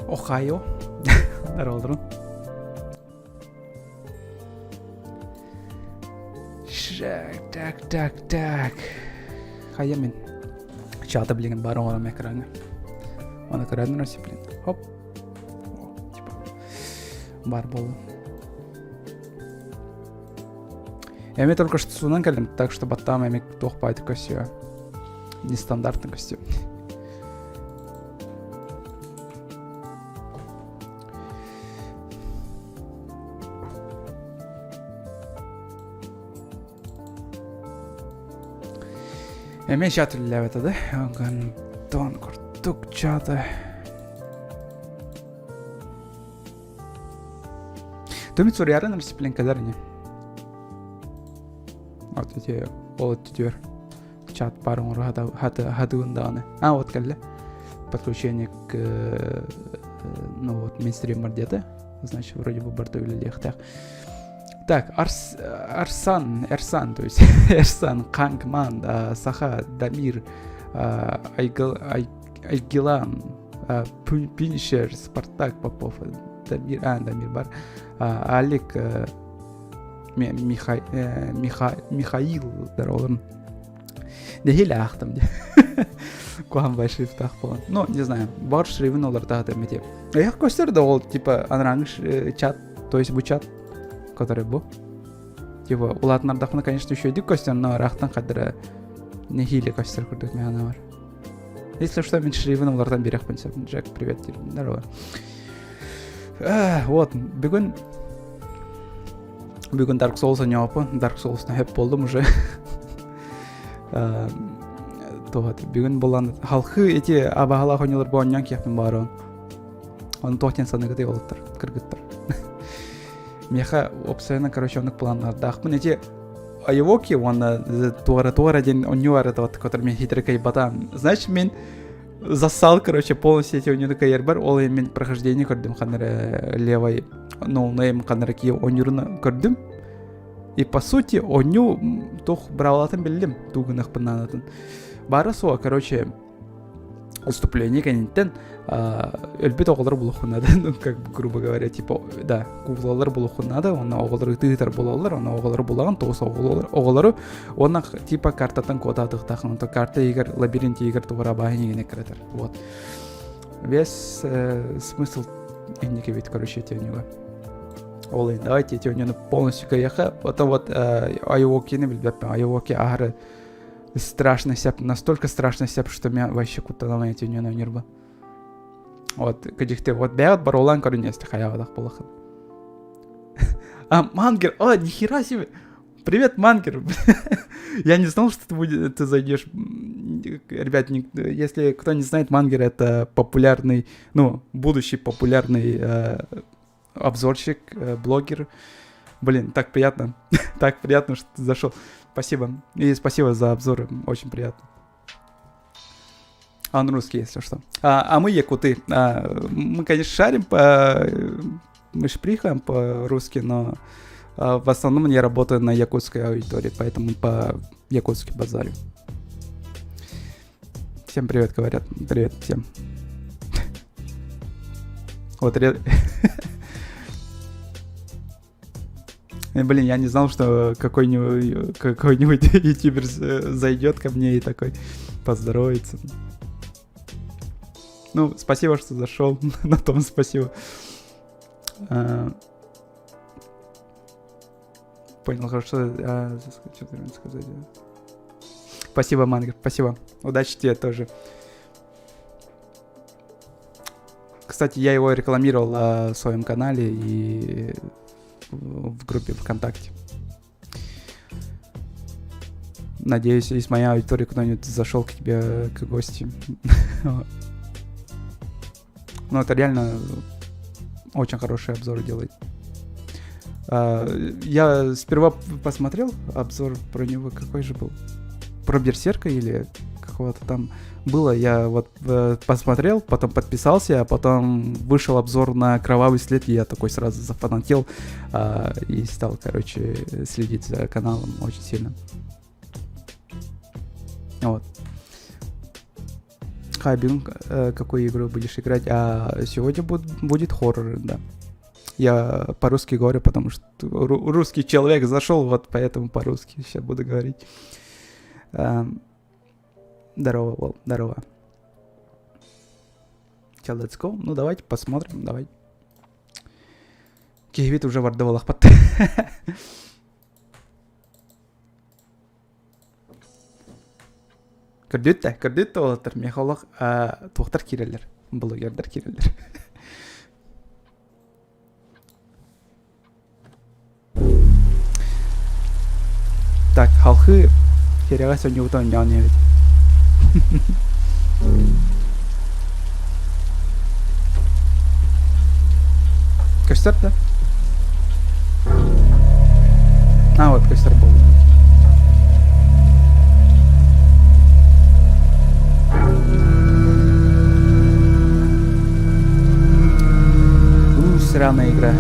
Охайо. Здорово, Так, так, так, так. Хайа мин. Чата билигин бар оҥором экраҥҥа. Оны көрөн блин. Хоп. Типа. Бар буолла. Эми только что суунан кэллим, так что баттаам эми туох баайты көстүө. Нестандартный костюм. Эми чат үллээбэтэ да. Гантон курдук чата. Түмүт суруйарын расцепленкалар не. Вот эти ол өттүтүгэр чат бар оҥору хатыгын даҕаны. А, вот кэллэ. Подключение к ну вот мейнстример где-то. Значит, вроде бы барда үлэлиэхтээх. Так, Арс, Арсан, Эрсан, то есть Эрсан, Хангман, Саха, Дамир, Айгыл, Ай, Айгилан, Пиншер, Спартак Попов, Дамир, а, Дамир бар, Алик, Миха, Миха, Михаил, здорово. Нэһиилэ аахтым дии. Куһаҕан бай шрифтаах буолан. Ну, не знаю, бар шрифин олортаах эмити. Эх көстөр да ол, типа, анарааҥы чат, то есть бу чат, который бу. Типа, улаатынардахпына, конечно, үчүгэйдик көстөр, но ыраахтан хаддара нэһиилэ көстөр курдук миэхэ бар. Если что, мин шрифин олортан биэрэхпин сөп. Джек, привет, здорово. Вот, бүгүн Бүгүн Dark Souls оонньооппун. Dark Souls хөп болдум уже. Туһат. Бүгүн булан халхы эти абаһалаах оонньуулар бу оонньоон киэхпин баарон. Оны туох диэн саныгытай олуттар, кыргыттар. Миэхэ опсайынан, короче, оннук планнардаахпын. Эти Айвоки уонна туора-туора диэн оонньуу арытабат, который мен хитрый кайбатаан. Значит, мен зассал, короче, полностью эти оонньууну кыайарбар, ол мен прохождение көрдүм ханнары левой ноунейм ханнары кии оонньуурун көрдүм. И по сути оонньуу туох быраабылатын биллим, тугунахпын наадатын. Бары суо, короче, выступление кэнниттэн өлбүт оҕолор булуоххун наада, ну, как бы, грубо говоря, типа, да, куклалар булуоххун наада, уонна оҕолор ытыытар буолаллар, уонна оҕолору булаҕын, тоҕус оҕолору, уонна типа картаттан куотаатыхтаахын, онто карта иһигэр, лабиринт иһигэр тугура бааһын иҥинэ кыратар, вот. Весь смысл инники ведь, короче, эти у него. Ол иһин давайте эти у него полностью кыйаха, потом вот Айуокины билбэппин, Айуоки аһары страшно сеп, настолько страшно сеп, что меня вообще куттанамай эти у него нервы. Вот, кыдьыкты, вот бэйэҕит барулаан көрүнүөстэ хайаабатах буолахын. А, Мангер, о, нихера себе! Привет, Мангер! Я не знал, что ты, будет, ты зайдешь. Ребят, не, если кто не знает, Мангер это популярный, ну, будущий популярный обзорщик, блогер. Блин, так приятно. так приятно, что ты зашел. Спасибо. И спасибо за обзоры. Очень приятно. Он русский, если что. А мы якуты. Мы, конечно, шарим по... Мы шприхаем по-русски, но в основном я работаю на якутской аудитории, поэтому по-якутски базарю. Всем привет, говорят. Привет всем. Вот Блин, я не знал, что какой-нибудь, какой-нибудь ютубер зайдет ко мне и такой поздоровается. Ну, спасибо, что зашел. На том спасибо. Понял, хорошо. А, что сказать? Спасибо, Мангер, спасибо. Удачи тебе тоже. Кстати, я его рекламировал в своем канале и в группе ВКонтакте. Надеюсь, из моей аудитории кто-нибудь зашел к тебе к гости. Ну, это реально очень хороший обзор делает. Я сперва посмотрел обзор про него, какой же был? Про Берсерка или какого-то там было. Я вот посмотрел, потом подписался, а потом вышел обзор на Кровавый след, и я такой сразу зафанател и стал, короче, следить за каналом очень сильно. Вот. Хабин, какую игру будешь играть? А сегодня будет хоррор, да. Я по-русски говорю, потому что русский человек зашел, вот поэтому по-русски сейчас буду говорить. Здорово, Вол, здорово. Сейчас, let's go. Ну, давайте посмотрим, давай. Киһибит уже барда буолахпат. Көрдүт да, көрдүт да уолаттар. Миэхэ олох туохтар киирэллэр, блогердар киирэллэр. Так, халхы Кэрэҕэ сонньубута оонньоон иһэбит. Көстөр да? А, вот көстөр буолла. У, сраная игра.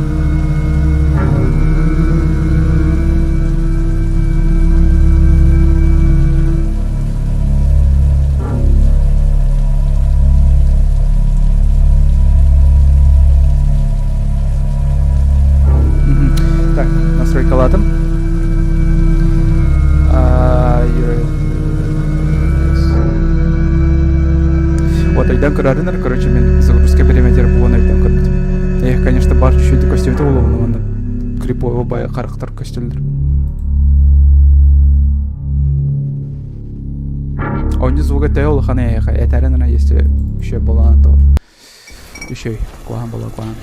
Так, настройкалаатым. Вот өйдөөн көрөрүнөр, короче, мен загрузка бириэмэтигэр буолан өйдөөн көрбүтүм. Эх, конечно, бар чуть-чуть көстүбүтэ буолуо манна криповый бая харахтар көстөллөр. Онньу звуга төһө улахан эйиэхэ этэрин эрэ если еще буолан то еще куһаҕан буолуо куһаҕан.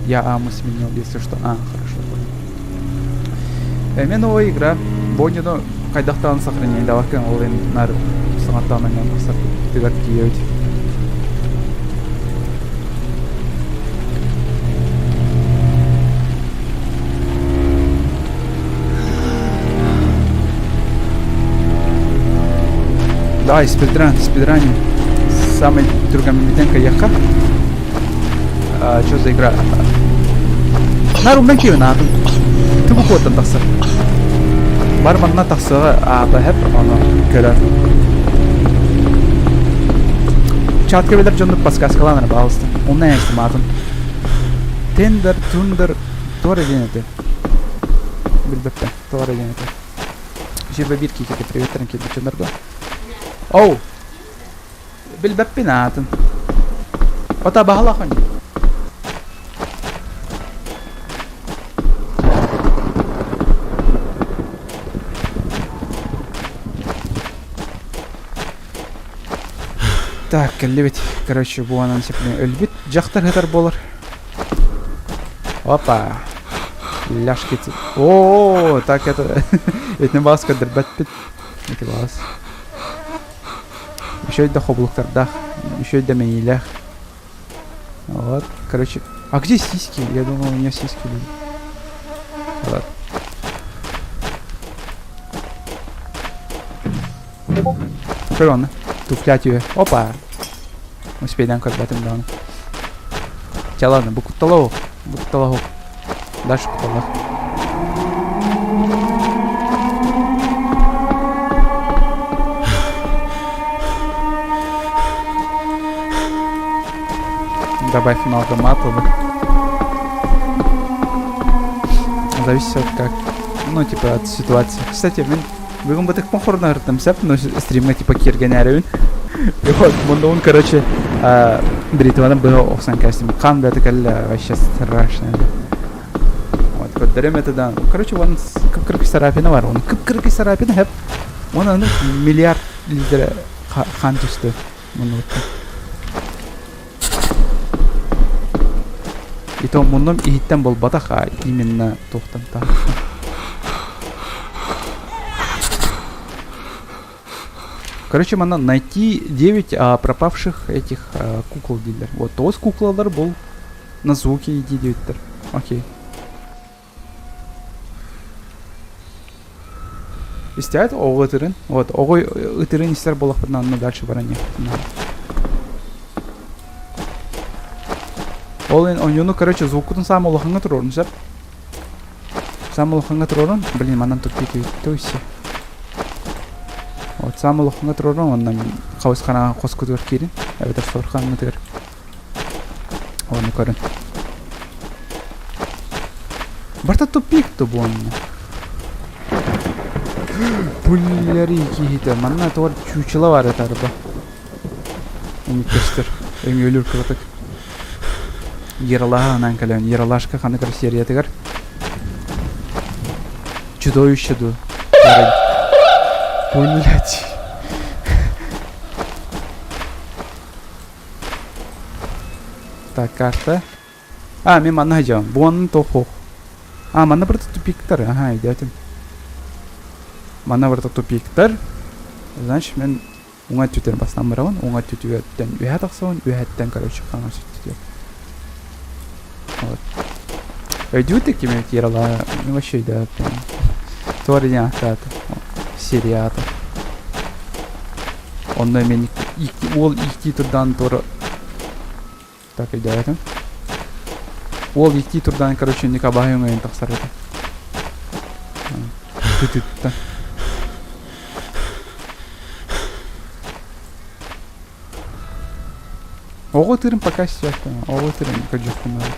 Я Аму сменил, если что. А, хорошо, понял. Эмиэ новая игра. Боннину хайдахтаан сохранение даваккын ол ин нар саҥаттаан анньан тахсар тыгар тиийэбит. Давай, спидран, спидраним. Самый түргэнмитен кыйыахха. Что за игра? Наар умнан киирэн аатын. Тугу куоттан тахсар. Бар манна тахсыаҕа аата хэп ону көрөр. Чатка билэр дьоннук подсказкалаан эрэ баалыста. Онно эстим аатын. Тендер, тундер, туора диэн этэ. Билбэппин, туора диэн этэ. Жирбэ биир киикэкэ приветтэрин киирбит дьоннорго. Оу! Билбэппин аатын. Ота баһылах онньу. Так, кэллибит. Короче, бу анан сепне өлбүт дьахтар сытар буолар. Опа! Ляжки. О, так это... Итини баас көрдөрбөппүт. Ити баас. Еще да хобулуктардаах, еще да мэйиилээх. Вот, короче. А где сиськи? Я думал, у нее сиськи были. Вот. Көрө Туфля түһэ. Опа! Успейдан көрбөтүм даҕаны. Чэ ладно, бу куттала Бу куттала Дальше кутталлах. Добавь много мата, да? Зависит от как, ну, типа, от ситуации. Кстати, мин бүгүн бытык похоронарытым сөп, но стримҥа типа киэргэн эрэбин. И вот, мундун, короче, бритваны быһа охсон кэстим. Хан бэти кэллэ, вообще страшно. Вот, көрдөрөм это да. Короче, он кып-кыракый царапина бар. Он кып-кыракый царапина хэп. Он аны миллиард литр хан түстү. Муннуттан. И то муннум иһиттэн буолбатах, а именно туохтан таһыттан. Короче, манна найти 9 а, пропавших этих а, кукол дииллэр. Вот тоҕус куклалар был на звуки иди диэбиттэр. Окей. Истээт оҕо ытырын. Вот оҕо ытырын истэр буоллахпытына онно дальше баран иһиэхпитин наада. Ол ин оонньууну короче звуккутун саамай улахаҥҥа туруорун сөп. Саамай улахаҥҥа туруорун, блин, манан тупик то все. Вот саамай улахаҥҥа туруоран уонна хабыс хараҥа хоскутугар киирин, эбэтэр суорҕаҥҥытыгар Ону көрүн. Барта тупик то буонна. Пуллери киһитэ. Манна туор чучело бар этарба. Эми көстөр. Өҥөлүр кыратык. Ералаһа анаан кэлэн. Ералашка ханнык эрэ сериятыгар. Чудовище ду. Блять. Так, карта. А, мен манна сылдьабын. Буонун тохох. А, манна барыта тупиктар. Ага, өйдөөтүм. Манна барыта тупиктар. Значит, мен уҥа өттүттэн бастаан барабын. Уҥа өттүтүгэртэн үөһэ тахсабын. Үөһэттэн, короче, хаҥас өттүтүгэр. Вот. Өйдүүт кими Кирала вообще өйдөөппүн. Туора диэн ааттаата. Сериата. Онно эмиэ уол ииктии турдаан туора так өйдөөтүм. Уол ииктии турдаан короче Николай өҥөйөн тахсар этэ. Түтүттэн. Оҕо ытыырын пока истибэппин. Оҕо ытыырын көрдөхпүн наада.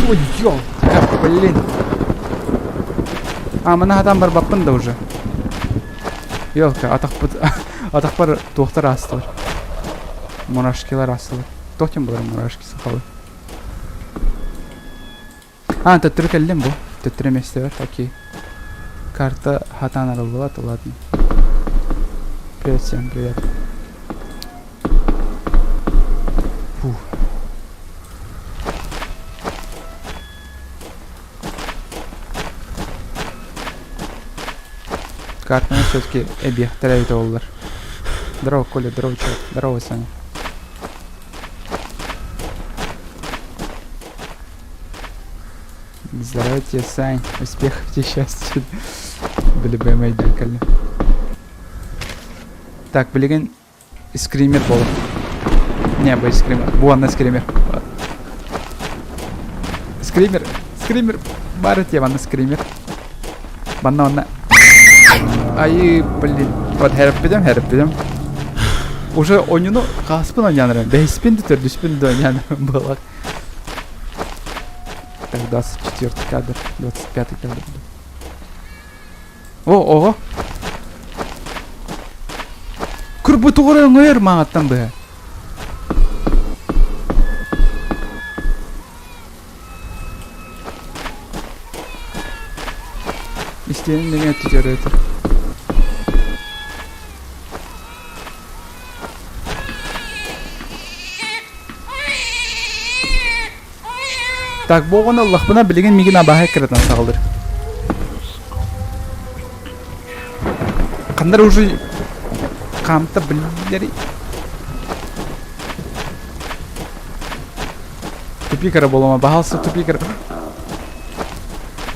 Ой, ёлка, блин. А, маны хатан барбаппын да уже. Ёлка, атахпыт, атахпар туохтар аастылар. Мурашкилар аастылар. Туох диэн буолар мурашки сахалыы? А, төттөрү кэллим бу. Төттөрү миэстэбэр, окей. Карта хатаан арыллыбат, ладно. Привет всем, привет. Фух. Картаны все-таки эбиэхтэрэ эбитэ буоллар. Здорово, Коля, здорово, чувак. Здорово, Саня. Здорово тебе, Сань. Успехов тебе, счастья. Били бэмэйдэн кэллим. Так, билигин скример буолар. Не, бу скример. Бу анна скример. Скример, скример. Баар этиэ манна скример. Манна онно. Ай, блин. Вот хэрппитим, хэрппитим. Уже оонньууну хааспын оонньоон Бэһиспин да төрдүспүн да оонньоон буолар. Так, 24 кадр, 25 кадр. О, оҕо. Курбутугар өҥөйөр маҥаттан быһа. Истиэнин нөҥүө өттүгэр өтөр. Так, бу оҕону ыллахпына билигин миигин абааһы эккирэтэн саҕалыыр. Ханна уже хаамта биллэр Тупик эрэ буолума, баһаалыста тупик эрэ.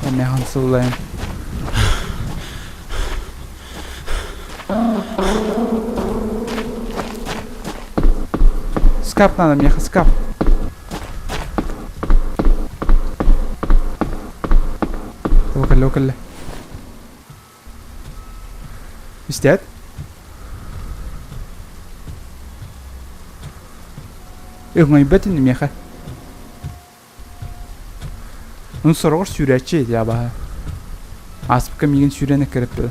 Эмээхин сыллайын. Скап надо, меха, скап. Ол кэллэ, ол кэллэ. Истээт. Өҥөйбөт ини миэхэ. Ну сороҕор сүүрээччи ити абаһа. Ааспыкка миигин сүүрэн эккирэппитэ.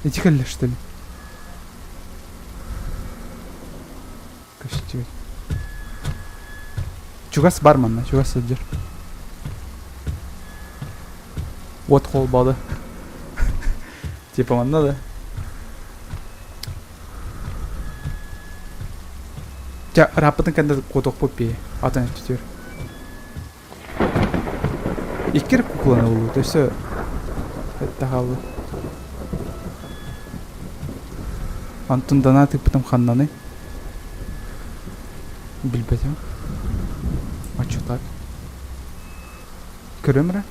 Ити кэллэ что ли? Көстүбэт. Чугас бар манна, чугас сылдьар. Уот холбоду. Типа манна да. Ча, ырааппытын кэннэ куотуохпут бии. Атын өттүтүөр. Икки эрэ кукланы ыллыбыт, өссө этте хаалла. Антон донат ыыппытым ханнаный? Билбэтим. А чё так? Көрөм эрэ.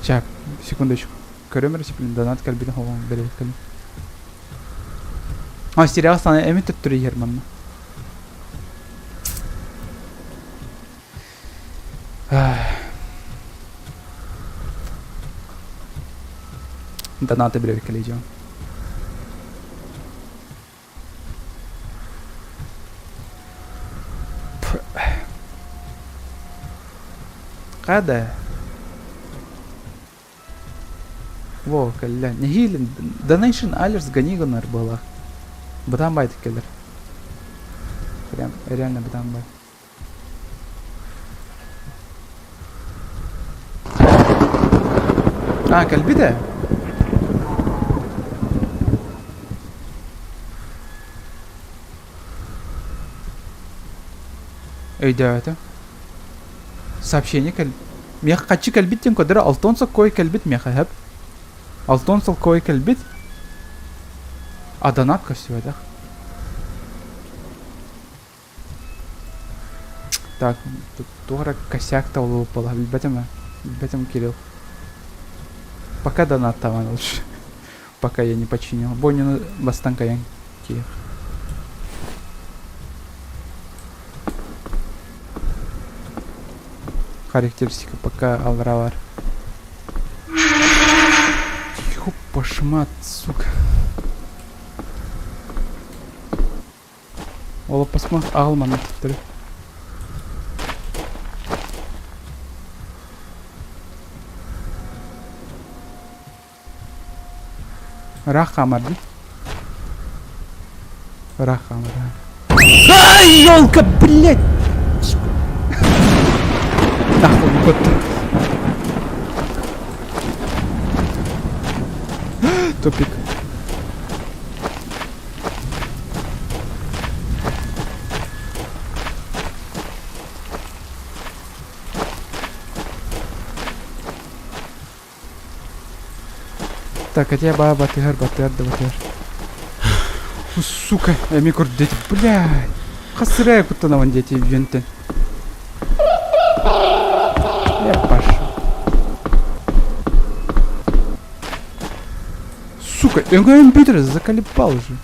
Ча, секундочку. Көрөм эрэ, блин, донат кэлбитин холон бэлиэт кэлин. А, сериал сана эми төттөрү иһэр манна. Донаты билэбиккэлии дьон. Хада. Во, кэллэ. Нэһиилэ Donation Alerts гони гынар буолар. Бытаан байтык кэлэр. Прям реально бытаан бай. А, кэлбитэ? Өйдөөтө. Сообщение кэл... Миэхэ хаччы кэлбит диэн көрдөрө Алтон Соккой кэлбит миэхэ сөп. Алтон Соккой кэлбит. А донат көстүбэтэх. Так, туох эрэ косяк табыллыбыт буолла, билбэтим ээ. Билбэтим, Кирилл. Пока донаттаабан лучше. Пока я не починил. Боннюну бастан кайан киэх. Характеристика пока алралар. Ёппашмат, сука. Олоппосмо аҕал манна төттөрү. Ыраах хаамар дии. Ыраах хаамар. Ай, елка, блядь! Нахуй көттө. Тупик. Так, а тебя батыһар, батыһар да батыһар. Сука, эми көрдө, блядь. Хасырая куттанабын дети үөнтэн. Я пошел. Сука, өҥөйөн бүтэр, заколебал уже.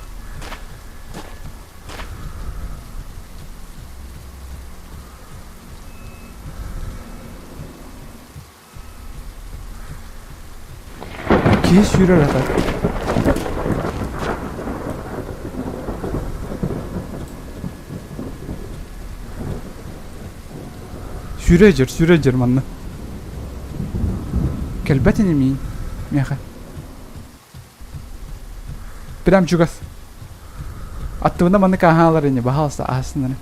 Киһи сүүрэр ата. Сүүрэ дьэр, сүүрэ дьэр манна. Кэлбэт ини миин, миэхэ. Прям чугас. Аттыбына маннык ааһаалар ини, баһаалыста ааһасын эрэ.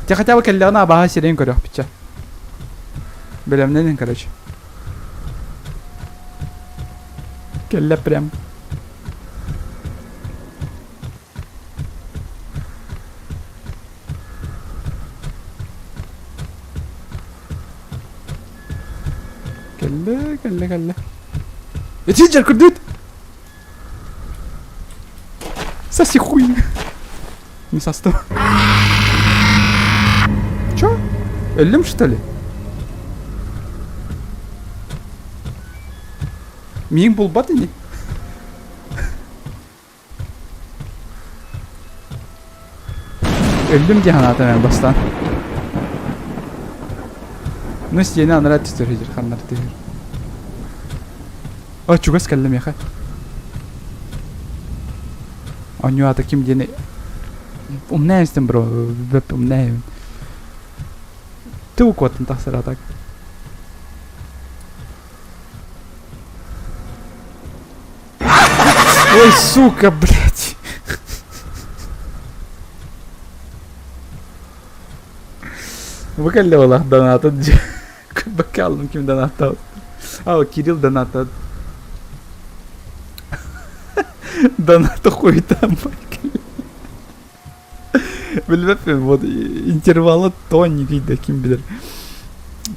Те хотя бы кэллэҕинэ абааһы сирэйин көрүөхпүтчэ. Бэлэмнэнин, короче. Кэллэ прям. Кэллэ, кэллэ, кэллэ. Ити дьэр көрдүт! Соси хуй! Не состав. Чё? Өллүм, что ли? Миин булбат ини. Өллүм дии санаатым эн бастаан. Ну стене анараа түстэр сидир ханнар түһэр. О, чугас кэллэ миэхэ. Оонньуу аата ким диэни умнаа истэн бро, бөп умнаа Тыл куоттан тахсар а так. Ой, сука, блядь. Бу кэллэ буолах донатын Бакалым ким донаттал. А, Кирилл донаттал. Доната хуйта, Билбэппин, вот интервалы тоненький да ким билэр.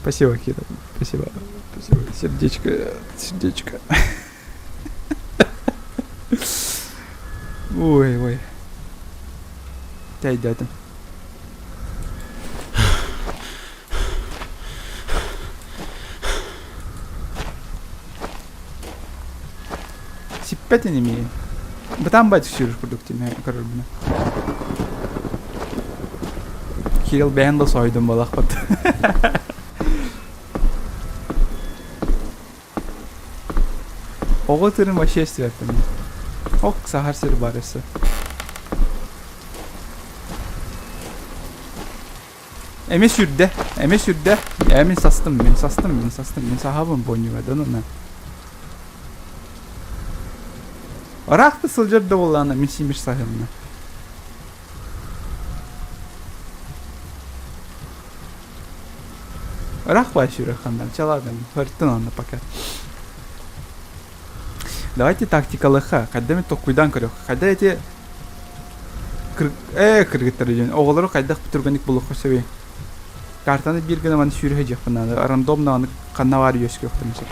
Спасибо, Кира, спасибо. Спасибо. Сердечко, сердечко. Ой, ой. Тэйдээтим. Сиппэт ини миигин. Бытаан бай сүүрэр курдук тимэ көрөрбүнэ. Кирилл бэйэн да соһуйдум буолахпыт. Оҕо тырым вообще истибэппин. Ок, саһар сир бар өссө. Эмиэ сүүрдэ, эмиэ сүүрдэ. Ээ, мин састым, мин састым, мин састым, мин саһабын буонньуга да на. Ыраах да сылдьар да буоллаҕына мин симир саһыамна. Ыраах баай сүүрэр ханна, чаладым, хөртүн онно пока. Давайте тактикалыха, хайда эмит толкуйдаан көрүөх. Хайда эти Ээ, кыргыттар диэн оҕолору хайдах түргэнник булуохха сөбүй? Картаны биир гына маны сүүрэ сылдьыахпын наада. Рандомно аны ханна баар үөскүөхтэрин сөп.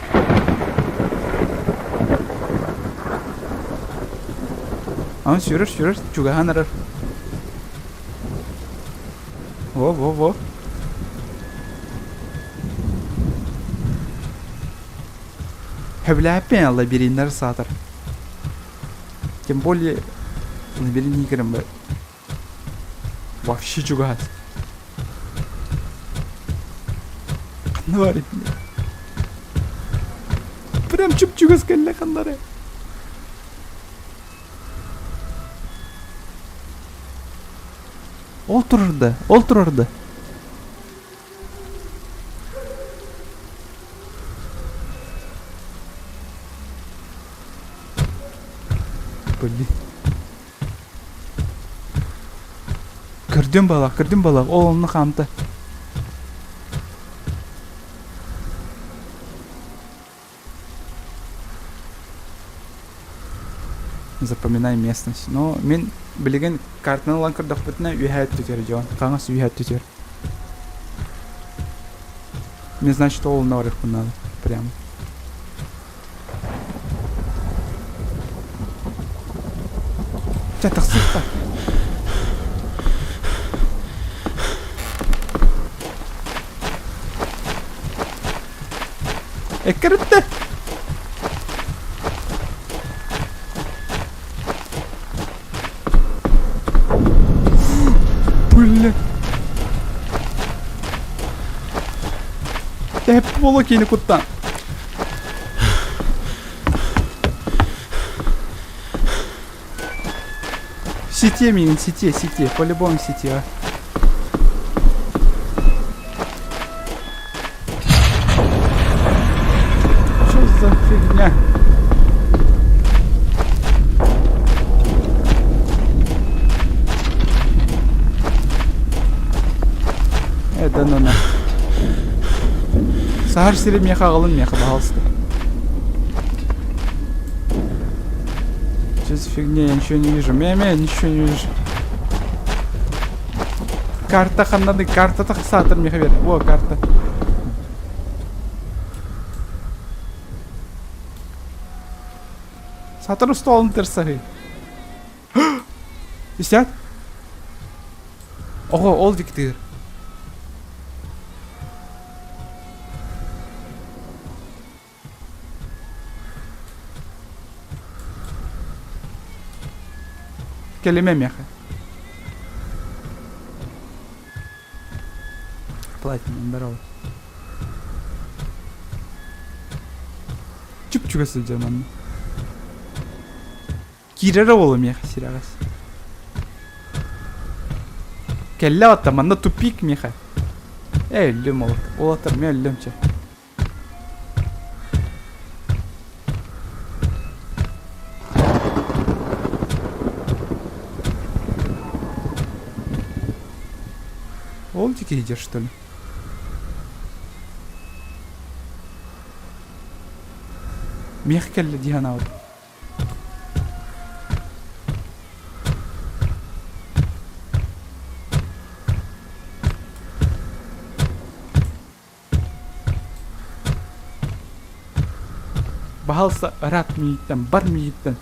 Аны сүүрэр, сүүрэр, чугаһаан эрэр. Во, во, во. Сөбүлээппин лабириннар саатар. Тем более лабиринт играм вообще чугас. Ханна баар итиннэ? Прям чуп-чугас кэллэ ханнары. Ол турар да, ол турар да. Блин. Көрдүм балах, көрдүм балах. Ол онно хаамта. Запоминай местность. Но мин билигин картаны ылан көрдөхпүтүнэ үөһээ өттүтүөр дьон. Хаҥас үөһээ өттүтүөр. Мне значит ол онно барыахпын надо. Прямо. Чэ, тахсыахха. Эккириттэ. Бля. Тэп буолуо киини куттан. Сите миигин, сите, сите, по-любому сите, а. Что за фигня? Э, да ну на. Саһар сири миэхэ аҕалын миэхэ, пожалуйста. Что за фигня, я ничего не вижу. Мэ-мэ, ничего не вижу. Карта ханнады, карта тахсаатар миэхэ бер. Во, карта. Сатыр устуолун тырсаһый. Истят? Оҕо ол диктыыр. Кэлимэ миэхэ. Платинум, здорово. Чуп-чугас сылдьар манна. Киирэрэ буолуо миэхэ сирэҕэс. Кэллэ оттон манна тупик миэхэ. Ээ өллүм ол. Уолаттар мин өллүм чэ. Ол дикий идешь, что ли? Миэхэ кэллэ дии санаабыт. Баһаалыста ыраат миигиттэн, бар миигиттэн.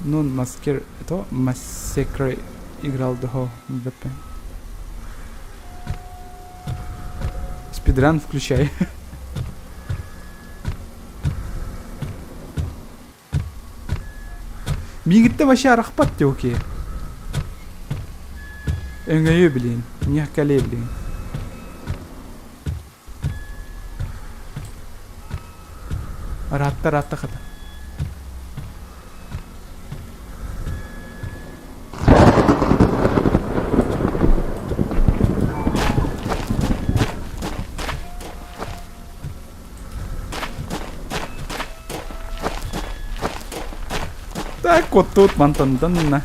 Ну, Маскер, это Массакре играл до МВП. Спидран включай. Миигиттэн вообще арахпат дии окей. Өҥөйүө билигин, миэхэ кэлиэ билигин. Ыраатта, ыраатта хата. Так вот тут мантан на.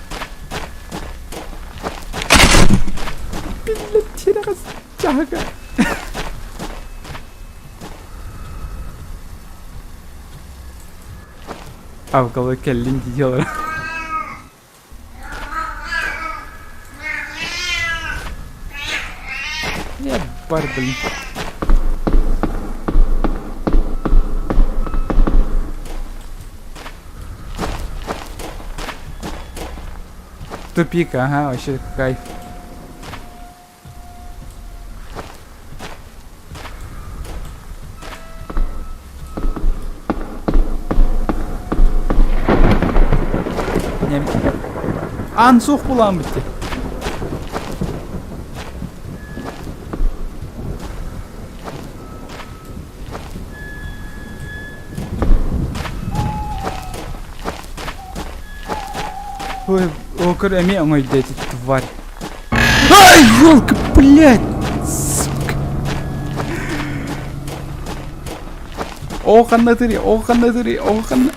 Чаһыга. Авгалы кэллин дии Я бар, блин. Тупик, ага, вообще кайф. Аан суох булаан бүтте. Ой, окыр эмиэ оҥойдо эти тварь. Ай, елка, блядь! Сука. О, ханна тыри, о, ханна тыри, о, ханна...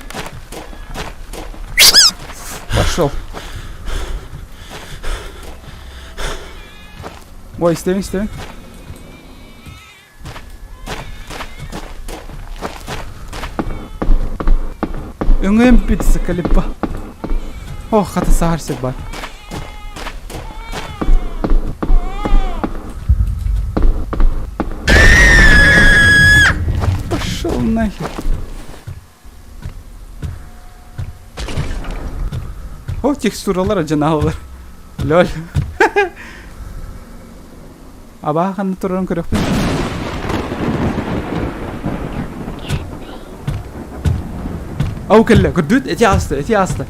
Пошел. Ой, истэбин, истэбин. Өҥөйөн бүт заколебал. О, хата саһар сир бар. Пошел нахер. О, текстуралар дьанаалар. Лөл. Абаа ханна турарын көрөхпүн. Ау кэллэ, көрдүт, эти ааста, эти ааста.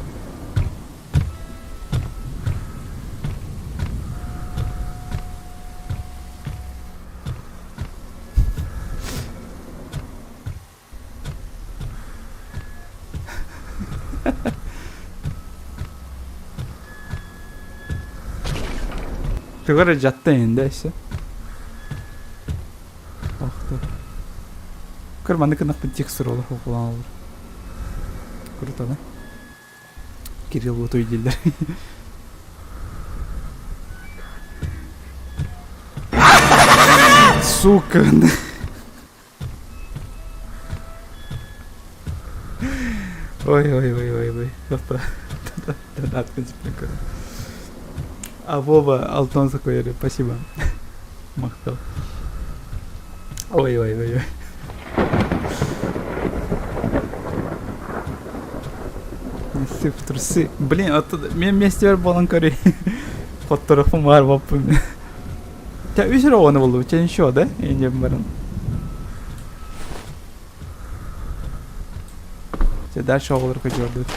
Тугу эрэ дьатта инде өссө. Ох Көр маннык гынахпын текстур олох укулаан олор. Круто, да? Кирилл вот дииллэр. Сука. Ой, ой, ой, ой, ой. Донат, в принципе, А Вова Алтон такой, спасибо. Махтал. Ой, ой, ой, ой. Сып трусы. Блин, вот мен вместе буолан көрүй. Хотторохпун баар боппун. Чэ, үс эрэ оҕону буллубут, чэ ничего, да? Инньэ баран. Чэ, дальше оҕолорго дьуордут.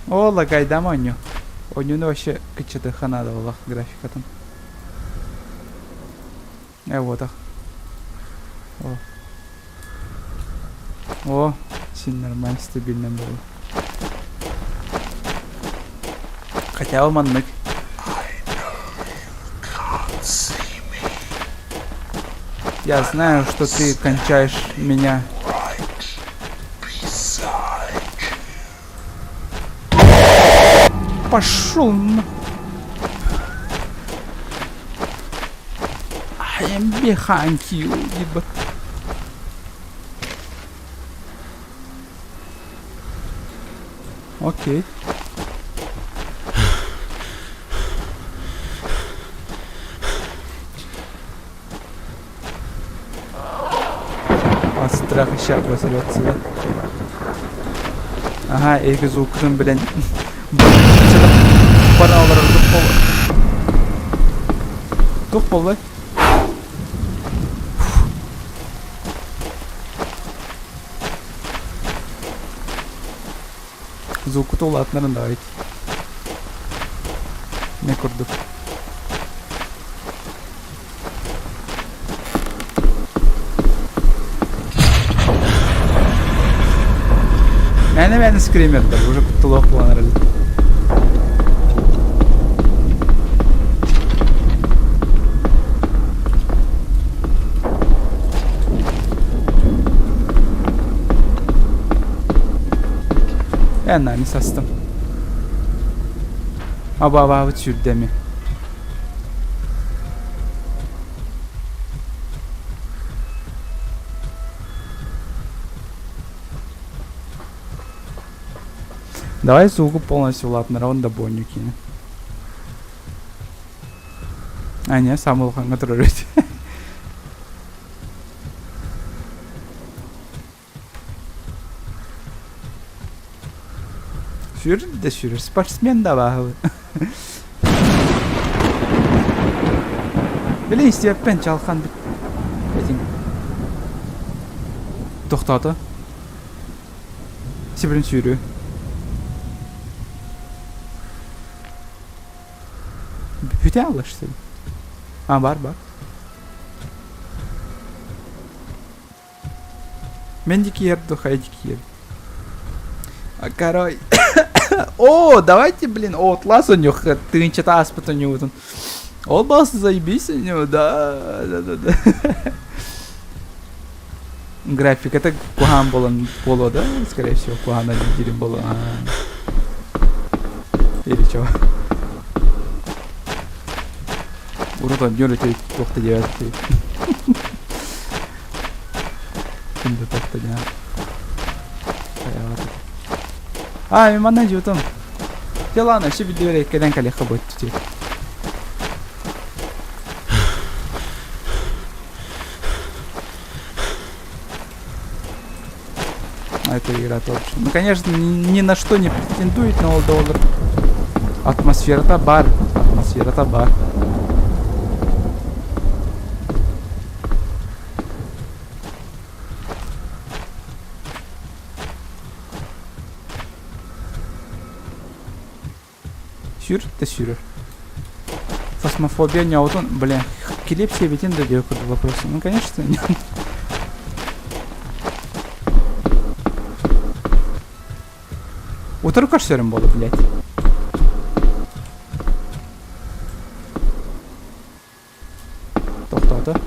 Оо, лагайдам оонньуу. Оонньууну вообще кыччатыахха наада буоллах графикатын. Э, вот О. О, син нормально стабильно было. Хотя бы маннык. Я знаю, что ты кончаешь меня. Пошел на... I am behind you, ебать. Окей. От страха ща обосрется, да? Ага, эги звукун, блин. Баран олорор тух буолла? Тух буолла? Звукута улаатынарын давайте. Не курдук. Мээнэ-мээнэ скримердэр уже кутталаах буолан эрэллэр. Эн састым. Абаабаабыт сүүрдэ эми. Давай звуку полностью улаатыннарабын да буонньу киинэ. А, не, сам улахаҥҥа турар эбит. Сүр да сүрэр, спортсмен да абааһыбын. Били истиэппэн чалхан бит этиҥ. Тохтоото. Сибирин сүүрүү. Бүтэ аллашты. А, бар, бар. Мен дикиер духа дикиер. Корой. О, давайте, блин, Outlast у них тыынчата ааспыт оонньуубутун. Ол бас заебись у него, да, да, да, да. Графиката куһаан буолан буолуо да, скорее всего, куһаана диирим буолуо. Или чего? Урут оонньуур үчүгэй туох да диэбэт Ким да туох да диэн. А, мен манна дьиутум. Те ладно, все билдибер кэлэн кэлиэххэ будет теперь. Эта игра тоже. Ну, конечно, ни на что не претендует на Old Dollar. Атмосфера-то бар. Атмосфера-то бар. Сүр да сүрэр. Фасмофобия ньоотун, блин, килиэп сиэбитин да диэх курдук вопрос. Ну, конечно, Утары көрсөрүм буолу, блядь. Тохтоото.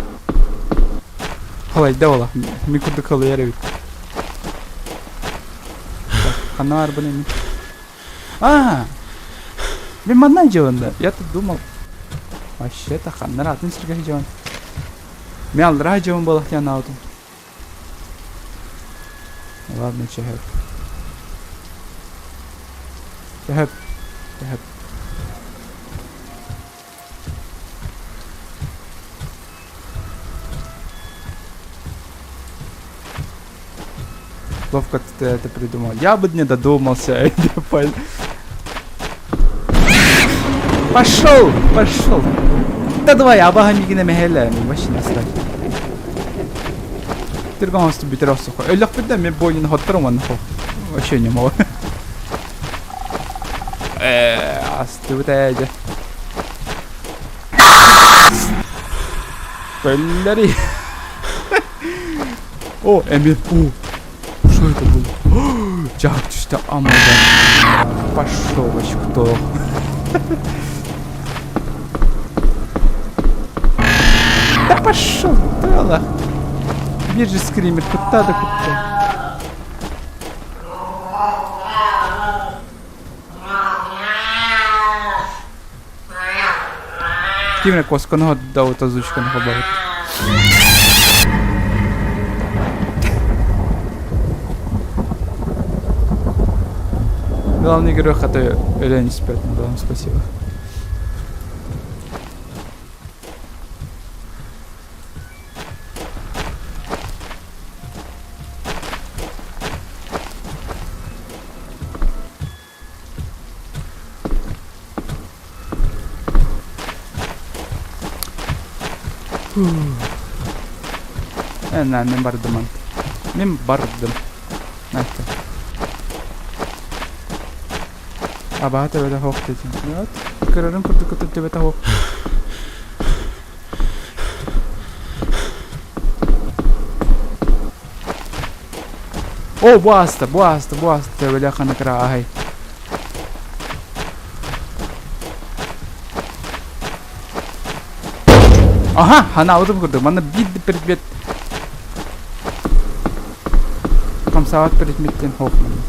Халайда буола. Мин курдук халыйар эбит. Ханна баарбын эми? А! Мин манна дьыалында. Я тут думал. Вообще-то ханнар атын сиргэ дьон. Мен аллараа дьон буолах диэн аутум. Ладно, чэһэп. Чэһэп. Чэһэп. Ловко ты это придумал. Я бы не додумался. Пошел, пошел. Да давай, абаха мигине мехеле. Вообще насрать. Түргэн хосту бүтэр охсуха. Өлөхпүт да мен бойнун хотторум онно Вообще не могу. Э, астыбыт ээ дьэ. Көллөри. О, эмиэ. О, что это было? Дьаак түстэ амалда. Пошел вообще кто? Да пошел ты, Аллах. Биир же скример кутта да кутта. Ким эрэ куосканы да озвучканы холбообут. Главный герой хата өлөн испэт, да, спасибо. Э, мин бардым. Мин бардым. Настя. Абаһа төбөтө суох дэтин. Вот. Көрөрүм курдук көтөр төбөтө суох. О, бу ааста, бу ааста, бу ааста төбөлөөх хана кыра аһай. Аха, ханаабытым курдук. Манна биир да предмет хамсаабат предметтен суох манна.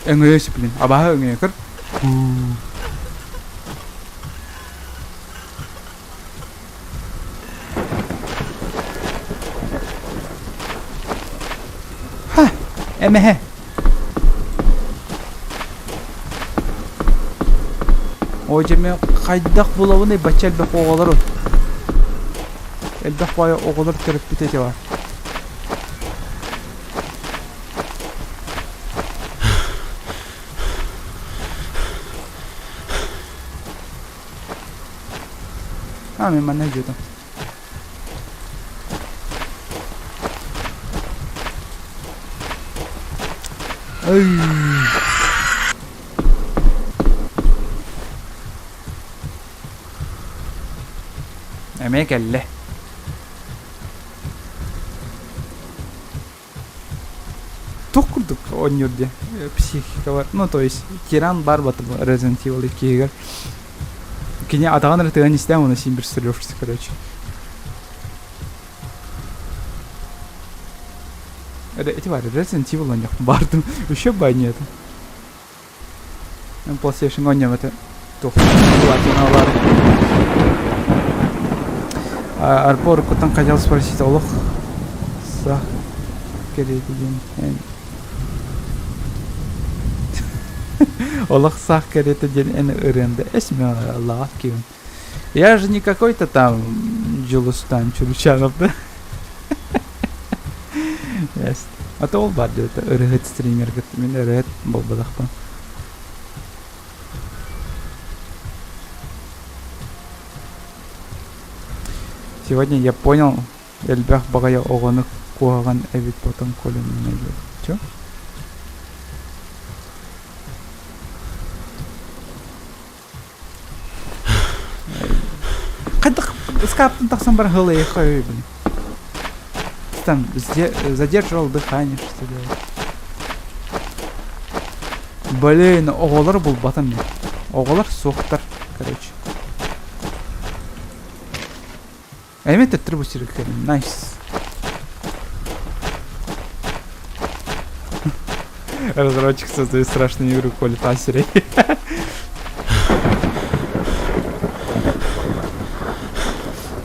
Өҥөйө сүпүлүн. Абаһы өҥөйө көр. Ха, эмэһэ. Ой, дьэ мен хайдах булабыный бачча элбэх оҕолору? Элбэх баайы оҕолор төрөппүт этэ бар. А, мен манна ждем. Ай. Эмиэ кэллэ. Туох курдук оонньуур диye психикалар. Ну, то есть, тиран бар батым Resident Evil иккиһигэр. Кини атаҕын эрэ тыган истээн уонна син бир короче. Эти бар Resident Evil оонньуохпун бардым. Еще бы нет. PlayStation оонньообото туох платиналар. Арба уруккуттан хотел спросить олох сах кэриэтэ диэн эн олох сах кэриэтэ диэн эн ырыан да эс Аллаҕа киһин. Я же не какой-то там Дьулустан Чуручанов да. Есть. А то ол бар диэбитэ ырыһыт стримергыт мин ырыһыт буолбатахпын. Сегодня я понял, элбэх баҕайы оҕону куһаҕан эбит потом Коля не найдет. Чё? Хайдах ыскааптан тахсан баран һылыйыахха өйбүн. Там задерживал дыхание, что ли. Блин, оҕолор булбатым мен. Оҕолор суохтар, короче. Эмиэ төттөрү бу сиргэ кэллим. Найс. Разработчик создает страшную игру Коля Пасерей.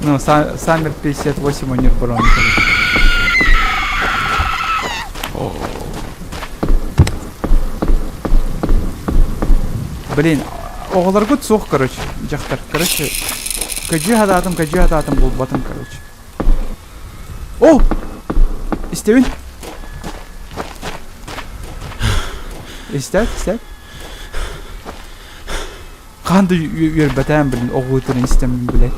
Ну, Саммер 58 у барон. Блин, оҕолоргут суох, короче, дьахтар. Короче, көдьүү хатаатым, көдьүү хатаатым, булбатым, короче. О! Истэбин. Истээт, истээт. Хаан да үөрбэтээн, блин, оҕуутун истэммин, блядь.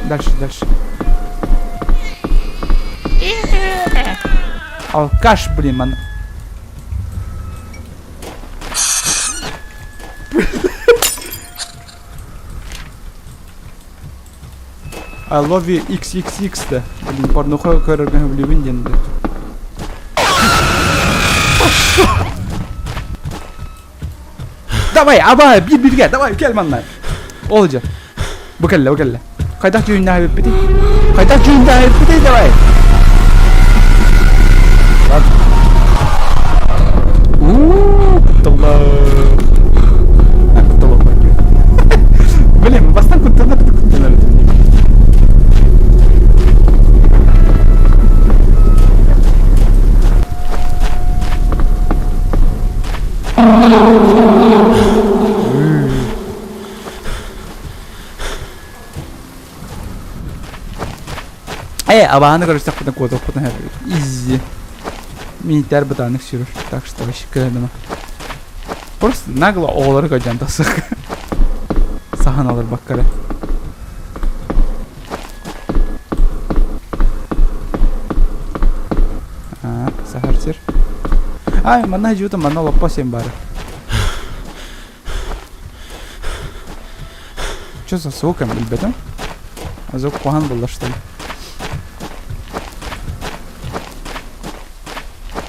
Дальше, дальше. Алкаш, блин, ман. I love you XXX да. Блин, порнуха көрөргө сөбүлүүбүн диэн да. Давай, аба, биир бииргэ, давай, кэл манна. Ол дьэ. Бу кэллэ, бу кэллэ. Хайдах дьүһүннээх эбиппитий? Хайдах дьүһүннээх эбиппитий, давай. Уу, кутталлах. Кутталлах Блин, бастан куттанар куттанар. Э, абааны көрүстэхпитин куотуохпутун изи. Минитэр бытаанык сүрүр, так что вообще кыһыныма. Просто нагло оҕолору көрдьөн тахсыахха. Саһан алырбакка эрэ. Саһар сир. Ай, манна жута манна лоппо сен бары. Что за звук, билбэтим. Звук куһаҕан буолла что ли?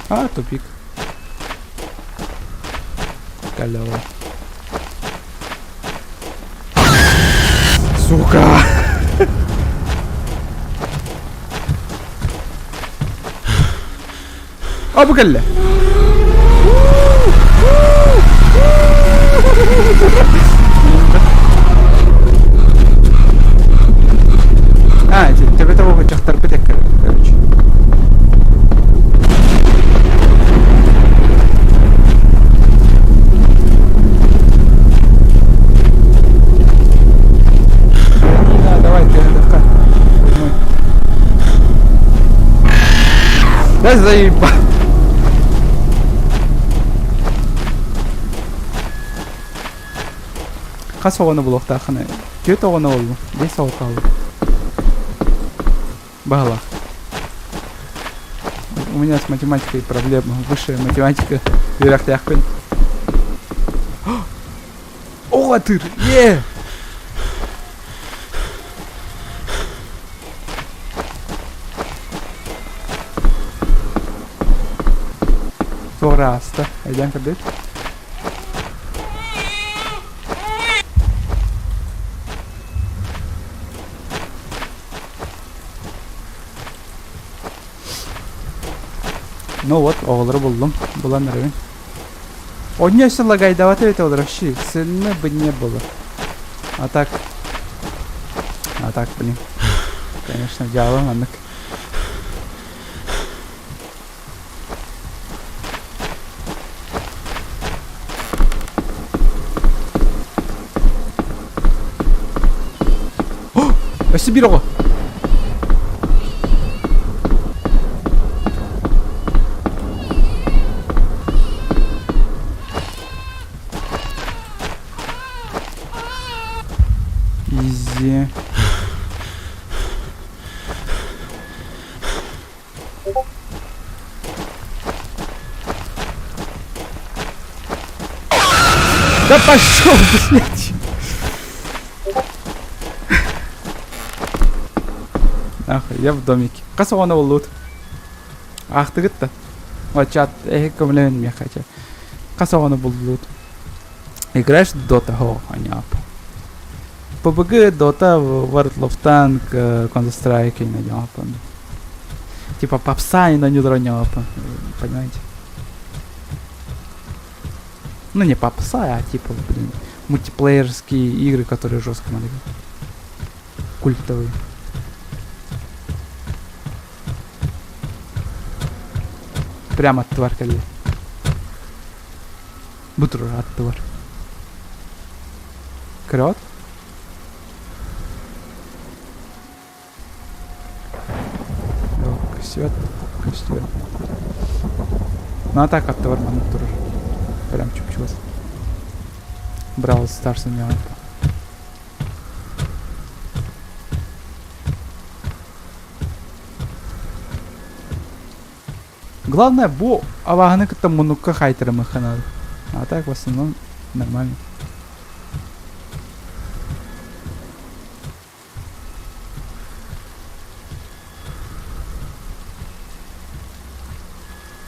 А, тупик. Калево. Сука! А бу кэллэ. А, төбөтө буолбут дьахтарбыт эккэ, короче. Да, давай, ты Да заеба. Хас оҕону булуохтааххыный? Түөрт оҕону буллум. Биэс оҕо хаалла. Баһылаах. У меня с математикой проблема. Высшая математика. Үөрэхтээхпин. Оҕо атыыр! Е! Туох эрэ ааста, өйдөөн көрдүгүт? Ну вот, оҕолору буллум. Булан эрэбин. Онньо өссө лагайдабата эбитэ олор вообще цены бы не было. А так... А так, блин. Конечно, дьаалы маннык. Өссө биир оҕо. Изи. Да пошел, блядь! Нахуй, я в домике. Хас оҕону буллут? Аахтыгыт да? Чат, эһи көмөлөһүн миэхэ чэ. Хас оҕону буллут? Играешь в Dota? О, понятно. PUBG, Dota, World of Tank, Counter-Strike, и Типа попса и на понимаете? Ну не попса, а типа, блин, мультиплеерские игры, которые жестко надо Культовые. Прямо аттыбар кэллэ. Бу турар аттыбар. Көрөҕүт? Көстүбэт, көстүбэт. Ну а так аттыбар маннык турар. Прям чуп-чугас. Бравл Старс ойнаған. Главное, бу абааһыны кытта муннукка хаайтарымыахха наада. А так в основном нормально.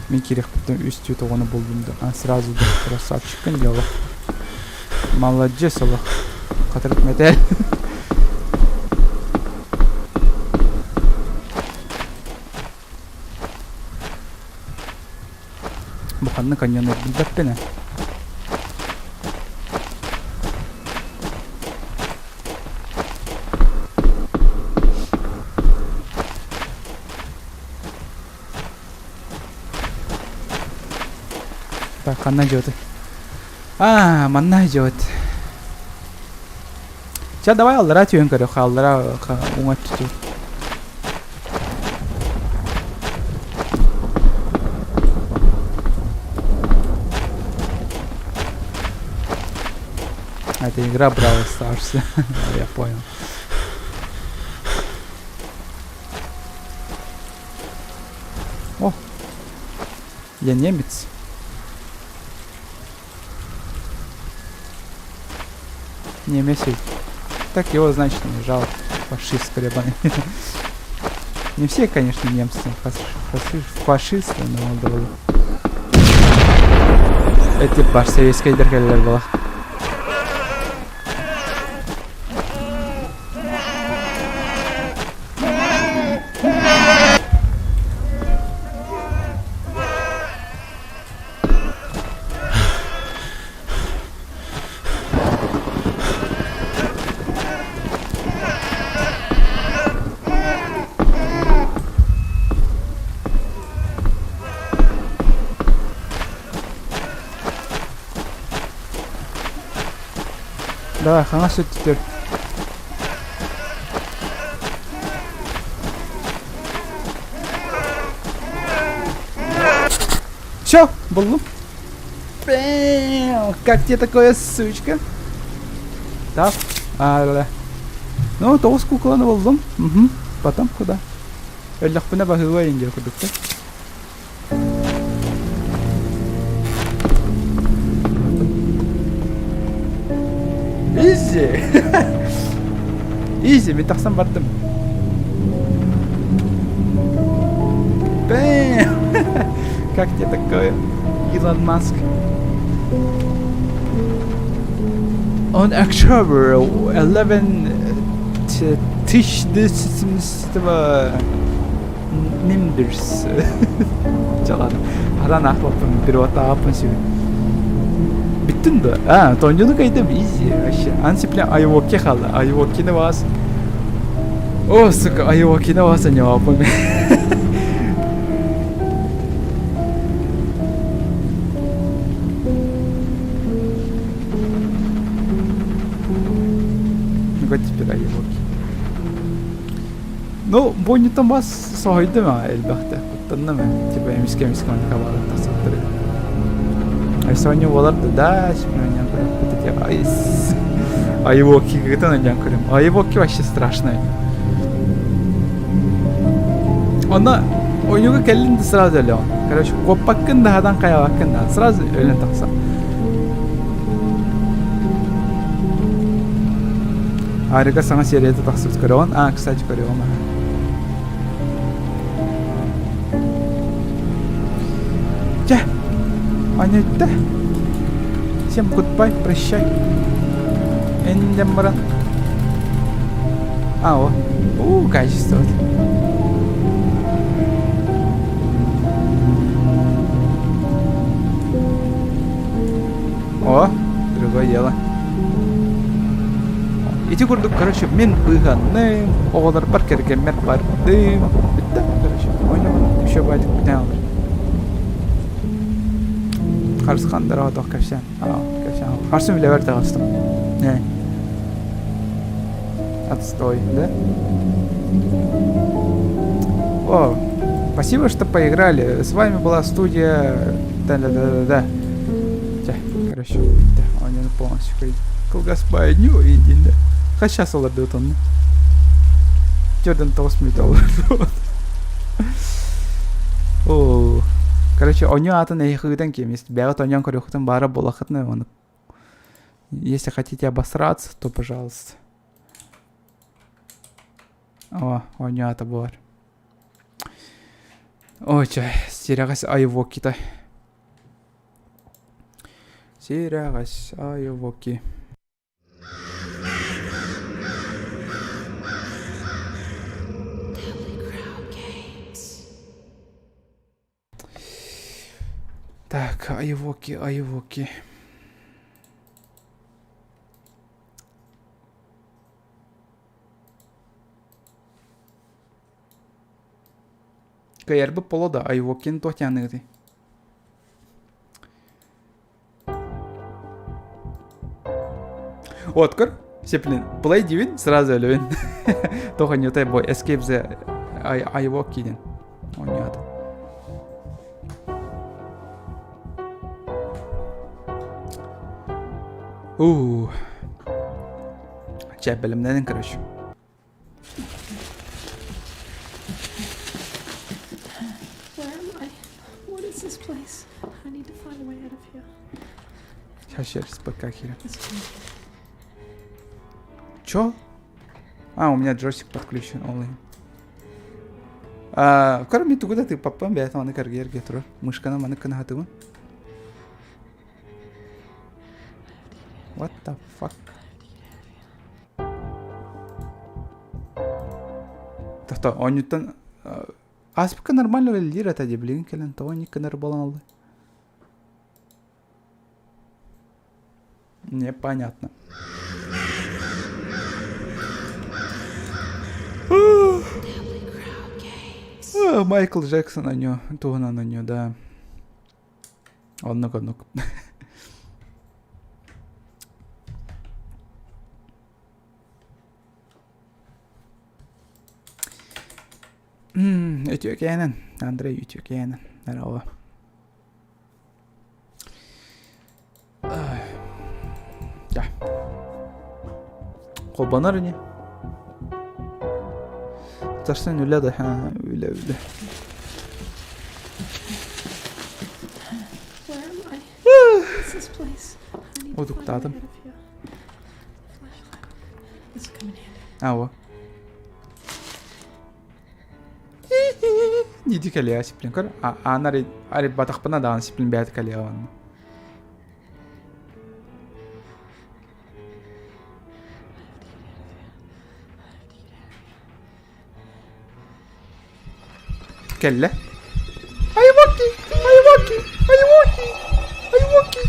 Мин киириэхпиттэн үс түөрт оҕону буллум да. А, сразу да красавчикпын дии олох. Молодец олох. Хатырык мэтээл. Бу ханна каньоны билбэппин ээ. Так, ханна идет? А, манна идет. Чэ, давай аллара түһэн көрүөххэ, аллара уҥа өттүтүгэр. Это игра Бравл Старс. Я понял. О, я немец. Не месяц. Так его, значит, не жалко. Фашист гребаный. Не все, конечно, немцы фашисты, но он был. Эти бар советскайдар кэлэлэр буолар. Давай, хаҥас өттүгэр. Все, буллум. Как тебе такое, сучка? Да. А, да. Ну, тоҕус кукланы буллум. Угу. Потом куда? Өллөхпүнэ баһыыба индия курдук Изи! Изи, мин тахсан бардым. Бэм! Как тебе такое, Илон Маск? On October 11 1970 Нимдерс. Чалан. Хадан ахлаппын переводтааппын сүгүн. Бүттүн да? А, тонжуну кайдым изи вообще. Ансипля айвоки хала. Айвокини вас. О, сука, айвокини вас аньоаппын. Вот теперь айвоки. Ну, бонньуттан бас соһуйдум аа элбэхтэ. Куттанным ээ. Типа эмискэ эмискэ маннык абаалар тахсыбыттар эбит. Соня буолар да да оонньоон көрөппүт эти айс. Айвокигытын оонньоон көрөм. Айвоки вообще страшный. Онно ойууга кэллин да сразу өлөҕүн. Короче, куоппаккын да хадан хайабаккын да сразу өлөн тахсар. Арика саҥа серията тахсыбыт көрөҕүн? А, кстати, көрүөҕүм аһа. Чэ, Анютта, всем goodbye, прощай. Эндем баран. А, о, у, качество. О, другое дело. Ити курдук, короче, мин быыһанным, оҕолорбор кэргэммэр бардым. Бүттэ, короче, ойномон еще баайдык бүтэн алар. Харысхандара отох кэпсээн. Кэпсээн. Харсын үлэбэр таҕыстым. Не. Отстой, да? О, спасибо, что поиграли. С вами была студия... Да-да-да-да-да. Чэ, короче, бүттэ. Оонньууну полностью көрдүм. Кылгас баайню индинде. Хас час олордубут онно? 49 мүнөт олордубут. Оо. Короче, оонньуу аатын эһиги ким бэҕэт оонньоон көрүөххүтүн баара буоллаххытына ону если хотите обосраться, то пожалуйста. О, оонньуу аата буолар. Ой, чэ, сирэҕэс айвокита. Сирэҕэс айвоки. Так, айвоки, айвоки. Кыайарбыт боло да Айвокин туох дианыгытый? Вот көр, сеплин. Play диибин, сразу өлөбүн. Туох оонньуутай бу Escape the Ayuwoki диэн оонньоото. Уу. Чэ, бэлэмнэнин, короче. Where am I? What is this place? I need to find a way out of here. Сейчас, пока хера. Чё? А, у меня джойстик подключен онлайн. А, кроме тугу да ты папам бэйэтэ маны каргерге турар. Мышканы маны кынаһатыбын. What the fuck? Тохто, оонньуттан ааспыкка нормально үлэлиир этэ дии, билигин кэлэн тоҕо инник гынар буолан аллай? Непонятно. Майкл Джексон оонньуу, туһунан оонньуу, да. Оннук оннук. Үтүөкээнэн, Андрей үтүөкээнэн, здорово. Да. Холбонор ини. Сарсын үлэ да, үлэ үлэ. Утуктаатым. А, Диди кэлиэ сиплин көр. Аан арыйбатахпына даҕаны сиплин бэйэтэ кэлиэ онно. Кэллэ. Айваки! Айваки! Айваки! Айваки!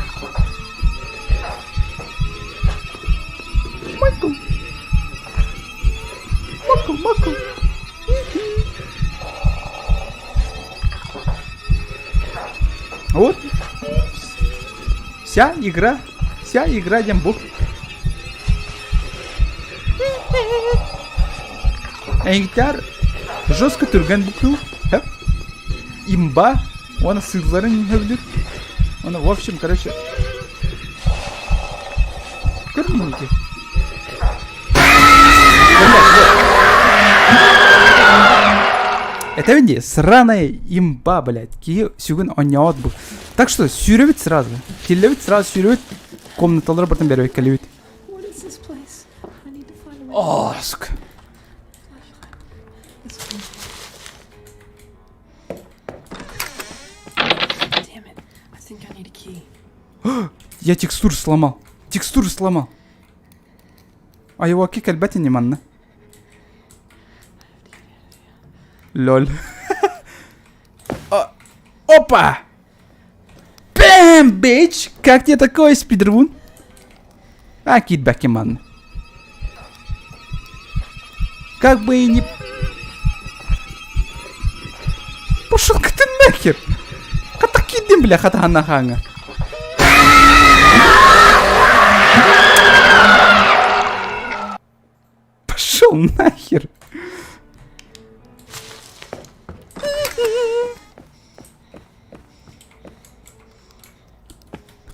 Майкл! Майкл, Майкл! Вот. Вся игра, вся игра диэн бу. Эйгитэр жестко түргэн букул. Имба. Оны сыылларын сөбүлүүр. Оны в общем, короче, көрмүнки. Этэбин дии, сраная имба, блядь. Киһи сүгүн оонньообот бу. Так что сүүрэбит сразу. Киллэбит сразу сүүрэбит. Комнаталары бартын бэрбэккэлибит. О, сука. Я текстуру сломал. Текстуру сломал. Айуаки кэлбэт ини манна. Лоль. Опа! Бэм, bitch! Как тебе такой спидрун? А, кидбэки манна. Как бы и не... Пошел-ка ты нахер! Хата кидим, бля, хата ханаханга. Пошел нахер!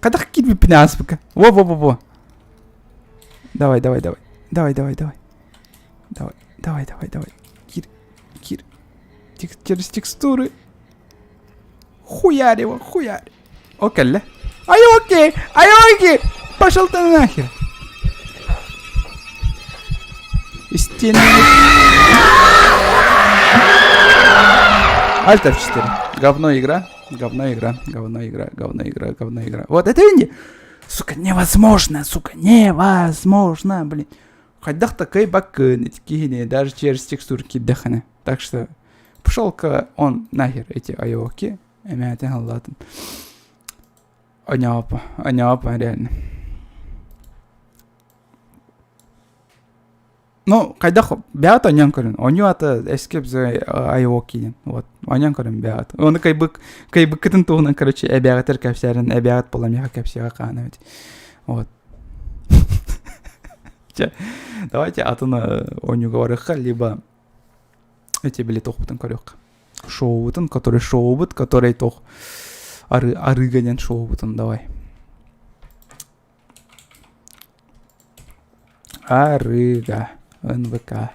Хайдах киирбиппин ааспыкка. Во-во-во-во. Давай, давай, давай. Давай, давай, давай. Давай, давай, давай, давай. Кир, кир. Тек, через текстуры. Хуярь его, хуярь. О, кэллэ. Ай, окей, ай, окей. Пошел ты нахер. Стены. Alt F4. Говно игра. Говно игра. Говно игра. Говно игра. Говно игра. Вот это инди. Сука, невозможно, сука, невозможно, блин. Хайдах такой бакын, даже через текстурки киирдэххинэ. Так что пошел-ка он нахер, эти айоки. Эмээтин халлаатын. Оняопа, оняопа, реально. Ну, хайдах бэйэҕит оонньоон көрүн. Оонньуу аата Escape the Ayuwoki диэн. Вот. Оонньоон көрүн бэйэҕит. Ону кыайбык, кыайбыккытын туһунан, короче, эбээҕитэр кэпсээрин, эбээҕит буолан миэхэ кэпсиэҕэ хаан эбит. Вот. Чэ, давайте атын оонньууга барыахха, либо эти били туохпутун көрүөххэ. Шоубутун, который шоубут, который туох ары, арыыга диэн шоубутун давай. Арыыга НВК.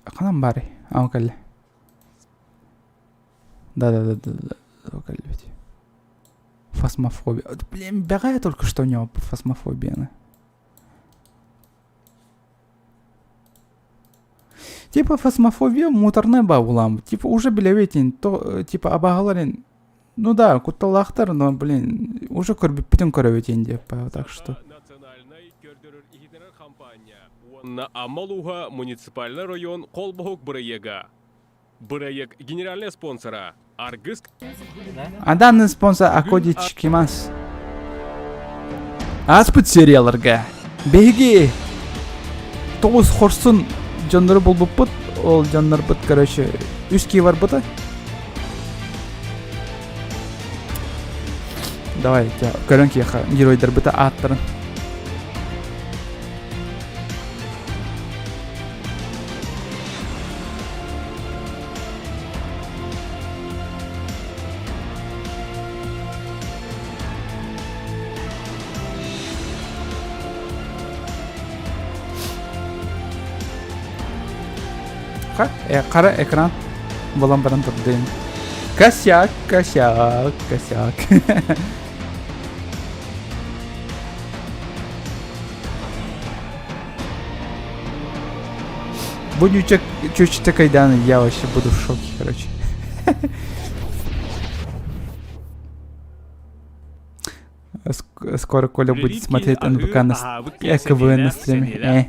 Ханан баарый? Аа кэллэ. Да-да-да-да, кэлбит. Фасмофобия. Блин, бэҕэһээ только что у него фасмофобия. Типа фасмофобия муторная баулам. Типа уже билэбитин, то типа абаһаларын ну да, кутталаахтар, но блин, уже көрбүппүтүн көрөбүтин диэп так что. Национальнай көрдөрөр-иһитинэр хампаанньа уонна Амма улууһа муниципальнай район холбоһук бырайыага. Бырайыак генеральнай спонсора Аргыс А данный спонсор Акодич Кимас. Ааспыт серияларга биһиги тоҕус хорсун дьоннору булбуппут. Ол дьоннорбут, короче, үс киһи барбыта. Давай, көрөн киэхэ геройдарбыта ааттарын. Хара экран булан баран турдун. Косяк, косяк, косяк. Буду чуть кайдан, я вообще буду в шоке, короче. Скоро Коля будет смотреть НВК на КВН на стриме.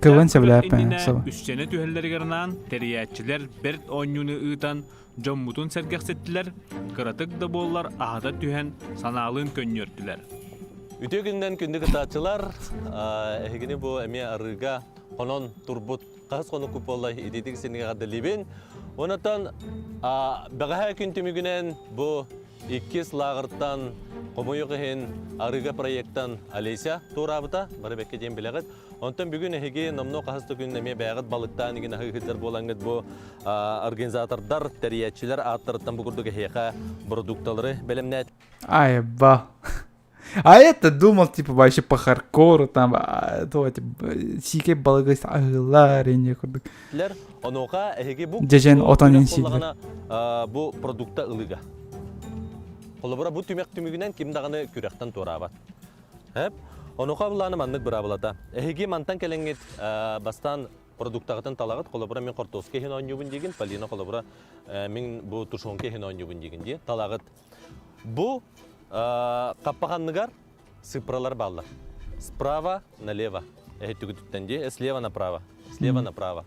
КВН сөбүлээппин Үссэнэ түһэллэригэр анаан тэрийээччилэр бэрт оонньууну ыытан дьоммутун сэргэхситтилэр, кыратык да буоллар аһата түһэн санаалыын көнньүөртүлэр. Үтүө күнүнэн күндү кытааччылар, эһигини бу эмиэ арыыга хонон турбут хаһыс хонукку буолла ититик синигэ эҕэрдэлиибин. Онотон бэҕэһээ күн түмүгүнэн бу иккис лааҕыртан хомойуох иһин арыыга проектан Олеся туораабыта, бары бэккэ диэн билэҕит. Онтон бүгүн эһиги номнуо хаһыс да күн эмиэ бэйэҕит балыктаан игин аһыы сылдьар буолаҥҥыт бу организатордар, тэрийээччилэр ааттарыттан бу курдук эһиэхэ продукталары бэлэмнээтилэр. Ай, ба. А это думал, типа, вообще по хардкору, там, то, типа, сиикэй балыгы аһыыллар, инне курдук. Онуоха эһиги бу Дьэдьэн отон инсииллэр. бу продукта ылыга. Холобура бу түмэх түмүгүнэн ким даҕаны күрэхтэн туораабат. Эп, онуоха былааны маннык быраабылата. Эһиги мантан кэлэҥҥит бастаан продуктаҕытын талаҕыт, холобура мин хортуоска иһин оонньуубун диигин, Полина холобура мин бу тушенка иһин оонньуубун диигин дии, талаҕыт. Бу хаппаханныгар цифралар бааллар. Справа налево. Эһиттүгүтүттэн дии, слева направо, слева направо.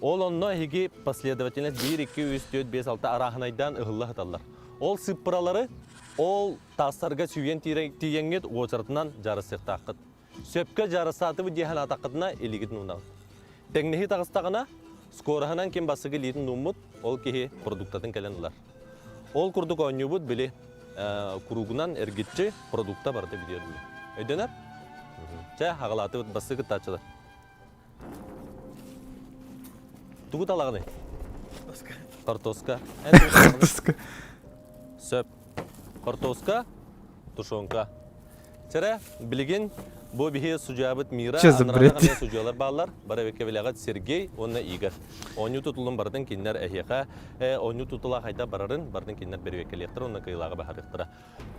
Ол онно эһиги последовательность 1, 2, 3, 4, 5, 6 арааһынайдаан ыһылла сыталлар. Ол сыппыралары ол таастарга сүүйэн тиийэҥҥит уочаратынан дьаарыстыахтааххыт. Сөпкө дьаарыстаатыбыт дии санаатаххытына илиигитин уунаҕыт. Тэҥнэһии таҕыстаҕына, скороһынан ким бастакы илиитин ууммут, ол киһи продуктатын кэлэн ылар. Ол курдук оонньуубут били куруугунан эргиччи продукта барыта бүтүөр Өйдөнөр? Чэ, аҕалаатыбыт бастакы кыттааччылар. Тугу талаҕыный? Картоска. Картоска. Сөп. Картоска, тушенка. Чэрэ, билигин бу биһи судьуйабыт Мира, Че за бред? анараа судьуйалар бааллар. Бары эбиккэ билэҕит Сергей уонна Игорь. Оонньуу тутулун барытын кинилэр эһиэхэ оонньуу тутула хайда барарын барытын кинилэр бэрэбиэркэлиэхтэрэ уонна кыайыылааҕы баһарыахтара.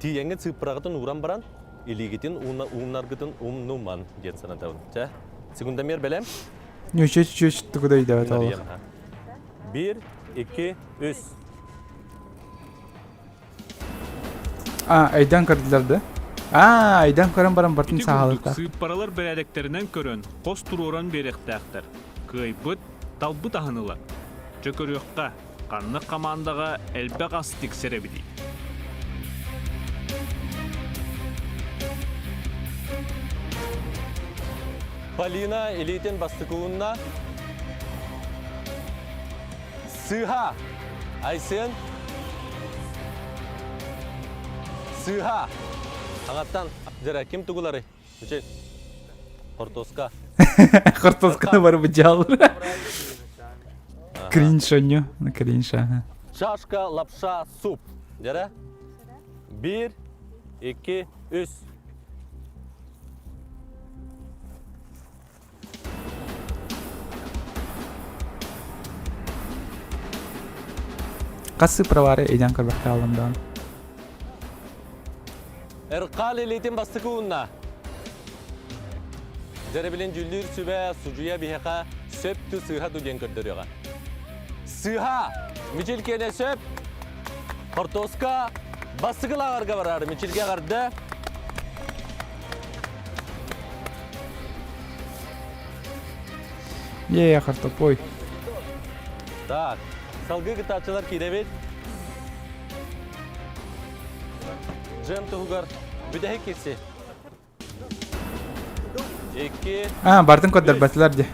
Тиийэҥҥит сыыппараҕытын ууран баран, илиигитин уунаргытын умнуман диэн санатабын. Чэ, секундомер бэлэм? Ньүчүч чүч тугу да өйдөөбөт олох. Биир, икки, үс. А, өйдөөн көрдүлэр да? А, өйдөөн көрөн баран бартын Ити курдук саалыктаах. сыыппаралар бэрээдэктэринэн көрөн, хос туруоран биэриэхтээхтэр. Кыайбыт, талбыт аһын ылар. Чэ көрүөххэ, ханнык хамаандаҕа элбэх ас тиксэр эбитий? Полина илиитин бастакы уунна. Сыыһа! Айсен! Сыыһа! Аҥаттан дьэрэ ким тугуларый? Үчүй. Хортуоска. Хортосканы бары быдьааллар. Кринж онньу. Кринж, ага. Чашка, лапша, суп. Дьэрэ? Биир, икки, үс. Хас сыпра иден көрбөхтө алым даан. Эркал илиитин бастакы уунна. Дьэрэбилин дьүллүүр сүбэ судьуйа биһиэхэ сөп ту сыыһа ду диэн көрдөрүөҕэ. Сыыһа! Мичил киэнэ сөп. Хортуоска бастакы лааҕырга барар. Мичилгэ эҕэрдэ. Е, хартопой. Так, салгыы кытааччылар киирэбит. Джем туһугар бүтэһик кирси. Икки. А, бартын көрдөрбөтүлэр дии.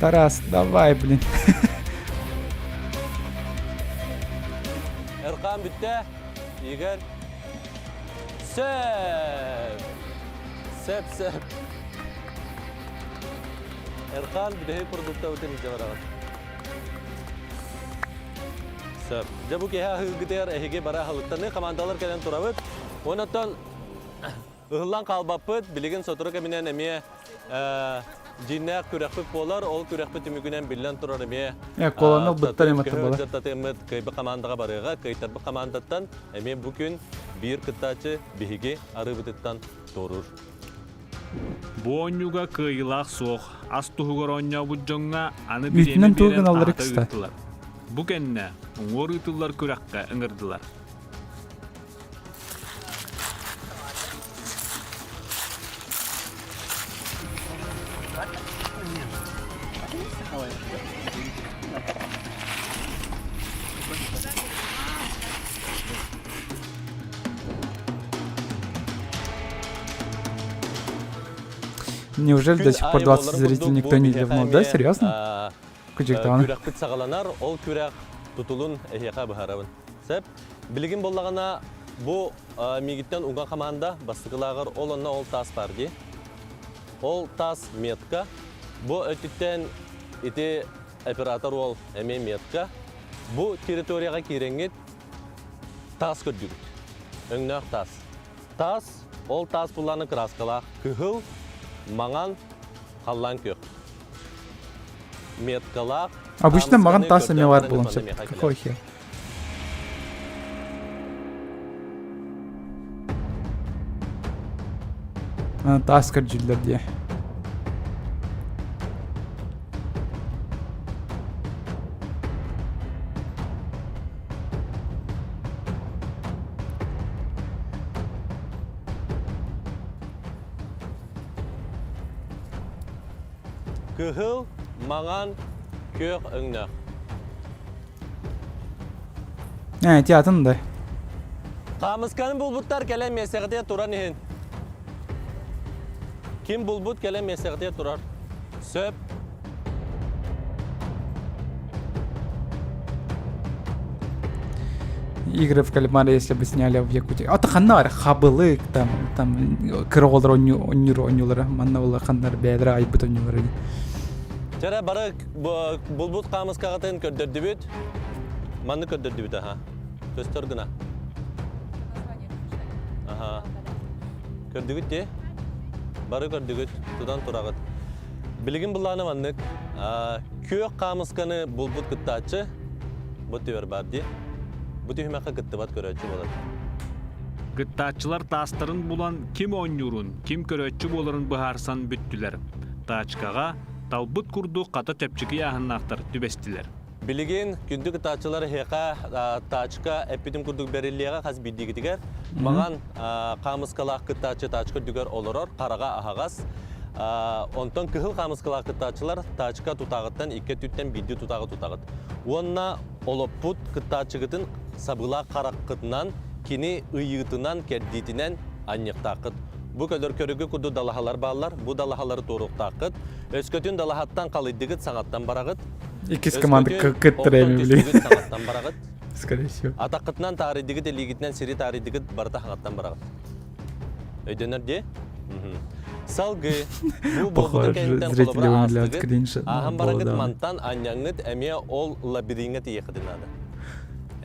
Тарас, давай, блин. Эркан бүттэ. Игорь. Сөп. Сөп, сөп. Эркан бүтэһик продукта өтөн илдьэ бараҕын. Сөп. Дьэ бу киһи аһыыргытыгар эһиги бара аһылыктаныы командалар кэлэн турабыт. Онон ыһыллан хаалбаппыт. Билигин сотору кэминэн эмиэ дьиҥнээх күрэхпит буолар. Ол күрэхпит түмүгүнэн биллэн турар эмиэ Колонна ылбыттар эмэтэ буолар. Татыаммыт кыайбыт командаҕа барыаҕа. Кыайтарбыт командаттан эмиэ бу күн биир кыттааччы биһиги арыыбытыттан туоруур. Бу оонньууга кыайыылаах суох, ас туһугар оонньообут дьоҥҥо аны бириэмэ Үүтүнэн тугу биэрэн гыналлар аһата кстати? ыыттылар. Бу кэннэ уҥуор ыытыллар күрэххэ ыҥырдылар. Неужели до Күн сих пор аайы 20 буоларын зрителей курдук никто бу не биһиэхэ ливнул, да? эмиэ Серьезно? Кыдьыктаҕына. күрэхпит саҕаланар, ол күрэх тутулун эһиэхэ быһаарабын. Сөп. Билигин буоллаҕына бу миигиттэн уга хамаанда бастакылааҕар ол онно ол таас баар дии. Ол таас метка. Бу өттүттэн ити оператор уол эмиэ метка. Бу территорияҕа киирэҥҥит таас көрдүгүт. Өҥнөөх таас. Таас, ол таас буллааны кырааскалаах кыһыл, маҥан, халлаан күөх. Меткалаах Обычно маҕан хаамысканы таас эмиэ көрдөөн баар баран буолуон манна сөп. миэхэ Какой кэлэр. хер? Таас көрдүүллэр дии. Кыһыл, маҥан, күөх өҥнөөх. Ээ, ити атын да. Хаамысканы булбуттар кэлэн миэстэҕитигэр туран иһин. Ким булбут кэлэн миэстэҕитигэр турар. Сөп. Игры в кальмаре, если бы сняли в Якутии. А то ханна хабылык там, там кыра оҕолор онньуур онньуулара, манна була ханнар бэйэлэрэ айбыт онньуулара. Чэрэ бары булбут хаамыскаҕытын көрдөрдүбүт. Манны көрдөрдүбүт аха. Көстөр гына. Аха. Көрдүгүт дии? Бары көрдүгүт, тутан тураҕыт. Билигин былааны маннык. Күөх хаамысканы булбут кыттааччы бу түбэр баар дии. Бу түһүмэххэ кыттыбат көрөөччү буолар. Кыттааччылар таастарын булан ким оонньуурун, ким көрөөччү буоларын быһаарсан бүттүлэр. Тачкаҕа талбыт курдук хата чэпчэки ыйааһыннаахтар түбэстилэр. Билигин күндү кытааччылар эһиэхэ тачка эппитим курдук бэриллиэҕэ хас биирдиигитигэр. Маҥан хаамыскалаах кыттааччы тачка үрдүгэр олорор, хараҕа аһаҕас. Онтон кыһыл хаамыскалаах кыттааччылар тачка тутааҕыттан икки өттүттэн биирдии тутааҕы тутаҕыт. Уонна олоппут кыттааччыгытын сабыылаах хараххытынан, кини ыйыытынан, кэрдиитинэн анньыахтааххыт. Бу көлөр көрүгү курдук далаһалар бааллар. Бу далаһалары туоруохтааххыт. Өскөтүн далаһаттан халыйдыгыт саҥаттан бараҕыт. Иккис команда Өскөтүн кыттар оттон эми билигин. түстүгүт саҥаттан бараҕыт. Скорее всего. Атаххытынан таарыйдыгыт, илиигитинэн сири таарыйдыгыт, барыта хаҥаттан бараҕыт. Өйдөнөр дии? Салгыы бу буолбутун Похоже, кэнниттэн зрители холобура умиляют аастыгыт, кринж ааһан бараҥҥыт буолла. мантан анньаҥҥыт эмиэ ол лабириҥҥа тиийэххитин наада.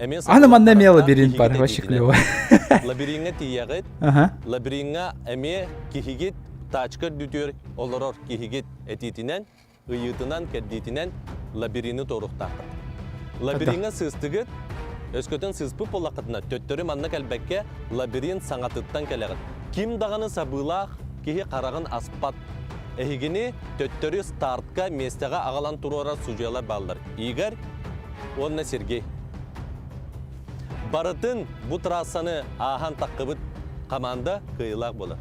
Эмиэ Аны манна эмиэ сахалар лабиринт бар, киһигит вообще этиитинэн. клево. Лабириҥҥа тиийэҕит, Ага. лабириҥҥа эмиэ киһигит тачка үрдүтүгэр олорор киһигит этиитинэн ыйыытынан, кэрдиитинэн лабирины туоруохтааххыт. Лабириҥҥа сыыстыгыт, өскөтүн сыыспыт буоллаххытына, төттөрү манна кэлбэккэ лабиринт саҥатыттан кэлэҕит. Ким даҕаны сабыылаах киһи хараҕын аспат. Эһигини төттөрү стартка миэстэҕэ аҕалан туруорар судьуйалар бааллар. Игорь уонна Сергей. Барытын бу трассаны ааһан таххыбыт команда кыайыылаах буолар.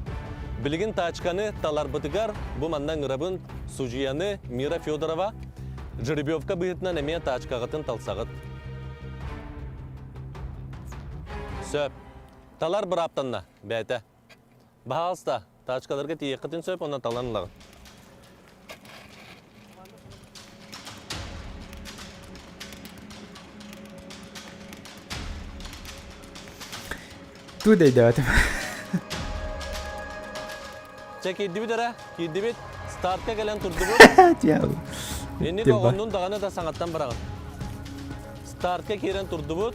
Билигин тачканы таларбытыгар бу манна ыҥырабын судьуйаны Мира Федорова жеребьевка быһыытынан эмиэ тачкаҕытын талсаҕыт. Сөп. Талар бырааптанна, бэйэтэ. Баһаалыста, тачкаларга тиийиэххитин сөп, онно талан ылаҕыт. Ту дэйдээбэтим. Чэ, киирдибит эрэ, киирдибит. Стартка кэлэн турдубут. Инник оҕоннун даҕаны да саҥаттан бараҕын. Стартка киирэн турдубут.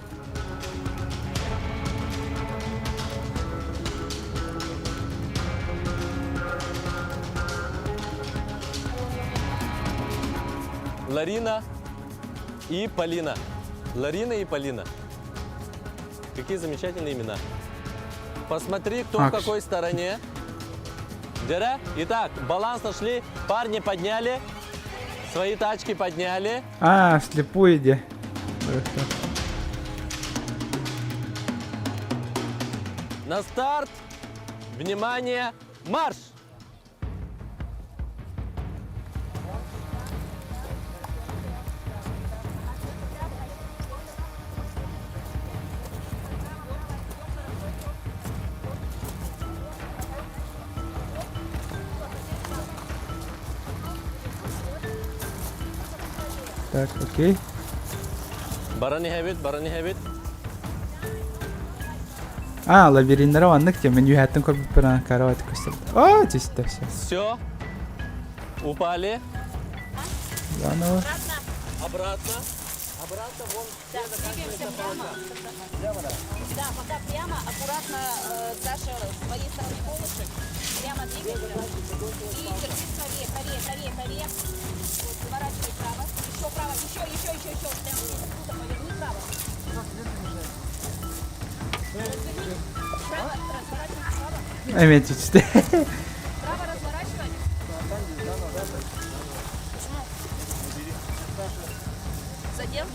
Ларина и Полина. Ларина и Полина. Какие замечательные имена. Посмотри, кто в какой стороне. Дера. Итак, баланс нашли. Парни подняли. Свои тачки подняли. А, вслепую иди. На старт. Внимание, марш! Так, окей. Баран иһэбит, баран иһэбит. А, лабириннара маннык тем, мен үһәттен көрбүппүн карават көстөр. А, чисто все. Все. Упали. Заново. Обратно. Обратно вон. Да, двигаемся прямо. Да, пока прямо, аккуратно, э, Саша, с твоей стороны колышек. Прямо двигаемся. И держись правее, правее, правее, правее. Вот, поворачивай право. Еще право, еще, еще, еще, еще. Прямо здесь, оттуда поверни право. Разверни. Право, разворачивай право. Эмиэ чичти. Право разворачивай. Почему? Задел?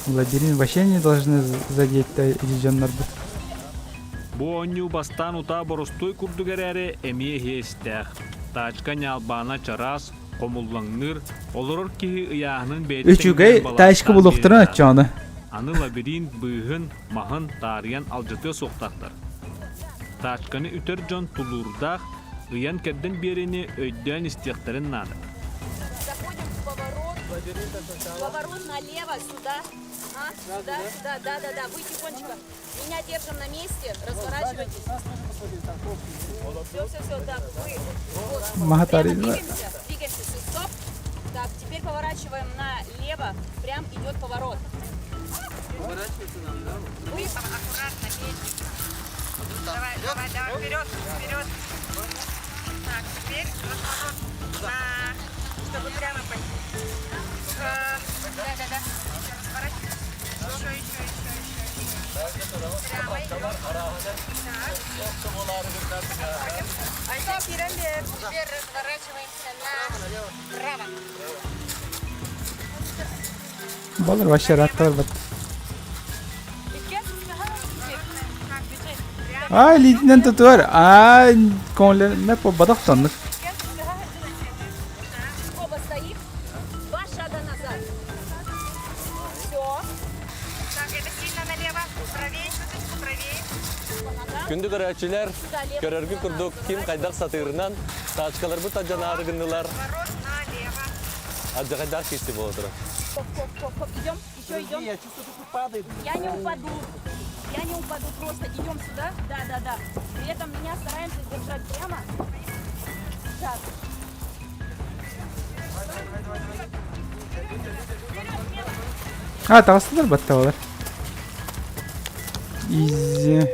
Лабиринт вообще не должны задеть дьоннорбут. Бу оонньуу бастаан утаа боростуой курдук эрээри эмиэ иһиэстээх. Тачка ньаалбаана чараас, хомуллаҥныыр, олорор киһи ыйааһынын бэйэтэ Үчүгэй тэҥинэн тачка балаастаан булуохтарын биэриэхтээх. оччоҕуна. Аны лабиринт быыһын, маһын таарыйан алдьатыа суохтаахтар. Тачканы үтэр дьон тулуурдаах, ыйан-кэрдэн биэриини өйдөөн истиэхтэрин наада. Заходим в поворот. Поворот налево, сюда. А, сюда, сюда, да, да, да. Вы тихонечко. Меня держим на месте, разворачивайтесь. Все, все, все, так, вы. Вот. Махатари. Прямо двигаемся, двигаемся, все, стоп. Так, теперь поворачиваем налево, прям идет поворот. Вы Аккуратно, медленно. Давай, давай, давай, вперед, вперед. Так, теперь разворот на, чтобы прямо пойти. Да, да, да. Еще разворачивай. Еще, еще, еще, еще, еще. Прямо идем. Так. Теперь разворачиваемся направо. Балар вообще раттар бат. Ай, лейтенант тутуар. Ай, конле по бадах таннык. Оба стоим. Два шага назад. Все. Так, это сильно налево. Правее, чуточку правее. Күндү көрөөччүлэр, көрөргү курдук ким хайдах сатыырынан тачкаларбыт адьанаары гыннылар. Поворот налево. Адьахайдаах киирси буола турар. Хоп, хоп, хоп, хоп. Идем, еще идем. Я чувствую, что падает. Я не упаду. Я не упаду. Просто идем сюда. Да, да, да. При этом меня стараемся держать прямо. Так. А, таҕыстылар батталар. Изи.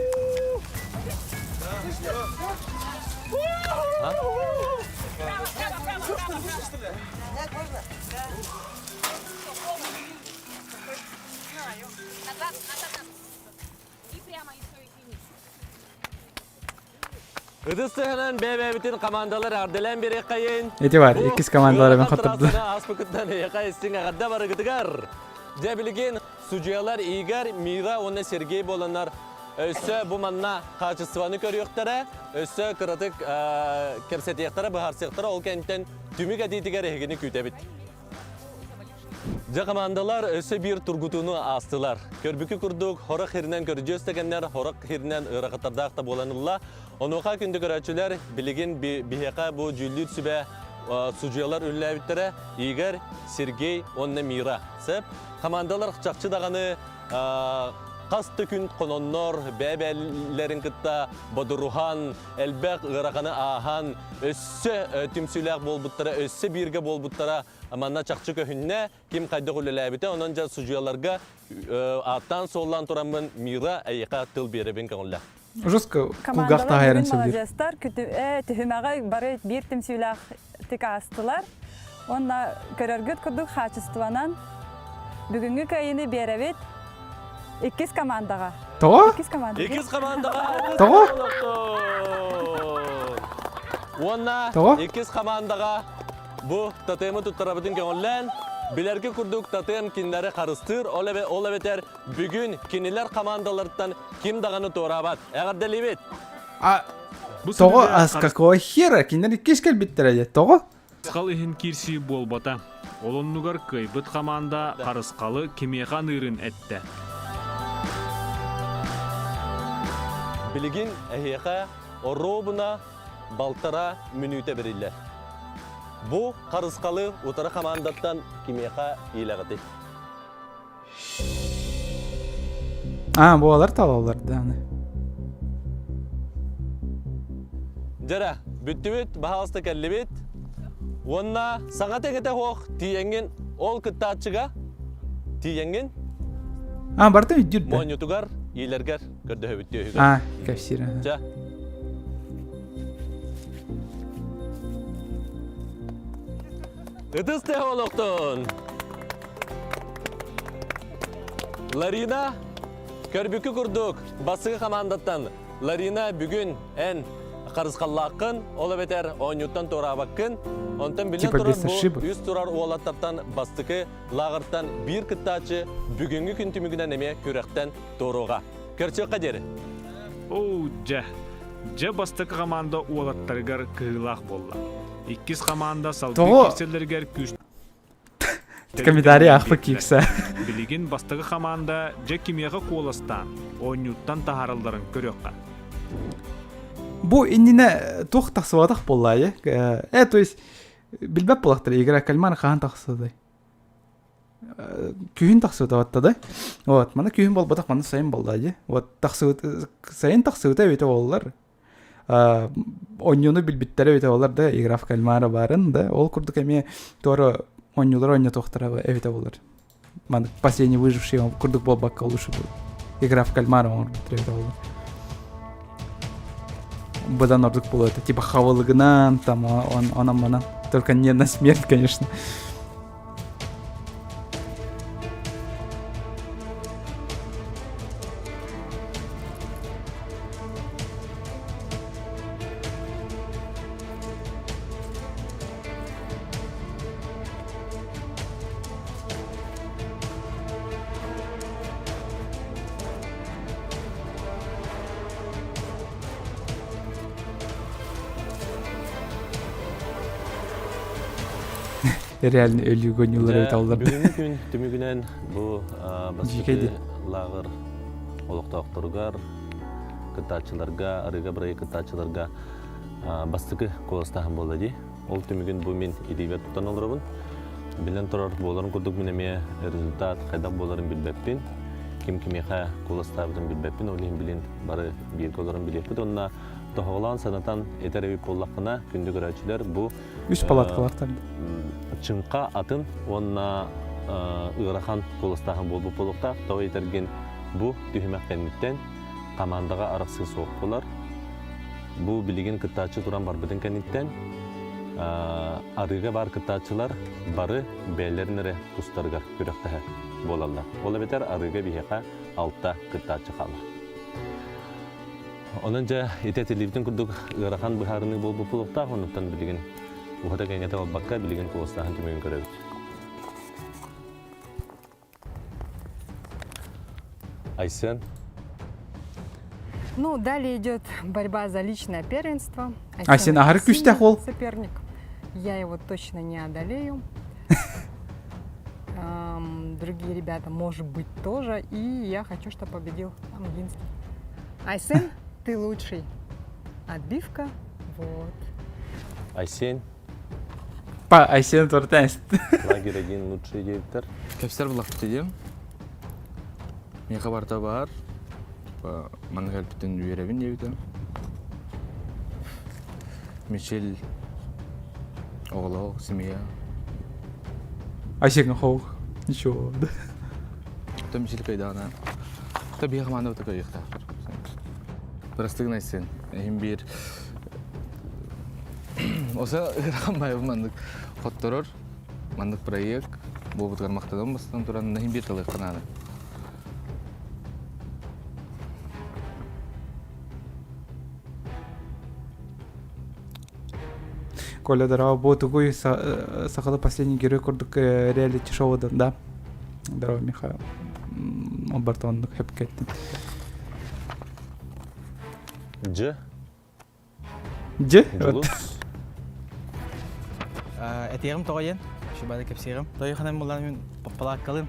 Назад, назад, назад. И прямо еще и финиш. Ытыс тыһынан бэйэ-бэйэбитин командалар ардылаан биэриэххэйин. Эти бар, иккис командалар мен хотторду. Ааспыкыттан эйэхэ истиҥ эҕэрдэ барыгытыгар. Дьэ билигин судьуйалар Игорь, Мира уонна Сергей буоланнар өссө бу манна хаачыстыбаны көрүөхтэрэ, өссө кыратык кэпсэтиэхтэрэ, быһаарсыахтара, ол кэнниттэн түмүк этиитигэр эһигини күүтэбит. Дьэ командалар өссө биир тургутууну аастылар. Көрбүкү курдук, хорох хиринэн көрдьүөс да кэмнэр, хорох хиринэн ыарахаттардаах да буолан ылла. Онуоха күндү көрөөччүлэр, билигин биһиэхэ бу дьүүллүүр сүбэ судьуйалар үлэлээбиттэрэ Игорь, Сергей уонна Мира. Сөп. Командалар чахчы даҕаны хас да күн хононнор, бэйэ-бэйэлэрин кытта бодуруһан, элбэх ыараханы ааһан, өссө түмсүүлээх буолбуттара, өссө бииргэ буолбуттара манна чахчы көһүннэ, ким хайдах үлэлээбитэ, онон дьэ судьуйаларга ааттаан-суоллаан тураммын Мира эйиэхэ тыл биэрэбин көҥүллээх. Жестко кулгаах таһайарын сөбүлүүр. Маладьыастар түһүмэҕи бары биир түмсүүлээхтик аастылар. Уонна көрөргүт курдук хаачыстыбанан бүгүҥҥү кыайыыны биэрэбит иккис командаҕа. Тоҕо? Иккис команда. Иккис командаҕа Тоҕо? Уонна Тоҕо? иккис командаҕа Бу тотемы туттарабытын көҥүллээн, билэргэ курдук тотем кинилэри харыстыыр, ол, ол эбэтэр бүгүн кинилэр командаларыттан ким даҕаны туораабат. Эҕэрдэлиибит! А тоҕо ас какого хера кинилэр иккис кэлбиттэрэ дьэ тоҕо? Харысхал иһин киирсии буолбата. Ол оннугар кыайбыт хамаанда Харысхалы кимиэхэ аныырын эттэ. Билигин эһиэхэ оруобуна балтараа мүнүүтэ бэриллэр. Бу харысхалы утары хамаандаттан кимиэхэ иилэҕитий? А, буолар талаллар дааны. Дьэрэ, бүттүбүт, баһаалыста кэллибит. Уонна саҥа тэҥэтэ суох тиийэҥҥин ол кыттааччыга тиийэҥҥин А, барыта өйдүүр да. моонньутугар, иилэргэр көрдөһөбүт түөһүгэр. А, кэпсиир. Чэ. Ытыс тэһэ олохтун! Ларина, көрбүккү курдук, бассыгы командаттан Ларина бүгүн эн харысхаллааххын, ол эбэтэр оонньууттан туораабаккын, онтон билэн Типа турар без бу ошибок. үс турар уолаттартан бастакы лааҕыртан биир кыттааччы бүгүҥҥү күн түмүгүнэн эмиэ күрэхтэн туоруоҕа. Көрсүөххэ диэри. Оо, дьэ. Дьэ бастакы команда уолаттарыгар кыһыылаах буолла. Иккис команда салгыы Тоҕо? киирсэллэригэр күүс Комментарий аахпыт киирсэ. Билигин бастакы команда дьэ кимиэхэ куоластаан, оонньууттан таһааралларын көрүөххэ. Бу иннинэ туох тахсыбатах буоллаайы? Э, то есть билбэт буолахтар игра кальмар хаһан тахсыдай? Күһүн тахсыбыта батта да. Вот, мана күһүн буолбатах, мана сайын буолла дии. Вот тахсыбыт сайын тахсыбыта эбитэ буоллар. Оонньууну билбиттэрэ эбитэ буоллар да, игра в кальмара баарын да, ол курдук эмиэ туора оонньуулар оонньотуохтара эбитэ буоллар. Маны последний выживший курдук буолбакка лучше будет. Игра в кальмара оҥорбуттар эбитэ буоллар. Быдан ордук буолуо это типа хавалыгынан там он онон манан только не на смерть конечно Реально өлүү көньүлэр Дьэ, эбит аллар. бүгүҥҥү күн түмүгүнэн бу Дьиикэй бастакы дии. лааҕыр олохтоохторугар, кыттааччыларга, арыыга бырайыак кыттааччыларга бастакы куоластааһын буолла дии. Ол түмүгүн бу мин илиибэр тутан олоробун. Билэн турар буоларын курдук мин эмиэ результат хайдах буоларын билбэппин. Ким кимиэхэ куоластаабытын билбэппин, ол иһин билин бары бииргэ олорон билиэхпит. Онно тоһоҕолоон санатан этэр эбит буоллаххына, күндү көрөөччүлэр, бу Үс палаткалартан. Чыҥха атын уонна ыарахан куоластааһын буолбут буолуохтаах. Тоҕо этэргин бу түһүмэх кэнниттэн хамаандаҕа арахсыы суох буолар. Бу билигин кыттааччы туран барбытын кэнниттэн арыыга баар кыттааччылар бары бэйэлэрин эрэ тустарыгар күрэхтэһэр буолаллар. Ол эбэтэр арыыга биһиэхэ алта кыттааччы хаалар. Онон дьэ ити этиллибитин курдук ыарахан быһаарыныы буолбут буолуохтаах, оннуттан билигин уһата-кэҥэтэ барбакка билигин куоластааһын түмүгүн көрөбүт. Айсен. Ну, далее идет борьба за личное первенство. Айсен аһары күүстээх уол. Соперник. Я его точно не одолею. Другие ребята, может быть, тоже. И я хочу, чтобы победил Амгинский. Айсен, ты лучший. Отбивка, вот. Айсен. Па, Айсен тортест. Лагерь один лучший директор. Кэпсэр булахпыт дием. Миэхэ барыта баар. Манна кэлбитин үөрэбин диэбитим. Мичил оҕолоох семья. Айсен хоох. Ничего. Том Мичил кайдаана. Та биһиэхэ хамаанда быта кыайыахтаахтар. Бырастыгын Айсен. Эһин биир Оса ыарахан байбы маннык хотторор маннык проект буолбутугар махтанан бастан туран наһин биир талыахха наада. Коля здорово, бу тугуй сахалы последний герой курдук реалити шоудан, да? Здорово, Михаил. Обартоннук хэпкеттин. Дж. Дьэ? Дьулус. Этиэҕим тоҕо диэн, шубада кэпсиэҕим. Тойханан булан мин палааккалын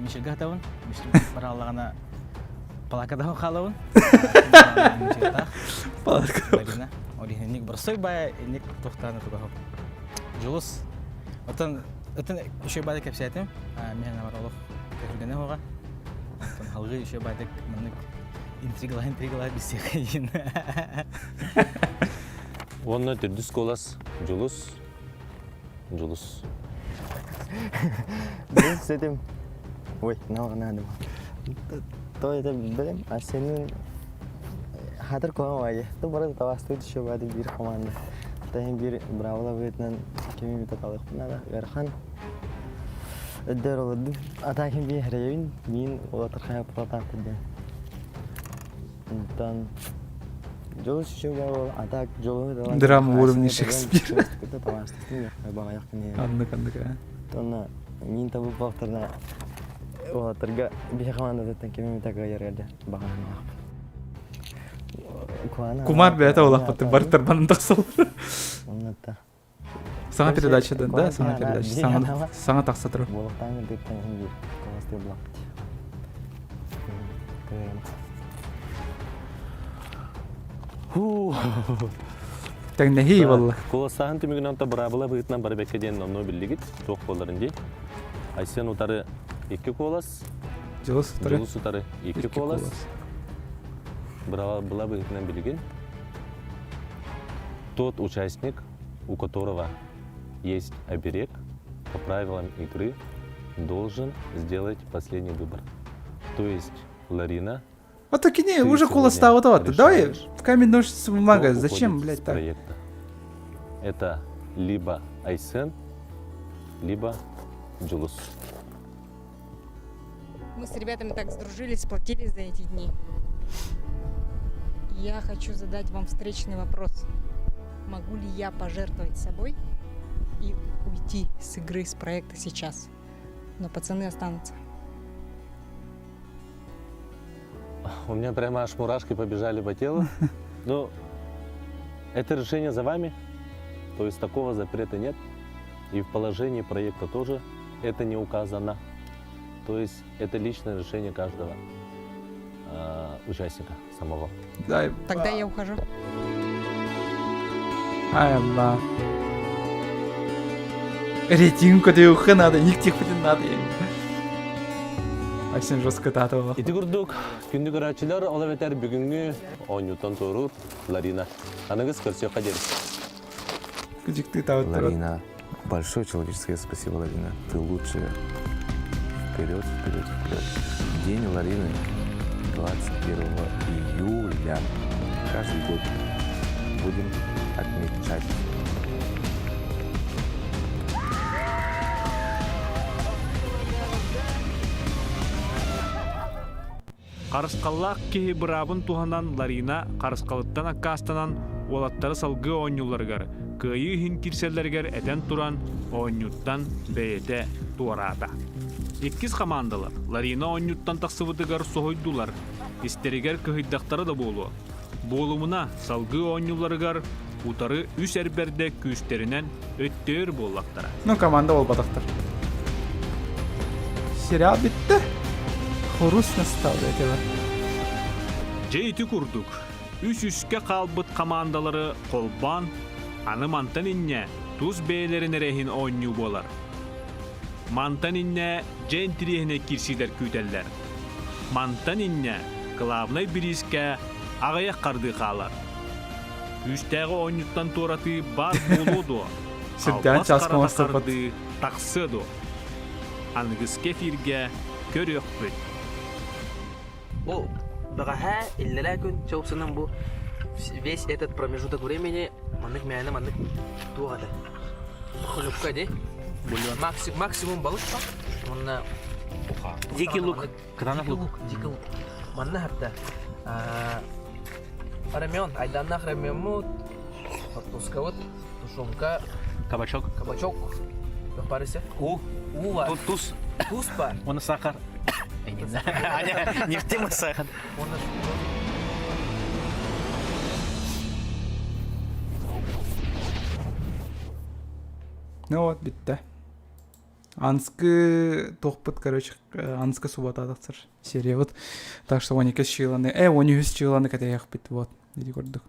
Мишельгэ хатабын. Мишель барааллаҕына палааккадаһын хаалабын. Палаакка. Марина. Ол иһин инник боростой баайа инник тохтааны тугаһым. Дьулус. Оттон оттон еще баайда кэпсээтим. Мин амар олох көһүргэнэ хоҕа. Оттон халгыы еще баайдык маннык Интригалаһа интригалаһа билсиэхэйин. Уонна төрдүс куолас Дьулус. Дьулус. Дьулус этим. Ой, наҕанаадым. То это билем, а сенин хатыр куһаҕан баайы. Ту бары табаастыы түшө баады биир команда. Таһын биир браво быытынан кими бит аталыахпын наада. Ыарахан. Өйдөр олордум. Атаакин биир хэрэйэбин, миин улатыр хайа палатаахпыт диэн. Онтон дьолу сүчүгэ а так дьолу Драма уровня Шекспир. Аннык аннык э. Тонна мин табы повторна уолаттарга биһи командатыттан кими такайарга баҕанаахпын. Кумар бэйэтэ улахпыт барыттар банан тахсалар. Оннотта. Саҥа передача да, да, саҥа передача. Саҥа саҥа тахса турар. Буолуктаан кырдыктан иһин колостый булаппыт. Тэҥнэһии буолла. Куоластааһын түмүгүнэн то быраабыла быһыытынан бары бэккэ диэн онно биллигит. Туох буоларын дии. Айсен утары икки куолас. Дьулус утары. Дьулус утары икки куолас. Быраабыла быһыытынан билигин. Тот участник, у которого есть оберег, по правилам игры должен сделать последний выбор. То есть Ларина А так и не, ты уже сегодня куоластаабыта Давай решаешь, камень, ножницы, бумага. кто Зачем, уходит блядь, с так? проекта. Это либо Айсен, либо Джулус. Мы с ребятами так сдружились, сплотились за эти дни. Я хочу задать вам встречный вопрос. Могу ли я пожертвовать собой и уйти с игры, с проекта сейчас? Но пацаны останутся. У меня прямо аж мурашки побежали по телу. Ну, это решение за вами. То есть такого запрета нет. И в положении проекта тоже это не указано. То есть это личное решение каждого э, участника самого. Дай. Тогда я ухожу. Ай, Аллах. Рейтинг көтүөххэ надо, никтихпитин надо. Айсен жестко тааталах. Ити курдук, күндү көрөөччүлэр, ол эбэтэр бүгүҥҥү оонньууттан туоруур Ларина. Аныгыс көрсүөххэ диэри. Күдьүктүү таабыттар. Ларина, большое человеческое спасибо, Ларина. Ты лучшая. Вперед, вперед, вперед. День Ларины 21 июля. Каждый год будем отмечать. Харысхаллаах киһи быраабын туһанан Ларина харысхалыттан аккаастанан уолаттары салгыы оонньууларыгар, кыайыы иһин киирсэллэригэр этэн туран, оонньууттан бэйэтэ туораата. Иккис хамаандалар Ларина оонньууттан тахсыбытыгар соһуйдулар, истэригэр кыһыйдахтара да буолуо. Буолумуна, салгыы оонньууларыгар утары үс эр бэрдэ күүстэринэн өттөөр буоллахтара. Ну, команда буолбатахтар. Сериал бүттэ. Хурус настал этого. Дьэ ити курдук, үс-үскэ хаалбыт хамаандалары холбоон, аны мантан инньэ тус бэйэлэрин эрэ иһин оонньуу буолар. Мантан инньэ дьэ интириэһинэй киирсиилэр күүтэллэр. Мантан инньэ кылаабынай бириискэ аҕыйах хардыы хаалар. Күүстээҕи оонньуттан туоратыы баар буолуо дуо? Сүрдээх Албас чаас харата оҥостубут. хардыы тахсыа дуо? Аныгыскы эфиргэ көрүөхпүт. Бу бэҕэһээ иллэрээ күн чопсунан бу весь этот промежуток времени маннык мээнэ маннык туох этэ хлебка ди максимум балык па уонна Дикий лук. Кытаанах лук. Дикий лук. Манна хатта рамен, айданнаах раменмут, хортуускабыт, тушенка, Кабачок. Кабачок. Парыся. У. У бар. Туз. Туз бар. Уонна сахар. Не в тему сахар. Ну вот, бүттэ. Анскы туохпут, короче, анскы суббота тахсар серия вот. Так что 12 чыыланы, э, 13 чыыланы кэтэһиэхпит, вот, ити курдук.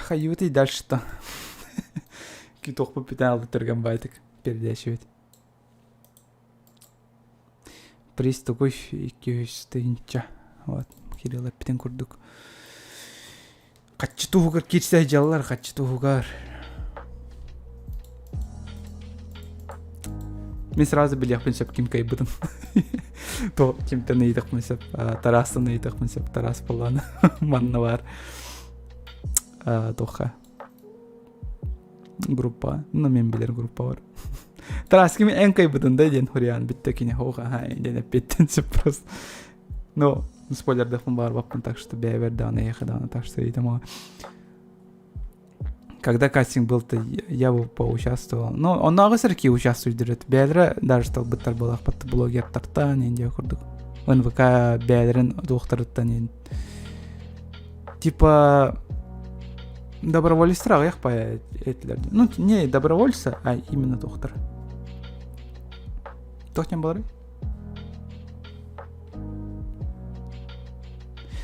Хайыбытый дальше-то? Туохпут бүтэн алды түргэн байтык передача Приз тугуй 200 тыһыынча. Вот, Кирилл эппитин курдук. Хаччы туһугар киирсэ дьаллар, хаччы туһугар. Мин сразу билиэхпин сөп ким кыайбытын. То кимтэн ыйытыахпын сөп, Тарастан ыйытыахпын сөп, Тарас буоллаҕына манна баар. Туохха группа, ну мен билэр группа бар. Тарас ким эн кыайбытын да диэн хуриан бүттэ кини хоха диэн эппиттэн сөп просто. Ну, спойлердахпын баарбаппын, так что бэйэбэр даҕаны эйиэхэ даҕаны так что ыйытамаҕа. Когда кастинг был-то, я бы поучаствовал. Но оннооҕу сэрки участвуйдырыт. Бэйэлэрэ даже талбыттар буолаахпат блогертартан индия курдук. НВК бэйэлэрин туохтарыттан ин. Типа добровольцтар аҕыйах баайа этилэр. Ну, не добровольцы, а именно туохтар. Туох диэн буоларый?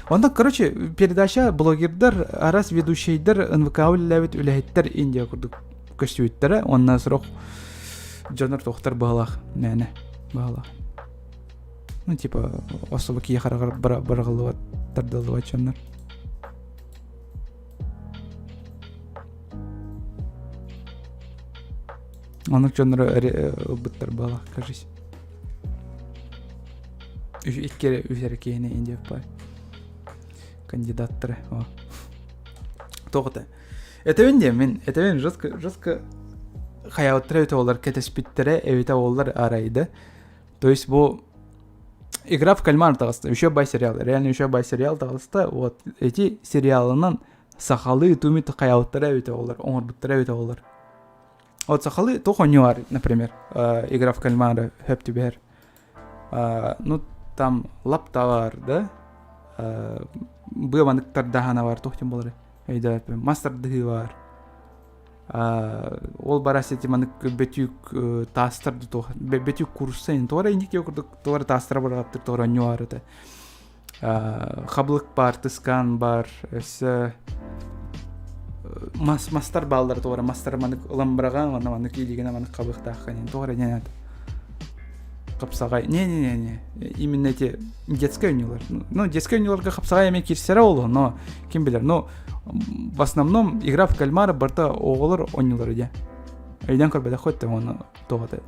Онно, короче, передача блогердар, арас ведущийдар, НВК үлэлээбит үлэһиттэр Индия курдук көстүбүттэрэ. Онно сорох дьоннор туохтар быһалаах мээнэ быһалаах. Ну, типа, особо киһи хараҕар быраҕыллыбат, тардыллыбат дьоннор. Оннук дьоннору ылбыттар быһалаах, кажись. Икки эрэ үс эрэ киһини индиаппай кандидаттары о туох этэ этэбин диэн мин этэбин жестко жестко хайаабыттара эбитэ буоллар кэтэспиттэрэ эбитэ буоллар арайда то есть бу игра в кальмар таҕыста еще бай сериал реально еще бай сериал таҕыста вот эти сериалынан сахалыы тумит хайаабыттара эбитэ буоллар оҥорбуттара эбитэ буоллар Вот сахалыы туох оонньуу баар, например, игра в кальмара хөп түбэһэр. Ну, там лапта бар, да? Быа манык тардаһана бар, туох диэн буолар? Өйдөөппүн. Мас тардыһыы бар. Ол барас эти манык бөтүүк таастар туох бөтүүк курса ин туора инник курдук туора таастара бараптыр туора ньуар это хабылык бар тыскан бар өссө мас мастар бааллар туора мастар манык ылан быраҕан уонна манык илиигинэ манык хабыахтааххын туора не хапсаҕай не не не не именно эти детские ойнуулар ну детские ойнууларга хапсаҕай эмиэ киирсэрэ ол но ким билэр но в основном игра в кальмара барыта оҕолор ойнуулара дьэ өйдөөн көрбөтөх хоть оны туох это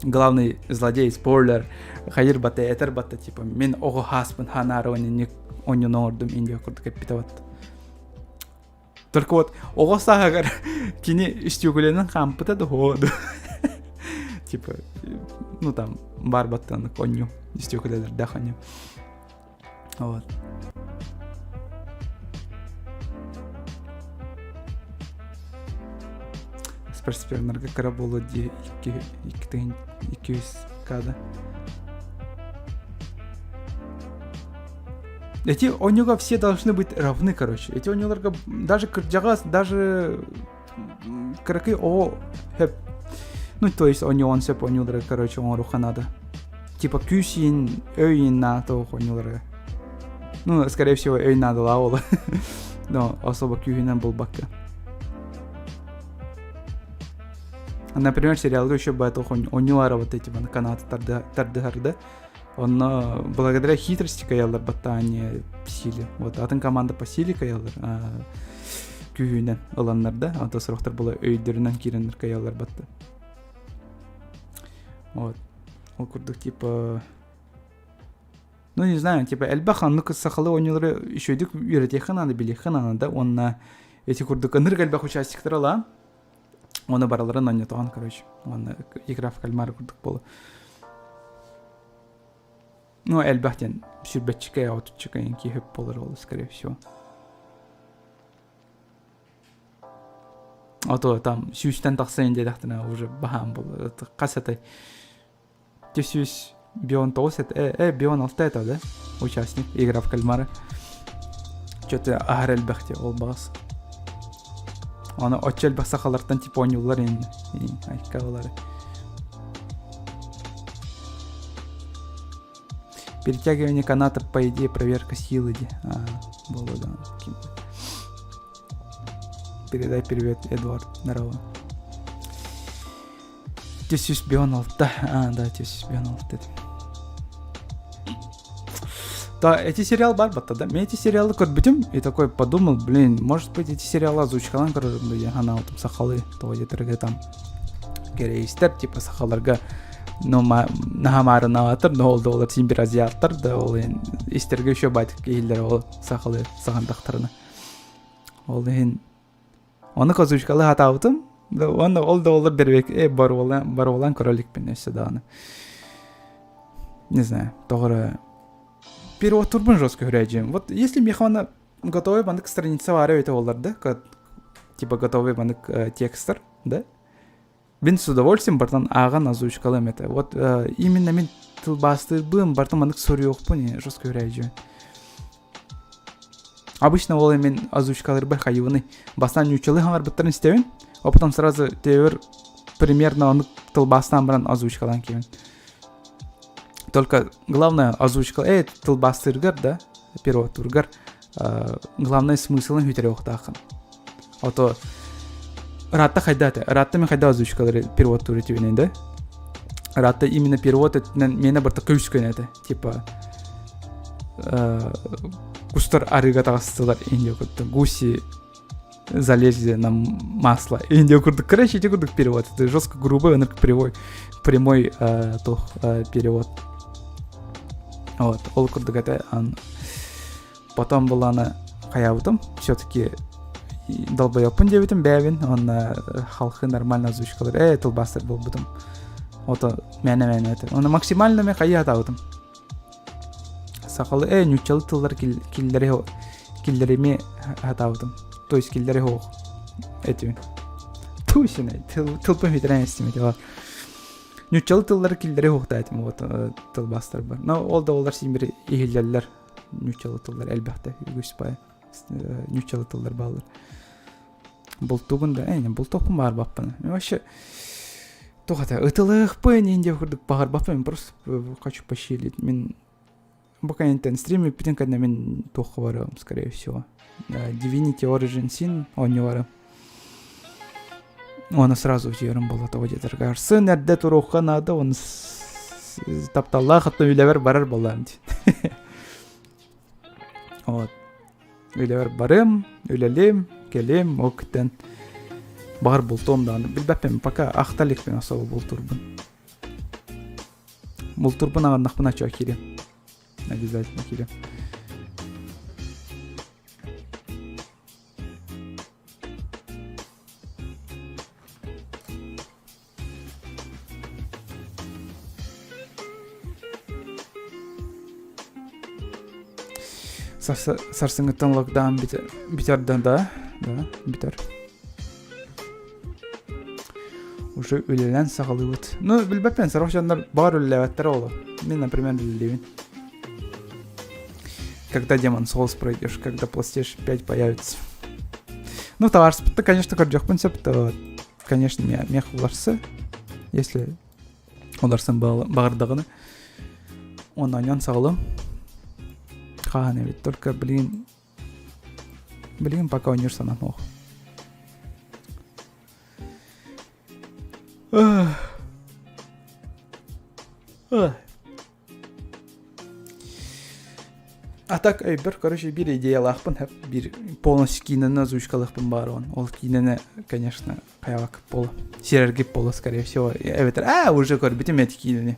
главный злодей спойлер хайыр бата этер бата типа мен оҕо хааспын ханаары онньу онньуну оҥордум индия курдук эппитэ вот Только вот оҕо сааһыгар кини үстүөкүлэнэн хаампыта да һоо типа ну там бар баттан онньу үстүөкүлэлэрдээх онньу вот спортсменнарга кыра буолуо дии 200 када Эти оонньууга все должны быть равны, короче. Эти оонньууларга даже кырдьаҕас, даже кыракый оҕо хөп. Ну, то есть оонньуон сөп оонньуулары, короче, оҥоруохха надо. Типа күүс иин, өй иин наада оонньууларга. Ну, скорее всего, өй наадалаа ол. Но особо күүһүнэн булбакка. Например, сериалга еще бывает оонньуулара вот эти канаты тардыһар да. Онно благодаря хитрости каяллар баттаане силе. Вот атын команда по силе каяллар күүһүнэн ыланнар да, ата сорохтор була өйдөрүнэн киирэннэр каяллар батта. Вот. Ол курдук типа ну не знаю, типа элбэх аннык сахалы оонньуулары үчүгэйдик үөрэтиэххэ наада, билиэххэ наада да, уонна эти курдук ынырык элбэх участиктар ылаан, Оны бараларын онньотоҕон, короче. Уонна игра в кальмар курдук буолу. Ну, элбэх диэн сүүрбэччикэ, отуччука киһи буолар ол, скорее всего. А то там сүүстэн тахсан диэтэхтинэ уже баһаам буолар. Хас этэй? 209 это, бион алта это, да? Участник, игра в кальмара. Что-то аһар элбэх те ол баҕас. Оны оччо элбэх сахалартан типа оонньууллар инни. Айкалары. Перетягивание каната, по идее, проверка силы. А, было, да. Передай привет, Эдуард. Здорово. 206. А, да, 206 этим. Да, эти сериалы бар батта, да? Мен эти сериалы көрбүтүм и такой подумал, блин, может быть, эти сериалы озвучкалан көрөрүм да анау там сахалы того где там кэрэйстэр типа сахаларга ну наһамаарынаатар но ол да олар син бир азиаттар да ол истерге еще байтык киһилер ол сахалы саҕандахтарына ол иһин Ону озвучкалыы сатаабытым. Уонна ол да олор бэрбэк э боруолаан боруолаан көрө иликпин өссө даҕаны. Не знаю, тоҕо эрэ переводтуурбун жестко көрөөдьүм. Вот если миэхэ уонна готовый маннык страница баара эбитэ буоллар да, типа готовый маннык текстер, да? Мин с удовольствием бартан ааҕан озвучкалыам этэ. Вот именно мин тылбаастыырбын бартан маннык суруйуохпун жестко көрөөдьүм. Обычно ол мен озвучкаларбар хайыбыный. Бастаан нууччалыы хаҥарбыттарын истэбин, а потом сразу тебер примерно ону тылбаастаан баран озвучкалаан киһибин. Только главное озвучка, э, тылбаастыыргар да, переводтуургар главное смыслын хүтэриэхтааххын. Ото ыраатта хайда этэ? Ыраатта мен хайда озвучкалары переводтуур этибинин да? Ыраатта именно перевод этинэн миэнэ барыта көүскөн этэ. Типа кустар арыыга таҕыстылар индия курдук гуси залезли на масло индия курдук короче ити курдук перевод это жестко грубый ынырык прямой прямой туох перевод вот ол курдук этэ потом буланы хайаабытым все-таки долбоебпун диэбитим бэйэбин уонна халхы нормально озвучкалар э тылбаастар буолбутум ото мээнэ мээнэ этэ уонна максимально мен хайыы сатаабытым сахалы э нууччалыы тыллар киллэри киллэрими сатаабытым то есть киллэри суох этибин тусина тылбын бүтэрэн истим этэ нууччалыы тыллары киллэри суохтаатым вот тылбаастарбар но ол да олар син бир иһиллэллэр нууччалыы тыллар элбэхтэ үгүс баай нууччалыы тыллар бааллар. Бултугун да, э, бултуохпун баарбаппын. Вообще, туох это, ытылыахпын иин диэх курдук баҕарбаппын, просто хочу пощилить. Мин бу кэнниттэн стрим бүппүтүн кэннэ мин туохха барыам, скорее всего. Divinity Origin Sin оонньуу барыам. Оны сразу утуйарым буолла тоҕо диэтэр Арсен эрдэ туруохха наада, оны тапталлаах оттон үлэбэр барар буоллаам дии. Вот. Үлэбэр барым, үлэлиэм, кэлиэм, ол кытын баҕар бултуом даҕаны билбэппин, пока ахта иликпин особо бултуурбун. Бултуурбун аҕыннахпына чуо киириэм. Обязательно киириэм. Сарсыҥҥыттан локдаун бүтэр да, да, бүтэр. Уже үлэлээн саҕалыыбыт. Ну, билбэппин, сорох дьоннор баар үлэлээбэттэр ол. Мин, например, үлэлиибин. Когда Demon Souls пройдешь, когда PlayStation 5 появится. Ну, товарспытты, конечно, көрдөхпүн сөп, то конечно, мех уларсы. Если уларсын баҕардаҕына. Онон саҕалым. Хаһан эбит, только, блин, блин, пока ойнуур санаам суох. А так өйбөр, короче, биир идеялаахпын, биир полностью киинэни озвучкалыахпын баарыбын. Ол киинэни, конечно, хайалак буола. Сирэргип буола, скорее всего. Эбэтэр, а, уже көрбүтүм эти киинэни.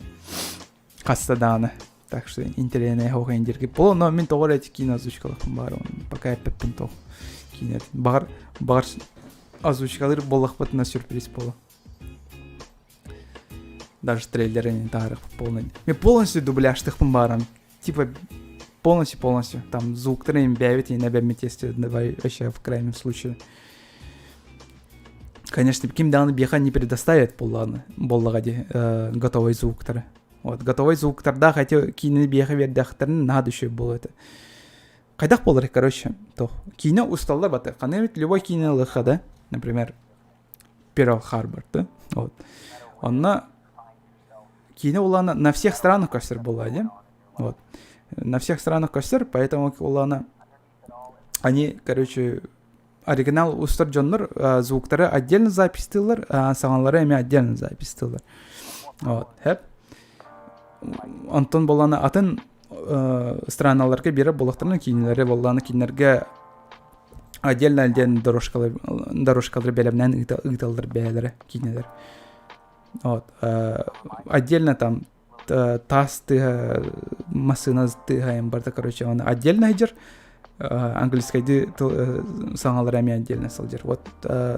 Хаста даҕаны. Так что интэриэһинэй оһох индиргип буола, но мин тоҕо эрэ эти киинэ озвучкалыахпын баарыбын. Пока эппэппин тоҕо киинэ. Баҕар, баҕар озвучкалыыр буоллахпытына сюрприз буолуо. Даже трейлеры не таарых полный. Мен полностью дубляжтыхпын баарам. Типа полностью полностью. Там звуктары им бэйбит и нэбэммит если давай вообще в крайнем случае. Конечно, ким даҕаны биэхэ не предоставит буоллаҕына буоллаҕа дии э, готовый звуктары. Вот, готовый звуктардаах эти киинэни биэхэ биэрдэхтэрин наһаа да үчүгэй буолуо этэ. Хайдах буолар, короче, то киинэ усталлар бата. Ханна эбит любой киинэ ылыахха да, например, Перл Харбор, да? Вот. Онно киинэ улаана на всех странах көстөр буолла дии. Вот. На всех странах көстөр, поэтому улаана они, короче, оригинал устар дьоннор э, звуктары отдельно записьтыыллар, э, саҥалары эмиэ отдельно записьтыыллар. Вот. Хэп. Онтон буоллаана атын э, страналарга биэрэр буоллахтарына киинэлэри буоллаана кинилэргэ отдельно отдельно дорожкалар дорожкалары бэлэмнээн ыыталлар бэйэлэрэ киинэлэр вот отдельно там таас тыаһа массыына тыаһа барыта короче оны отдельно сылдьар английскайды саҥалара эмиэ отдельно сылдьар вот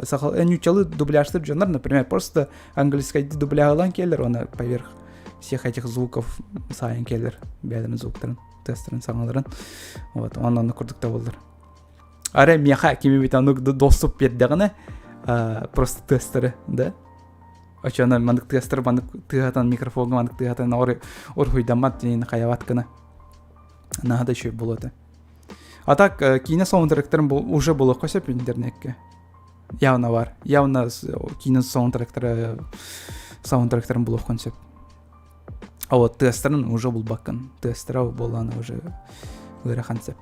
сахал ньуччалыы дубляжтыр дьоннор например просто английскайды дубляжылаан кэлэр оны поверх всех этих звуков сайын кэлэр бэйэлэрин звуктарын тыастарын саҥаларын вот онон оннук курдук табыллар Арай миэхэ кими бит оннук доступ биэрдэҕинэ просто тыастары да оччоно маннык тыастары маннык тыаһатан микрофоҥҥа маннык тыаһатан уруһуйдаммат диэн хайабат гына наһаа да үчүгэй буолуо этэ а так киинэ саундтректарын уже булуохха сөп интернеккэ явно бар явно киинэ саундтректары саундтректарын булуоххун сөп а вот тыастарын уже булбаккын тыастара буоллаҕына уже ыарахан сөп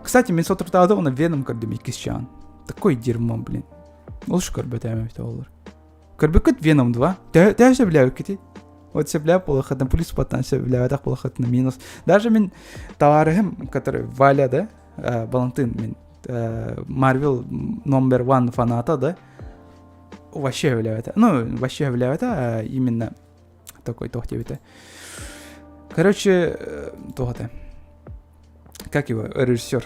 Кстати, мин соторутааҕыта уонна Веном көрдүм иккис чаан. Такой дерьмо, блин. Лучше көрбөтөөм эбит олор. Көрбүккүт Веном 2? Төһө сөбүлээбиккитий? Вот сөбүлээп буолаххытына плюс баттан сөбүлээбэтэх буолаххытына минус. Даже мин товарыһым, который Валя, да, э, Балантын, мин Марвел номер one фаната, да, вообще сөбүлээбэтэ. Ну, вообще сөбүлээбэтэ, а именно такой туох диэбитэ. Короче, туох этэ? Как его? Режиссер.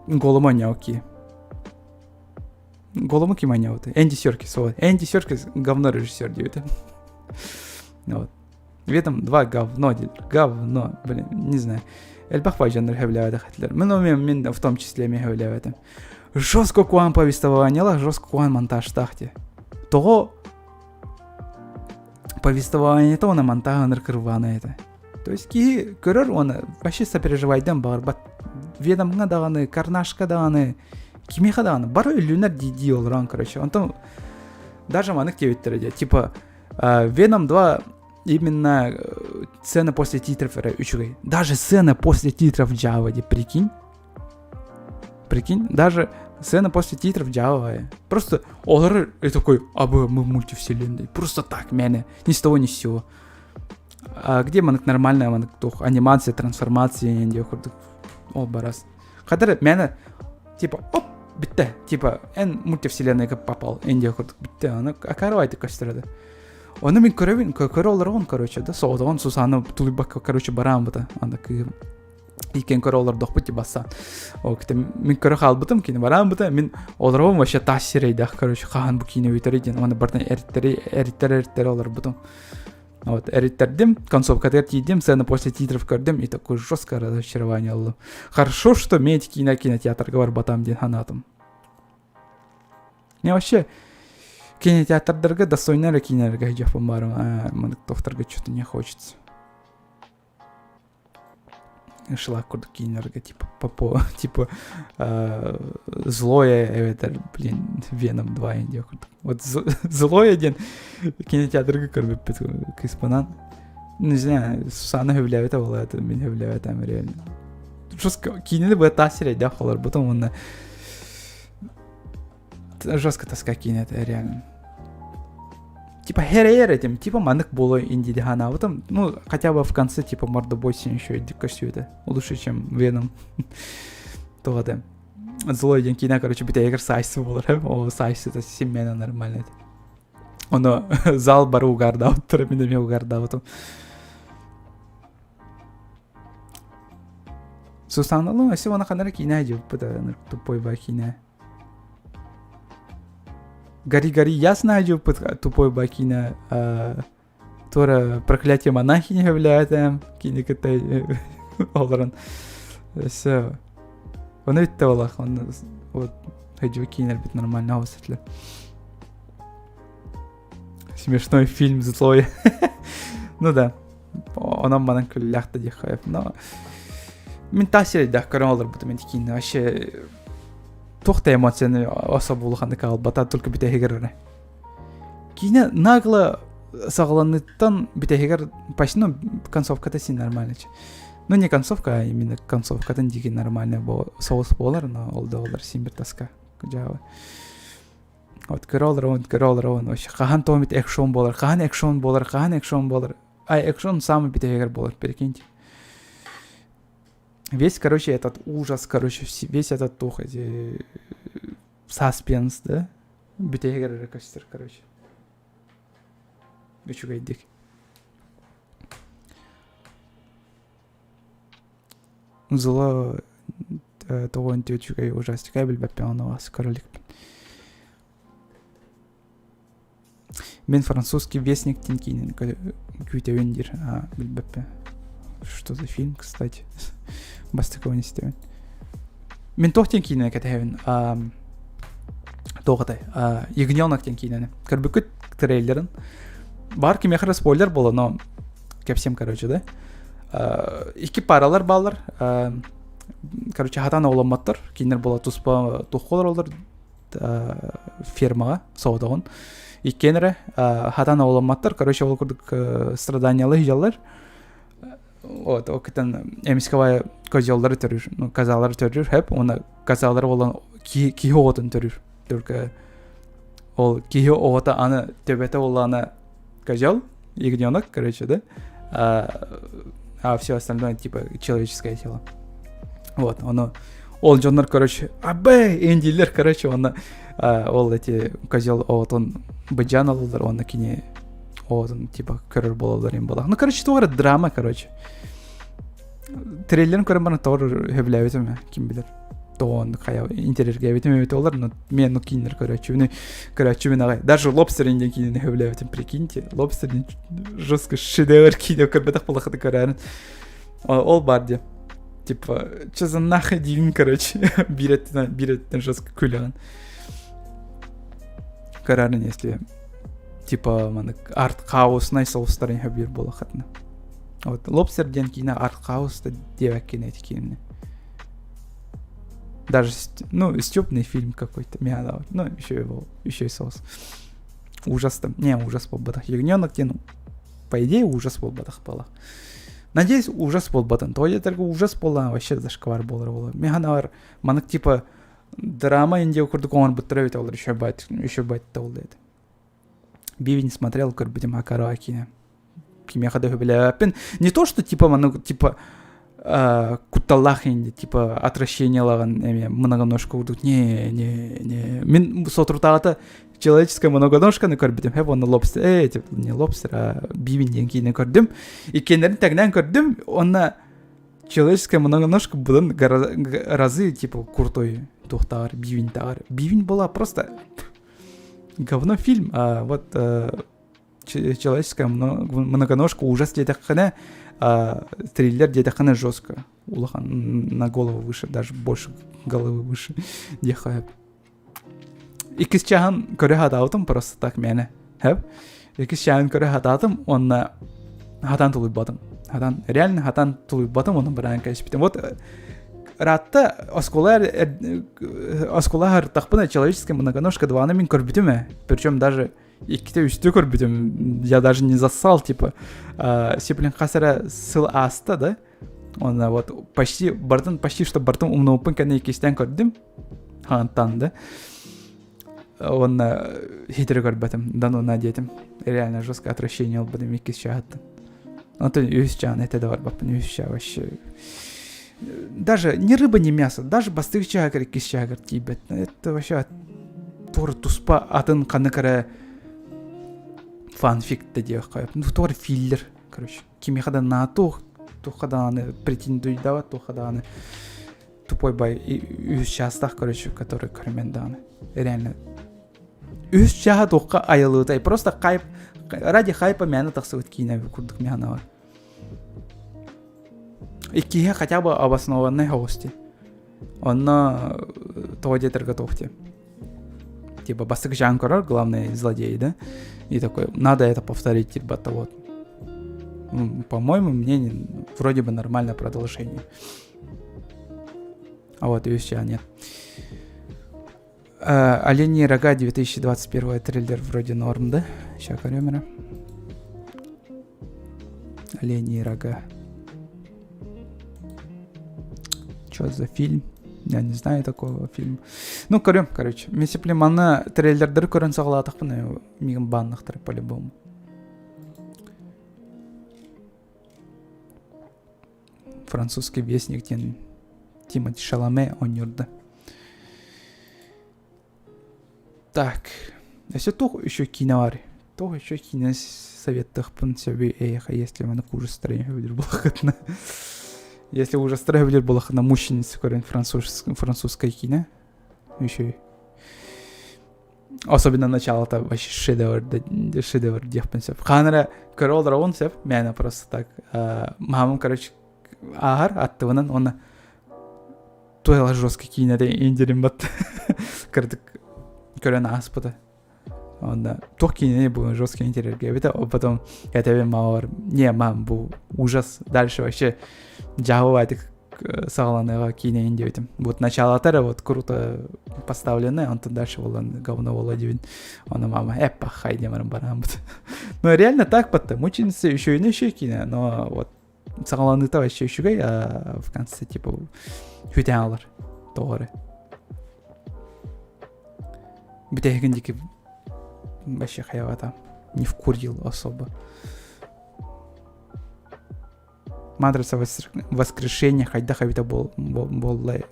Голому Няуки. Голому ким анньаабытай? Энди Серкис, вот. Энди Серкис говно режиссер диэбитэ. Вот. Веном 2 говно диир. Говно. Блин, не знаю. Элбэх баайдьаннар сөбүлээбэтэх этилэр. Мин мин в том числе эмиэ сөбүлээбэтим. Жестко куһаҕан повествованиелаах, жестко куһаҕан монтажтаах дии. Тоҕо повествованиета уонна монтаж ыныр кырбаана этэ. То есть киһи көрөр уонна вообще сопереживайдан баҕарбат. Ведомҥа даҕаны, Карнашка даҕаны, кимиэхэ даҕаны бары өллүнэр дии-дии олорон, короче. Онтон даже маннык диэбиттэрэ дии, типа Веном 2 именно э, сцена после титров эрэ үчүгэй. Даже сцена после титров Java дии, прикинь. Прикинь, даже сцена после титров Java. Просто олорор и такой, а мы мультивселенной. Просто так, мээнэ, ни с того ни с сего. А где маннык нормальная маннык туох анимация, трансформация диэн курдук ол барас. Хатыр мээнэ типа оп бүттэ типа эн мультивселенныйга попал эн диэх курдук бүттэ аны акаарыбайдык көстөрөдө. Ону мин көрөбүн көрө олороҕун короче да соҕотоҕун Сусана тулуйбакка короче бараан бута аны кыыһым иккен көрө олордохпут бассан ол мин көрө хаалбытым кини бараан бута мин олоробун вообще тас сирэйдээх короче хаһан бу киинэ бүтэрий диэн уонна барытын эриттэри эриттэр эриттэр олорбутум вот эриттэрдим концовкатыгар тиийдим сцена после титров көрдүм и такое жесткое разочарование ыллым хорошо что мен эти киинэ кинотеатрга барбатам диэн санаатым мне вообще кинотеатрдарга достойно эрэ киинэлэргэ сылдьыахпын баарым маннык тохторго что-то не хочется шлак курдук киинэлэргэ типа по типа э, злое эбэтэр блин Веном 2 диэх курдук вот злое диэн кинотеатрга көрбүппүт кыыспынан не знаю Сусана сөбүлээбитэ буолла мин сөбүлээбэтим реально жестко киинэни быа сирэйдээх олорбутум уонна жестко тоска киинэтэ реально типа херейер этим типа маннык буолуо инди ханаабытым ну хотя бы в конце типа мордобой еще көстүбүтэ лучше чем веном туох злой диэн киинэ короче бүтэйигэр сайсы буолар ол сайсыта симмена нормально этэ ону зал бары угардаабыттара мин эмиэ угардаабытым Сусаналың өссө уонна ханна эрэ киинэ дьылпыт тупой ба киинэ Гори-гори ясно дьылпыт тупой ба киинэ туора проклятие монахини сөбүлээтэм киини кытта олорон өссө ону бүттэ олох онно вот хэдьү киинэрбит нормально оҕус этилэр смешной фильм злой ну да онон манан күллээх да диэххэ но мин таас сирэйдээх көрөн олорбутум ити киинэ вообще туох да эмоцияны особо улаханнык аҕалбата только бүтэһигэр эрэ киинэ нагло саҕаланыыттан бүтэһигэр почти ну концовката син нормально ну не концовка а именно концовкатын диги нормально соус буолар но ол да буолар син бир тоска дьаабы Вот көрө олоробун, көрө олоробун. Вообще хаһан тоомит экшон буолар, хаһан экшон буолар, хаһан экшон буолар. А экшон самый бүтэһигэр буолар, прикиньте. Весь, короче, этот ужас, короче, весь этот тух, эти саспенс, да? Бүтэһигэр эрэ көстөр, короче. Үчүгэйдик. Зло тоҕо үчүгэй ужастика билбэппин ону көрө иликпин. Мин французский вестник диэн киинэни күүтэбин диир билбэппин. Что за фильм, кстати? Бастакыбын истэбин. Мин туох диэн киинэни кэтэһэбин? Туох этэй? Ягненок диэн киинэни. Көрбүккүт трейлерин. Баар кимиэхэ эрэ спойлер буолла, но кэпсиэм короче да икки паралар бааллар короче хатан оҕоломмоттор кинилэр буола туспа туохха олороллор фермаҕа соҕотоҕун иккиэн эрэ хатан оҕоломмоттор короче ол курдук страданиялы сылдьаллар вот ол кытан эмискэ козеллары төрүүр ну козалары төрүүр хэп уонна козалары буолан киһи оҕотун төрүүр только ол киһи оҕото аны төбөтө буоллаҕына козел, ягненок, короче, да? А, а все остальное, типа, человеческое тело. Вот, оно... Ол дьоннор, короче, абэ, эндилер, короче, он, ол эти козел оҕотун быдьаан ылаллар, уонна кини оҕотун, типа, көрөр буолаллар им буолар. Ну, короче, туох эрэ драма, короче. Трейлерин көрөн баран тоҕо сөбүлээбитим ким билэр. Тоҕо хайа интэриэһиргээбитим эбит олар, но мен ну кииннэр көрөөччүбүн көрөөччүбүн аҕай. Даже лобстер диэн киинэни сөбүлээбитим, прикиньте. Лобстер жестко шедевр киинэ көрбөтөх буолахыты көрөөрүн. Ол бар диye. Типа, что за нахуй диибин, короче. Биир өттүнэн, биир өттүнэн жестко күлэҕин. Көрөөрүн, если типа маннык арт хаоснай соустарын сөбүлүүр буолаххытына. Вот Лобстер диэн киинэ артхаус да диэбэккин эти киинэни. Даже, ну, стёбный фильм какой-то, миада, ну, еще его, еще и соус. Ужас там, не, ужас буолбатах. Ягненок диэн, по идее, ужас буолбатах буолла. Надеюсь, ужас буолбатын. Тоҕо диэтэргэ ужас буоллаҕына вообще зашквар буолар буолла. Мин ханаҕар маннык типа драма индия курдук оҥорбуттара эбит олор еще бать, еще бать ол диэт. Бивень смотрел, көрбүтүм Акароа киинэ. Кимиэхэ да сөбүлээбэппин. Не то, что типа маннык типа кутталлаах инди, типа отвращениелаҕын эмиэ многоножка курдук. Не, не, не. Мин соторутааҕыта человеческая многоножканы көрбүтүм. Хэп онно лобстер, э, типа не лобстер, а бивень диэн киинэ көрдүм. Иккиэннэрин тэҥнээн көрдүм. Онно человеческая многоножка быдан разы типа крутой туохтааҕар бивень-тааҕар. Бивень была просто говно фильм, а вот э, человеческая многоножка ужас диэтэххинэ, триллер диэтэххинэ жестко. Улахан на голову выше, даже больше головы выше диэххэ Иккис чааһын көрө сатаабытым просто так мээнэ. Хэп. Иккис чааһын көрө сатаатым уонна хатан тулуйбатым. Хатан реально хатан тулуйбатым уонна бараан кэспитим. Вот Ратта оскуола оскуола харытахпына человеческая многоножка дваны мин көрбүтүм ээ. Причем даже иккитэ үстэ көрбүтүм. Я даже не зассал, типа. Сиплин хас эрэ сыл ааста, да? Онно вот почти бартын почти что бартын умнубуппун кэннэ иккистээн көрдүм. Хаантан да. Онно хитре көрбөтүм. Да ну на диэтим. Реально жесткое отвращение ылбытым иккис чааһыттан. Онтон үһүс чаан этэ да барбаппын. Үһүс чаа вообще даже ни рыба, ни мясо, даже бастык чаагар, иккис чаагар тиийбэт. Это вообще туора туспа атын ханнык эрэ фанфик да диэххэ. Ну, туора филлер, короче. Кимиэхэ да наатуох, туохха даҕаны претендуйдават, туохха даҕаны тупой бай үһүс чаастаах, короче, который көрүмэн даҕаны. Реально үһүс чааһа туохха айылыытай. Просто хайп, ради хайпа мээнэ тахсыбыт киинэ курдук миһаналар. Иккиһэ хотя бы обоснованный соҕус Онно тоҕо диэтэргэ туох диэ. Типа бастакы чаан көрөр, главный злодей, да? И такой, надо это повторить, типа, то вот. По-моему, мне вроде бы нормальное продолжение. А вот и все, нет. Олени рога 2021 трейлер вроде норм, да? Сейчас көрөмөрө. Олени рога. Что за фильм? Я не знаю такого фильма. Ну, көрөм, короче. Мен сепле маны трейлердер көрөн саҕалаатахпына мигин баннахтар по-любому. Французский вестник диэн Тимоти Шаламе оонньуурда. Так, өссө туох еще киинэ бар? Туох еще киинэ советтыахпын сөбүй эйиэхэ, если маны ужастары сөбүлүүр буоллаххытына. Если ужастары сөбүлүүр буоллаххытына мученица көрөн французскай киинэ. Еще Особенно начало-то вообще шедевр, шедевр диэхпин сөп. Хаһан эрэ көрө олороҕун сөп, мээнэ просто так. Мамам, короче, ааһар аттыбынан уонна туйала жесткий киинэде индирим бат кырдык көрөн ааспыта. Онно туох киинэни бу жесткий интерергээбитэ, потом этэбин маабар не мам бу ужас дальше вообще дьаһабы саҕаланыаҕа киинэйин диэбитим. Вот началата вот круто поставлены, онтон дальше буолан говно буолла диэбин. Ону мама эппа хай диэн барааммыт. Но реально так батта. Мученица еще и еще киинэ, но вот саҕаланыыта вообще үчүгэй, а в конце типа хүтэн алар тоҕо Бүтэһигин диэки вообще хайаҕата не вкурил особо. Матрица воскрешение хайдах эбитэ буоллай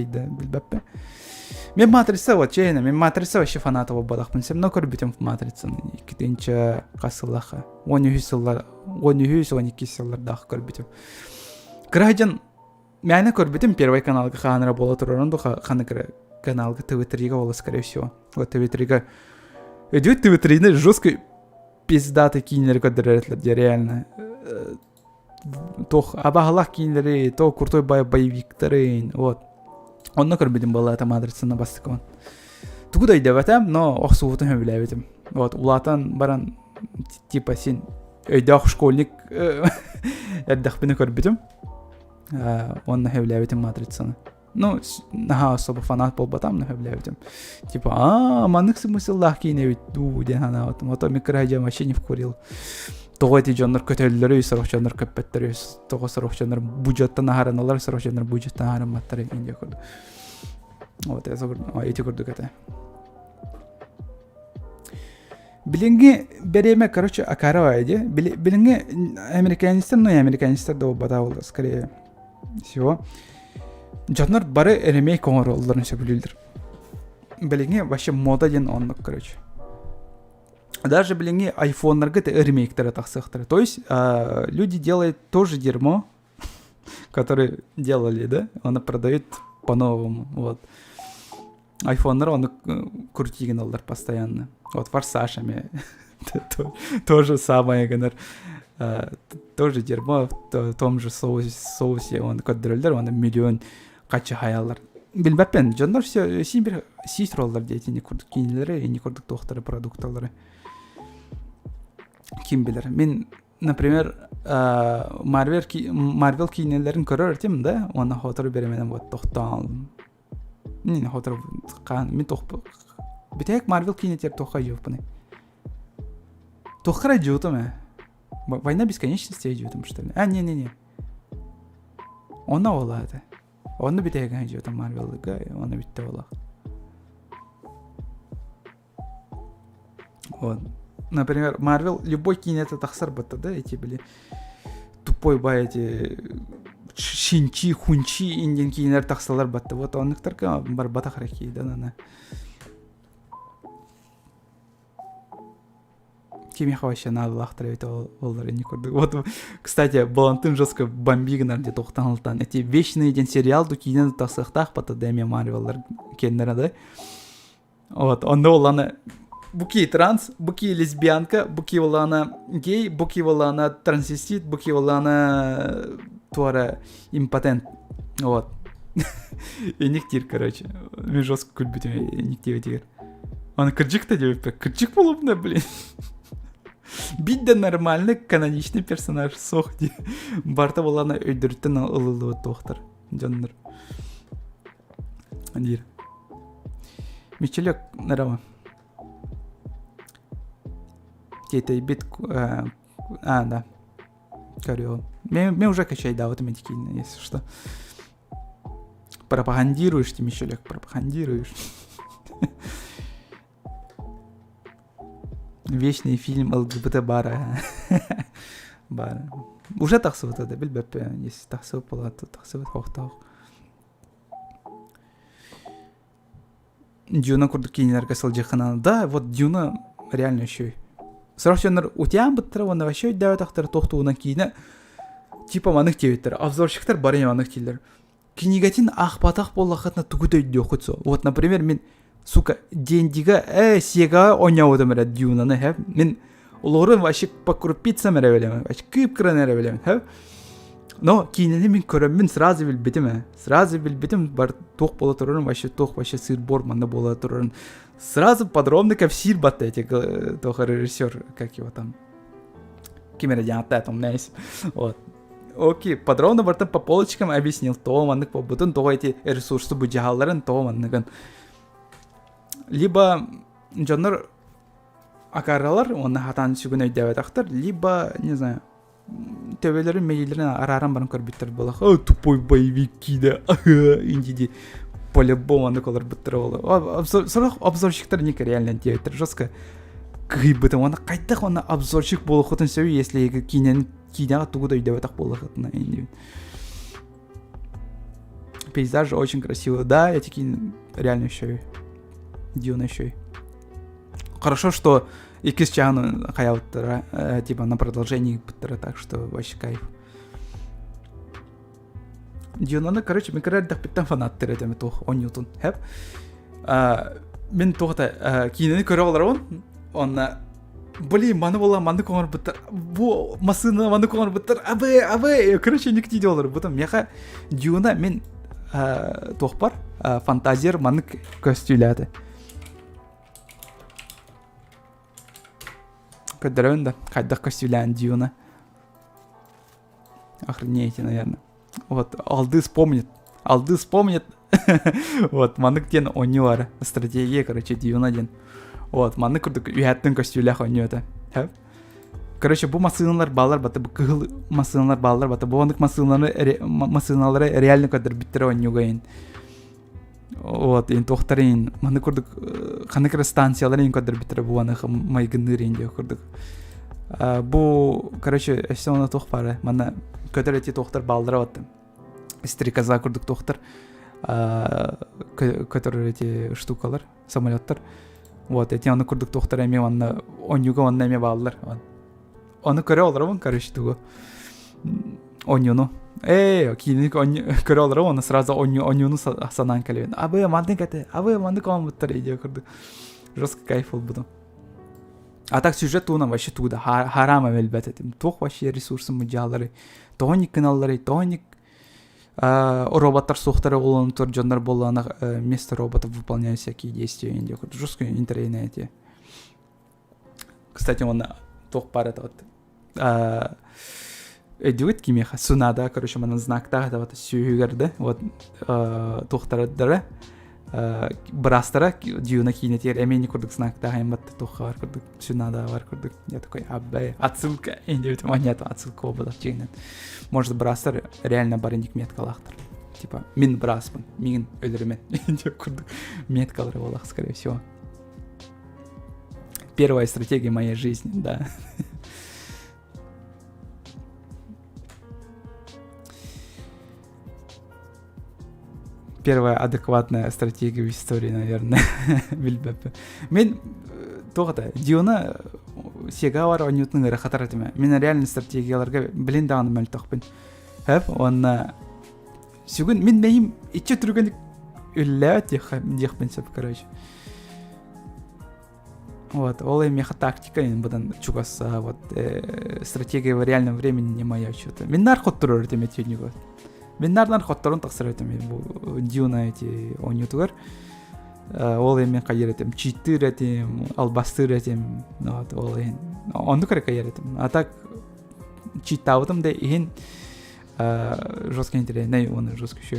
да билбэппин. Мен Матрица вот честно, мен Матрица вообще фаната буолбатахпын. Семно көрбүтүм Матрицаны иккитинче хас сыллаха. 13 сыллар, 13 12 сыллардаах көрбүтүм. Кыра мээнэ көрбүтүм Первый каналга хаанара буола турарын ду ханнык каналга ТВ3-га буола скорее всего. Вот ТВ3-га Өдүт ТВ3-ни жестко пиздатый киинэлэри көрдөрөр этилэр дии реально туох абаһалаах киинэлэри то крутой боевиктарын вот онно көрбүтүм буолла матрицаны бастыкыбын тугу да өйдөөбөтөм но охсуубутун сөбүлээбитим вот улаатан баран типа син өйдөөх школьник. Эрдэхпинэ көрбүтүм. Уонна сөбүлээбитим Матрицаны. Ну, наһаа особо фанат буолбатам, но сөбүлээбитим. Типа, аа, маннык смысллаах киинэ эбит дуу диэн санаабытым. Ото микроһадьам вообще не вкурил. Тоҕо эти дьоннор көтөллөрүй, сорох дьоннор көппөттөрүй, тоҕо сорох дьоннор бюджеттан аһарыналар, сорох дьоннор бюджеттан аһарымматтар диэн курдук. Вот, эти курдук это. Билиҥҥи бэриэмэ, короче, акарова иди. Билиҥҥи американецтар, ну и американецтар да буолбатах буолла, скорее всего. Дьоннор бары ремейк оҥороллорун сөбүлүүллэр. Билиҥҥи вообще мода диэн оннук, короче. Даже билиҥҥи айфоннарга ремейктара тахсыахтара. То есть люди делают тоже дерьмо, который делали, да, он продает по-новому, вот. Айфоннар оны крутить гыналлар постоянно. Вот форсаж эмиэ то же самое гынар. Тоже дерьмо в том же соусе он көрдөрөллөр, оны миллион хаччы хайаллар. Билбэппин, дьоннор все син бир сии тураллар диэтини курдук киинэлэри, ини курдук туохтары продукталары. Ким билэр. Мин например, Марвел Марвел киинэлэрин көрөр этим да, уонна хотору беременем вот тохтоон Мин хотору хаан мин тох Бүтэһик Марвел киинэтигэр туохха дьууппуный? Туохха эрэ дьуутум ээ. Война бесконечности дьуутум что ли? А, не-не-не. Онно буолла это. Онно бүтэһик дьуутум Марвелга, онно бүттэ буолла. Вот. Например, Марвел любой киинэтэ тахсар батта да, эти были тупой бай эти шинчи, хунчи индиан киинэлэр тахсалар батта. Вот оннуктарга барбатах ракей да нана. Кимиэхэ вообще наадалаахтар эбит оллар не курдук. Вот, кстати, Балантын жестко бомбигнар где тохтан алтан. Эти вечные день сериал ду киинэ тахсыахтаах бата да эмиэ Марвеллар киэннэрэ да. Вот, онно улана буки транс, буки лесбиянка, буки улана гей, буки улана трансвестит, буки улана туара импотент. Вот. Иник тир, короче. Мен жестко күлбүтүм иник диэбитигэр. Аны кырдьык да диэбиппэ. Кырдьык болобуна, блин. Бит да нормальный каноничный персонаж сох ди. Барта болана өйдөрүттэн ылыллыбыт туохтар дьоннор. Диир. Мичилек нэрама. Тиэтэйбит а, да. Көрүө. Мен, мен уже качайдаабытым этикиин, если что. Пропагандируешь ты, Мичелек, пропагандируешь. Вечный фильм ЛГБТ бара. Бара. Уже тахсыбыта да билбэппин. Если тахсыбыт буолла, то тахсыбыт хоохтоох. Дюна курдук киинэлэргэ сылдьыаххына да вот Дюна реально үчүгэй сорох дьоннор утуйаан быттара уонна вообще өйдөөбөтөхтөрө туох туһунан киинэ типа маннык диэбиттэр обзорщиктар бары маннык дииллэр кинигэтин аахпатах буоллаххытына тугу да өйдүөххүт суох вот например мин сука Дендига э Сегаҕа оонньообутум эрэ Дюнаны хэп мин Олорун вообще по крупицам эрэ билэмин, вообще кыып-кыран эрэ билэмин, хэп. Но киинэни мин көрөммүн сразу билбитим ээ. Сразу билбитим бар туох буола турарын, вообще туох вообще сыр-бор манна буола турарын. Сразу подробно кэпсиир батта эти туох режиссер, как его там, ким эрэ диэн ааттаатым, знаешь. Вот. Окей, подробно бартан по полочкам объяснил, то маннык буолбутун, тоҕо эти ресурсы бу дьаһалларын, тоҕо манныгын. Либо дьоннор акааралар уонна хатаан сүгүн өйдөөбөтөхтөр либо не знаю төбөлөрүн мэйиилэрин арааран баран көрбүттэр буолах о тупой боевик киинэ инди по-любому оннук олорбуттара буолуо сорох обзорщиктар не реально диэбиттэр жестко кыһыйбытым уонна хайдах уонна обзорщик буолуоххутун сөбүй если киинэни киинэҕэ тугу да өйдөөбөтөх буоллаххытына иннибин пейзажи очень красивые да эти киин реально еще Дюна еще Хорошо, что иккис чааһын хайабыттара, э, типа на продолжении ыппыттара, так что вообще кайф. Дюнаны, короче, мен кыра эрдэхпиттэн фанаттыр этим туох оонньуутун. Хэп. Мин туохта киинэни көрө олоробун, онно блин, маны була маннык оҥорбуттар, бу массыына маннык оҥорбуттар, абы, абы, короче, ник тиийде олорбутум. Миэхэ Дюна мин туохпар фантазер маннык көстүүлээтэ. Көрдөрөбүн да, хайдах көстүүлээн Дюна. Охренеете, наверное. Вот, Алдыс помнит. Алдыс помнит. Вот, маннык диэн оонньуу баар. Стратегия, короче, Дьюна диэн. Вот, маннык курдук үһэттэн көстүүлээх оонньуу этэ. Короче, бу массыыналар бааллар бата, бу кыһыл массыыналар бааллар бата, бу оннук массыыналары, массыыналары реально көрдөрбүттэрэ оонньууга иһин. Вот, иһин туохтар иһин, маннык курдук ханнык эрэ станциялар иһин көрдөрбүттэрэ бу аны майгынныыр иһин диэх курдук. Бу, короче, өссө оны туох баара, манна көтөр эти туохтар бааллара баттым. Стрекоза курдук туохтар көтөр эти штукалар, самолеттар. Вот, эти аны курдук туохтар эмиэ манна онньуга онно эмиэ бааллар. Ону көрө олоробун, короче, тугу. Онньуну. Ээ, киинини көрө олоробун, оны сразу онньуну санаан кэлэбин. Абы, маннык этэ, абы, маннык оонбуттар идея курдук. Жестко кайф буолбутум. А так сюжет туһунан вообще тугу да харама билбэт этим. Туох вообще ресурсы мудьаалары, тоҕо гыналларый, тоҕо роботтар суохтара буолан тур дьоннор буоллаҕына вместо роботов выполняют всякие действия жестко интернете. Кстати, он туох баар этэ вот өйдүгүт кимиэхэ Сунада, короче, манан знактаах этэ вот сүүһүгэр да вот туохтарадара быраастара Дьюна киинэтигэр эмиэ курдук знактаах эмбатта туохха бар курдук Сунада бар курдук я такой аббай отсылка диэбитим нет отсылка буолбатах дьиҥинэн может быраастар реально барынник меткалаахтар типа мин бырааспын миигин өлөрүмэн диэк курдук меткалары буолах скорее всего Первая стратегия моей жизни, да. Первая адекватная стратегия в истории, наверное, билбэппин. Мен туох это, Диона Сега бар оонньуутун ыарахатар этим. Мен реально стратегияларга билин даҕаны мөлтөхпүн. Хөп, уонна сүгүн мин мэйим иччи түргэнник үллээбэт диэхпин сөп, короче. Вот, ол меха тактика быдан чугас, вот, э, стратегия в реальном времени не моя что-то. Мен нар хотторор этим этюнюга. Мен нар хотторун тахсар этим бу Дюна эти оонньуутугар. Ол мен хайыр этим, читтыр этим, албастыр этим, вот, ол иһин. Оннук эрэ кайыр этим. А так читтаабытым да иһин жестко интеллектнэй уонна жестко еще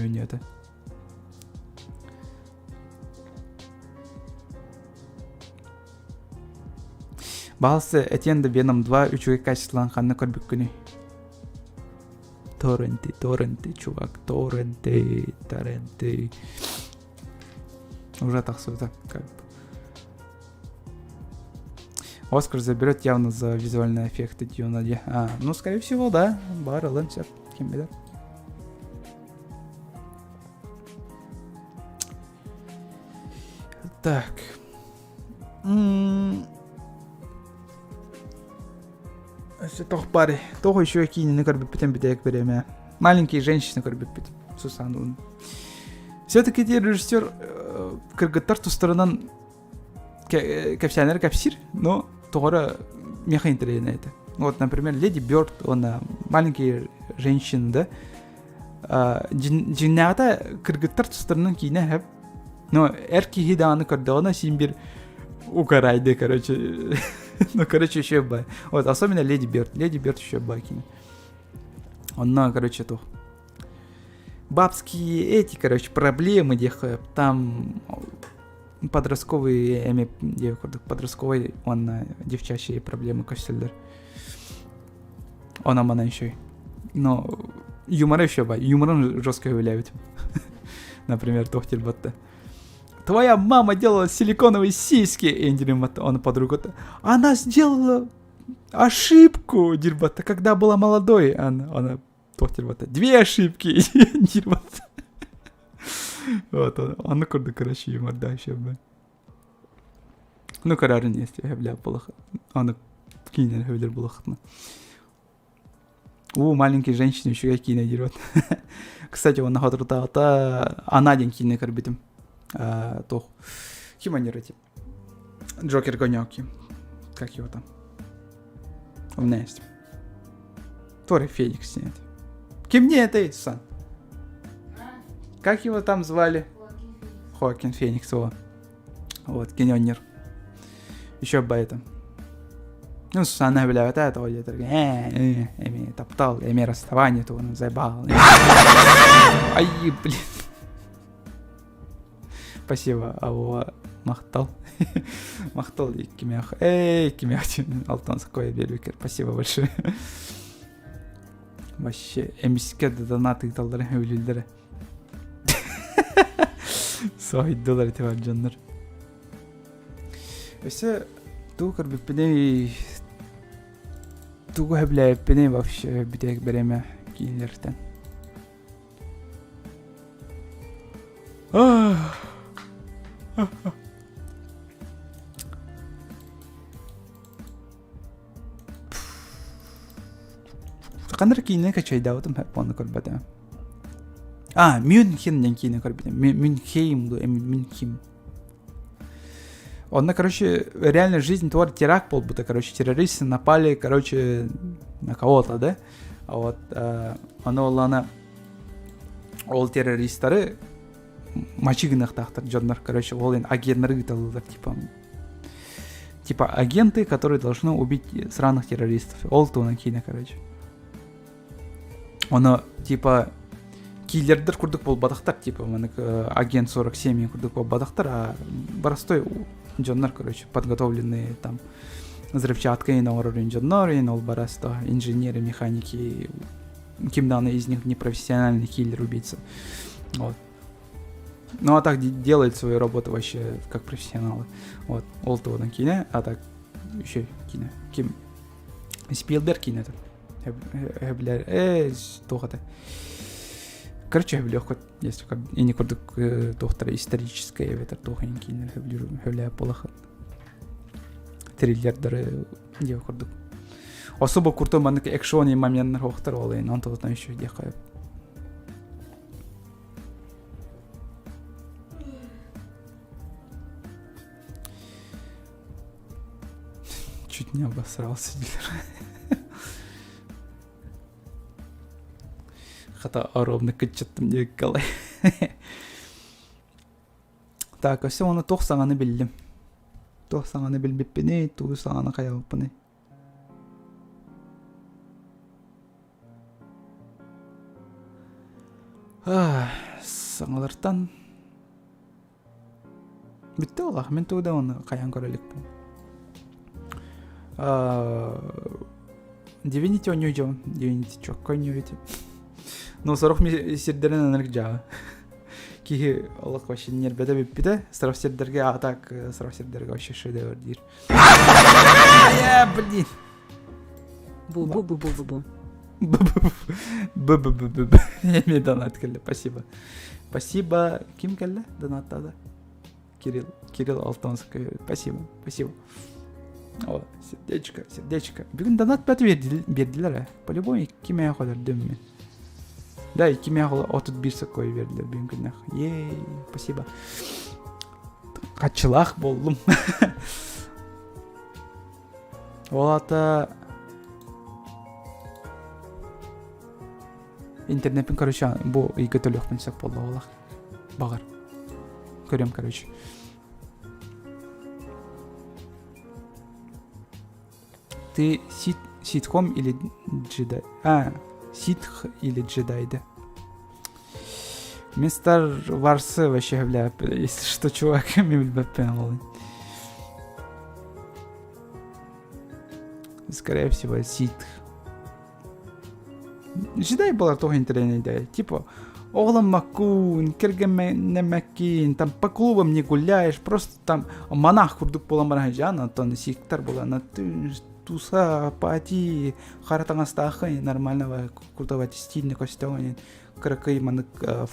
Баҕалсы этиэн да Venom 2 үчүгэй качестволаан ханна көрбүккүнүй? Торренты, торренты, чувак, торренты, торренты. Уже тахсыбыта, как бы. Оскар заберет явно за визуальные эффекты Дюна. А, ну, скорее всего, да. Бар ылын сөп. Ким билэр. Так. Өссө тоох баар. Тоох еще киинини көрбүппүтэн бүтэйик бириэмэ. Маленькие женщины көрбүппүт. Сусануун. Все-таки режиссер кыргыттар тустарынан кэпсээннэр кэпсиир, но тоҕо меха интэриэһинэй этэ. Вот, например, Леди Бёрд, он маленькие женщины, да, дьиҥнээҕитэ кыргыттар тустарынан киинэ эһэп но эр киһи даҕаны көрдөҕүнэ син бир угарайды короче ну короче еще бай вот особенно Леди Бёрд Леди Бёрд еще бай киинэ онно короче туох бабские эти короче проблемы диэххэ там подростковые эми курдук подростковый уонна девчачьи проблемы көстөллөр Она мана еще. Но юмора еще бай. Юморын жестко выявляют. Например, Тохтель Батта. Твоя мама делала силиконовые сиськи. Энди он подруга-то. Она сделала ошибку, Дирбатта, когда была молодой. Она, она Тохтель Батта. Две ошибки, Дирбатта. Вот, он, он курдук, короче, юмор, да, еще бы. Ну, карарын есть, бля, булах. Аны киинен хөбүлэр булахтына. У маленькие женщины үчүгэй киинэ диир вот. Кстати, он хоторутаата Она диэн киинэ көрбүтүм. Туох ким анер эти? Джокер Гонёки. Как его там? У меня есть. Тори Феникс нет. Ким не это, Сусан? Как его там звали? Хоакин Феникс, о. Вот, генионер. Еще об этом. Ну, Сусанна сөбүлээбэтэ тоҕо диэтэргэ ээ эми таптал, эми расставание тугунан заебал. Ай, блин. Спасибо, алла махтал. Махтал иккимэх. Эй, иккимэх Алтан Сакоя биэрбиккэр. Спасибо большое. Вообще, эмискэ да донат ыыталлара өлүллэрэ. Соһуйдулар ити бар дьоннор. Өссө тугу көрбүппүнүй, тугу сөбүлээбиппиний вообще бүтэһик бэрэмэ киинэлэртэн. Ханна эрэ киинэ качайдаабытым уонна көрбөтүм. А, Мюнхен диэн киинэ көрбүтүм. Мюнхейм дуу, Мюнхим. Онно, короче, реальная жизнь твор теракт буолбута, короче, террористы напали, короче, на кого-то, да? А вот, э, ону оллана ол террористары мачы гыныахтаахтар дьоннор, короче, ол агеннары ыыталлар, типа, типа агенты, которые должны убить сраных террористов. Ол туһунан киинэ, короче. Ону типа киллердер курдук буолбатахтар, типа манык агент 47 курдук буолбатахтар, а простой дьоннор, короче, подготовленные там взрывчаткой оҥорор дьоннор, ол барасто инженеры, механики, ким даҕаны из них не профессиональный киллер-убийца. Вот. Ну, а так делает свою работу вообще как профессионалы. Вот. Ол туһунан киинэ, а так еще киинэ. Ким? Спилберг киинэтэ. Өбүлэр э туох это. Короче, өбүлүөххүт, если как ини курдук туохтара историческая эбэтэр туох иһин киинэлэр өбүлүүр өбүлээп буолахыт. Триллердары диэ курдук. Особо крутой маннык экшони моменттар хоохтар ол иһин онтон еще диэххэ Чуть не обосрался дилер. Хата ровно кыччаттым диэккалай. Так, өссө оны туох саҥаны биллим. Туох саҥаны билбиппиний, тугу саҥаны хайабыппыный. Саҥалартан бүттэ олох. Мин тугу да оны хайаан көрө иликпин. Divinity оонньуу дьон, Divinity чокко оонньуу Но сорох сирдэрин ынырык дьаа. Киһи олох вообще нербэтэ бүппүтэ. Сорох сирдэргэ а так сорох сирдэргэ вообще шедевр диир. Блин. Бу-бу-бу-бу-бу. Б-б-б-б-б. Эми донат келли. Спасибо. Спасибо. Ким келли? Донаттады. Кирилл. Кирилл Алтонский. Спасибо. Спасибо. О, сердечко, сердечко. Бүгүн донат бат бердилер э. По-любому кимээ холордум мен. Да, кимээ 31 сокой бердилер бүгүн күннэх. Ей, спасибо. Хачылаах боллум. Ол ата интернеппин короче бу ыйга төлүөхпүн сөп буолла олах баҕар көрөм короче ты сит ситком или джедай а ситх или джедай да Мистер Варсы вообще бля, если что, чувак, мен билбэппин ол. Скорее всего, ситх. Джедай была тоже интересная Типа, оҕоломмоккун, кэргэннэммэккин, там по клубам не гуляешь, просто там монах курдук буолан баран сылдьан, оттон сиктар буолан, туса, пати, хара таҥастааххын, нормального крутого стильный костюм, кыракый манык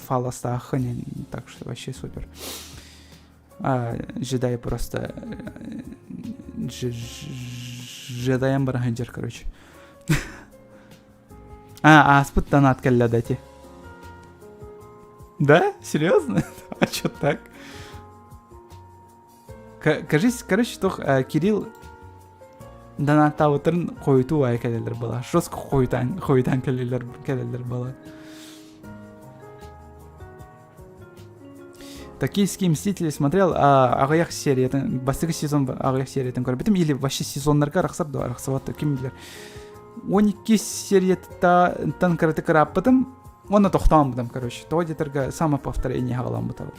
фаластааххын, так что вообще супер. А, джедай просто джедаем баран сылдьар, короче. А, ааспыт донат кэллэ да ити. Да? Серьезно? А чё так? Кажись, короче, туох Кирилл донаттаабыттарын хойутуу аайы кэлэллэр была. Жестко хойутаан, хойутаан кэлэллэр, кэлэллэр была. Токийские мстители смотрел, а аҕыйах сериятын, бастакы сезон аҕыйах сериятын көрбүтүм, или вообще сезоннарга арахсар да арахсыбат ким билэр. 12 серияттан кыратык ырааппытым, уонна тохтоон короче. Тоҕо диэтэргэ самоповторение хаҕаламмыта.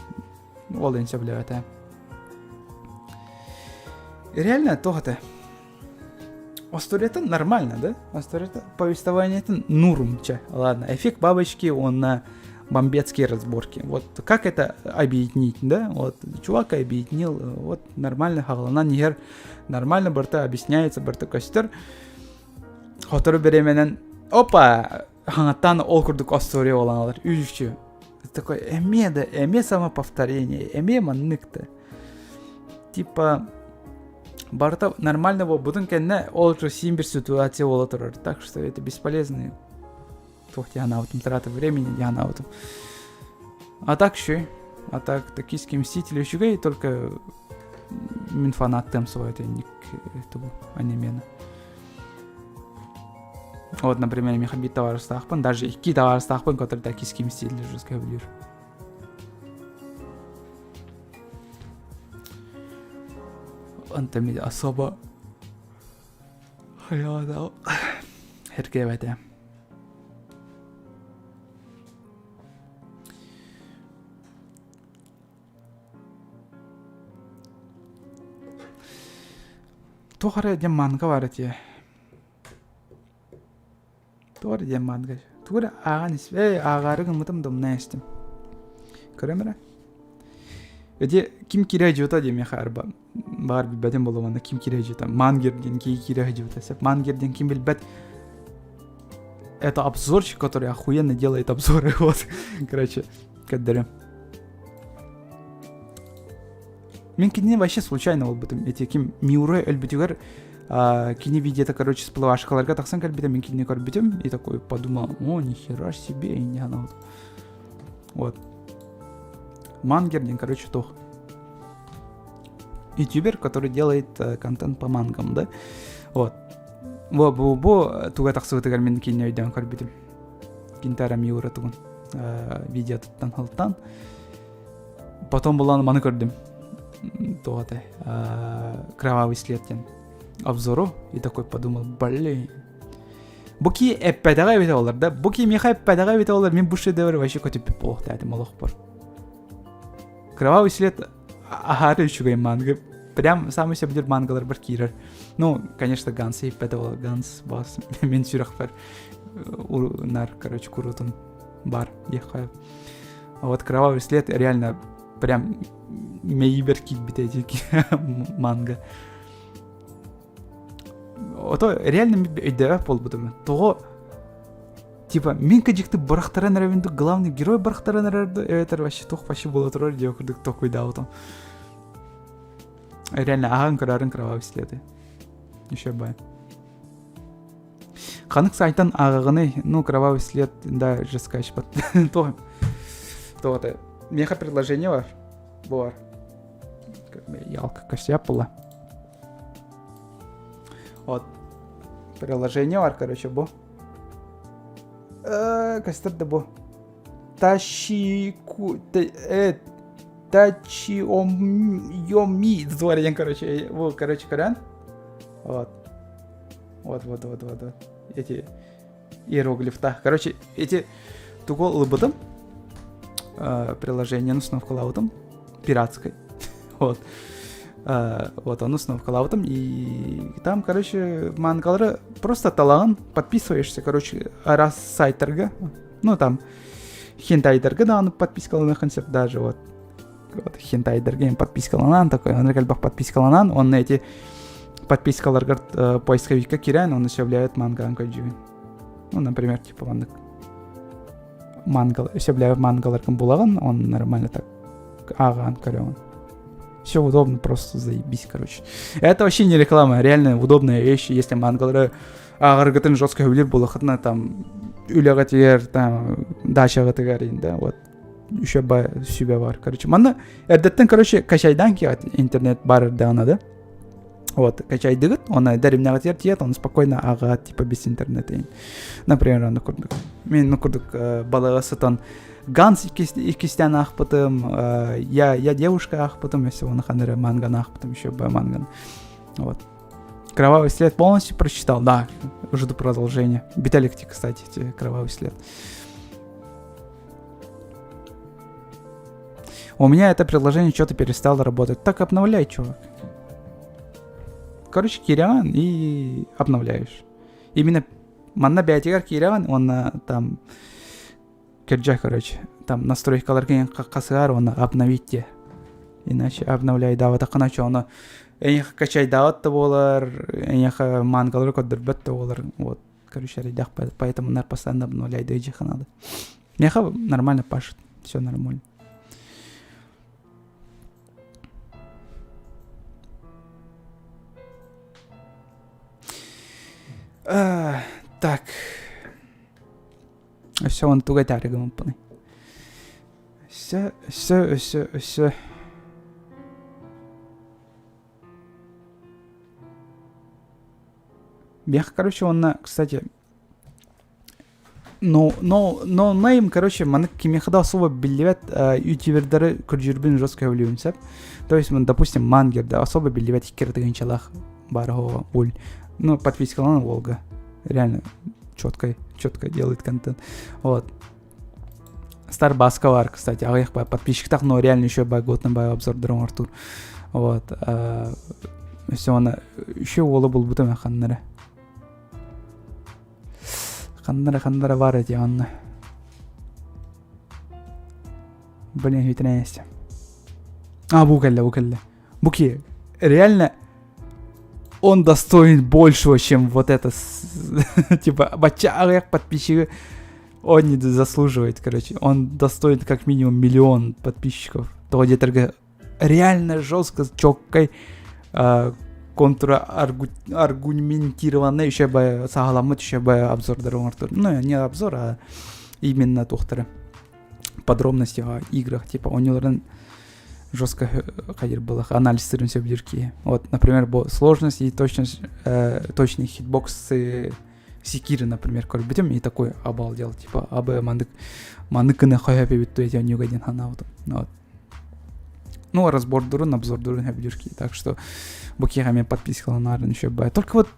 Ол эн сөбүлээбэтэ. Реально туох этэ? Историята нормально, да? Историята повествованиетын нурумча. Ладно, эффект бабочки, он на бомбецкие разборки. Вот как это объединить, да? Вот чувак объединил, вот нормально хаҕаланан иһэр, нормально барыта объясняется, барыта көстөр. Сотору беременен, опа, хаҥаттан ол курдук история буолан алар. Үчү. Такой, эмиэ да, эмиэ самоповторение, эмиэ маннык-то. Типа, барыта нормально буолбутун кэннэ ол же син бир ситуация буола турар. Так что это бесполезный туох дианаабытым трата времени дианаабытым. А так еще, а так токийские мстители үчүгэй, только мин фанаттым свой это ник этого анимена. Вот, например, миэхэ биир табаарыстаахпын, даже икки табаарыстаахпын, который токийские мстители жестко сөбүлүүр. Онтон особо Эргээбэтэ. Туох эрэ диэн манга баар этиэ. Туох эрэ диэн манга. Тугу эрэ ааҕан ис. Эй, ааҕаары гыммытым да умнан истим. Көрөм эрэ. Эти ким киирэ дьута диэн миэхэ арба баар билбэтим буолуо ким киирэ дьута мангер диэн киһи киирэ дьута сеп мангер диэн ким билбэт это обзорщик который охуенно делает обзоры вот короче көрдөрөм Мин кинини вообще случайно булбутум. Эти ким Миура өлбүтүгэр кини видеота, короче, всплывашкаларга тахсан кэлбитэ, мин кинини көрбүтүм и такой подумал, о, нихера себе, и не анал. Вот. Мангер, короче, тох. Ютубер, который делает э, контент по мангам, да? Вот. Бу бу бу туга тахсыбытыгар мин кинини өйдөөн көрбүтүм. Кинтара Миура тугун видеотуттан халтан. Потом булан маны көрдүм. Туох этэй? Кровавый след диэн обзору и такой подумал, блин. Бу ки эппэтэҕэ эбитэ олар да? Бу ки миэхэ эппэтэҕэ эбитэ олар, мин бу шедевр вообще көтүппүт буолуохтаатым олохпор. Кровавый след аһаары үчүгэй манга. Прям самый сөбүлүүр мангаларбар киирэр. Ну, конечно, Ганс иһиппэтэ ол Ганс бас мин сүрэхпэр нар, короче, курутун бар диэххэ. А вот Кровавый след реально прям мэйибэр киирбитэ ити манга. Ото реально өйдөбөт буолбутум. Тоҕо типа мин кыдьыкты бырахтаран эрэбин главный герой бырахтаран эрэр эбэтэр вообще туох вообще буола турар диye курдук толкуйдаабытым. Реально аһаан көрөрүн кровавый следы. Еще бай. Ханнык сайтан ааҕаҕыный? Ну, кровавый след, да, жескач То, то это. Меха предложение бар. Бар. Ялка косяк была. Вот. Приложение бар, короче, бу. Көстөр да бу. Тащику... Э, Тачиомйоми дворен, короче, бу, короче, көрөн. Вот. Вот, вот, вот, вот, вот. Эти иероглифта. Короче, эти тугу ылбытым э, приложение установкалаабытым пиратской. Вот. Э, вот, он установкалаабытым. И там, короче, мангалары просто талаҕын подписываешься, короче, раз сайттарга. Ну, там, хентайдарга даҕаны подпискаланыаххын сөп даже, вот. Вот, хентайдарга подпискаланан такой, он элбэх подпискаланан, он на эти подпискаларгар э, поисковикка киирэн, он сөбүлээбит мангаан көрдүүбүн. Ну, например, типа маннык мангал, сөбүлээбит мангаларгын булаҕын, он нормально так ааҕан көрөҕүн. Все удобно, просто заебись, короче. Это вообще не реклама, реально удобная вещь, если мангалары ааҕаргытын жестко сөбүлүүр буоллаххытына там үлэҕитигэр там дачаҕытыгар да вот еще ба сүбэ бар короче манна эрдэттэн короче качайдаан киэҕит интернет бар эрдэҕинэ да вот качайдыгыт оны дэримнэҕитигэр тиийэт оны спокойно ааҕаат типа без интернета например аны курдук мен ну курдук балыга сытан Ганс иккистээн аахпытым, я, я девушка аахпытым, өссө оны ханары манган аахпытым, еще бы манган. Вот. Кровавый след полностью прочитал, да, жду продолжения. Виталик, кстати, Кровавый след. У меня это приложение что-то перестало работать. Так обновляй, чувак. Короче, Кириан и обновляешь. Именно манна бэйэтигэр киирэҕин уонна там кырдьа короче там настройкаларгын хасыгар уонна обновить диэ иначе обновляйдаабатаххына чону эйиэхэ качайдаабат да буолар эйиэхэ мангалары көрдөрбөт да буолар вот короче эрэйдээх поэтому нар постоянно обновляйдыы дьиэхэ надо миэхэ нормально пашет все нормально Так. Өссө он туга этээри гыммыппыный. Өссө, өссө, өссө, өссө. Бех, короче, онно, кстати, но, но, но нейм, короче, маны кимиэхэ да особо биллибэт ютубердары көрдүүрбүн жестко сөбүлүүбүн сөп. То есть, допустим, мангер да особо биллибэт икки тыгынчалаах баар уль. Ну, подпискалана Волга. Реально четко, четко делает контент. Вот. Старбаска бар, кстати, аҕыйах подписчиктах, но реально еще годный бай обзордор оҥортуур. Вот. Все, она еще уола булбутум ханнара. Ханнара ханнара бар эти онно. Блин, хүтүнэйэстэ. А, бу кэллэ, бу кэллэ. Буки, реально он достоин большего, чем вот это. Типа, бачча аҕыйах подписчиги он не заслуживает, короче. Он достоин как минимум миллион подписчиков. Того где реально жестко, четкой, контраргументированный еще бы саҕаламмыт еще бы обзордары оҥортор. Ну, не обзор, а именно туохтары. Подробности о играх, типа, оонньууларын жестко хайыр было анализ сөбүлүүр киһи. Вот, например, бу сложность и точность, точный хитбоксы Секиры, например, көрбүтүм и такой обалдел, типа, абы маннык маннык гына хойа эбит эти оонньууга диэн санаабытым. Вот. Ну, разбордурун, обзордурун сөбүлүүр киһи. Так что бу киһиэхэ мен подпискаланарын еще бай. Только вот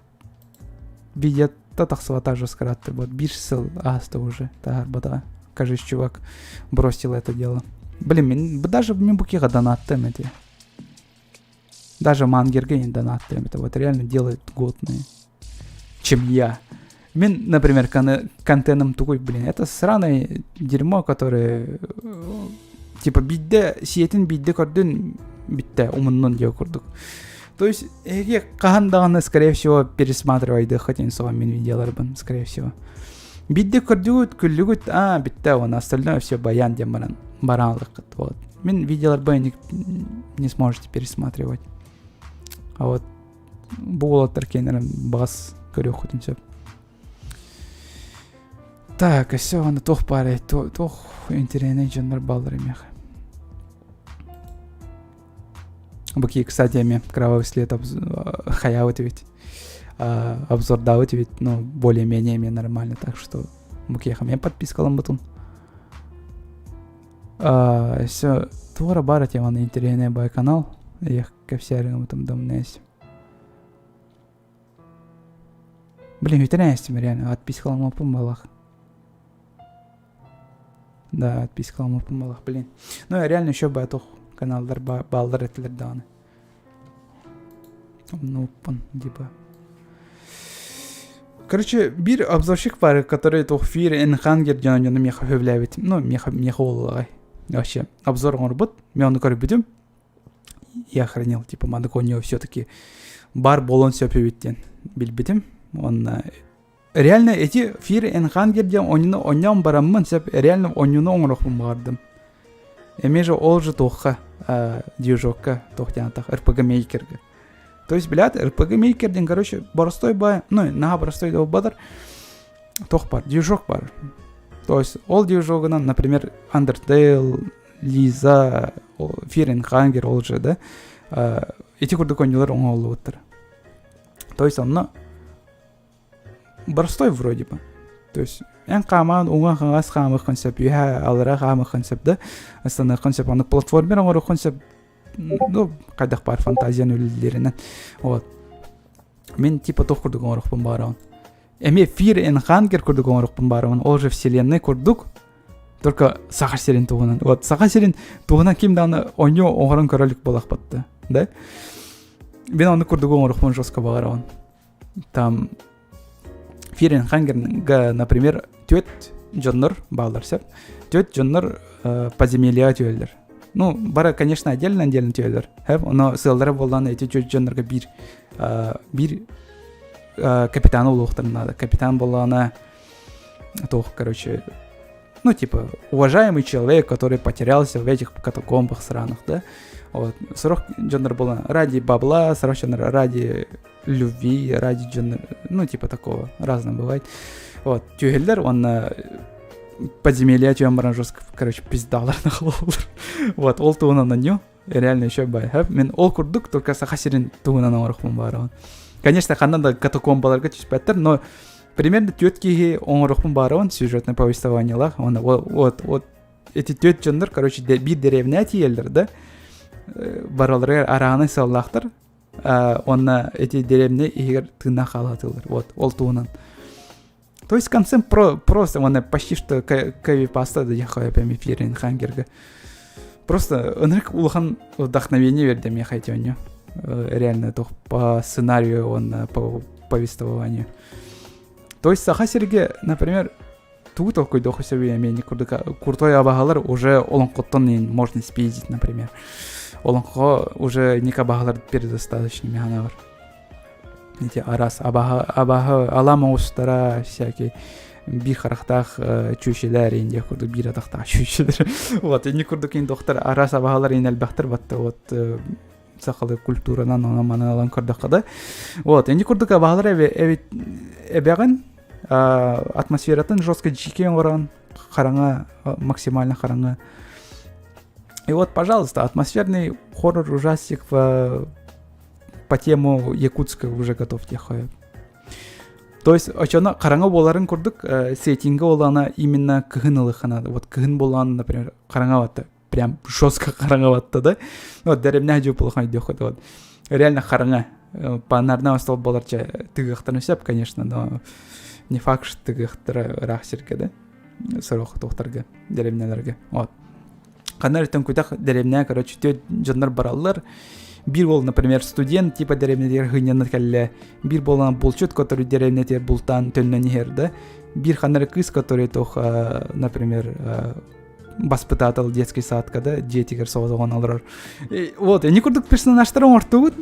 видеота тахсыбата жесткаратты. Вот биир сыл ааста уже таһаарбатаҕа. Кажись, чувак бросил это дело. Блин, мен даже мен бу киһиэхэ донаттым эти. Даже мангерге не донаттым. Это вот реально делает годные, чем я. Мен, например, контентом такой, блин, это сраное дерьмо, которое типа бидде сиэтин бидде көрдүн битте умуннун диэ курдук. То есть эһиги хаһан даҕаны скорее всего пересматривайды хотин суға мин видеоларбын скорее всего. Бидде көрдүгүт күллүгүт а битте он остальное все баян диэн баран бараалыккыт вот. Мин видеоларбын не, не сможете пересматривать. А вот бу уолаттар киэннэрин баҕас көрүөххүтүн сөп. Так, өссө аны туох баарай, туох интэриэһинэй дьоннор бааллар эмиэхэ. Буки, кстати, эми кровавый след хаябыт ведь обзордаабыт ведь, ну, более-менее эми нормально, так что букиэхэ мен подпискаламмытын. Өссө туора баар этим аны интэриэһинэй бай канал, эх, кэпсээриҥ домнээс. Блин, үтэнээстим реально, отпискаламмаппын балах. Да, отпискаламмаппын балах, блин. Ну, реально еще баатох каналдар бааллар этилер даҕаны. Оннуппун, типа. Короче, биир обзорщик бар, который туох Fear and Hunger дьоно дьону миэхэ сөбүлээбит. Ну, миэхэ миэхэ буоллаҕай. Вообще, обзор оҥорбут, мен ону көрбүтүм. Я хранил, типа, маннык у него все-таки бар буолуон сөп эбит диэн билбитим. Уонна реально эти Fear and Hunger диэн оонньууну оонньоон бараммын сөп реально оонньууну оҥоруохпун баҕардым. Эмиэ же ол же туохха движокка туох диэн атах RPG Maker'га. То есть, блядь, RPG Maker диэн, короче, боростой бай, ну, наһаа боростой да буолбатар, туох бар, движок бар. То есть, ол движогунан, например, Undertale, Лиза, Fear and Hunger ол же, да, ити курдук оонньуулар оҥоһуллубуттар. То есть онно простой вроде бы. То есть эн хаамаан уҥа хаҥас хаамыаххын сөп, үөһэ аллара хаамыаххын сөп да, ыстаныаххын сөп, аны платформер оҥоруоххун сөп, ну, хайдах баар фантазияны үлэлииринэн. Вот. Мин типа туох курдук оҥоруохпун баарабын. Эмиэ Fear and Hunger курдук оҥоруохпун баарабын. Ол же вселенной курдук, только Саха сирин туһунан. Вот Саха сирин туһунан ким даҕаны оонньуу оҥорон көрө илик буолахпатта, да? Мин оннук курдук оҥоруохпун жестко баҕарабын. Там Fear and Hunger, например, түөт дьоннор бааллар сөп. Түөт дьоннор э, подземелья түөллэр. Ну, бары, конечно, отдельно-отдельно түөллэр. Но сыаллара буоллаан эти түөт дьоннорго биир э, биир э, капитаны булуохтарын надо. Капитан буоллаҕына туох, короче, ну, типа, уважаемый человек, который потерялся в этих катакомбах сраных, да? Вот. Сорох дьоннор буолан ради бабла, сорох дьоннор ради любви, ради дьоннор, ну, типа такого, разно бывает. Вот, түһэллэр уонна подземелье түһэн баран жестко, короче, пиздалар нахалалар. Вот, ол туһунан анньу, реально еще бай. Мин ол курдук, только Саха сирин туһунан оҥорохпун баарабын. Конечно, ханна да катакомбаларга түспэттэр, но примерно түөрт киһи оҥорохпун баарабын сюжетное повествованиелаах. Уонна вот, вот эти түөрт дьоннор, короче, биир дэриэбинэ тиийэллэр да, бараларыгар арааны сыаллаахтар, уонна эти дэриэбинэ иһигэр тыыннаах хаалаатылар. Вот, ол туһунан. То есть концепт про, просто, он почти что копипаста да яхая эфирин хангерга. Просто ынырык улахан вдохновение берди миэхэ ити оонньуу. Реально туох по сценарию он по повествованию. То есть Саха сиргэ, например, тугу толкуйдуохха сөбүй эмиэ курдук крутой абаһалар уже олоҥхоттон можно спиздить, например. Олоҥхо уже ник абаһалар передостаточно механа бар. Эти арас абаһы абаһы ала моҕустара всякий биир харахтаах чүүчүлэр индия курдук биир атахтаах чүүчүлэр вот ини курдук ин доктор арас абаһалар ин элбэхтэр батта вот сахалы культуранан онон манан ылан көрдөххө да вот ини курдук абаһалар эбит эбэҕин атмосфератын жестко дьиикэй оҥорон хараҥа максимально хараҥа и вот пожалуйста атмосферный хоррор ужастик в по тему Якутска уже готов тихо. То есть очоно хараҥа буоларын курдук э, сеттинга олана именно кыһын ылыхана вот кыһын буолан например хараҥа батта прям жестко хараҥа батта да вот дэремнэ жопулахан идёхот вот реально хараҥа э, панарна стол боларча тыгыахтарын сөп конечно но не факт что тыгыахтара ыраах сиргэ да сорох туохтарга дэремнэлэргэ вот Ханна эрэ төҥкүтэх дэриэбинэ короче түөрт дьоннор бараллар. Биир уол, например, студент типа дэриэбинэтигэр хынньанан кэллэ. Биир буолан булчут, который дэриэбинэтигэр бултаан төннөн иһэр да. Биир ханна эрэ кыыс, который туох, например, баспытаатал детский садка да дьиэтигэр соҕотоҕун олорор. Вот, ини курдук персонажтар оҥортубут.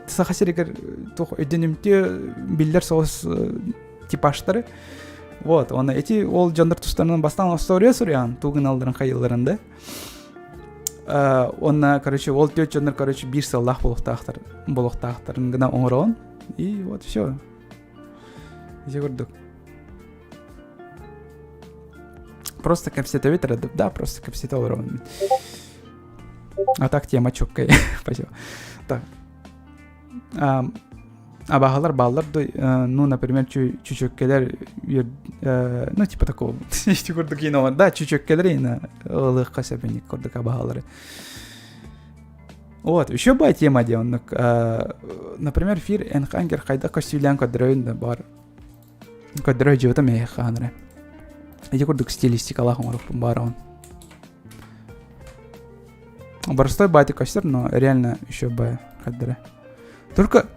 Саха сиригэр туох өйдөнүмтүө биллэр соҕус типажтары. Вот, оны эти ол дьоннор тустарынан бастаан история суруйан, тугун алдырын хайылларын да. Онна, короче, ол түөт дьоннор, короче, биир сыллаах болохтаахтар, болохтаахтарын гына оҥороон. И вот все. Ити курдук. Просто кэпсэтэбит эрэ, да, просто кэпсэтэ олоробун. А так тема четкая. Спасибо. Так. Абаһалар бааллар да, ну, например, чүчөккелер, ну, типа такого, ити курдук иин да, чүчөккелер иин ылыахха сөп инник курдук абаһалары. Вот, еще баа тема де оннук. Например, Fear and Hunger хайдах көстүүлээн көрдөрөйүн да бар. Көрдөрө дьыбыта мэйэх хаанара. Ити курдук стилистикалаах оҥоруппун баар он. Простой батя көстөр, но реально еще бы көрдөрө. Только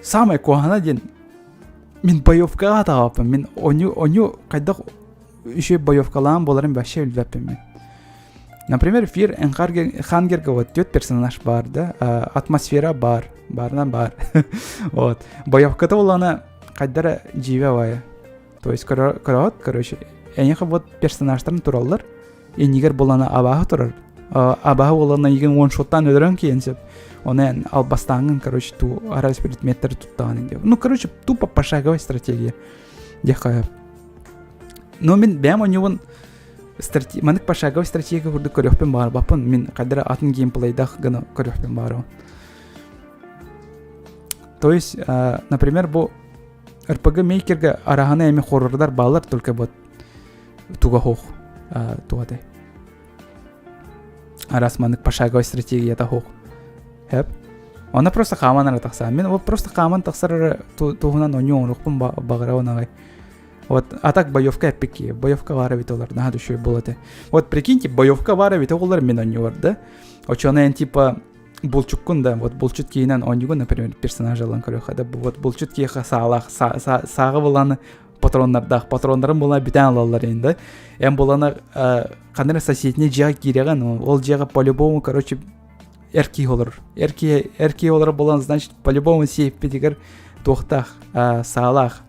самое куһаҕана диэн мин боевкаҕа таҕаппын. Мин оню оню хайдах еще боевкалаан буоларын вообще билбэппин мин. Например, Fear and Hunger вот түөрт персонаж бар да, атмосфера бар, барынан бар. вот. Боевката болана хайдара дьиибэ баайа. То есть көрөҕүт, короче, эйиэхэ вот персонажтарын тураллар, иннигэр булана абааһы турар. Абааһы буолана игин уоншоттан өлөрөн киэн сөп. Оны эн албастааҥҥын, короче, ту араас предметтери туттаҕын диye. Ну, короче, тупо пошаговая стратегия. Диэххэ Но мин бэйэм оонньуубун маннык пошаговая стратегия курдук көрүөхпүн баҕарбаппын. Мин хайдара атын геймплейдах гына көрүөхпүн баҕарабын. То есть, например, бу RPG Makerга араһана эми хоррордар баалар, только вот туга хоох тугате. Арас маннык пошаговой стратегията хоох. Хэп. Она просто хааман ара тахсаа. Мен вот просто хааман тахсар туһунан оню оҥоруохпун баҕарабын аҕай. Вот, а так боевка эппикки. Боевка баар эбит олар, наһаа да үчүгэй буолуо этэ. Вот прикиньте, боевка баар эбит оҕолор мин оонньуубар да. Оччону эн типа булчуккун да, вот булчут киинэн оонньуугун, например, персонаж ылан көрүөххэ да, вот булчут киһиэхэ саалаах, сааҕы буланы патроннардаах, патроннарын булан бүтэн алаллар эн да. Эн буланы ханна эрэ соседний дьиэҕэ киирэҕин, ол дьиэҕэ по-любому, короче, эр киһи олорор. Эр киһи, эр киһи олорор буолан, значит, по-любому сиэппитигэр туохтаах, саалаах,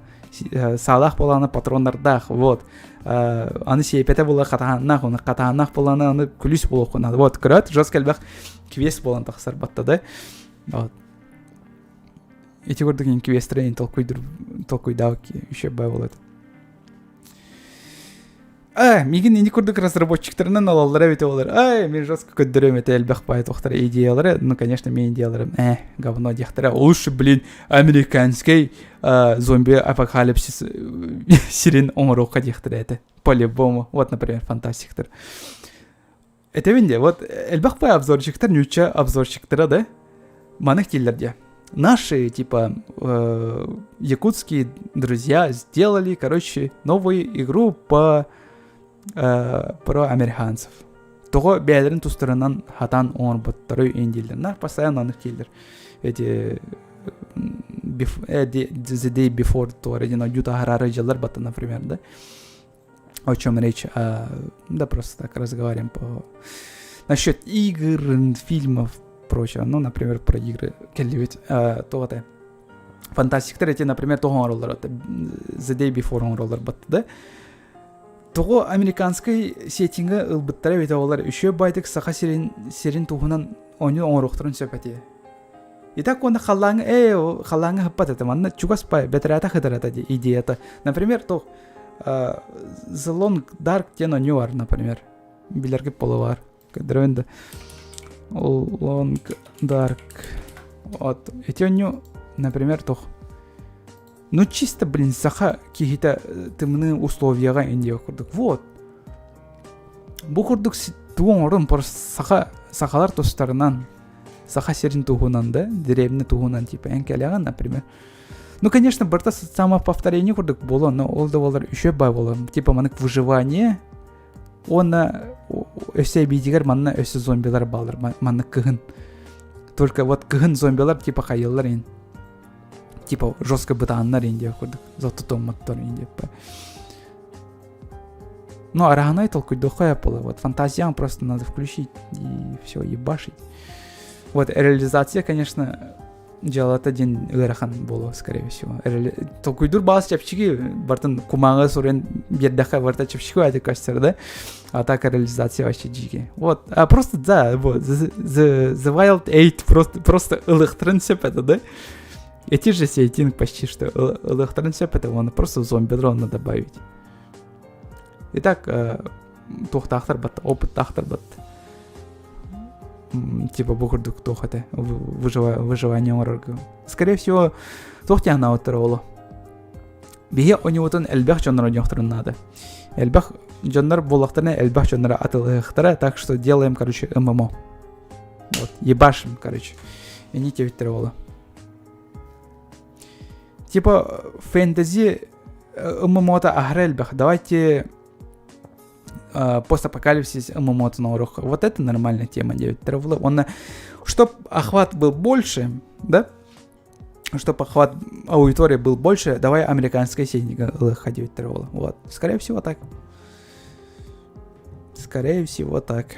саалаах буолааны патроннардаах, вот. Аны сиэпэтэ була хатааннаах, оны хатааннаах буолааны аны күлүс буолуоххун надо. Вот, көрөөт, жестко элбэх квест буолан тахсар батта да. Вот. Ити курдук квестерин толкуйдур толкуйдаабыт еще бай болот. Э, мигин ини курдук разработчиктарынан алаллара эбит олар. Ай, мен жестко көддөрөм это элбэх бай тохтар идеялары. Ну, конечно, мен идеяларым, э, говно диэхтэрэ. Лучше, блин, американский э, зомби апокалипсис сирин оҥоруохха диэхтэрэ это. По-любому. Вот, например, фантастиктар. Этэбин де, вот элбэх бай обзорщиктар, нюча обзорщиктара, да? Маных дииллэр дии. Наши, типа, э, якутские друзья сделали, короче, новую игру по э, про американцев. Тоҕо бэйэлэрин тустарынан хатан оҥорбуттары индииллэр. Нар постоянно оннук дииллэр. Эти bef- э, the day before туора диэн ойуу таһараары дьыллар баттан, например, да? О чем речь? А, да просто так разговариваем по насчет игр, фильмов, прочего. Ну, например, про игры кэллибит. То это фантастиктар эти, например, тоҕо оҥороллор The Day Before оҥороллор батты да тоҕо американскай сеттингэ ылбыттара эбитэ олар еще байтык саха сирин сирин туһунан оонньуу оҥоруохтарын сөп этэ Итак, уонна халлааҥҥа ээ халлааҥҥа хаппат этэ манна чугас пай бэтэрээтэ хытарата идеята. Например, то The Long Dark диэн оонньуу бар, например. Билэргит буолуо баар. Көрдөрөбүн да. Long Dark. Вот. Эти оонньуу, например, туох Ну чисто, блин, саха киһитэ тымныы условияҕа индия курдук. Вот. Бу курдук тугу оҥорон просто саха сахалар тустарынан саха сирин туһунан да деревня туһунан типа эн кэлэҕин например ну конечно барыта самоповторение курдук буолуо но ол да буолар үчүгэй бай буолар типа маннык выживание уонна өссө эбиитигэр манна өссө зомбилар баалар маннык кыһын только вот кыһын зомбилар типа хайыллар ин типа жестко бытааннар ин диэх курдук зато томмоттор ин диэппэ ну, араһынай толкуйдуохха буолар. Вот фантазияны просто надо включить и все, ебашить. Вот реализация, конечно, дьыалата диэн ыарахан буолуо, скорее всего. Толкуйдуур баас чэпчэки бартын кумааҕы суруйан биэрдэххэ барыта чэпчэки баайдык көстөр, да? А так реализация вообще дьиги. Вот, а просто, да, вот, The, the, the Wild Eight просто, просто ылыхтарын сөп это, да? Эти же сеттинг почти что ылыхтарын сөп это, оны просто зомби дрона добавить. Итак, туохтаахтар бат, опыттаахтар бат. Типа бу курдук туох этэ, выживание оҥорорго. Скорее всего, туох диэн анаабыттара оло. Биһи оньуутун элбэх дьоннор оньуохтарын наада. Элбэх дьоннор буоллахтарына элбэх дьоннор атылыһыахтара, так что делаем, короче, ММО. Вот, ебашим, короче. Ини диэбиттэрэ буолла. Типа фэнтези ММО-та аһара элбэх. Давайте постапокалипсис ММО-тун оҥоруох. Вот это нормальная тема диэбиттэрэ буолла. Уонна чтоб охват был больше, да? Чтоб охват аудитории был больше, давай американская сеть ылыахха диэбиттэрэ буолла. Вот. Скорее всего так. Скорее всего так.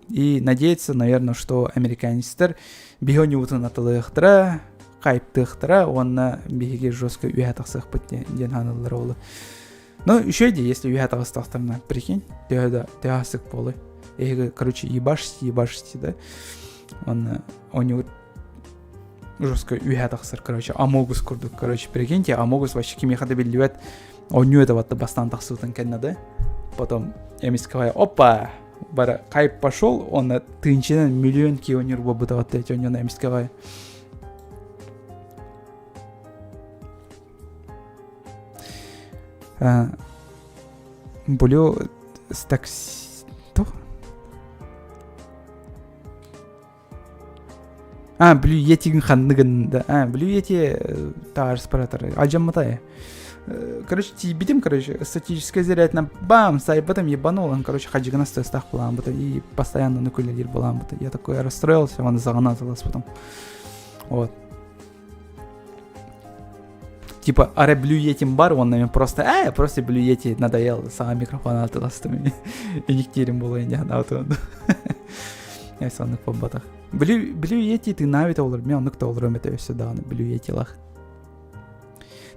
И надеяться, наверное, что американецтэр биһи оонньуубутун атылыахтара, хайптыахтара уонна биһиги жестко үөһэ тахсыахпыт диэн хааныллар ол. Ну, еще иди, если үөһэ таҕыстахтарына, прикинь, төһө да төһө асык буолуй. Эһиги, короче, ебашите, ебашите, да? Он, оонньуур жестко үөһэ тахсар, короче, Амогус курдук, короче, прикиньте, Амогус вообще кимиэхэ да биллибэт оонньуу это вот бастаан тахсыбытын кэннэ да потом эмискэ опа бара хайп пошел он тыынчынан миллион кионер буолбута вот эти оонньууну эмискэ. Блю такси... А, Blue Yeti ханныгын да. А, Blue Yeti таарыспаратар. Алдьаммата Короче, тиийбитим, короче, статическая зарядна бам, сайбатым ебанул, он, короче, хадьыгына стастах буламбыта и постоянно нүкүлэлиир буламбыта. Я такой расстроился, он заҕанатылас потом. Вот. Типа, аре Blue Yeti бар, он мен просто, э, просто Blue Yeti надоел, саҥа микрофон атыластым. Иниктерим була инде Я соннук буолбатах. Blue, Blue Yeti тыыннаабыт олор, мен оннук да олором этэ өссө даҕаны Blue Yeti-лах.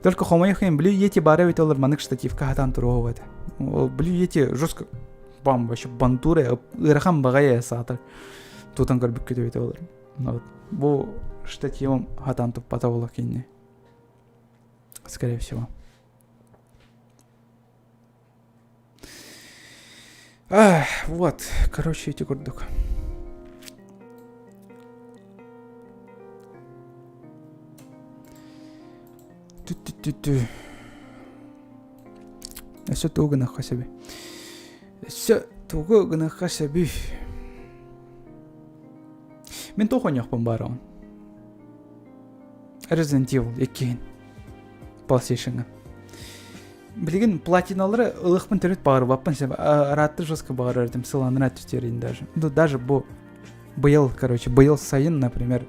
Только хомойох иһин Blue Yeti баара эбит олор маннык штативка хатаан туруоҕу этэ. Ол Blue Yeti жестко бам вообще бандура ыарахан баҕайы саатар. Тутан көрбүккүт эбит олор. Вот. Бу штативом хатаан туппата буолуо кинини. Скорее всего. Ах, вот, короче, ити курдук. Тү-тү-тү-тү. Өссө тугу гыныахха сөбүй? Өссө тугу гыныахха сөбүй? Мин туох оонньуохпун баарабын? Resident Evil иккиһин PlayStation-га. Билигин платиналары ылыахпын төрүт баҕарбаппын сөп. Араатты жестко баҕарар этим, сыланына түстерин даже. Ну, даже бу быйыл, короче, быйыл сайын, например,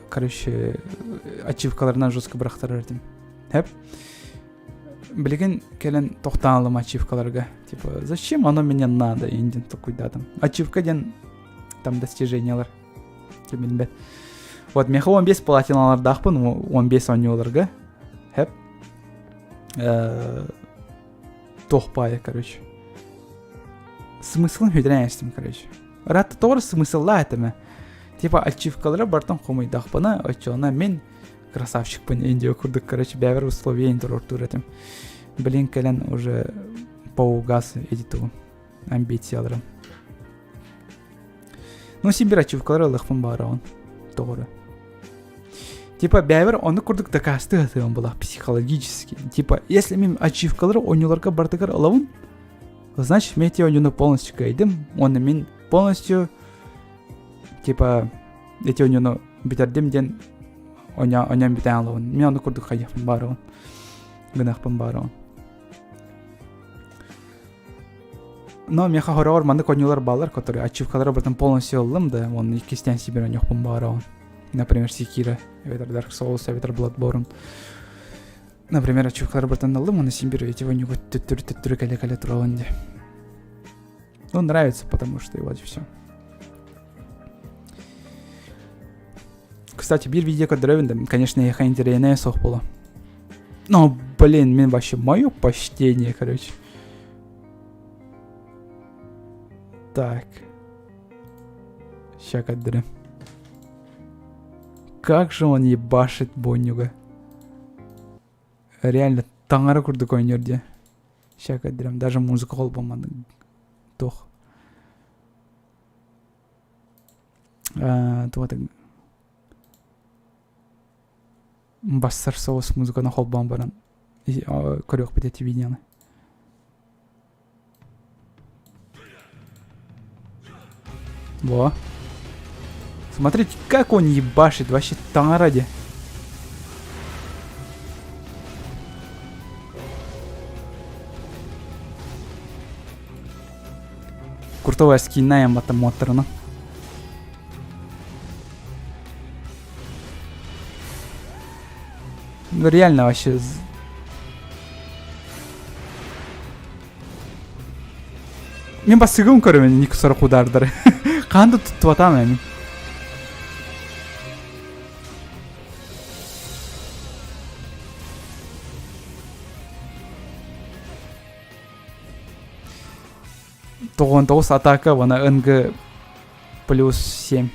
короче, ачивкаларынан жестко бырахтарар этим. Хэп. Билигин кэлэн тохтаалым ачивкаларга. Типа, зачем оно мне надо, индин такуйдатым. Ачивка ден там достижениялар. Билбэт. Вот, меха 15 платиналардаахпын, 15 оонньууларга. Хэп. Туох баайа, короче. Смыслын хүдэрэн эстим, короче. Ыраатта тоҕо смысллаах этим Типа ачивкалары бартан хомуйдахпына, оччоҕуна мин красавчикпын индия курдук, короче, бэйэбэр условия туруортуур этим. Блин, кэлэн уже поугас эти тугу амбицияларым. Ну, син бир ачивкалары ылыахпын баҕараҕын. Тоҕо Типа бэйэбэр оннук курдук дакаастыы сатыам была психологически. Типа, если мин ачивкалары оонньууларга бардыгар ылабын, значит, мен эти оонньууну полностью кыайдым. Уонна мин полностью типа эти оонньууну бүтэрдим диэн оонньоон бүтэн ылабын. Мин оннук курдук хайыахпын баарабын. Гыныахпын баарабын. Но миэхэ хороҕор маннык оонньуулар бааллар, которые ачивкалары бартан полностью ыллым да, уонна иккистээн сибир оонньуохпун баҕараҕын. Например, Sekiro, эбэтэр Dark Souls, эбэтэр Bloodborne. Например, ачивкалары бартан ыллым, уонна син эти оонньууга төттөрү-төттөрү кэлэ-кэлэ турабын дии. Ну, нравится, потому что и вот и все. Кстати, биир видео көрдөрөбүн конечно, я интэриэһинэй суох буолуо. Но, блин, мин вообще мое почтение, короче. Так. Ща көрдөрөм. Как же он ебашит Боннюга. Реально, таҥара курдук оонньуур дии. Ща көрдөрөм. Даже музыка холбоммат. Туох. Туох бассар соҕус музыканы холбоон баран көрүөхпүт эти видеоны. Во. Смотрите, как он ебашит, вообще таҥара дии. Крутого скина батам моторына. Ну реально вообще Мин басыгым көрөмүн ник сорок удардары. Хаан да туттубатаам эми. 99 атака, вона НГ плюс 7.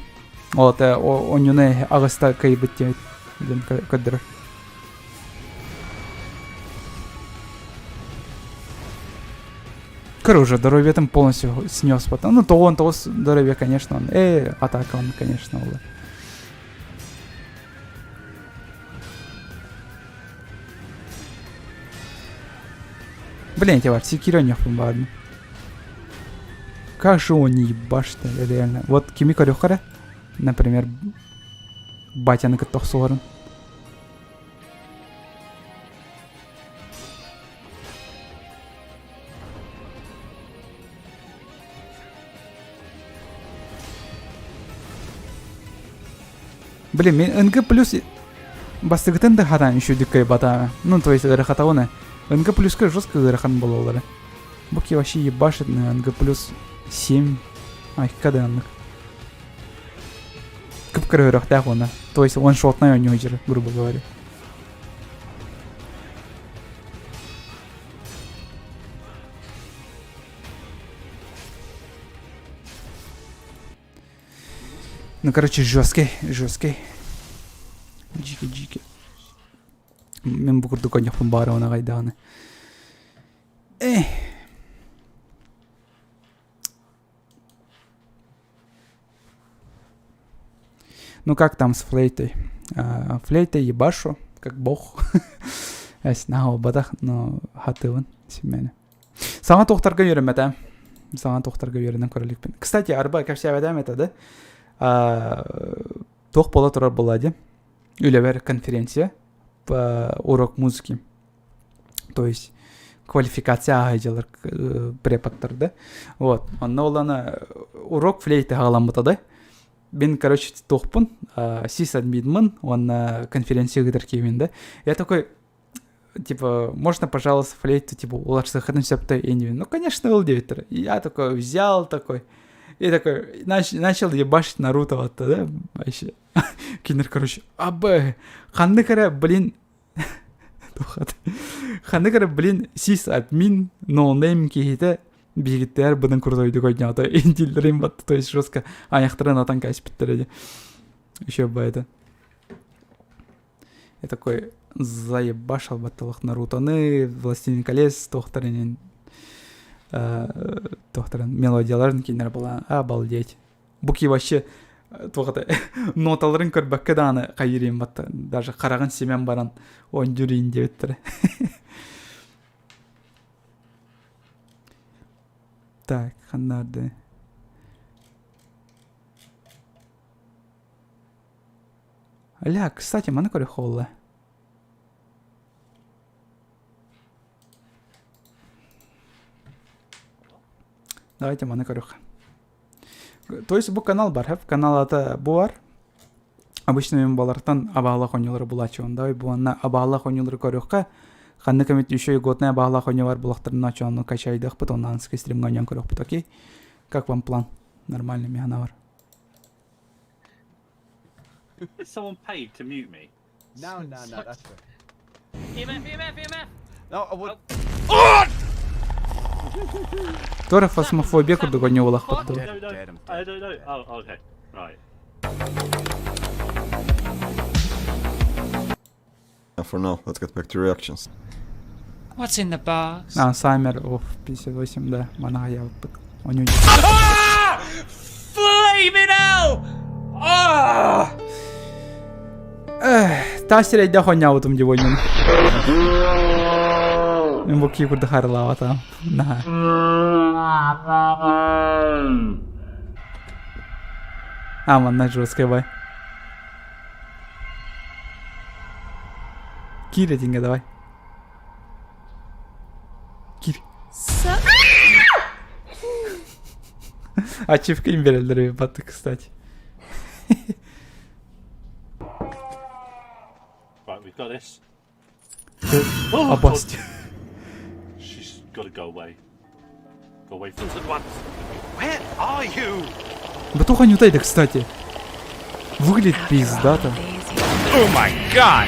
Вот, оонньууну аҕыста кыайбыт диэн көрдөрөр. Көр уже здоровьетом полностью снес потом. Ну, то он, то здоровье, конечно, он. Атака он, конечно, ол. Блин, я бар, Секиро нехпун баарбын. Как же он не ебашит, реально. Вот кими көрүөххэ например, батяны кытта охсуһарын. Блин, мен НГ плюс бастыгытын да хатан еще кайбата. Ну, то есть ыарахатауны. НГ плюска жестко ыарахан болалары. Буки вообще ебашит на НГ плюс 7. Ай, каданных. Кып-кыры ырахтаах уонна. То есть ваншотнай оонньуу дьир, грубо говоря. Ну, короче, жесткий, жесткий. Джики-джики. Мен бу курдук онньохпун баара она кайдааны. Эх. Ну как там с флейтой? А, флейтой ебашу, как бог. Эс наһаа но хатыбын симмэни. Саҥа туохтарга үөрэммэтэ. Саҥа туохтарга үөрэнэн көрөлүкпүн. Кстати, арба кэпсээбэтээм этэ да. Туох буола турар буолла дии. Үлэбэр конференция по урок музыки. То есть квалификация ааһа дьалар преподтар да. Вот. Онно олана урок флейта хаҕаламмыта да. Мин, короче, туохпун, сисадминмын, уонна конференция ыытар киһибин да. Я такой, типа, можно, пожалуйста, флейту, типа, уларсыхатын сөптө инибин. Ну, конечно, ыл диэбиттэр. Я такой взял такой, и такой, нач, начал ебашить Наруто вот да, вообще. Кинер, короче, абы, ханнык эрэ, блин, Ханнык эрэ, блин, сис админ, ноунейм киһитэ биһигиттээр быдан крутойдук ойноото интиллэрин батта, то есть жестко аяхтарын атан каспиттэр ди. Еще бы это. Я такой заебашил батталах Нарутоны, Властелин колец, туохтарынын туохтарын мелодияларын кинер была обалдеть. Буки вообще туох ноталарын көрбөккө дааны хайырыйм батта даже хараҕын симэн баран ондюрин диэбиттэрэ так ханнарды Ля, кстати, маны көрө холла. Давайте маны көрөх. То есть бу канал бар, канал ата бу бар. Обычно мен балартан абаалах оонньуулары булааччыбын. Давай бу манна абаалах оонньуулары көрүөххэ. Ханнык эмит еще и годная абаалах оонньуу бар булахтарына очоону качайдыахпыт, онно анскай стримҥа оонньоон көрүөхпүт, окей? Как вам план? Нормальный миһана бар. Is someone paid to mute me? No, no, no, that's fair. EMF, EMF, EMF! No, I would. Туора фасмофобия курдук оонньуу буолахпыт дуо? No, no, I don't know. Oh, okay. Right. For now, let's get back to reactions. What's in the box? А, Summer of 58, да, манаха явыппыт. Оонньуу Ah! Flaming hell! Ah! Таас сирэйдээх оонньообутум дии буойнун. Мин бу курдук харылаабатам. Наһаа. А, манна жесткая бай. Киир этиҥҥэ давай. Киир. Ачивка им берэллэр эбит батты, кстати. Right, we've got this. Oh, Обость. She's got to go away. Go away from the once. Where are you? Бутуха не да, кстати. Выглядит пиздато. Oh my god!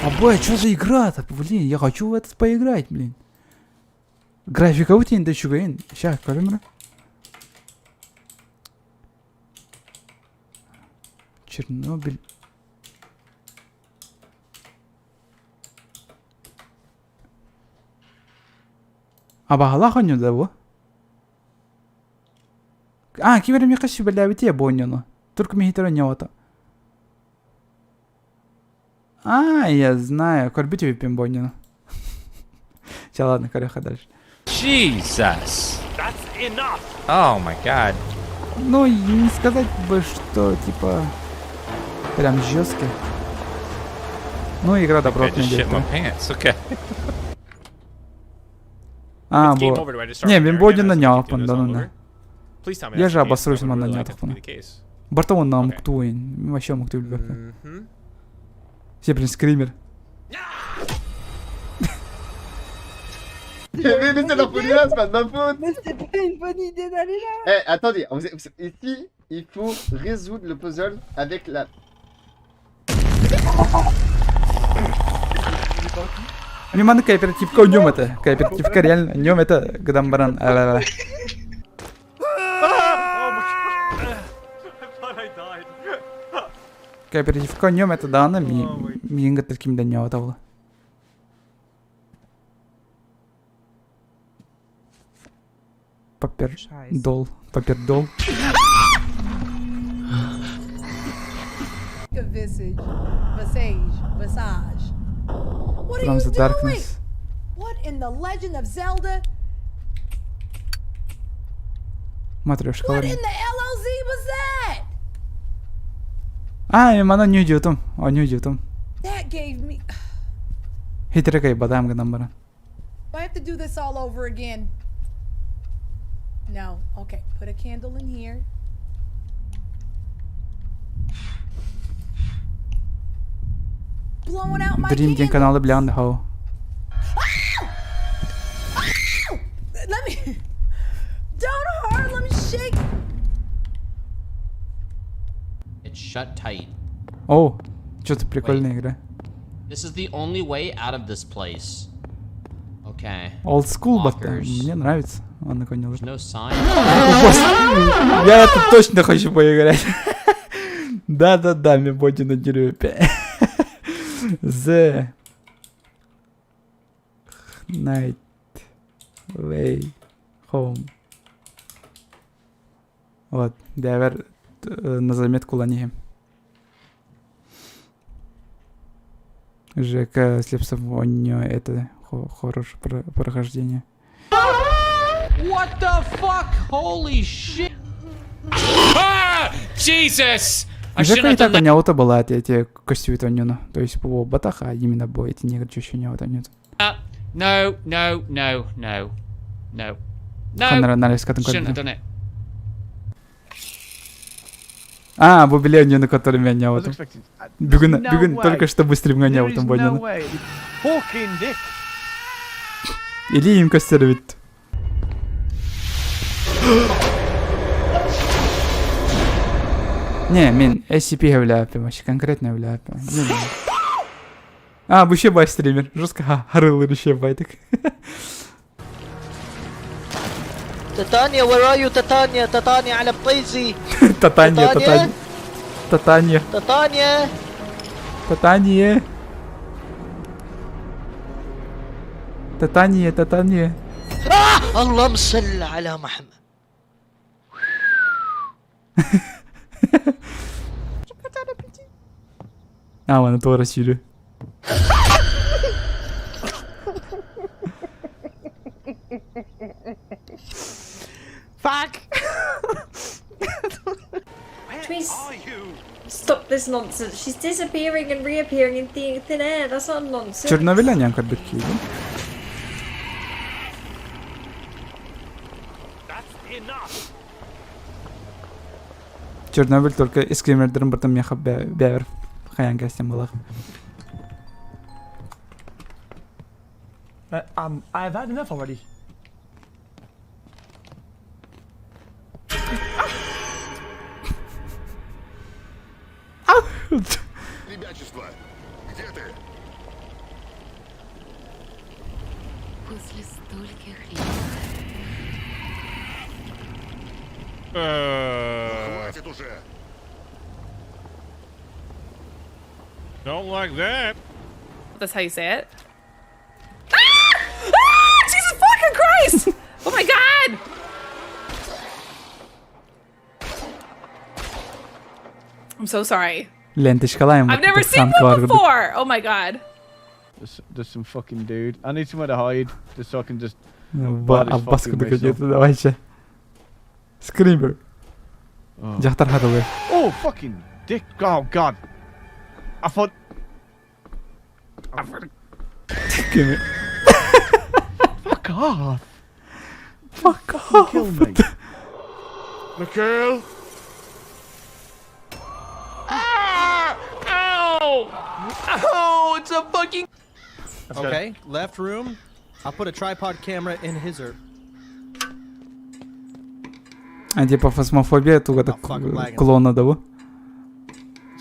А бля, что за игра-то? Блин, я хочу в этот поиграть, блин. Графика у тебя да үчүгэйин. Ща, көрөм Чернобыль. Абаһалаах оонньуу да бу? А, ким эрэ миэхэ сүбэлээбитэ бу оонньууну. Турк миһитэр оонньообото. А, я знаю. Көрбүт эбиппин бу оонньууну. Че, ладно, коряха дальше. Jesus. That's enough. Oh my god. Ну, не сказать бы, что, типа, прям жесткий. Ну, игра I добротная just shit my где-то. pants. Okay. А, It's game бо... over. Do I just start Не, from мен there бодин again? на That's what няпан, we do да, this all ну over? да. Please tell me Я that's же the case. обосрусь I would манна really like that to нятахпана. be the case. Бартон на муктуин. Вообще муктуин бэпэ. Мгм. Все, блин, скример. Mais, mais c'est la folie là, c'est pas de ma faute. Mais c'est pas une bonne idée d'aller là. Eh, attendez, ici, il faut résoudre le puzzle avec la. Миманы кооперативка нем это. Кооперативка реально нем это гдамбаран. Oh my god. I thought I died. Кооперативка нем это дана ми миинга таким да не отавла. Папер дол. Папер дол. Visage, visage, visage. What are From you the doing? darkness. What in the Legend of Zelda? Матрешка. What in the LOZ was that? А, мана не удивтум. О, не удивтум. That gave me. Хитрекай бадам гдамбаран. I have to do this all over again. No. Okay. Put a candle in here. Blowing out my Dream диэн candle. каналы билэн хау. Let me. Don't Harlem shake. It's shut tight. О, что-то прикольная игра. This is the only way out of this place. Okay. Old school, but Lockers. мне нравится. Он наконец. There's no sign. Я это точно хочу поиграть. Да-да-да, мне боди на дереве. The Night Way Home. Вот, дәвер на заметку ланихим. ЖК Слепсов, у нее это хорошее прохождение. What the fuck? Holy shit! Ah! Jesus! I shouldn't Жека и have так done у него то была эти костюмы то То есть по батах, а именно бо эти негры еще не вот нет. that. No, no, no, no. No. No! Ханара нарезка там Shouldn't have done it. А, бу биле на который меня вот. Бүгүн No бүгүн way. только что быстрым гонял There там is no бодяны. way. Fucking dick. Или им костервит. Не, мен SCP вляпе, вообще конкретно вляпе. А, вообще бай стример. Жестко харыл еще байтик. تتانيا where are you تتانيا تتانيا على بطيزي Татанья, Татанья. Татанья. تتانيا Татанье. Татанье, Татанье. آه! اللهم صل على محمد А, ладно, то Россию. Fuck. Please stop this nonsense. She's disappearing and reappearing in thin air. That's not nonsense. Чернобыля нянка битки. Enough. Чернобыль только скримердерин биртен меха бәбер хаян кастем булах. I've had enough already. Ребячество, где ты? После стольких лет. Хватит уже. Don't like that. That's how you say it. Ah! Ah! Jesus fucking Christ! Oh my god! I'm so sorry. Ленточкалаем. I've never seen one before. Oh my god. There's, there's some fucking dude. I need somewhere to hide, just so I can just. Аббас курдук өтүөтэ давай чэ. Скример. Дьахтар хатылы. Oh fucking dick! Oh god. I thought. I thought. Кими? Fuck off. Fuck off. Kill me. Mikhail! Ah! Ow! Oh, it's a fucking. Okay, left room. I'll put a tripod camera in his or. А типа фасмофобия туга так клона да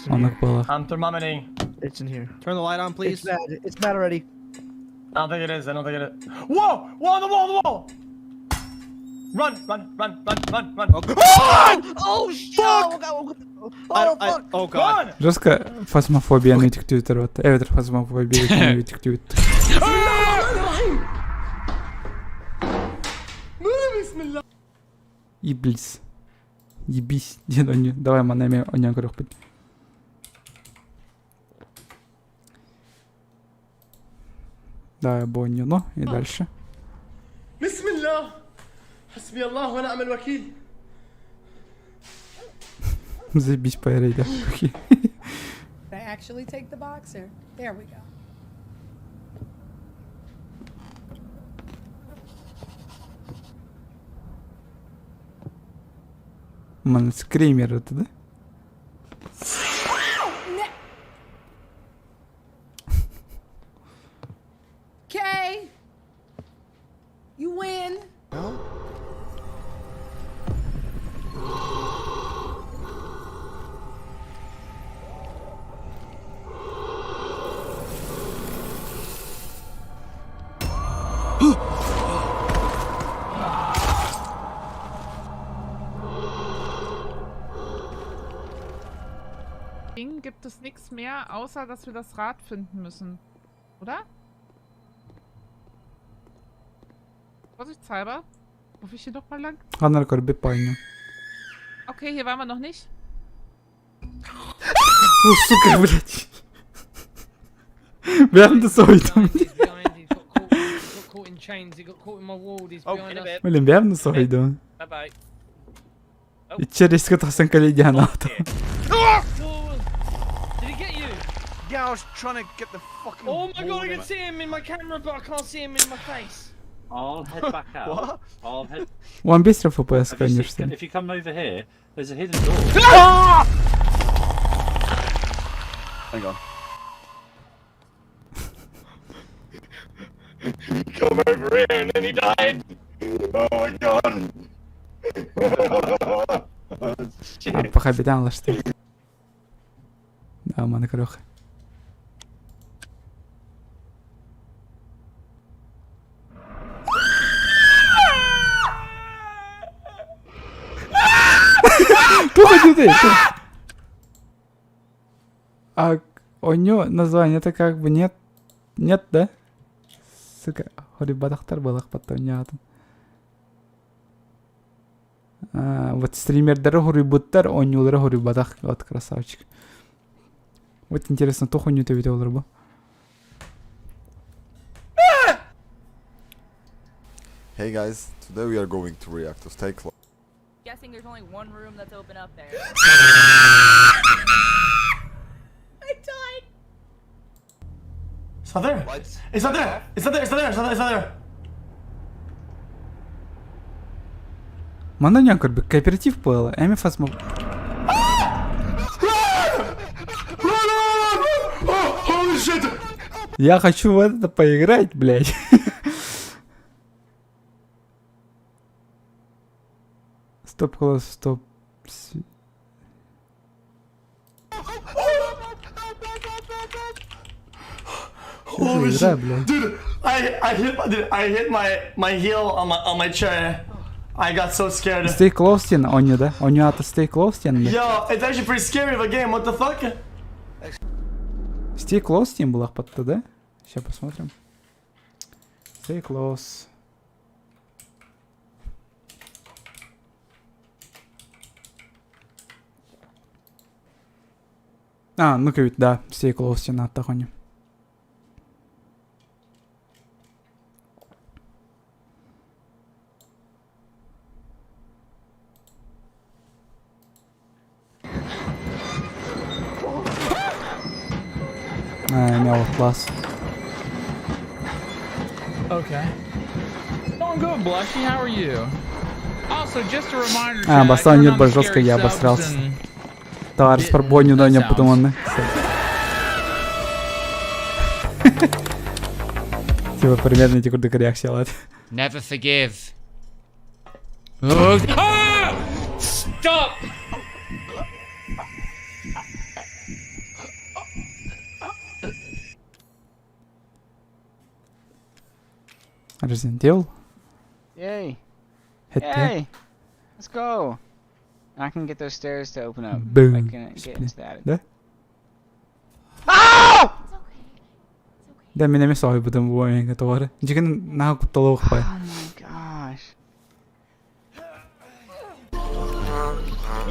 Оннук буолар. I'm thermometering. It's in here. Turn the light on, please. It's bad. It's bad already. I don't think it is. I don't think it is. Whoa! Whoa! On the wall! The wall! Run! Run! Run! Run! Run! Run! Oh! Oh shit! Oh, God. Oh, fuck! oh god. Жестко фасмофобияны үтүктүбүттэр вот. Эбэтэр фасмофобияны үтүктүбүт. Иблис. Ебись. Диэн онньу. Давай манна эмиэ онньоон көрүөхпүт. Давай бу онньуну и дальше. بسم الله حسبي الله ونعم الوكيل Заебись по рейде. I actually take the boxer. There we go. Манна скример это, да? Okay. You win. Ding gibt es nichts mehr, außer dass wir das Rad finden müssen. Oder? Vorsichtshalber. Ruf ich hier nochmal lang? Ханнар көрбүт пойню. Okay, hier waren wir noch nicht. Ну, сука, блядь. Бәрін соһуйдум. Блин, бәрін соһуйдум. Bye-bye. Иччер резко тахсан кэлиэ аата. Did he get you? Yeah, I was trying to get the fucking. Oh my god, I wall can in. see him in my camera, but I can't see him in my face. I'll head back out. What? I'll head. One быстро FPS, Have you seen- конечно. If you come over here, there's a hidden door. Hang on. Come over here and then he died. Oh my god. Аппаха битан лашты. Да, маны көрөх. Туха ты? А у него название-то как бы нет. Нет, да? Сука, хорибадахтар балах потом не атом. Вот стримердері хоруйбуттар, оонньуулара хоруйбатах. Вот красавчик. Вот интересно, туох оонньуута эбитэ буолар бу? Hey guys, today we are going to react to Stay Close. Guessing there's only one room that's open up there. I died. It's not there. It's not there. It's not there. It's not there. It's not there. It's not there. Манна оонньоон көрбүт кооператив буола. Эми фасмо... Holy shit! Я хочу в это поиграть, блядь. Стоп, класс, стоп. Что за Holy игра, shit. блядь? Dude, I I hit my dude, I hit my my heel on my on my chair. I got so scared. Stay close диэн оонньуу да? Оонньуу аата Stay close диэн да? Yo, it's actually pretty scary of a game. What the fuck? Stay close диэн булахпатта да? Сейчас посмотрим. Stay close. А, ну-ка ведь, да, Stay close диэн ааттаах оонньуу. А, не Outlast. Okay. Oh, I'm good, Blushy. How are you? Also, just a reminder, А, chat, бастаан turn on ньурба the жестко scary я subs обосрался. and Товарищ Парбоню но не подуманный. Типа примерно эти курдык реакция Never forgive. Oh, ah! Stop! Resident Evil. Yay. Hit the- Yay. Let's go. I can get those stairs to open up. Boom. I can get into that. Да? Да, меня мясо потом бывает, который. Дикин на куталох пай. Oh my gosh.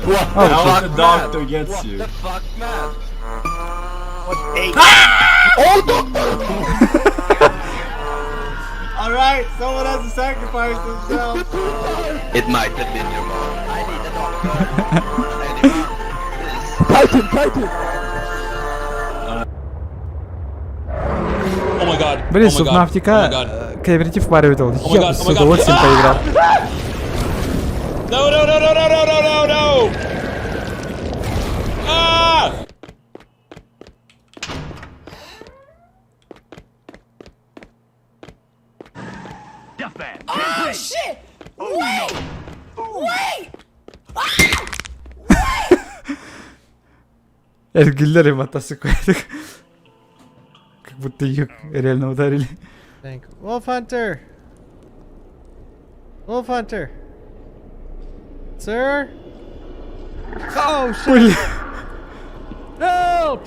What the Oh, hell? The doctor gets you. What the fuck, man? Oh, doctor! Alright, someone has to sacrifice themselves. It might have been your mom. I need a doctor. Titan, Titan! Oh my god. Блин, oh my god. Субнавтика Oh my god. кооператив впаривал. Oh my Я god, с oh my god. удовольствием поиграл. No, no, no, no, no, no, no, no, no! Ah! Oh shit! Wait! Wait! Эргиллер им атасы Как будто ее реально ударили. Thank Wolf Hunter. Wolf Hunter. Sir. Oh shit! Help!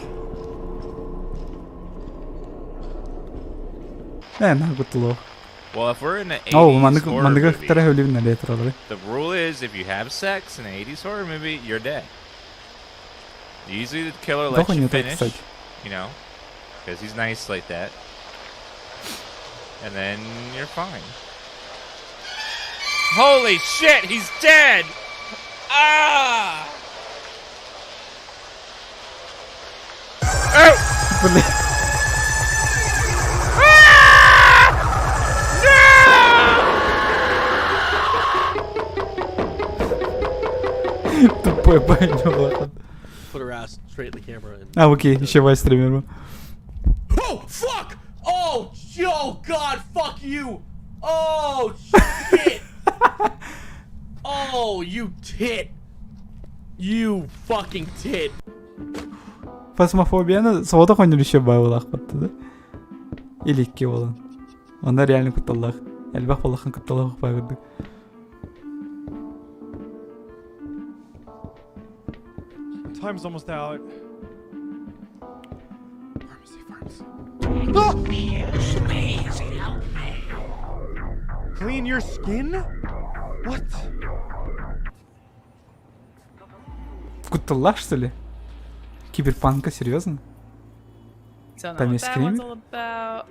нахуй лох. Well, if we're in the 80s О, маннык horror маннык movie, вторая өлүм налетер the rule is if you have sex in an 80s horror movie, you're dead. Usually the killer lets Дохуй you не так, finish, кстати. you know, because he's nice like that. And then you're fine. Holy shit, he's dead! Ah! Блин. Тупой парень был. Put her ass straight in the camera and А, окей, еще вайс стример. Oh fuck! Oh, oh God! Fuck you! Oh shit! oh, you tit! You fucking tit! Фасмофобияны соҕотох ойнуур еще баалаах батты да? Или икки буолан. Онно реально кутталлаах. Элбэх буоллахын кутталлаах баа курдук. Time's almost out. Clean your skin? What? Кутталлаах, что ли? Киберпанка, серьезно? Don't know Там what есть that one's скример? all about.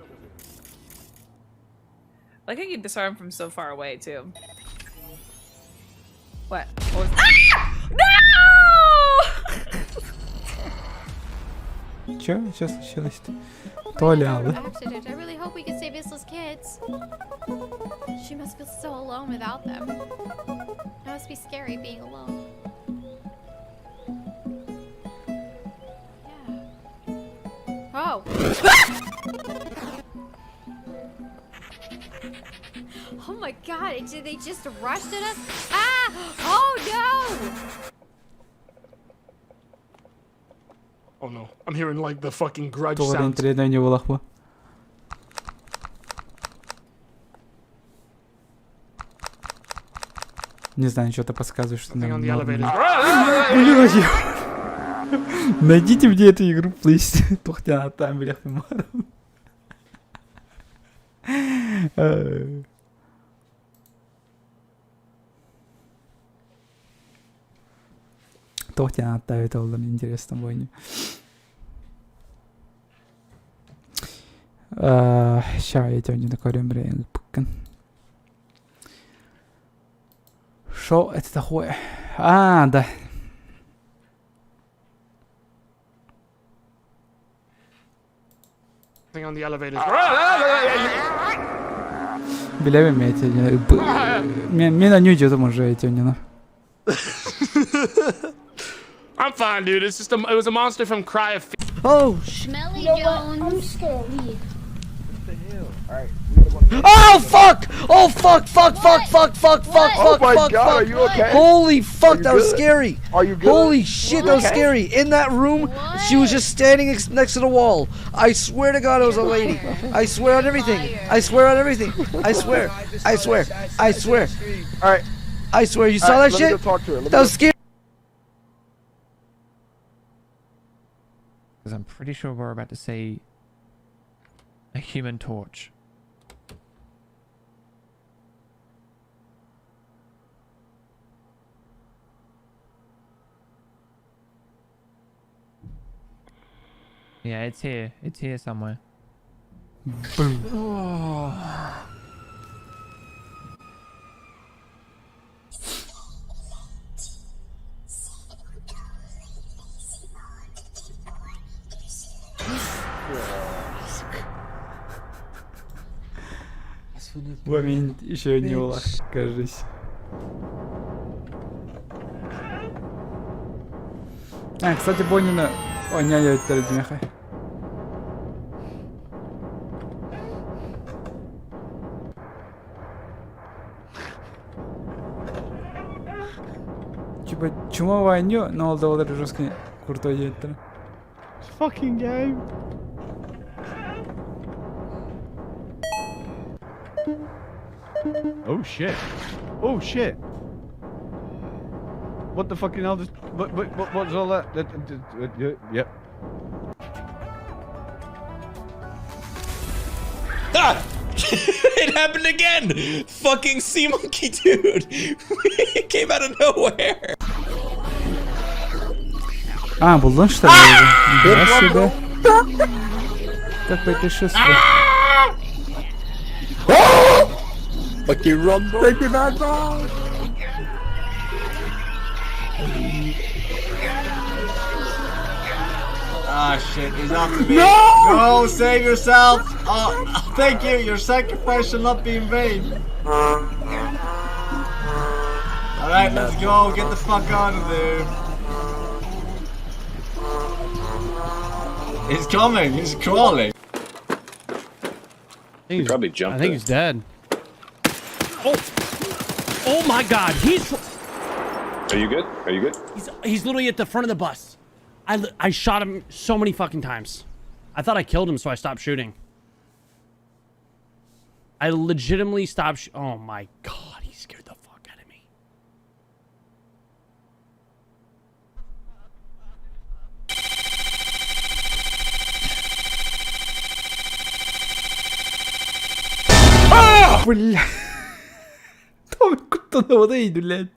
Like I can disarm from so far away too. What? What was- Ah! No! Че? Что случилось-то? Толя, да? Accident. I really hope we can save Isla's kids. She must feel so alone without them. It must be scary being alone. Yeah. Oh. oh my god, did they just rushed at us? Ah! Oh no! Oh no, I'm hearing like the fucking grudge Толя sounds. интеллектный не буолах бу. Не знаю, что-то подсказывает, что Something нам on the надо. elevator. Блин, Найдите мне эту игру, please. Тухтяна там, блях, Тухтяна оттавит олдан интересно бойни. Ща я тебя не такой блин, пыккин. Шо это такое? А, да. On the elevators. Билэбин мен эти Мен аню дьотум уже эти онньону. I'm fine, dude. It's just a, it was a monster from Cry of Fear. Oh, Smelly Jones. I'm just gonna leave. Oh fuck! Oh fuck! Fuck! Fuck! Fuck! Fuck! Fuck! Oh Fuck! my Fuck! God, Fuck! are you okay? Holy Are fuck! you That was good? scary. Are you good? Holy shit! That was Okay. scary. In that room, she was just standing ex- next to the wall. I swear to God, it was a lady. I swear on everything. I swear on everything. I swear. I swear. I swear. All right. I swear. You All saw right, that let me shit? go talk to her. Let me That was go- scary. Because I'm pretty sure we're about to see a human torch. Yeah, it's here. It's here somewhere. Boom. Момент еще не улах, кажись. А, кстати, Бонина... О, не, я это Типа, чума войню, но ол да жестко крутой диэттэр. Fucking game. Oh shit. Oh shit. What the fucking hell just what what, what what's all that? Yep. Ah! it happened again! Fucking sea monkey dude! it came out of nowhere! А, буллуҥ что ли уже? Нихуя себе. Какое путешествие. Fucking run, Thank you, man, bro. Ah shit, he's after me. No! Go save yourself! Oh, thank you, your sacrifice shall not be in vain. Alright, let's go, get the fuck out of there. He's coming, he's crawling. He probably jumped. I think it. he's dead. Oh! Oh my God! He's Are you good? Are you good? he's literally at the front of the bus. I shot him so many fucking times. I thought I killed him, so I stopped shooting. I legitimately stopped. Oh my God! He scared the fuck out of me. Бля. Там куда вот эй, блядь.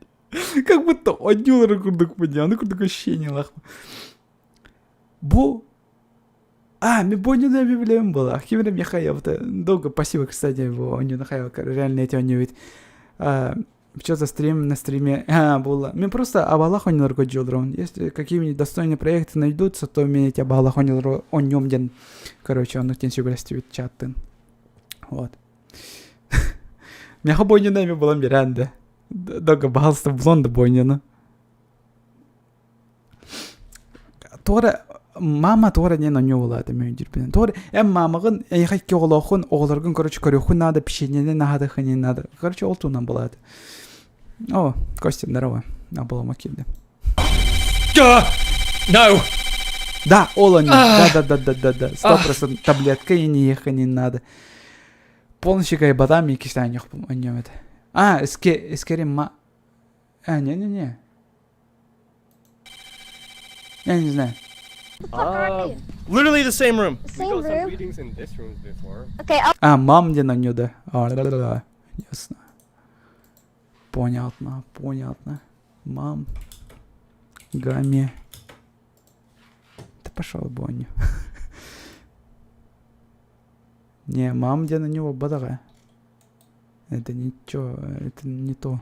Как будто однюлары курдук подня, ну курдук ощущение лах. Бу А, мен бу оонньууну билэбин буолла. Ким эрэ миэхэ ыйыппыта. Долго спасибо, кстати, бу оонньууну реально эти оонньуу ведь. Что за стрим на стриме? А, было. Мен просто абаһылаах оонньууларга дьулуһабын. Если какие-нибудь достойные проекты найдутся, то мен эти абаһылаах оонньуулары оонньуом диэн. Короче, оннук диэн сүбэлэстибит чаттын. Вот. Миэхэ бу оонньууну эмиэ булан биэрэн да. Долго пожалуйста, булан да бу оонньууну. Туора мама туора диэн оонньуу буолаата мин өйдүүрбүнэн. Туора эн маамаҕын эйиэхэ икки оҕолооххун, оҕолоргун короче көрүөххүн наада, печеньени аһатыаххын наада. Короче, ол туһунан буолаата. О, Костя, здорово. Обломок киирдэ. No! Да, ол оонньуу. А. Да, да, да, да, да, да. 100% таблетка и не ехать не надо. Полностью кайбатам и кистань оонньуом это. А, скорее ма... А, не-не-не. Я не знаю. Literally the same room. Same room. readings in this room before. Okay, А, mom диэн оонньуу да. А, да-да-да. Ясно. Понятно, понятно. Mom. Гами. Да пошел бу оонньуу. Не, mom диэн оонньуу буолбатаҕа. Это ничего, это не то.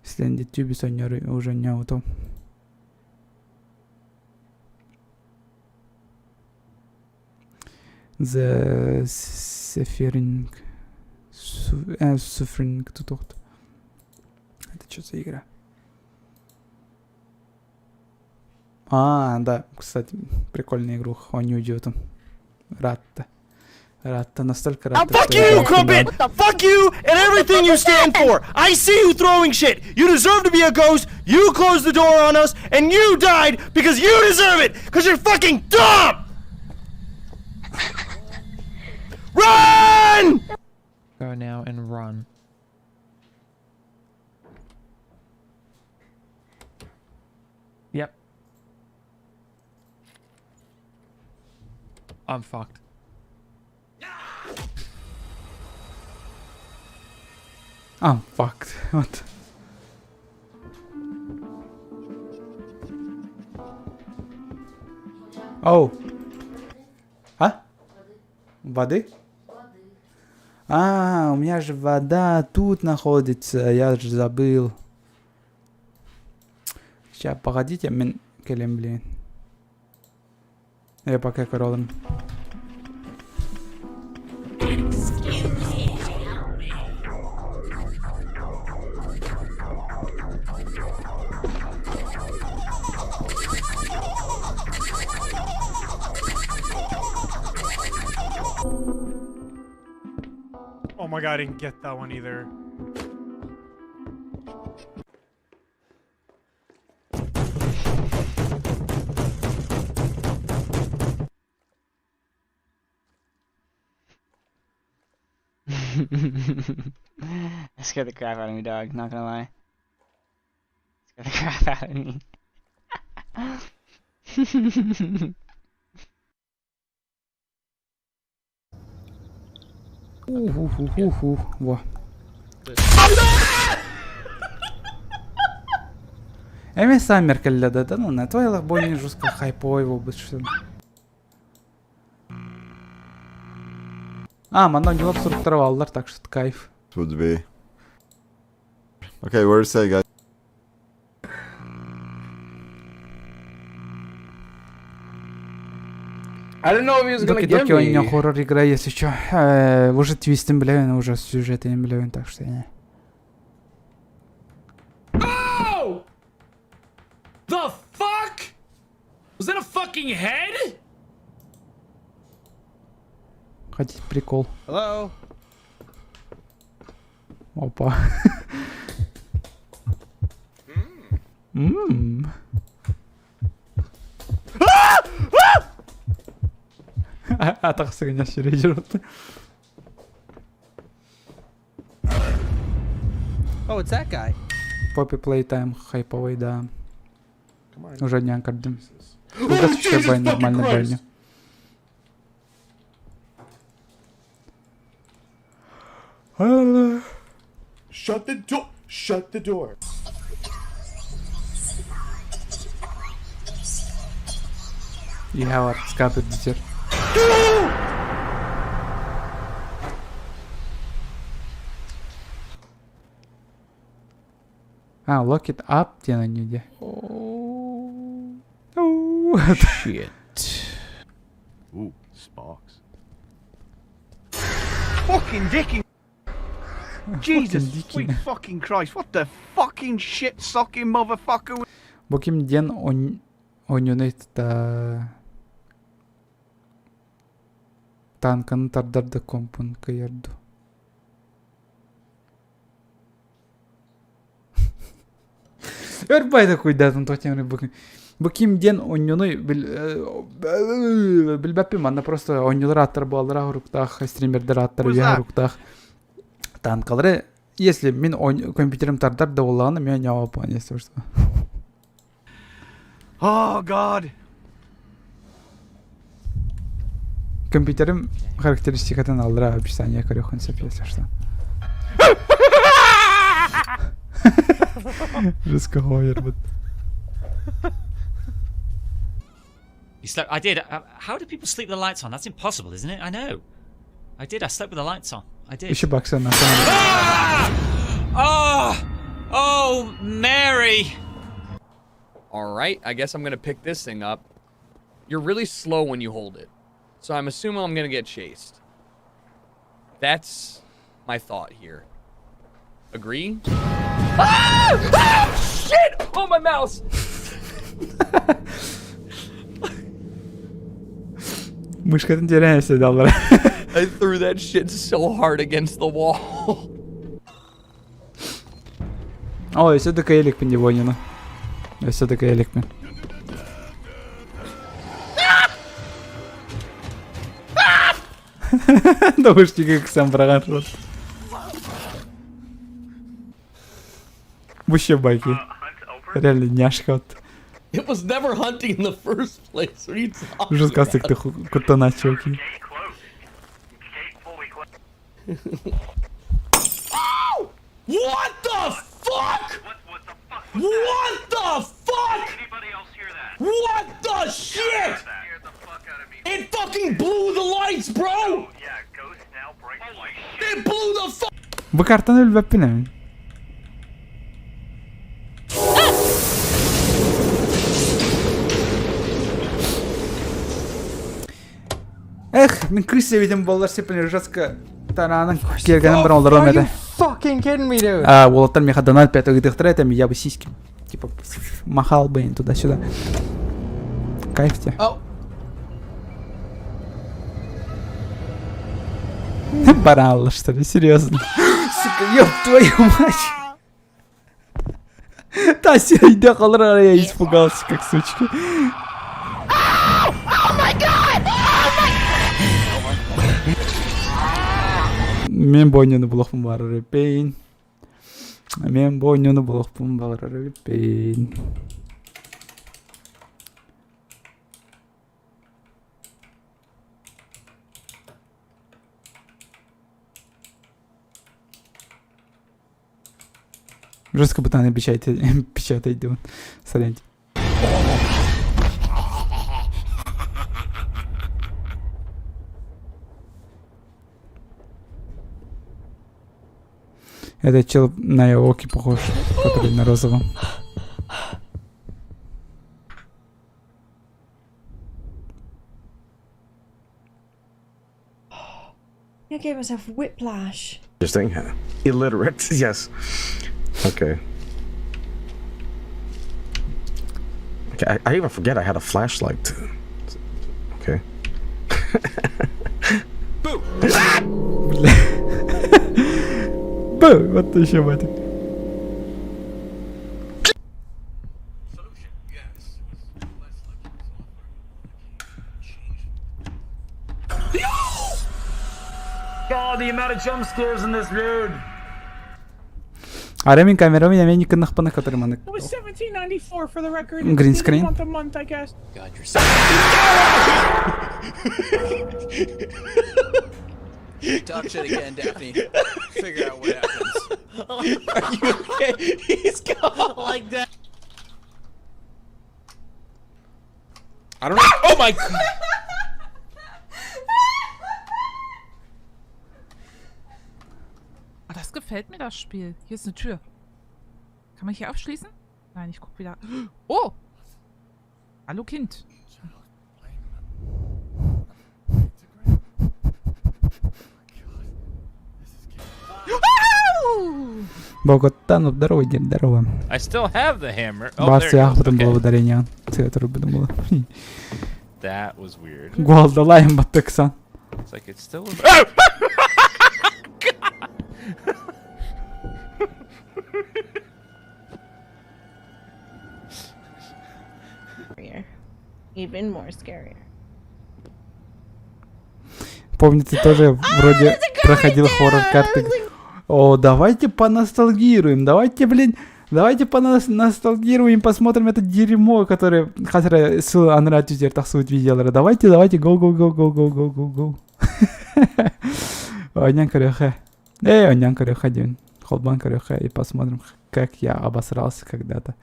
Сленди тюбис уже не то. The Suffering. Suffering тутуохт. Это что за игра? А, да, кстати, прикольная игру, он не уйдет. Ратта. Ратта, настолько Now ратта. fuck что я you, даже Crumpet! Fuck you and everything you stand for! I see you throwing shit! You deserve to be a ghost, you closed the door on us, and you died because you deserve it! Because you're fucking dumb! Run! Go now and run. Yep. I'm fucked. I'm fucked. What? Оу. А? Воды? А, у меня же вода тут находится, я же забыл. Сейчас, погодите, мин кэлиэм, блин. Я пока королем. Oh my god, I didn't get that one either. That scared the crap out of me, dog. Not gonna lie. Scared the crap out of me. Уху-ху-ху-ху. Во. Эми Саммер кэллэ да, да ну на твоих бойни жестко хайповый был что. А, манна дела суруктарваллар, так что это кайф. Would be. Okay, where's that guy? I didn't know if he was gonna Доки get Доки у меня me. хоррор игра, если чё. Уже твистом, блин, уже сюжетом, блин, так что не. Oh! The fuck? Was that a fucking head? Хотите прикол? Hello? Опа. Ммм. Атах сыгыня сүрэ жүрөт. Oh, it's that guy. Poppy Playtime хайповый, да. Come on. Уже не кардым. Oh, Угас Jesus бай fucking нормально Christ. больно. Shut the door. Shut the door. Я скапет дитер. А, lock it up диэн анньы дии. Shit. Ooh, sparks. Fucking dicking. Jesus sweet fucking Christ! What the fucking shit sucking motherfucker? Бу ким диэн онньуну та танканы тардар да компун кыйарду. Өрбай такой да, там тотем бу ким. Бу ким диэн онньуну билбэппин манна просто онньулар аттар буоллара хуруктаах стримердер аттар үйэ хуруктаах танкалары если мин компьютерим тардар да буоллаҕына мен ньооппун если что. Oh God! Компьютерим характеристикатын аллара описание көрүөххүн сөп, если что. Жестко хойербут. You slept. I did. How do people sleep with the lights on? That's impossible, isn't it? I know. I did. I slept with the lights on. I did. Еще бакса на самом деле. Oh, oh, Mary. All right, I guess I'm gonna pick this thing up. You're really slow when you hold it. So I'm assuming I'm gonna get chased. That's my thought here. Agree? Ah! Ah! Shit! Oh, my mouse! Мышкатын теряешься, доллар. I threw that shit so hard against the wall. О, өссө да кыайа иликпин дии Өссө да кыайа иликпин. Наушники ыксан быраҕан турар. Вообще байки. Реально няшка вот. It was never hunting in the first place. What are you talking Жестко about? ты куттаначок. Oh! What the fuck? What the fuck? What the shit? It fucking blew the lights, bro! It blew the fuck. Бу картаны өлбөппүн эми. Эх, мин крыса видим боллар сеппин жестко тараанан киэргэнэн баран олорон этэ. Fucking kidding me, dude. А, уолаттар миэхэ донат пять ыытыахтара этэ, я бы сиськи типа махал бы им туда-сюда. Кайф тебе. Oh. Баралла, что ли? Серьезно? Сука, ёб твою мать! Тася, иди холера, я испугался, как сучка. Мен бу оонньууну булуохпун баҕарар эбиппин. Мен бу оонньууну булуохпун баҕарар эбиппин. Жестко бытаны печатает, печатает диэн. Сорян. Этот чел на Яоки похож, который на розовом. I gave myself whiplash. Interesting. Illiterate, yes. Okay. Okay, I, I even forget I had a flashlight. Okay. Бу! Вот еще батик. God, the amount of jump scares in this dude. Арай мин камерабын эмиэ никыннахпына который маннык It was 1794 for the record. Green Didn't screen. Want a month, I guess. God, you're so. Touch it again, Daphne. Figure out what happens. Are you okay? He's gone. Like that. I don't know. Oh my god. Oh, das gefällt mir, das Spiel. Hier ist eine Tür. Kann man hier aufschließen? Nein, ich guck wieder. Oh! Hallo Kind. Боготан, здорово, дед, здорово. I still have the hammer. Oh, Бас there it goes. яхтын Okay. благодарение. Цветр думала. That was weird. Гуалдалайм баттыксан. It's like it's still. Oh! Scarier. Even more scarier. Помню, ты тоже вроде проходил хоррор-карты. О, давайте поностальгируем, давайте, блин, давайте поностальгируем, посмотрим это дерьмо, которое хас эрэ сыл анараа өттүгэр тахсыбыт видеолары. Давайте, давайте, go, go, go, go, go, go, go, go. Оонньоон көрүөххэ. Эй, оонньоон көрүөххэ диэн. Холбоон көрүөххэ и посмотрим, как я обосрался когда-то.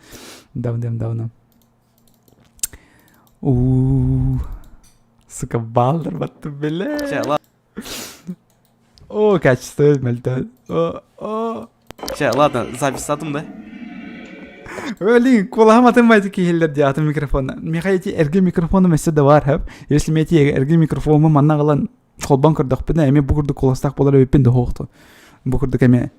Давным-давно. У, сука, баллар, вот бля. О, качество мөлтөх. О, о. Чэ, ладно, запись да? Блин, куолаһым атын майты киһиллэр дии атын микрофон. Миэхэ ити эргэ микрофоным өссө да баар хэп. Если мен ити эргэ микрофоммун манна аҕалан холбоон көрдөхпүнэ, эмиэ бу курдук куоластаах буолар эбиппин да суохту. Бу курдук эмиэ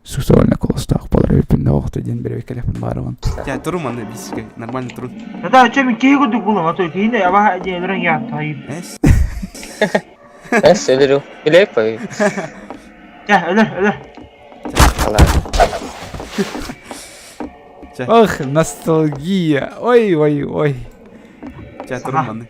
сексуальный куоластаах буолар эбиппин да суохту диэн бэрэбиэркэлэхпин баарыбын. Тя, турун манна биске, нормально турун. Да, чем киһи курдук булам, а то киһини аба диэлэрин яаттайып. Эс, өлөрү. Билек пой. Чэ, өлөр, өлөр. Ох, ностальгия. Ой, ой, ой. Чэ, турун манна.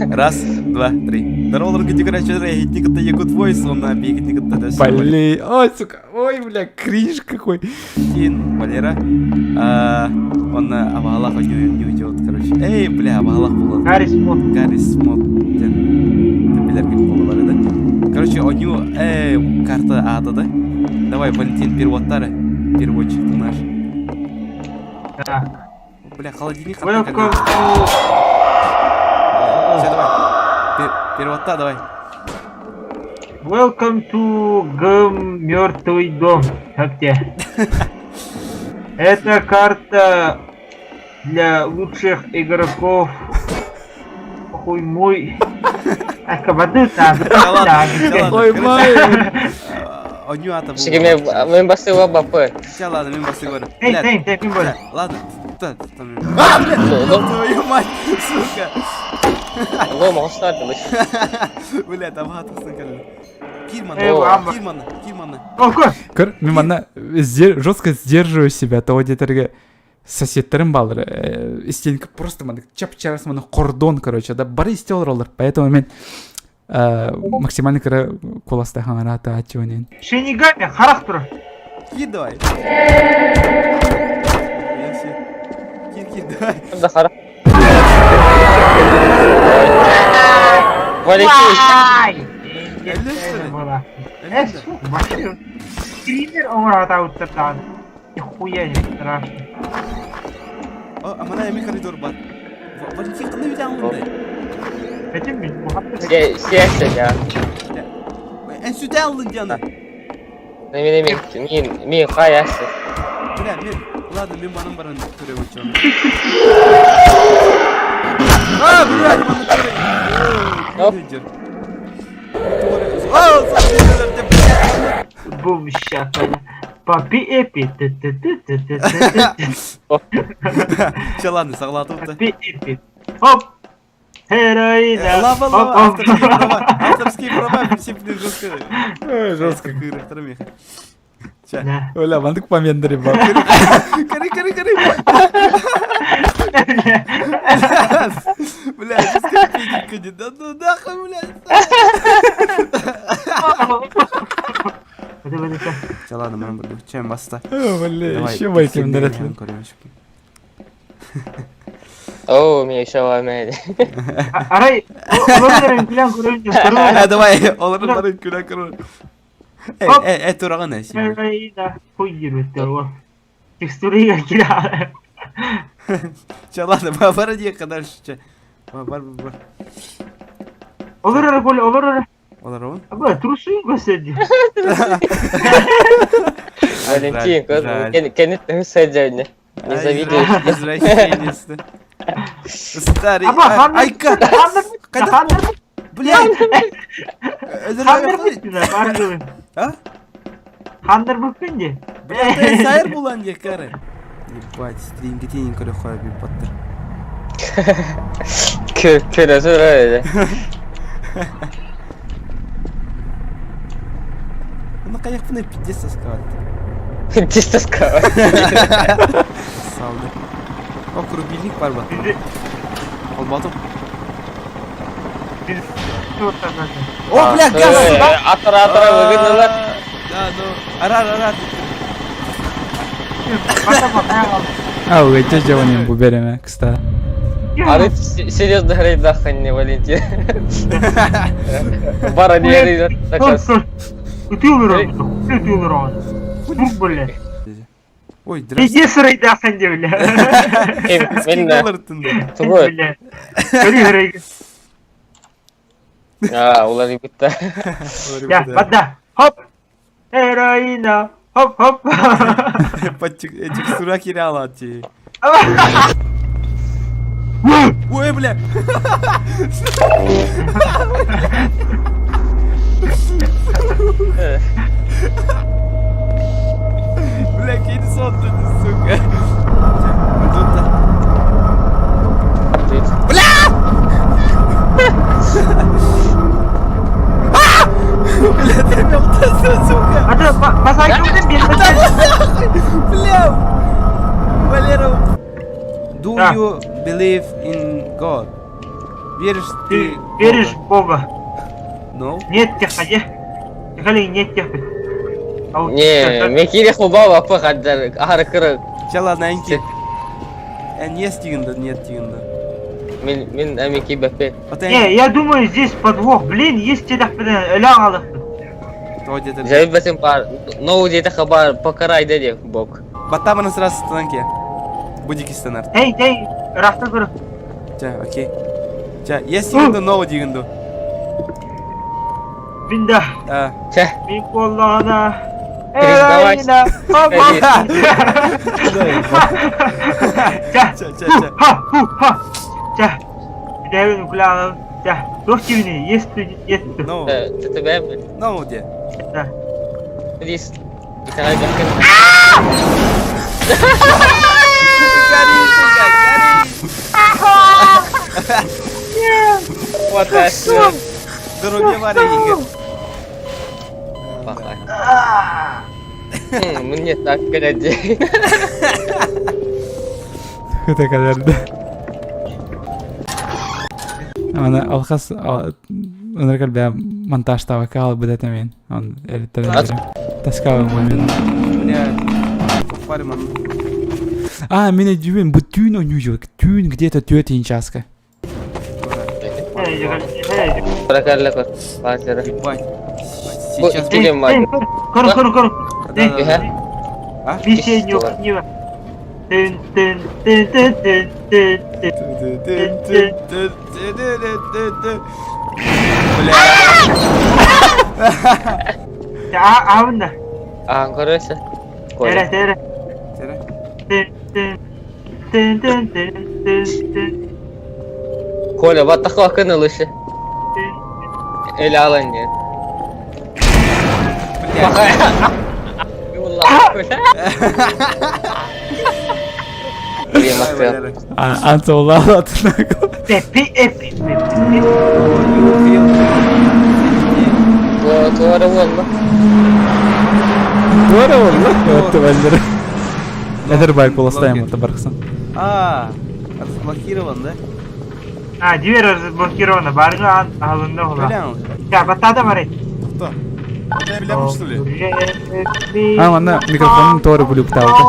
Раз, два, три. Здорово, дорогие короче, иди кытта Якут Voice, он на бегит кытта да. Блин, ой, сука, ой, бля, кринж какой. Тин, Валера, а, он Абалах не, не уйдет, короче. Эй, бля, Абалах был. Гаррис Мод. Гаррис Мод. Билер как было да? Короче, у него, карта ада, да? Давай, Валентин, переводтары. Переводчик ты наш. Так. Бля, холодильник. Welcome to... Все, давай. Переводта, давай. Welcome to Гм мертвый дом. Как тебе? Это карта для лучших игроков. Хуй мой. Ой, май. Оню ата Шиги мен мен басыга бапы. Все, ладно, мен басыга барам. Эй, эй, эй, мен барам. Ладно, та, там. А, бля, твою мать, сука. Лома, оставь, Бля, там атасың кәлі. Кирман, Кирман, Кирман. Көр, мен манна жестко сдерживаю себя, того детерге соседтерим балыр, истенки просто мана чап-чарас мана кордон, короче, да, бары исте олар, поэтому мен максимально кыра куласта хаңарата ачуонен. Шинигами, характер. Кир давай. Кир, кир, давай. Да характер. Валентин. Скример оҥоротауттартаан. Нихуя не страшно. О, а мана эми коридор бар. Валентин кандай бит аңлынды? Этим мин Се се я. Эн сүтэ аллын дианы. Мен мен мен мен каясы. Бля, мен ладно, мен банан баран көрө өчөм. А, бля, маны көрө. Бум, ща, Папи эпи. Все, ладно, согласен. Папи эпи. Оп! Героина! Лава, лава, авторские права, авторские права, все, блин, жестко. Жестко. Ча. Оля, мандык помендери бар. Кори, кори, кори. Бля, жестко педик, да ну нахуй, блядь. Все, ладно, мы буду. Чем баста? Бля, еще байкем дәрәтле. О, мен еще ламеді. Арай, олар күлән көрөн. Давай, олар барын күлән көрөн. Эй, эй, эй, тураган әсин. Героина хуй йөрөттөр ол. Текстурыга кирә. Че, ладно, бар иди дальше. Че. Бар, бар, бар. Олар ара кол, олар ара. Олар он? Аба, трусы gösterdi. Валентин, кенет сәдәне. Не завидуешь. Извращенец. Старый. Аба, Айка. Кайда? Блядь. Хандыр А? Хандыр бүккенде. Блядь, сайыр булан де кары. Ебать, стринги тенин көрө хоя бир паттыр. Көрө сөйлөйдү. Ну, конечно, пиздец тосковать. Пиздец тосковать. Салды. О, рубильник бар ба. Ал батым. О, бля, газ! Атыра, атыра, выгодно Да, ну, ара, ара, ара. А, өте жауанен бу береме, кста. А ты серьезно говорит, нахуй не Валентин. Бара не говорит, так Ты умер, ты умер. Друг, блядь. Ой, Иди сырый дахан деп, бля. Тугой. А, улар битте. Я, бада. Хоп. Героина. Хоп, хоп. Текстура киряла ти. Ой, бля. Бля, кинь сон тут, сука. Бля! Бля, ты сука! А ты Бля! Валера! Do you believe in God? Веришь ты Веришь в Бога? No. Нет тех, ходи. Тихали, нет тех. Не, мекире хуба вапы хаддар ахар кыры. Чала нанки. Эн есть дигенде, нет дигенде. Мин мин амики бәпе. Не, я думаю, здесь подвох. Блин, есть тех, ля алых. Жайып бәсем бар. Ноу дете хабар покарай деди бок. Баттаманы сразу станки. Будики станарт. Эй, эй, рафта көрө. Ча, окей. Ча, есть дигенде, ноу дигенде. Бинда. А. Ча. Мин коллана. Признавайся. Ча, ча, ча. Ха, ху, ха. Ча. Дэвин уклянов. Ча. Туох тивни, есть есть. No. Тебе. No, де. Да. Please. Италай бәкин. Гори, сука, гори! What the shit? Дороги варенье. Мне так гляди. Это кадерді. Аны алхас ыныргар бә монтаж табака алып бит мен. Он элиттерен. Таскавый момент. Бля, фарман. А, мен дүйін, бу түүн ойнуу Түүн где-то төт часка. Прокарлы көр. Базары. Ебать. Бу Сейчас. иккилем бар. Көр, көр, көр. А? Миссия Тын, тын, тын, тын, тын, тын, тын, тын, тын, тын. Бля. А, авында. А, көрөсө. Тере, тере. Тере. Тын, тын, тын, тын, тын, тын, тын. Коля, баттакы акын ылышы. Эле алан не. А, Анцолала Пепи, эпи, пепи. Туара болду. Туара болду. Өттү бәлдер. Эдер байк болостайм это бархсан. А, разблокирован, да? А, дверь разблокирована. Барны алынды була. Бля. Я, батада бар. Кто? Бля, что ли? А, анда микрофонун тору булюкталды.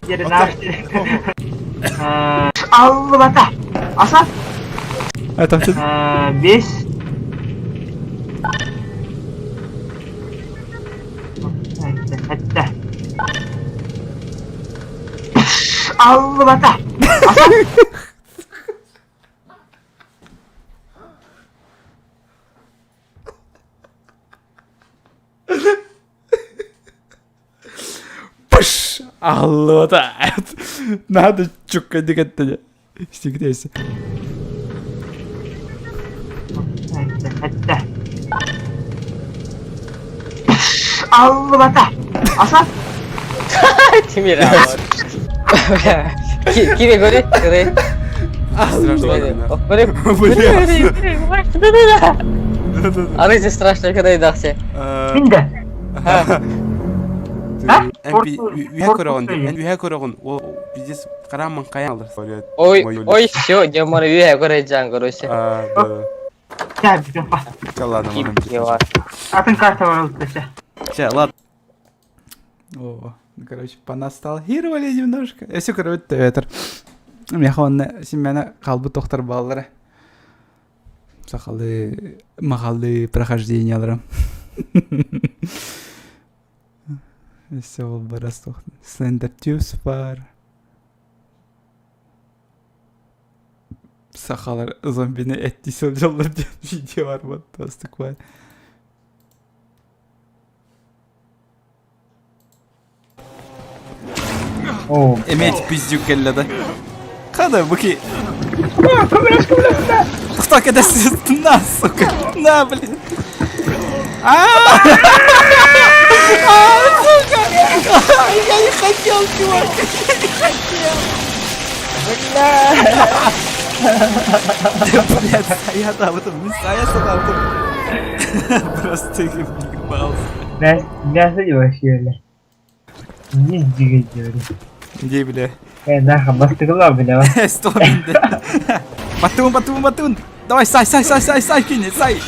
Короче... Аллы бата. Аса? Это Беш. Хәтта. Аллы бата. Аса? Пш! Аллы бата. Надо чукка дигәттә. Стигдейся. Хәтта. Аллы бата. Аса? Тимир. Кире көре, көре. Страшно. Көре. Ары страшно көре даксы. Миндә. Эмпи, үйә көрөгөн, үйә көрөгөн, о, пиздец, караман каян алыр. Ой, ой, все, жаман үйә көре жан короче. А, да. Ча, бит Ча, ладно, ладно. Атын карта бар ул Ча, ладно. О, ну, короче, поностальгировали немножко. Эсі көрөт төтер. Меха онна симмена қалбы тохтар баллары. Сақалы мағалы прохождениялары. Все ол барас Слендер Тюбс бар. Сахалар зомбини эттии сылдьаллар диэн видео бар вот такое. Эметь пиздюк кэллэ да. Хада быки. Кто когда на, сука, на, блин. А, сука! Я не хотел, чувак, я не хотел. Бля! Блядь, я там, это я там, Просто ебался. Мясо не вообще, бля. Не двигай, говорю. Где, бля? Э, нахуй, бастыгла, бля. Сто Батун, батун, батун. Давай, сай, сай, сай, сай, сай, кинь, сай.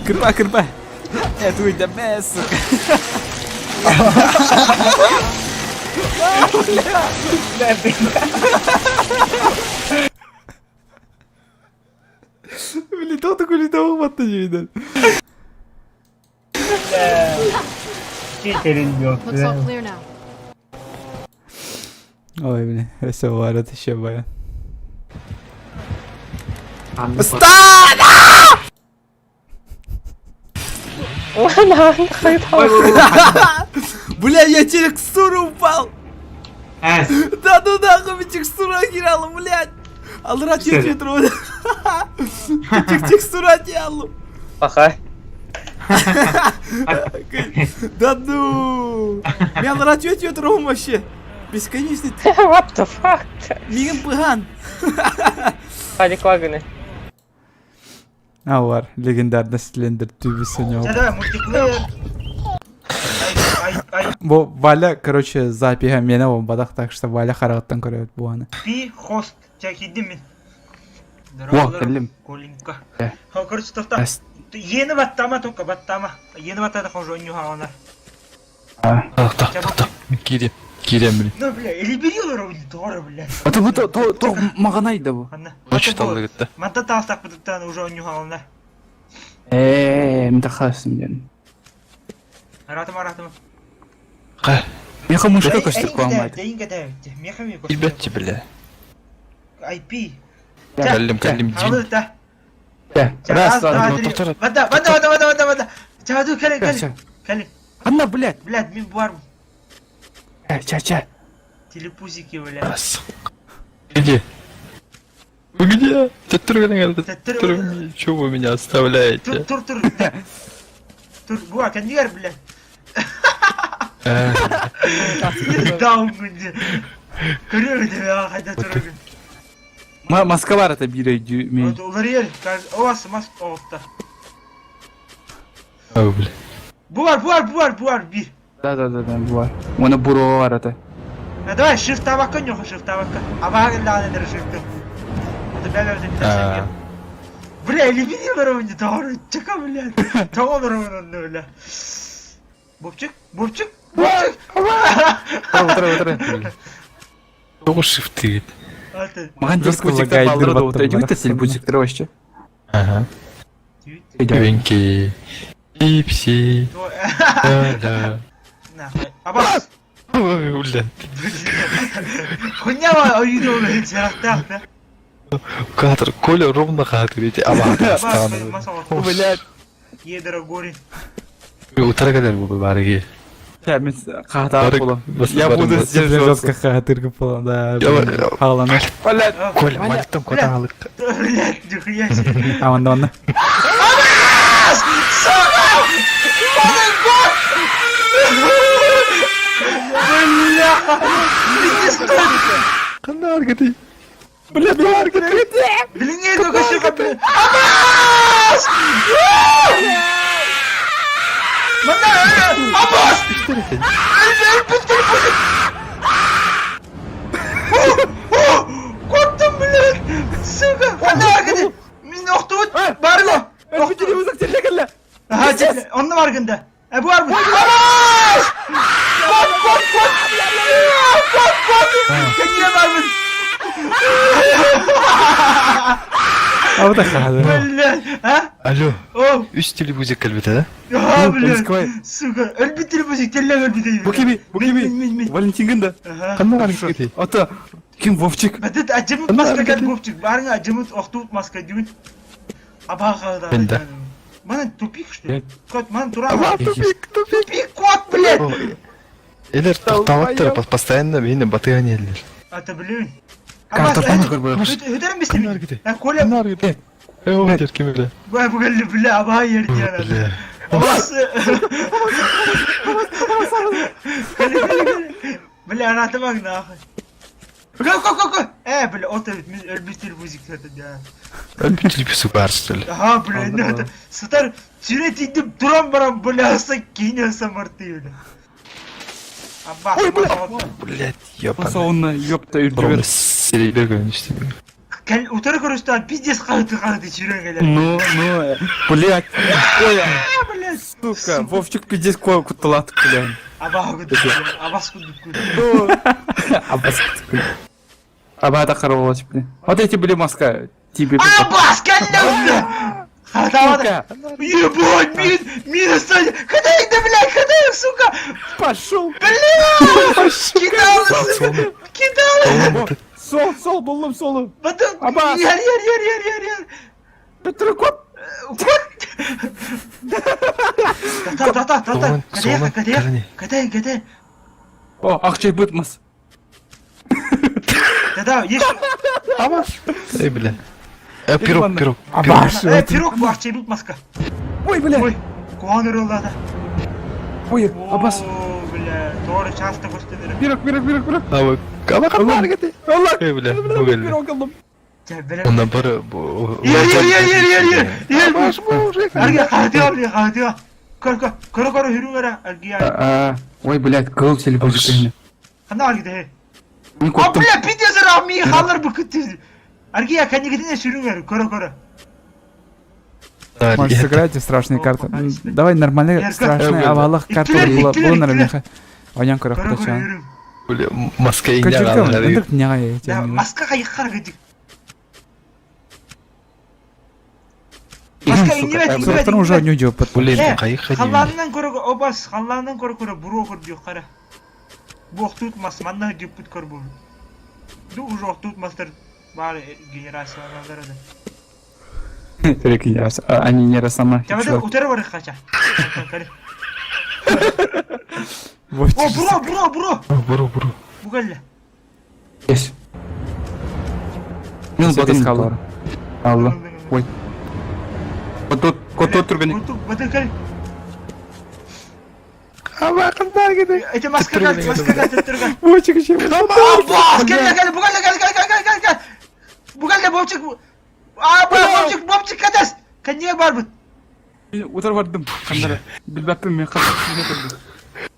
Кырба, кырба. Это уйда без, сука. Бля. Блин, кто такой летал в видно. Looks all clear now. Ой, блин, все варят еще бая. Встань! Бля, я текстуру упал! Да ну нахуй, мен текстура киралым, блядь! Алра тетя Текстура делал. Паха. Да ну! Мен алра тетя вообще. Бесконечный. What the fuck? Миган пыган. Хадик вагоны. Алар, легендарный Слендер түбісі не Давай, мультиплеер. Бу Валя, короче, запиһа миэнэ буолбатах, так что Валя хараҕыттан көрөбүт буаны. Пи хост. Чэ, киирдим мин. О, кэллим. Коленька. Короче, тоқта. Ені баттама только, баттама. Ені баттады хожу, нюха она. Тоқта, тоқта. Киирем, киирем, блин. Ну, бля, элиберилер бля, тора, бля. А то бу то то маганай да бу. Ночь таллыгытта. Манта таастақ бұдыттан уже нюха она. Ээ, мтахасым ден. Аратым, аратым. Қа. Меха мушка көстүк куамайт. Дейін кәдә, меха ми Илбетчи, бля. IP. Каллим, каллим, Алды да. Раз, два, три. Вода, вода, вода, вода, вода, вода. Чаду, кәлі, кәлі. Кәлі. Анна, блядь. Блядь, мен бармын. Ча, ча. Телепузики, бля. Где? Вы где? Чего вы меня оставляете? Тур, тур, тур. Буа, кәндігер, блядь. Даун күнде. Көремін деп, қайда тұрып. Москва это бире мен. Олар ел, оасы мас оғытта. Ау, бля. Буар, буар, буар, буар, бир. Да, да, да, да, буар. Оны буро бар это. Давай, shift табакка нюха, shift табакка. Абага ланы дер shift. Это бля бля Бля, элиминировали мне doğru. Чака, бля. Tamam onu бля. Бобчик, Бобчик, Бобчик. Отыра, отыра. Тоғы shift дейді. Маған телепузиктер алдырды вот. Идёте телепузиктер вообще? Ага. Венки. Пипси. Да, да. Абас. Ой, бля. Хуйня ойын жарақтақ да. Кадр, Коля ровно кадр, эти абады Блядь. Едра горин. Утара кадр бу барыги. Я мен қата болам. Я буду жестко хатыргы болам, да. Халаны. Блядь. Коля, мальтом кота алык. Блядь, нихуя себе. А, онда, онда. Абас! Сука! Motherfucker! Бля! Иди стой! Қандай аргыты? Бля, бля, бля, Блин, не, только сука, бля. Абас! Мында, Абас! Қорықтым, блядь! Сука! Қандай аргыты? Мен оқтуыт, барма! Ага, онны бар гында. Ә, бу бар. Абас! Кот, кот, кот! Кот, кот! Кәне бармын? А вот хады. Блядь, а? Алло. О. Үс телепузик кәлбеті, да? А, блядь. Сука, өлбі телепузик, телләк өлбі Букиби, букиби. Валентин гында. Қандай аргыты? Ата. Ким Вовчик? Бэтит ажымыт маска кэл Вовчик. Барыңа ажымыт охтубут маска дьүн. Абаа қалда. Бенде. Манан тупик что ли? Кот, манан тура. Тупик, тупик. Тупик, кот, блядь. Элер тоқталаттыр, постоянно мені батыған елдер. Ата блин. Картофан көрбөй. Өтерім бістім. Коля. Эй, кем эле? Бу бүгін бля, абаа ерді Бля. Абасы. Бля, аратымак нахуй. Го, го, го, го. Э, бля, от өлбүт музик да. Өлбүт телепису барстыл. Ага, бля, ну это сытар сүрет индип туран барам, бля, аса кейин марты, бля. Абба. Ой, бля. Блять, ёбаный. Сонна, ёпта, үрдүбер. Серебер көрүнүштү. Кел, утары көрүстөн пиздец калды калды сүрөн келер. Ну, ну, блядь. Ой, блядь. Сука, Вовчик пиздец кутталат, блядь. Аба кудук, абас кудук. Абас кудук. Аба это хорош, блин. Вот эти были маска. Тебе. Абас, келди. Хатавада. Ебать, мин, мин остань. Хадай, да, блядь, хадай, сука. Пошел. Бля, кидал, сука. Кидал. Сол, сол, буллум, солу. Абас. Ер, ер, ер, ер, ер, ер. Петр, кот. Кот. Та, та, та, та, та. Кадай, кадай, кадай, кадай. О, акчай бытмас. Да, да, есть. Абас. Эй, бля. Э, пирог, пирог. Абас. Э, пирог бу акчай бытмаска. Ой, бля. Ой, куан ырылдады. Ой, Абас. О, бля, doğru часто gösterir. Пирог, пирог, пирог, пирог. Аба, аба калар кети. Алла. Эй, бля, бүгін. Пирог алдым. Онда бары Ер, ер, ер, ер, ер, ер. Ер. Арга, хатıyor, хатıyor. Көр, көр, көр, көр, хүрү көр, аргия. Ой, блядь, кыл телефон. Хана аргиде. Не О, бля, пиздец, рами, халар бу күттү. Аргия, кәнигитине сүрү көр, көр, көр. Может, сыграйте в страшные карты? Давай нормальные страшные авалах карты было было нормально. Онян көрөх кутачан. Бля, маска Качырка, инде ындык няга Маска кайыккар гидик. Маска иннебет, иннебет. Соқтан уже не жопот. Блин, кайык Халланынан көрө обас, халланынан көрө көрө буро көр дүйө кара. Бу охтут мас, манна дүйөппүт көр бу. Ду уже охтут мастер бары генерациялар да. Они не росомахи. Жабада утары бар кача. О, буро, буро, буро. Буро, буро. Бугалла. Есть. Мен батым қалар. Алла. Ой. Котот, котот турбени. Батыр кел. Аба кыздар кети. Эти маска кел, маска кел, төттөргөн. Вовчик еще. Абас, кел, кел, бугалла, кел, кел, кел, кел, кел. Бугалла, Вовчик. А, Вовчик, Вовчик кадас. Кәнеге бар бит. Утар бардым. Кандара. Билбәппин мен калып.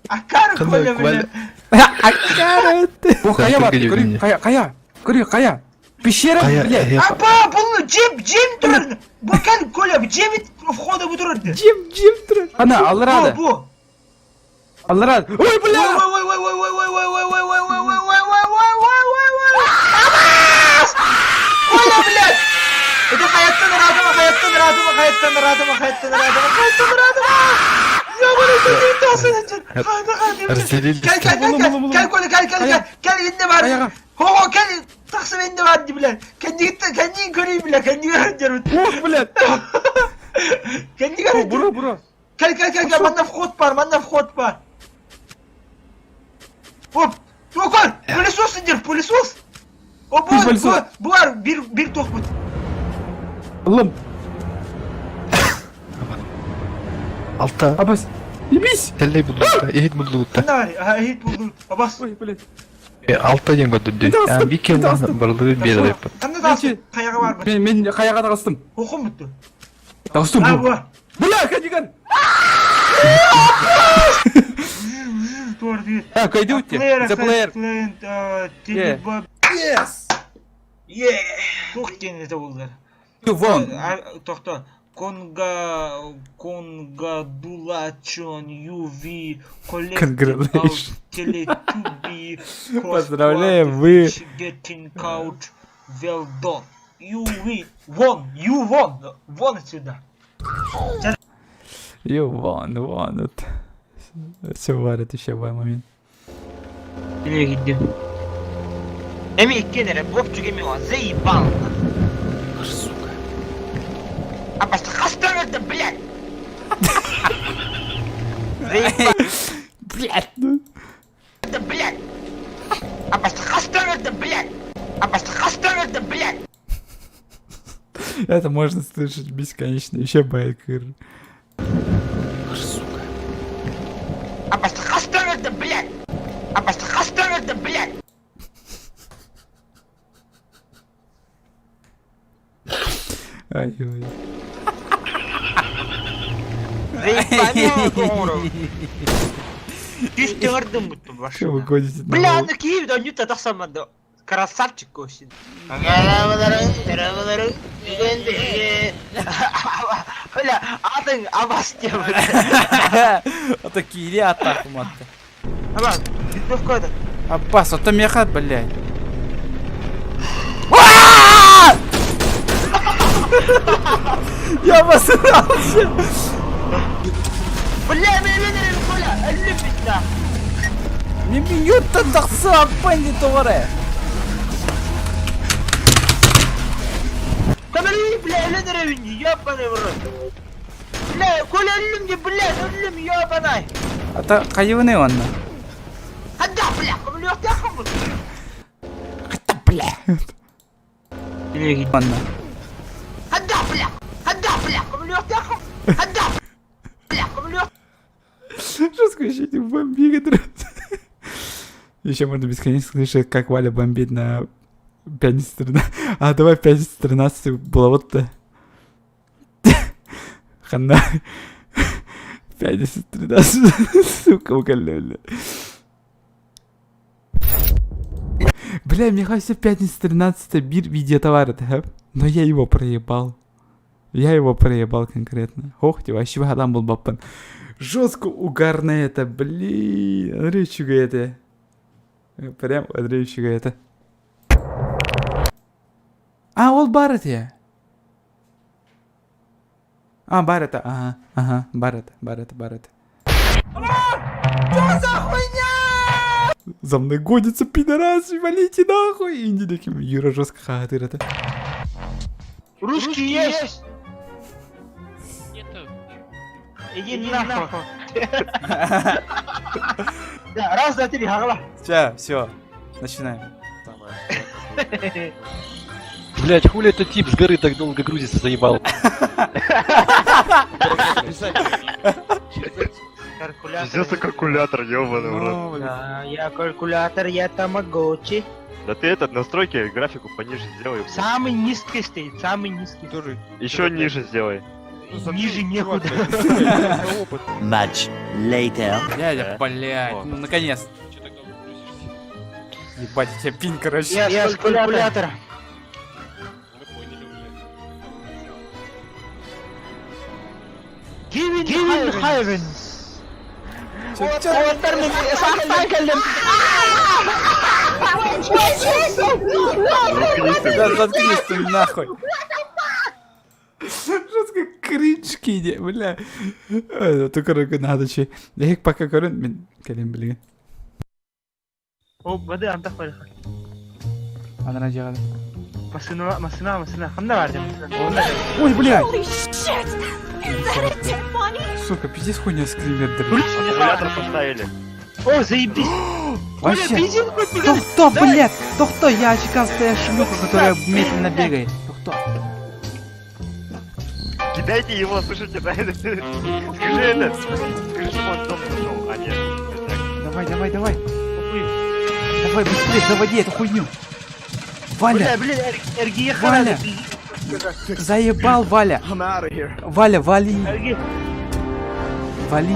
Акар коля бля. Акар. Бу кая бар? Көрүй, кая, кая. Көрүй, кая. Пещера, блядь. Апа, бул жем, жем турар. Бу кел коля, жем входа бу турар. Жем, жем турар. Ана, алларады. Бу. Алларады. Ой, бля. Ой, ой, ой, ой, ой, ой, ой, ой, ой, ой, ой, ой, ой, ой, ой, ой, ой, ой. Абас! Коля, блядь. Это хаяттан радыма, хаяттан радыма, хаяттан радыма, хаяттан радыма, хаяттан радыма. Я буну Разделились. Кел, кел, кел, кел, кел, Коля, кел, кел, кел, кел, инде бар. Хо, кел, тақсым инде бар, бля. Кенди, кенди көрейін, бля, кенди көрейін. Ох, блядь. Кенди көрейін. Буро, буро. Кел, кел, кел, кел, манда вход бар, манда вход бар. Оп, Окон, пылесос индер, пылесос. О, бу, бу, бар, бир, бир тоқпыт. Аллам. Алта. Абас. Ебись! Теллей булдукта, эхит булдукта. Нар, эхит булдук. Абас. Ой, блядь. Алта ден көтүдү. А бике барлыгы берип. Кандай дагы каяга барбы? Мен мен каяга дагыстым. Окум бүттү. Дагыстым. А, бу. Бля, кадиган. А, кайда өтте? The player. Yes. Yeah. Тух кенете болду. Вон. Токто. Конга Конгадулачон UV Congratulations. Teletubby Поздравляем, вы Getting out well done. You win. Won. You won. Вон отсюда. You won, won. Все варит еще в момент. Nereye gitti? Эми иккиэн эрэ, Вовчик эми о, заебал. Сука. Абас хастан өлдө, блядь! Заебал. Блядь. Да, блядь! Абас хастан өлдө, блядь! Абас хастан өлдө, блядь! Это можно слышать бесконечно. Еще байкер. Сука. Абас хастан өлдө, блядь! Абас хастан өлдө, блядь! Ай-ой. Че вы гоните на Бля, голову? ну Киев, да не тахсамады. Красавчик вообще. Бля, атын абас деп. Это кири атаку матты. Абас, винтовка это. Аббас, это меха, блядь. Я обосрался! Бля, мен мен Коля, өлүм битта. Не бьют-то тахса, панди товары. Камери, бля, өлүм ёбаный в рот. Бля, Коля өлүм де, бля, өлүм ёбаный. Ата хайваны онна. Хадда, бля, көмөлү тахым. Бля. Онна. Хадда, бля, хадда, бля, көмөлү тахым. Хадда, бля, көмөлү Жестко еще эти бомбит. Еще можно бесконечно слышать, как Валя бомбит на пятница 13. А, давай пятница 13 было вот-то. Хана. Пятница 13. Сука, укололи. Бля, мне кажется, пятница 13 бир видеотовар это, но я его проебал. Я его проебал конкретно. Ох ты, вообще адам был бапан. Жестко угарно это, блин. Андрей чуга это. Прям Андрей чуга это. А, ол бар это. А, бар это, ага, ага, бар это, бар это, бар это. Что за хуйня? За мной гонится пидорас, валите нахуй. Инди таким, Юра жестко хатыр это. Русский есть? Нету. Иди нахуй. Да, раз, два, три, хагала. Сейчас, все, начинаем. Блять, хули этот тип с горы так долго грузится, заебал. Калькулятор. Пиздец, калькулятор, ёбаный в рот. Да, я калькулятор, я тамагочи. Да ты этот, настройки, графику пониже сделай. блядь. Самый низкий стоит, самый низкий. Еще ниже сделай. Ниже некуда. Much later. Дядя, блядь, ну наконец. Ебать, у тебя пин, короче. Я с калькулятора. Given Heaven. أكتر من صح كلم. Да заткнись ты нахуй. Жестко кринж кине, бля. Только надо че. Я их пока көрін, мен кэлэн билигин. О, бады антах бар. Анара жагады. Масына, масына, масына. Ханда бар Ой, блядь. Holy shit! Is that a dead body? Сука, пиздец хуйня скример, да, блядь. Аккумулятор поставили. О, заебись. Вообще. бензин хоть погоди. Тохто, блядь! Тохто, я очкастая шлюха, которая медленно бегает. Тохто. Кидайте его, слушайте, да? Скажи это. Скажи, чтобы он в дом зашел. А нет. это Давай, давай, давай. Давай быстрее, заводи эту хуйню. Валя, Бля, бля, РГЕ Валя. Заебал, Валя. Валя, вали. Вали.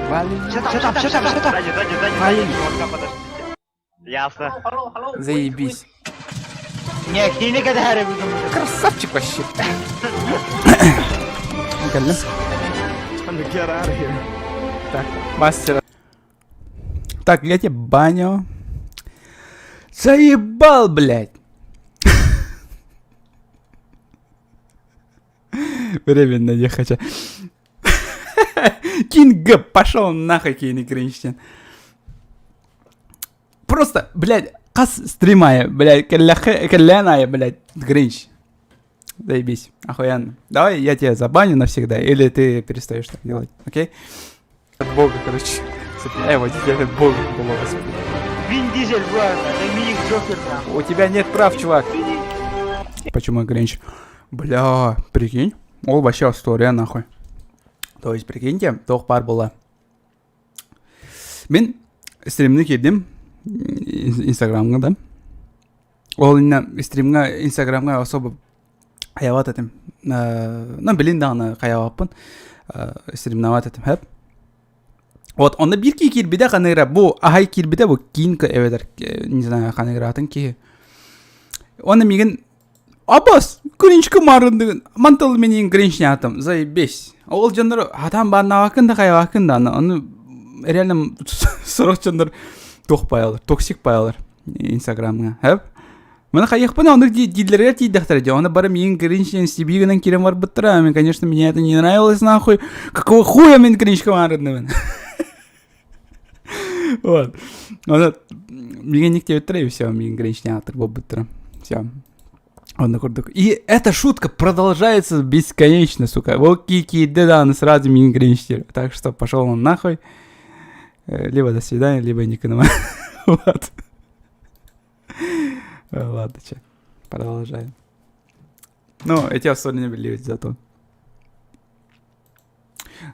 Вали. Shut up, shut up, shut up, shut up. Сзади, сзади, сзади, Вали. сзади, чувака, подождите. Ясно. Заебись. Не, хиника да Красавчик вообще. Кэллим. Time to get out of here. Так, мастера. Так, я тебе баню. Заебал, блядь. Временно не хочу. Кинга, пошел нахуй, Кейни Кринштейн. Просто, блядь, Хас стрим аайы, блядь, кэллээн аайы, блядь, Гринч. Заебись, охуенно. Давай я тебя забаню навсегда, или ты перестаешь так делать, окей? От бога, короче. Эй, водитель от бога было Вин Дизель, брат, это Джокер. У тебя нет прав, чувак. Почему я Гринч? Бля, прикинь. Ол вообще история нахуй. То есть, прикиньте, туох баар буолла. Мин стримни киирдим инстаграмҥа да. Ол иннэ стримҥа инстаграмҥа особо хайабат этим. Ну, билин даҕаны хайабаппын. Стримнават этим. Хэп. Вот, онно биир киһи киирбитэ ханыыра, бу аһай киирбитэ бу киин эбэтэр не знаю ханыыраатын киһи. Онно миигин Абас, Гринчка маарындыгын, мантал минин Гринч атым, заебись. Ол дьоннор хатан бааннаабаккын да хайабаккын да, ону реально сорох дьоннор туох байалар, токсик байалар инстаграмҥа. Хэп? Маны хайыахпын ону дииллэригэр тиийдэхтэрэ дии. Ону бары миигин Гринч диэн сибиигинэн киирэн барбыттара. Мен, конечно, мне это не нравилось нахуй. Какого хуя мин Гринчка маарындыбын? Вот. Оны миигин никтебиттэрэ и все, миигин Гринч автор буолбуттара. Все. Онно курдук. И эта шутка продолжается бесконечно, сука. Вот кики, да, да, сразу миигин Гринч Так что пошел он нахуй. Либо до свидания, либо не Вот. Ладно, че. Продолжаем. Ну, эти особо не были зато.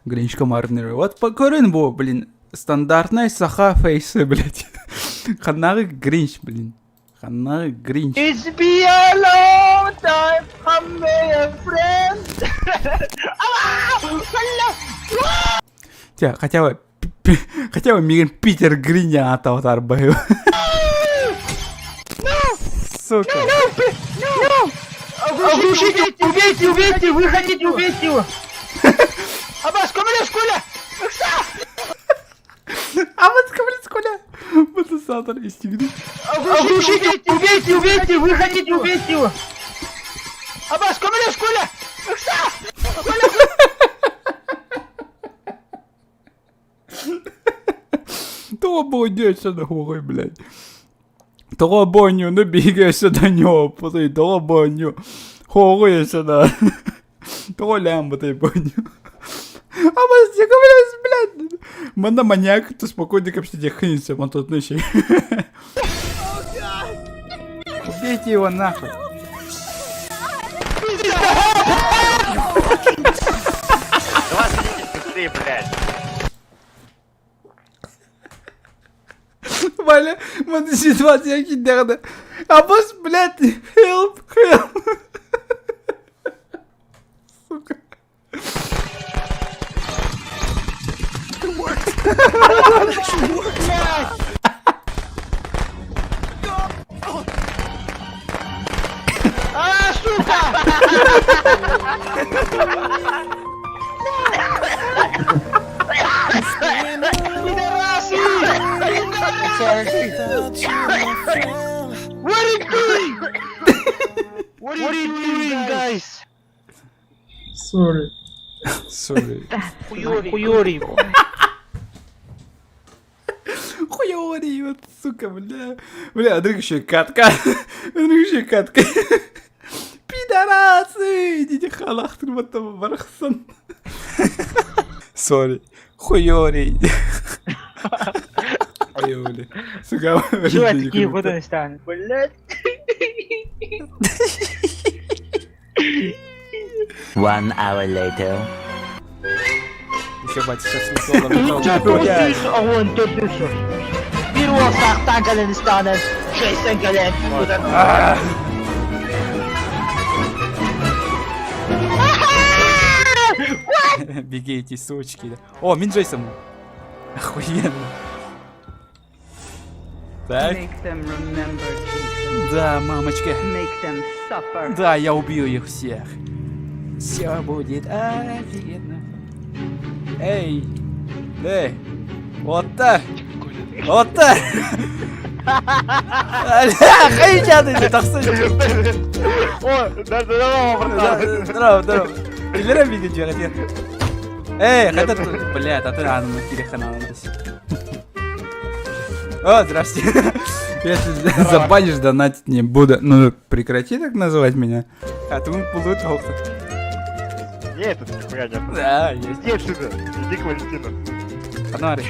Гринчка Марнер. Вот көрөн бу, блин, стандартная саха фейсы, блядь. Ханнағы Гринч, блин. Ханнағы Гринч. It's been a long time, I'm a friend. Тя, хотя бы хотя бы миигин Питер Грин диэн ааттаабатаар баһы. Сука. No, no! Оглушите, убейте, убейте, вы хотите убейте его! Абас, көмөлөс Коля! Абас, көмөлөс Коля! Буду сатар истигин. Оглушите, убейте, убейте, вы хотите убейте его! Абас, көмөлөс Коля! Тоҕо буойдуо да хуой, блядь. Тоҕо буонньуну биһиги өссө да ньуоппутуй, тоҕо буонньу хуоҕуй өссө да. Тоҕо лээн бутай буонньу. Абас, блядь, блядь. Манна маньяк, ты спокойно кэпсэтиэххин сөп, онтон еще. Убейте его нахуй. Давай садитесь быстрее, блядь. Валя, манна ситуация киирдэҕинэ. Абас, блядь, help, help. Сука. А, сука! Пидорасы! What are you doing? What are you doing, guys? Sorry. Sorry. Хуёри, хуёри. Хуёри, вот сука, бля. Бля, а друг еще катка. Друг еще катка. Пидорасы! Идите халахтыр потом барахсан. Sorry. Хуёри. Хуёри. Сука, Чего такие вот станут, блядь? One hour later. Еще батя сейчас Огонь, Bir olsaqtan Qalinistanın, şeysən gələn. Беги эти сучки. О, Мин Джейсон. Охуенно. Так. Да, мамочка. Да, я убью их всех. Все будет офигенно. Эй! Эй! Вот так! Вот так! Хайчады, тахса. О, да, здорово, братан. Здорово, здорово. Киллера видит, жагатер. Эй, хотя тут, блядь, а ты анна кирихана. О, здрасте. Если забанишь, донатить не буду. Ну, прекрати так называть меня. А ты получил. Нет, тут нихуя нет. Да, есть. Иди отсюда. Иди к Валентину. Погнали.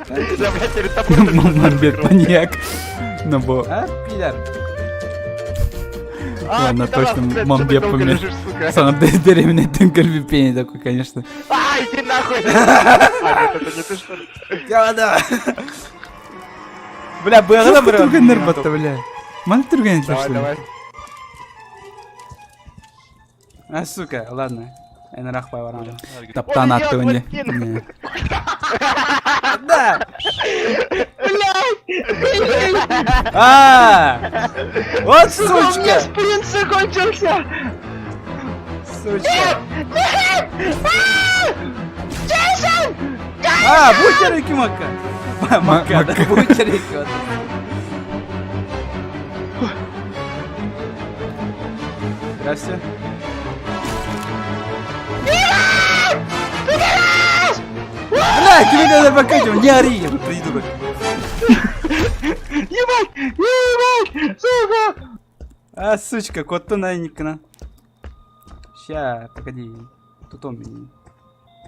Я, блядь, перед тобой Мамбет маньяк. Ну, бо. А, пидор. А, Ладно, пидорас, точно, блядь, мамбет чё ты долго поме. лежишь, сука? Сам деревня Тынкальвипени такой, конечно. А, иди нахуй! А, нет, это не ты, что ли? Да, Бля, быға бір түргеннер батты, бля. Ман түрген Давай, давай. А, сука, ладно. Эн рахпай барам. Таптан атты өнде. Да! А! Вот Сука, у меня сучка! спринт закончился! Сучка! Нет! Нет! А! Джейсон! А, бучерики мака! Мака, да, бучерики. вот. Здравствуйте. Бля, тебе надо покатим, не ори, я придурок. Ебать! Ебать! Сука! А, сучка, кот на никна. Ща, погоди. Тут он меня.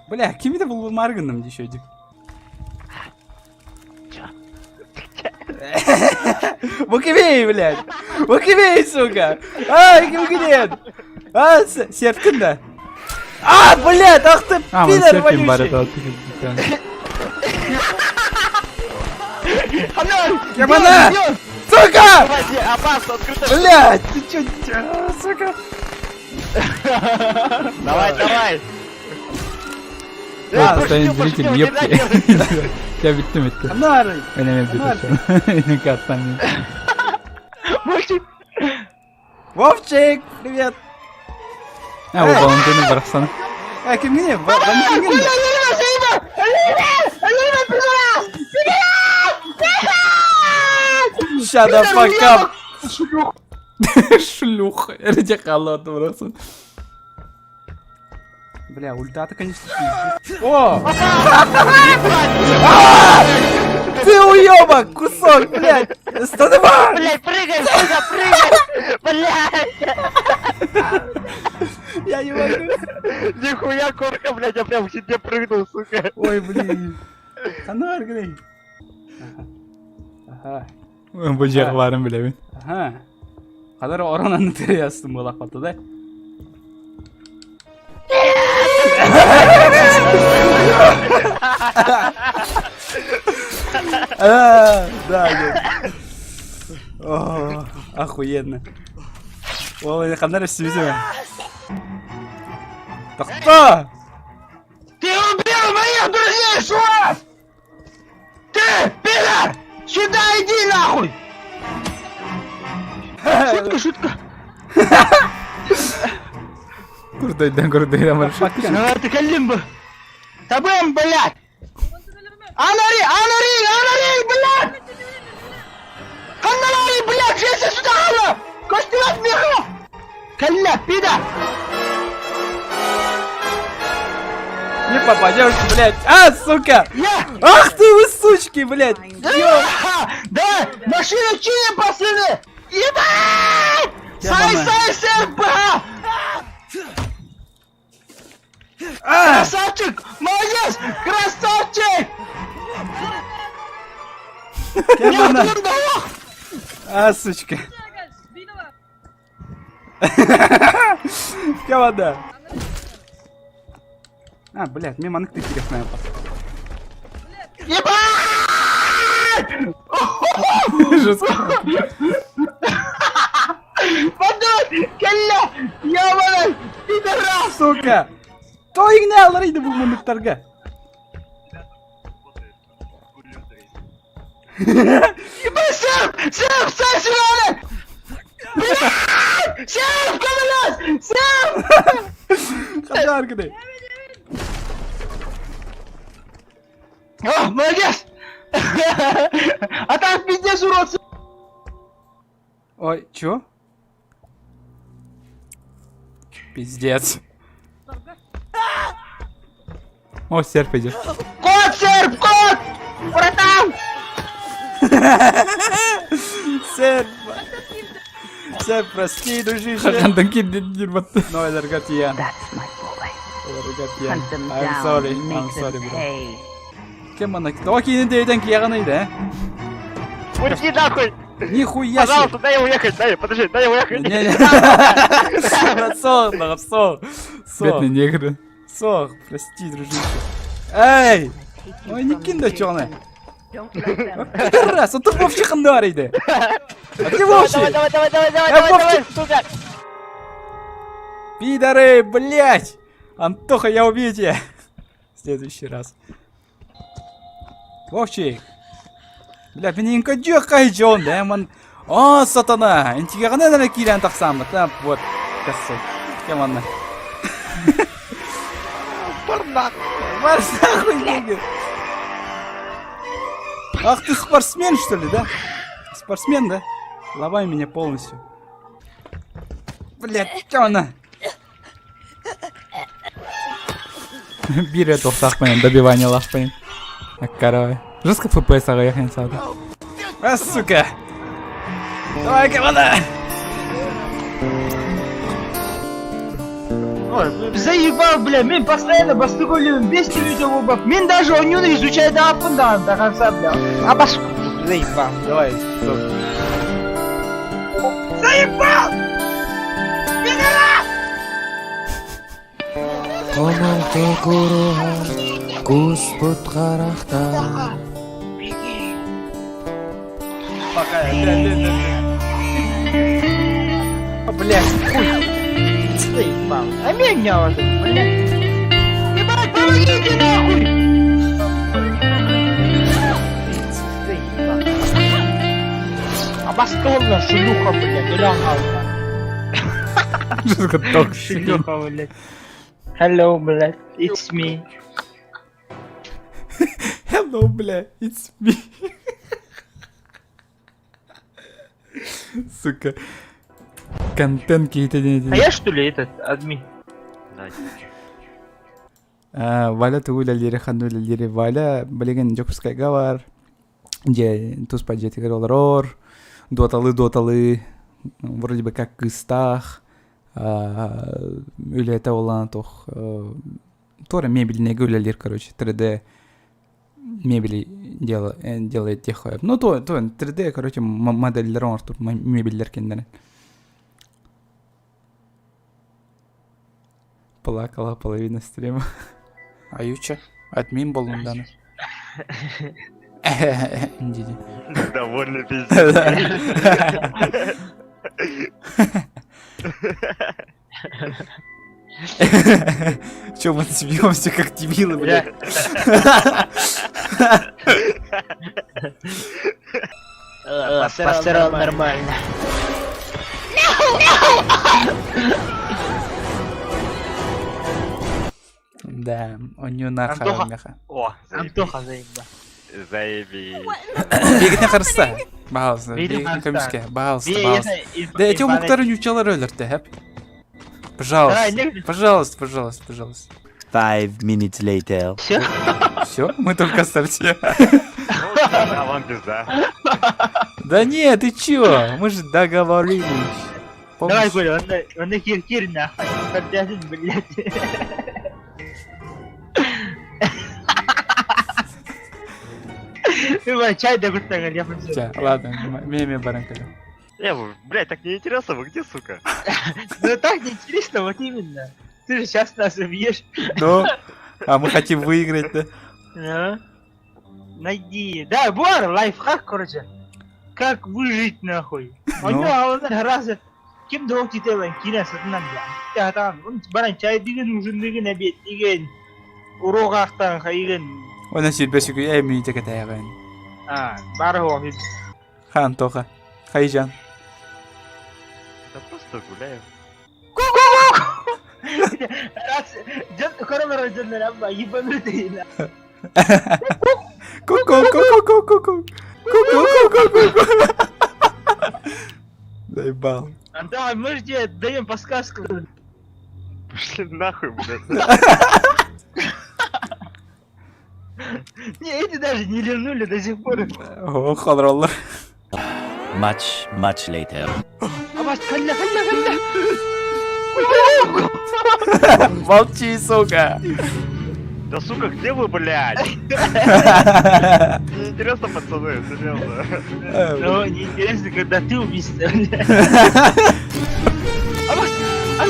Бля, кем это был Марганом еще один? Буквей, блядь! Буквей, сука! Ай, ким А, серпкин да! А, блядь, ах ты, пидор вонючий! Кемана! Сука! Давай, опасно, открыто. Блядь, ты чё, а, сука? Давай, давай. А, пошутил, станет зритель, пошутил, ёпки. кидай, Я биттим битти. Анары! Önemli bir şey. Katlanmıyor. Вовчик! Вовчик, привет! А, bu Valentine'i bıraksana. Ha kim geliyor? Valentin geliyor. Shut the fuck up. Шлюха. Эрде қалады бұрасың. Бля, ульта-то, конечно, пиздец. О! А! Ты уёбок, кусок, блядь! 102! Блядь, прыгай, сука, прыгай! Блядь! Я не могу. Нихуя корка, блядь, я прям к тебе прыгнул, сука. Ой, блин. Анар, грей. Ага. Bu cevvarım bile ben. Aha. Kadar oranın tereyasın bu laf da. А, да, да. О, охуенно. Ой, қандай сүзі. Тоқта! Ты убил моих друзей, Шуров! Ты, пидор! Сюда иди нахуй! Шутка, шутка. Курдайдан курдайдан бар. Ну, ты калимба. Табым, блядь! Анари, анари, анари, блядь! Канданари, блядь, Джесси сюда, алла! Костюлат меха! Калля, пидор! Не попадешь, блядь. А, сука! Ах ты вы, сучки, блядь! Да, да, машину чиним, пацаны! Ебать! Сай, сай, сэр, ба! Красавчик! Молодец! Красавчик! Кемана? А, сучка. Кемана? А, блядь, мимо ты интересная Ебать! Жестко. Подумай! Калля! Ебаный! Пидорас! Сука! Тойыңны алыр иде бу минутларга. Ебать, сэп! Сэп, сай сюда! Блядь! Сэп, блядь! Сэп! Хазар гыдай. О, молодец! А там пиздец уродцы! Ой, чё? Пиздец. О, серп идет. Кот, серп, кот! Братан! Сэр, Сэр, прости, дружище. Хандан кирдин дирбатты. Но элерга тиян. Элерга тиян. I'm sorry, I'm sorry, bro. Кем ана? Давай кинин дейтен кияғын ыйды, э? Уйди нахуй! Нихуя себе! Пожалуйста, дай уехать, дай, подожди, дай уехать. Не-не. Сох, сох. Бедный негр. Сох, прости, дружище. Эй! Ой, не кинда чоны. Пидорас, а ты Вовчик хандарыйды. А ты Вовчик? Давай, давай, давай, давай, давай, Э, давай, давай, Вовчик! сука! Пидоры, блять! Антоха, я убью тебя! В следующий раз. Вовчик! Бля, меня кайджон, да, ман. О, сатана! Интигагана на киран тахсам, да, вот. Косой. Кем она? Барнак! Марш нахуй, негр! Ах ты спортсмен, что ли, да? Спортсмен, да? Ломай меня полностью. Блять, чё она? Бире тохтахпайын, добивание лахпайын. Аккарай. Жестко ФПС ағаяхын сады. А, сука! Давай, команда! Заебал, бля, мен постоянно бастыголюм, без видео Мен даже онюну изучаю до апында до конца, бля. А баску, заебал. Давай, стоп. Заебал! Пидорас! Хомолто куруһа куспут харахта Пока, Блять, хуй. Заебал. А меня уже, блядь. Ебать, помогите нахуй! Заебал. А басколна шлюха, блядь, или Жестко токсик. Шлюха, блядь. Hello, блядь, it's me. Hello, бля, it's me. Сука. Контент какие-то не А я что ли этот админ? Валя тугу үлэлири ханна үлэлири Валя билигин Дьокуускайга бар дьэ туспа дьиэтигэр олорор дуоталы дуоталы вроде бы как кыыстаах үлэтэ олаан туох туора мебельнэйгэ үлэлиир короче 3D мебели дело, делает тех ну то то 3D короче модельлер оҥортуур мебеллер киннэрин Плакала половина стрима. Аютча, админ боллум даны. Диди. Довольно пиздец. Че мы смеемся, как дебилы, блядь? Посрал нормально. Да, у нее нахуй Антоха. меха. О, Антоха заебал. Заебись. Бегитне харыста. Баалса, Бегитне бегитне харыста. көмүскэ. Баалса, Бе- баалса. это Да эти Иван- умуктары нючалар өлөртө, хэп. Пожалуйста, Давай, не- пожалуйста, пожалуйста, пожалуйста. Five minutes later. Все? Все, мы только старте. А вам пизда. Да нет, ты чё? Мы же договорились. Давай, Помнишь? Коля, он он хер хер нахуй. Подожди, блядь. Иван, чай да куртагал, я Ча, ладно, меме баранкалю. Э, вы, блядь, так неинтересно, вы где, сука? Ну так неинтересно, вот именно. Ты же сейчас нас убьешь. Ну, а мы хотим выиграть, да? Ну. Найди. Да, Бор, лайфхак, короче. Как выжить нахуй. Ну. У него разы ким да тителен кина сатынан да. Там, он баран чай деген, ужин деген, обед деген. Урок ахтан хайген. Она себе сүгү э миите кэтээҕин. А, бары он. Хан Тоха. Хайжан. Да просто гуляем. Раз, дьон коронавирус дьоннор абба ебанутый. Ку-ку, ку-ку, ку-ку. Ку-ку, ку-ку, ку-ку. Заебал. Антон, мы же тебе даем подсказку. Пошли нахуй, блядь. Не, эти даже не ливнули до сих пор. О, холроллар. Much, much later. Абас, калля, калля, калля. Молчи, сука. Да сука, где вы, блядь? Неинтересно, пацаны, серьезно. Ну, неинтересно, когда ты убийца. Абас, а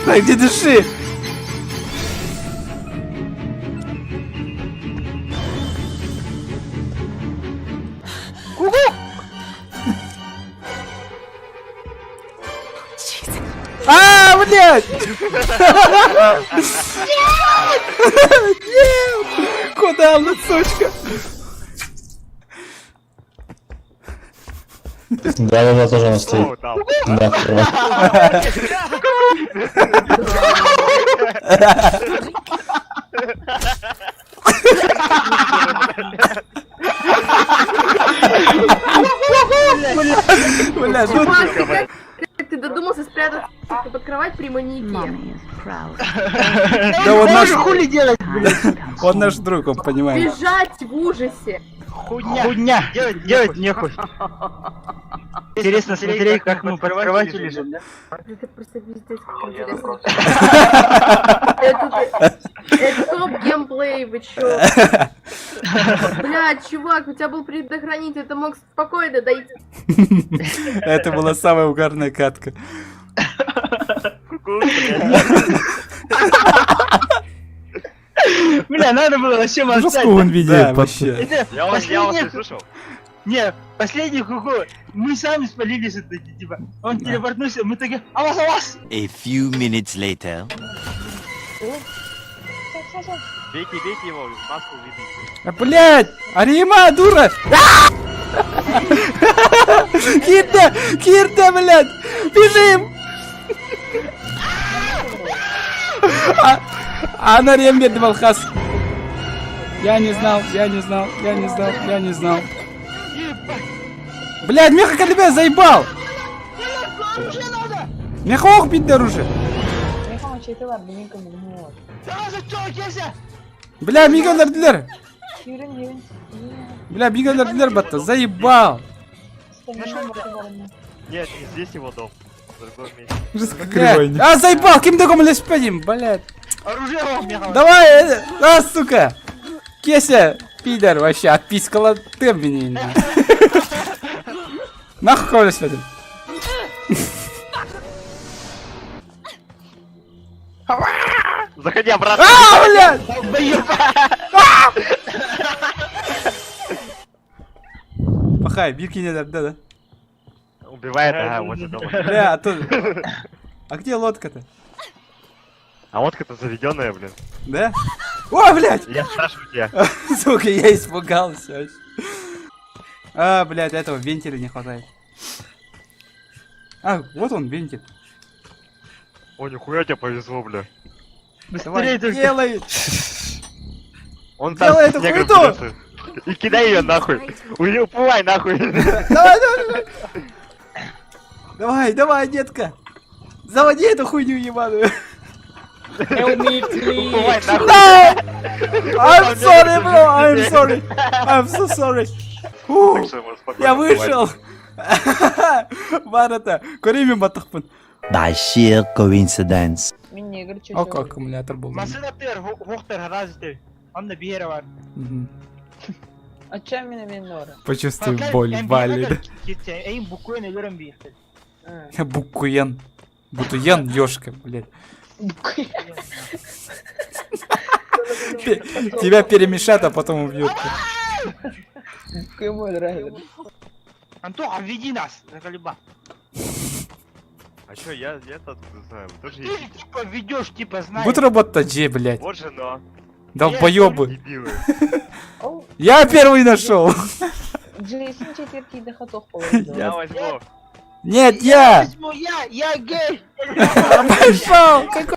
Так, где дыши? А, блядь! Нет! Куда она, сучка? Да-да-да, тоже она стоит. Да, Бля, Чувак, ты как, как ты додумался спрятаться под кровать при маньяке? Да он наш... хули делать, блядь? Он наш друг, он понимает. Бежать в ужасе. Хуйня. Хуйня. Делать, делать нехуй. Интересно смотреть, как мы под кроватью лежим, да? Это просто пиздец, как интересно. Это, это топ геймплей, вы чё? Бля, чувак, у тебя был предохранитель, ты мог спокойно дойти. Это была самая угарная катка. Бля, надо было вообще молчать. Жестко он видит. Да, вообще. Это Я вас, я вас не последний- слышал. Не, последний хуху, мы сами спалились, это, типа, он телепортнулся, мы такие, авас, авас! A few minutes later. Бейте, бейте его, маску увидите. А, блядь! Арима, дура! А! Кирда! Кирда, блядь! Бежим! А, она рембет Балхас. Я не знал, я не знал, я не знал, я не знал. Блядь, Меха Калибе заебал! Меха ох бить оружие! Бля, мига өлөрдүлөр! Бля, мига өлөрдүлөр батта, заебал! Нет, не здесь его дом. В другом месте. Жестко кривой. А, заебал, ким догом леспедим, блядь. Оружие вам, Меха! Давай, э, а, сука! Кеся, пидор, вообще, отпискала ты меня. Нахуй кого леспедим? Заходи обратно. А, блядь! Пахай, бирки не да, да? Убивает, ага, возле дома. Бля, а то... А где лодка-то? А лодка-то заведенная, блин. Да? О, блядь! Я спрашиваю тебя. Сука, я испугался вообще. А, блядь, этого вентиля не хватает. А, вот он, вентиль. О, нихуя тебе повезло, бля. Давай, только. делай! Он там Делай с эту негром хуету! дерется. И кидай ее нахуй. Уй, Уплывай нахуй. Давай, давай, давай! Давай, давай, детка! Заводи эту хуйню ебаную! Уплывай нахуй. No! I'm sorry, bro! I'm sorry! I'm so sorry! Фу, Так что можно спокойно Я уплывать. вышел! Бар это, көреймін батықпын. By sheer coincidence. Ок, аккумулятор был. Машина тер, хохтер, харазитер. Он на биера бар. Мгм. Почувствуй боль, Валид. Эйм буквен өлөрөм бийхтер. Букуен. Бутуен, ёшка, блядь. Тебя перемешат, а потом убьют. Антоха, веди нас, заколеба. А чё, я, я-то откуда знаю, вы тоже Ты же едете. типа ведешь, типа знаешь. Будь робот-то, Джей, блядь. Вот жена. Долбоёбы. Дебилы. Я первый нашел. Я возьму. Нет, я! Возьму я, я гей! Пошел! Какой-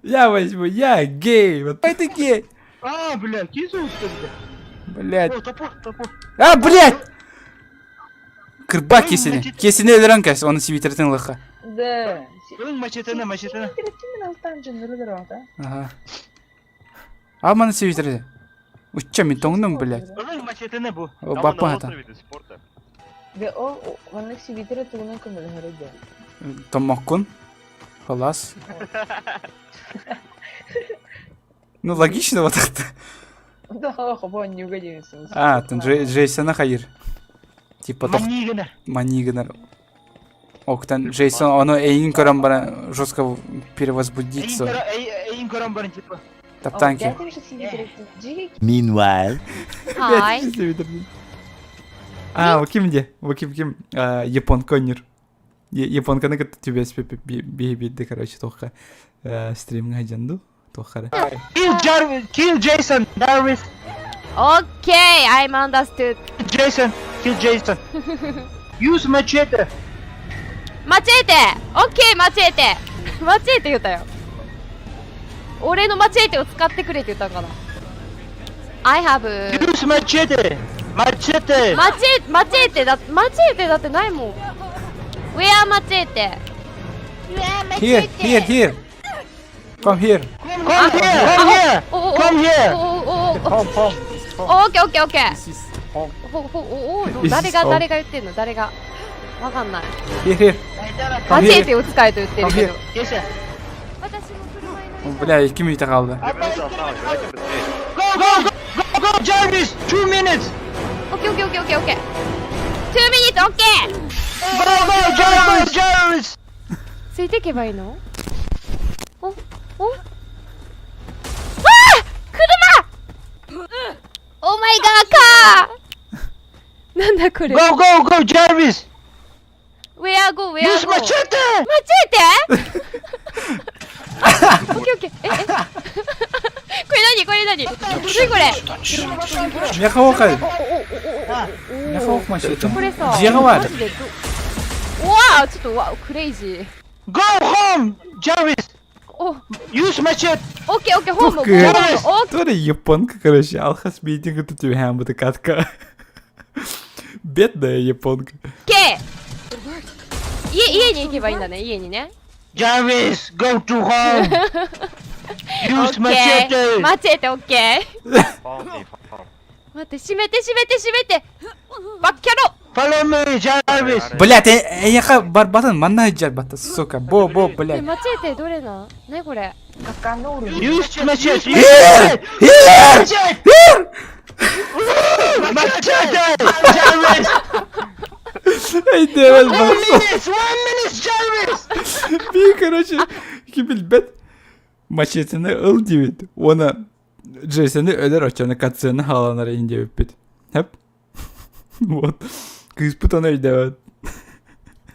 Я возьму, я гей. Вот это гей. А, бля, кизу что ли? Блядь. О, топор, топор. А, блядь! Кырба кесini. Кесini өлөрөн кес, оны сибитердин лыха. Да. Мачетene, мачетene. Ага. А маны сибитерди. Учча мин тоҥнум, блядь. Ылыҥ мачетаны бу. Баппаата. Дьэ ол маннык сибиитэрэ тугунан көмөлөһөрө дьэ. Томмоккун. Халас. Ну, логично вот так-то. Да, хобо онньууга диэбитсиҥ. А, там Джейсона хайыр. Типа тох... Манигына. Манигына. Октан Джейсон, ону эйин көрөн баран жестко перевозбудиться. Эйин көрөн баран типа. Таптанки. Meanwhile. Hi. А, ким где? Ким ким? Япон коннер. Японканы кытта түбэспит биһи короче туохха стримҥа дьанду туоххара. Kill Jarvis, kill Jason, Jarvis. Okay, I'm understood. Jason, kill Jason. Use machete. マチェーテオッケーマチェーテマチェーテ言ったよ。俺のマチェーテを使ってくれって言ったんかな。I have Use machete. Machete. マチェマチェーテだマチェーテだってないもん。Where マチェーテ Here, here, here. Come here. Come here, come here. おおお Come here. おおおお Home, home. オッケーオッケーオッケー This is home. ほほおお This is 誰が home. 誰が言ってんの誰がわかんない。 Here, here. マ Come チェー here. テを使えと言ってるけど。 Come here. Бля, ким үйде қалды. Go, go, go, go, go, Jarvis. 2 minutes. オッケーオッケーオッケーオッケーオッケー。2 minutes オッケー Go, go, Jarvis, Jarvis. ついていけばいいのお、おあー車 Oh my god カーなんだこれ Go, go, go, Jarvis. Where go, where Use go? machete. マチェーテオッケーオッケー。え、えこれ何これ何何これ Меха оқай. おおおおお Меха оқ мачете. これさ、 Жеға бар. マジでどうわあちょっとわクレイジー。 Go home, Jarvis. お Use machete. オッケーオッケー、ホーム、ホ Тух ーム、オッ Тура японка, короче, алхас митинг тут тебе катка. Бедная японка. ケー家、家に行けばいいんだね、家にね。 Jarvis, go to home. Use オッケー machete. マチェーテオッケー。待って、閉めて閉めて閉めて。バッキャロ Follow me, Jarvis. Блядь, эйха барбатын, манна жарбата, сука. Бо, бо, ね блядь. マチェーテどれなん何これ Use machete. Here! Here! Machete. Here! Machete. Jarvis. Эй, Дэвид, One minute. One minute, Jarvis. Би, короче, кибилбет мачетini ыл диэбит уонна Джейсоны өлөр оччону катсыаны хааланар иһин диэбиппит. Хэп. Вот. Кыыспыт ону өйдөөбөт.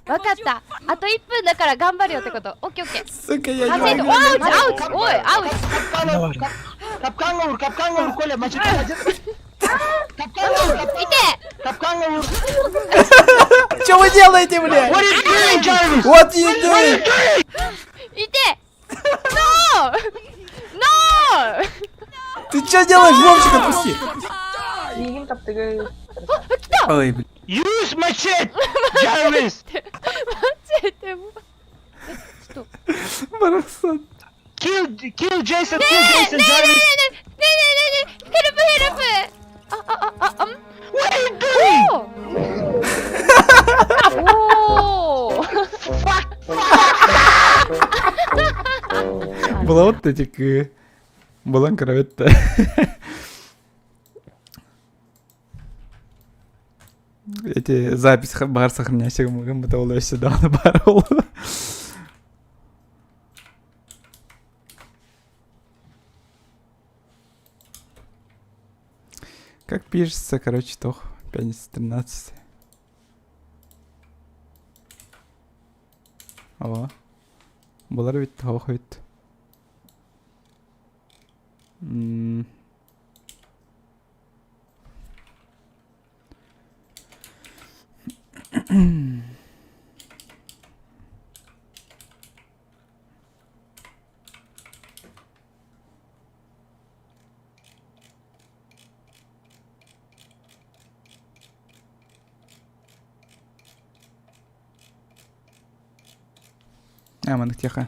わかった。あと1分だから頑張るよってこと。オッケーオッケー。 Сука, я マチェーテ、 не おアウチアウチおい、アウチ Капкан ур, капкан ур, Коля, machete, machete. Капкан ур, いて капкан ур. Что вы делаете, блядь? What are you doing, Jarvis? What you What are you doing? doing? いて No! No! Ты что делаешь, Вовчик, отпусти! Ой, блядь. Use machete, Jarvis. マチェーテも。ちょっと。 Барахсан. Kill, kill Jason, ね kill え Jason, ねえね Jarvis. えねえねえねえねえヘルプヘルプあ、あ、あ、あ、あん What are you doing? おお Была вот эти к... Была кровь-то. Эти запись бар сохраняйся, мы то сюда на барол. Как пишется, короче, тох, пятница 13. О. Булар ведь тох ведь. М. А, маннык тихо.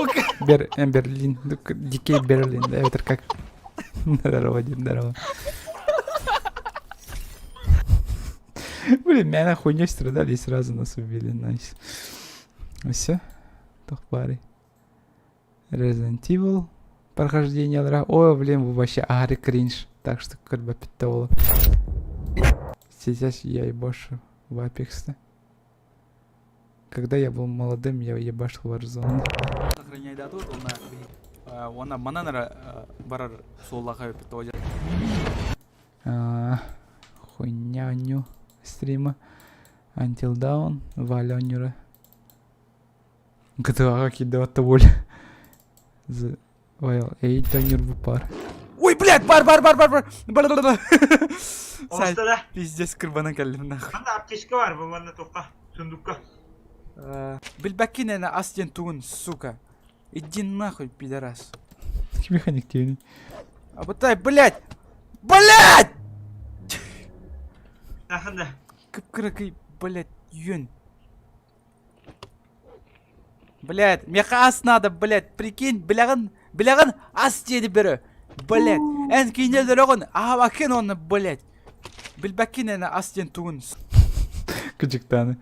Сука! Бер, Берлин, Дикий Берлин, да, это как? Здорово, Дим, здорово. Блин, меня хуйней страдали и сразу нас убили, найс. Все, тохпари. Resident Evil прохождение лара. Ой, блин, вы вообще ари кринж. Так что как бы питтола. Сейчас я ебашу в Apex. Когда я был молодым, я ебашил Warzone. Сохраняйдатут, она манан барар суоллаха өпүт Хуйня стрима. Until Dawn, Валя онньура. GTA-ҕа киирдэ воля. The Well, 8 онньур бу пар. Ой, блядь, бар, бар, бар, бар, бар, бар, бар, бар. Пиздец, кырбанан кэллим нахуй. Ханна аптечка бар, бу манна тухха, сундукка. Билбэккин эн ас диэн тугун, сука. Иди нахуй, пидорас. Механик тиэний. Абытай, блядь! Блядь! Аханда. Кып-кыракый, блядь, юн. Блядь, меха ас надо, блядь, прикинь, билэҕин, билэҕин ас диэни бөрө. Блядь, эн киинэ өлөрөҕүн, аһабаккын онно, блядь. Билбэккин эн ас диэн тугун. Кыдьыктааны.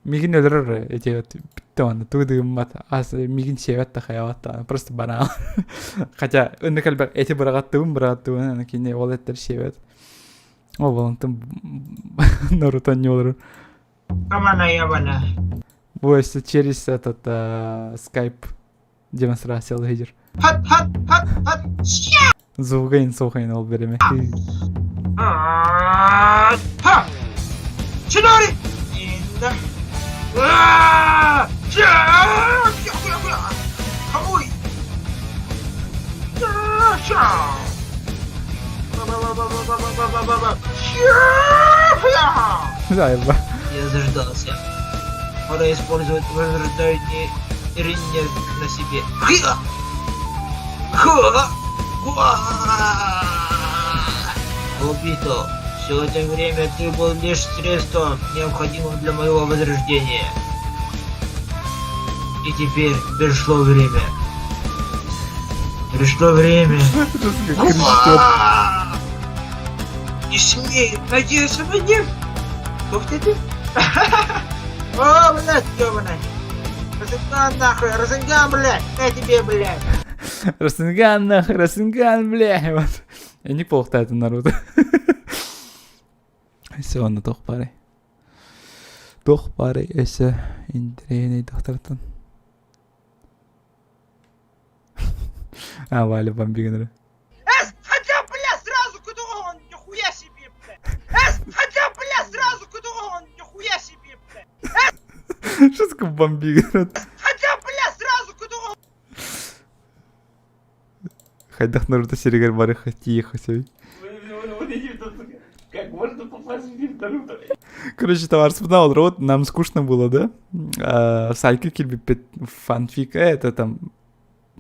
Мигин өлөрөр эти вот бүттэ онно тугу да гыммат ас мигин сиэбэт да хайаабат да просто банал. Хотя ыннык элбэх эти быраҕаттыбын быраҕаттыбын аны кини ол эттэр сиэбэт. Ол болонтон Наруто не олорор. Камана ябана. Бу өссө через этот скайп демонстрация лидер. Хат хат хат хат. Звугайын соқайын ол береме. Ха! Чинори! Инда. Хамуй! Заеба. Я заждался. Пора использовать возрождание Ринне на себе. Хи-ха! Ха! Уа! Обито, все это время ты был лишь средством, необходимым для моего возрождения. И теперь пришло время. Пришло время. Уа! Не смей надеяться на них! Ух ты ты! О, блядь, ёбаный! Расенган нахуй, Расенган, блядь! На тебе, блядь! Расенган нахуй, Расенган, блядь! Вот. Я неплохо это Наруто. Все, онно туох баарый. Туох баарый өссө интэриэһинэй доктортан. А, Валя бомбигнер. Эс, хотя, бля, сразу куда он, нихуя себе, блядь! Эс, хотя, бля, сразу куда он, нихуя себе, блядь! Что такое бомбигнер? Хотя, бля, сразу куда он! Хайдах Наруто сиригэр бары тиих сөй. Как можно попасть в мир Наруто? Короче, товар вспоминал, вот нам скучно было, да? А, Салька килбиппит фанфик, это там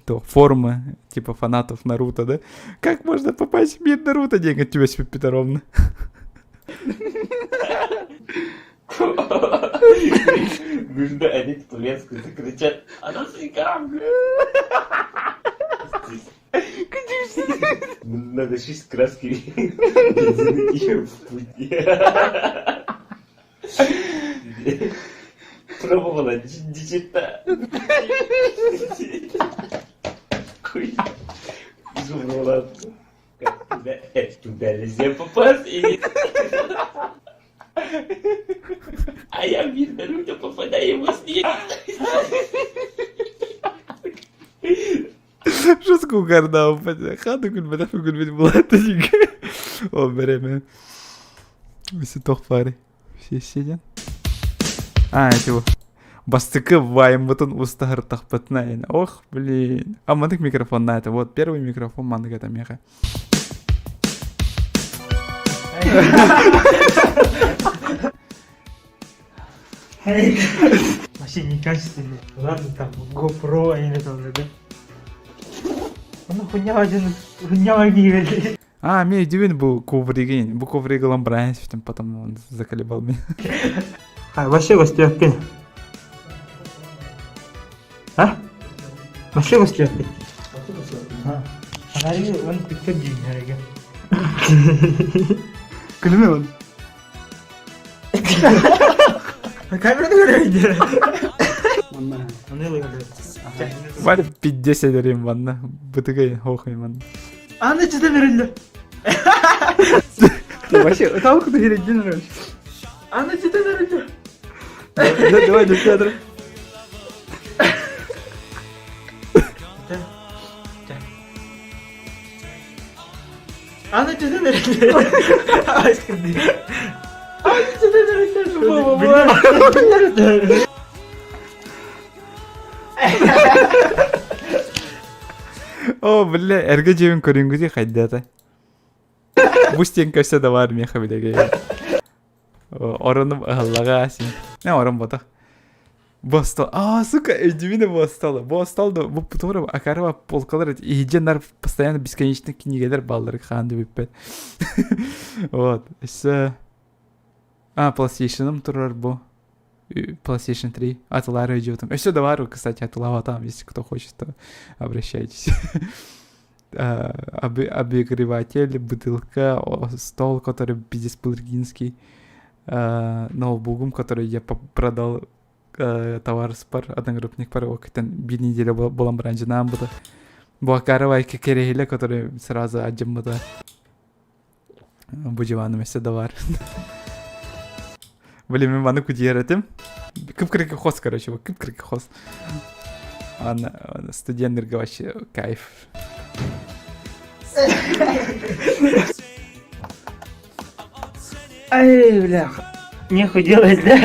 то форумы, типа фанатов Наруто, да? Как можно попасть в мир Наруто? Деньги тебя себе Петровна. Нужно одеть турецкую, закричать. Она Надо шесть краски в пути. Пробовала дичита. Как туда, туда нельзя попасть. И... А я в мир Наруто попадаю во сне. Жестко угарнал, хата күлбэтэх күлбүт булаата О, береме. Все тохпари. Все сидят. А, это его. Бастыкы ваймытын устахар тахпытна. Ох, блин. А мандык микрофон на это. Вот первый микрофон мандык это меха. Вообще некачественный. Ладно, там GoPro или там, да? Ну хуйня один, хуйня один. А, мне дивин был ковригин. Бу ковригалом брать, потом он заколебал меня. А, вообще гостевкин. А? Машина слепит. Фонари, он пицца день, Күлүмэ он. Камераны көрөйдө. Бар пиздец эдерим манна. Бытыгай хохай манна. Аны чыта берилди. Вообще, тавык да берилди. Аны чыта берилди. Давай, давай, давай. Аны чыта берилди. Аны чыта берилди. О, бля, эргэ дьиэбин көрүҥгүтүй хайдата. Бу стенка өссө да бар миэхэ билэгэ. Ороном ыһаллаҕа син. Не орон ботах. Бу остуол. А, сука, өйдүүбүн бу остуолу. Бу остуол да бу туора акарова полкалар иһдьэ нар постоянно бесконечный кинигэлэр бааллар хаан да бүппэт. Вот. Өссө А, PlayStation-ым турар бу. PlayStation 3. Атылар өйдүүтүм. Өссө да бар, кстати, атылаабатам, если кто хочет, то обращайтесь. Обогреватель, бутылка, стол, который пиздец пылыргинский, ноутбугум, который я продал товар спар, одногруппник пар, окытан бир неделя болан баран бұда. Бу акарова керехиле, который сразу аджыммыта. Бу диваным өссө да бар. Блин, мен маны кутуйар этим. Кып-кыракы хос, короче, кып-кыракы хос. Аны студентлерге вообще кайф. Ай, бля, нехуй делать, да?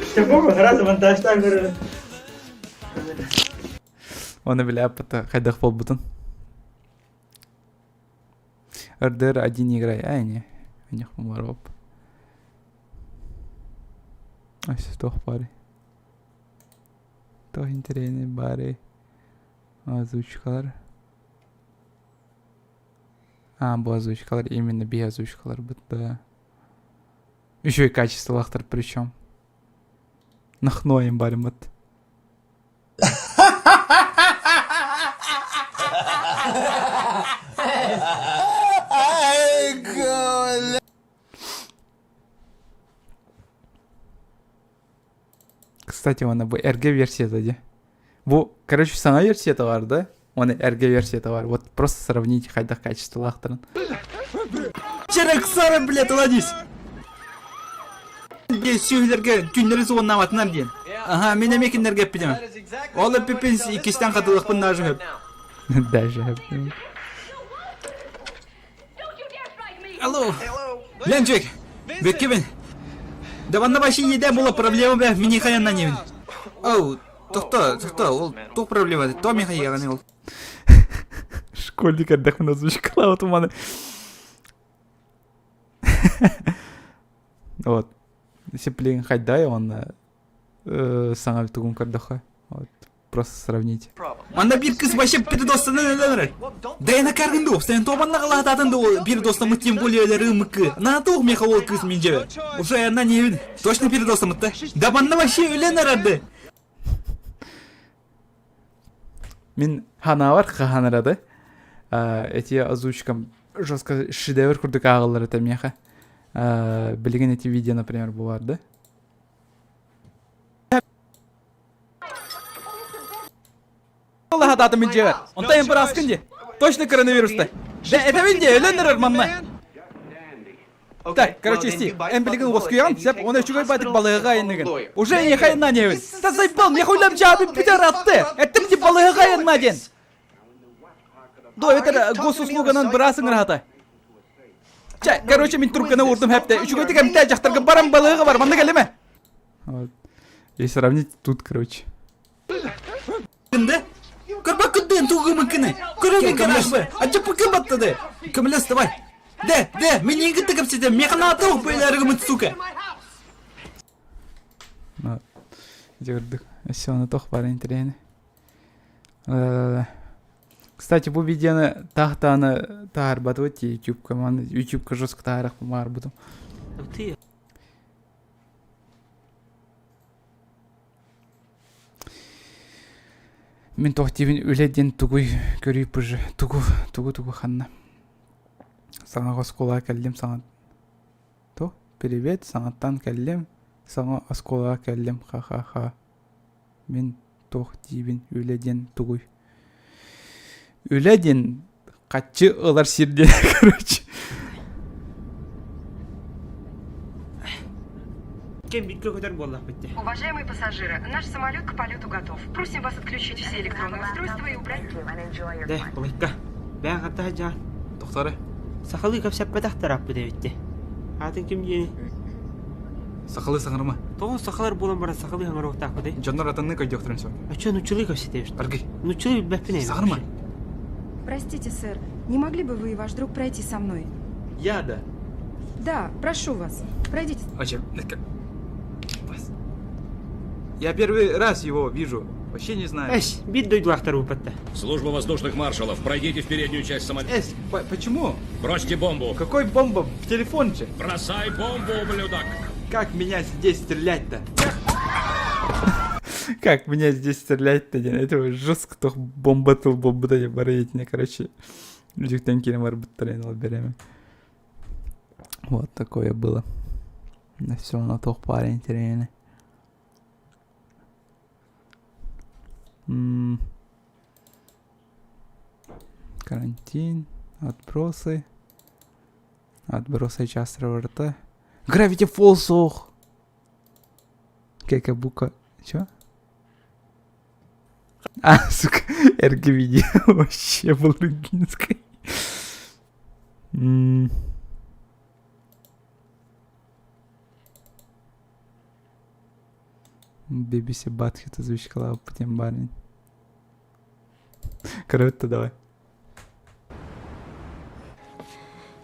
Все, похуй, сразу монтаж так говорю. Оны бля, хайдах болбутун. RDR один играй. Ай, не. Них мароп. Ась туох баарый. Туох интэриэһинэй баарый. Озвучкалар. А, бу озвучкалар именно би озвучкалар да. Еще и качестволаахтар причем. Нахноем барыммыт. Кстати, уонна бу эргэ версията дии. Бу, короче, саҥа версията бар да? Уонна эргэ версията бар. Вот просто сравните хайдах качестволаахтарын. Чырыксары, блядь, ладись! Сүһүлэргэ түүннэри суоннаабатынар диэн. Аха, мин эмиэ кинилэргэ эппитим. Ол эппиппин иккистэн хатылыахпын даже сөп. Даже сөп. Алло. Ленчик, Беккибин. Да манна вообще еде була проблема бе, мини хаянна небин. Оу, тохто, тохто, ол туох проблема, то ми хаяганы ол. Школьник эрдэхпин озвучкалаабытым маны. Вот. Сиплин хайдай он саҥа тугун көрдөххө. Вот. Просто сравнить. Манна биир кыз вообще передостанан өлөнөр. Да я накаргын ду, сен тобанна калаататын ду бир достамыт тем более өлөрү мыкы. На туох меха ол кыз мин жебе. Уже она не точно передостамыт да. Да манна вообще өлөн арарды. Мин ханаабар хаһанарады. Эти озвучкам жестко шедевр курдук ааҕыллар этэ миэхэ. Билигин эти видео, например, бу да? Аллаха даты мин дьиэбэр. Онтон эн бырааскын дии. Точно коронавируста. Да этэбин дии, өлөн эрэр манна. Так, короче, исти. Эн билигин уоскуйаҕын, сеп, оны үчүгэй байтык балыыһаҕа айанныгын. Уже эйиэхэ айаннаан иһэбин. Да заебал, миэхэ үлэм дьаабын бүтэр атты. Эттим дии балыыһаҕа айаннаа диэн. До, это госуслуганан быраас ыҥыраһата. Чэ, короче, мин трубканы уурдум хэпте. Үчүгэйдик эмтээ дьахтарга баран балыыһаҕа бар, манна кэлимэ. Вот. И сравнить тут, короче. Кынды? Көрбөккүн тугу мыккыны. Көрөмүн карашпы. Ачапыкы баттады. Көмөлөс давай. Де, де, мен енгітті кепсете. Механата упайларыгымыт, сука. Дьөрдүк. Өссө ону тох бар интэриэһинэй. Кстати, бу видеоны таахтааны таһаарбатыбыт YouTube-ка. Маны YouTube-ка жестко таһаарахпын баарбытым. Мин туох диибин үлэ диэн тугуй көрүү пыжы тугу тугу тугу ханна. Саҥа оскуолаҕа кэллим саҥа то привет саҥаттан кэллим саҥа оскуолаҕа кэллим ха-ха-ха мин туох диибин үлэ диэн тугуй үлэ диэн хаччы ылар сир диэн короче Кем битке көтөр буоллахпыт дии. Уважаемые пассажиры, наш самолет к полету готов. Просим вас отключить все электронные устройства и убрать... Дэ, улайка. Бээн хаттаһа дьаан. Тохторы. Сахалыы кэпсэппэтэх тараппыт эбитти. Аатын ким диэни? Сахалыы саҥарыма. Тоҕо сахалар буолан баран сахалыы саҥарыахтаахпытый? Дьоннор атыннык өйдүөхтэрин сөп. Оччо нуччалыы кэпсэтэбит. Аргый. Нуччалыы билбэппин эбит. Саҥарыма. Простите, сэр, не могли бы вы и ваш друг пройти со мной? Я да. Да, прошу вас. Пройдите. А чем? Я первый раз его вижу. Вообще не знаю. Эс, биир дойдулаахтар уупатта. Служба воздушных маршалов, пройдите в переднюю часть самолета. Эс, почему? Бросьте бомбу. Какой бомба? В телефон же. Бросай бомбу, ублюдок. Как меня здесь стрелять-то? Как меня здесь стрелять-то? Это жестко туох бомба тыл бомбата диэн бары итинэ короче үтүктэн киирэн барбыттар эн ол береме. Вот такое было. На все на туох парень интересный. Карантин, отбросы. Отбросы час РВРТ. Gravity Falls ох! Кека-бука. Чё? А, сука, РГВД вообще был рыгинской. BBC Батхит озвучкала Путин барин. Круто, давай.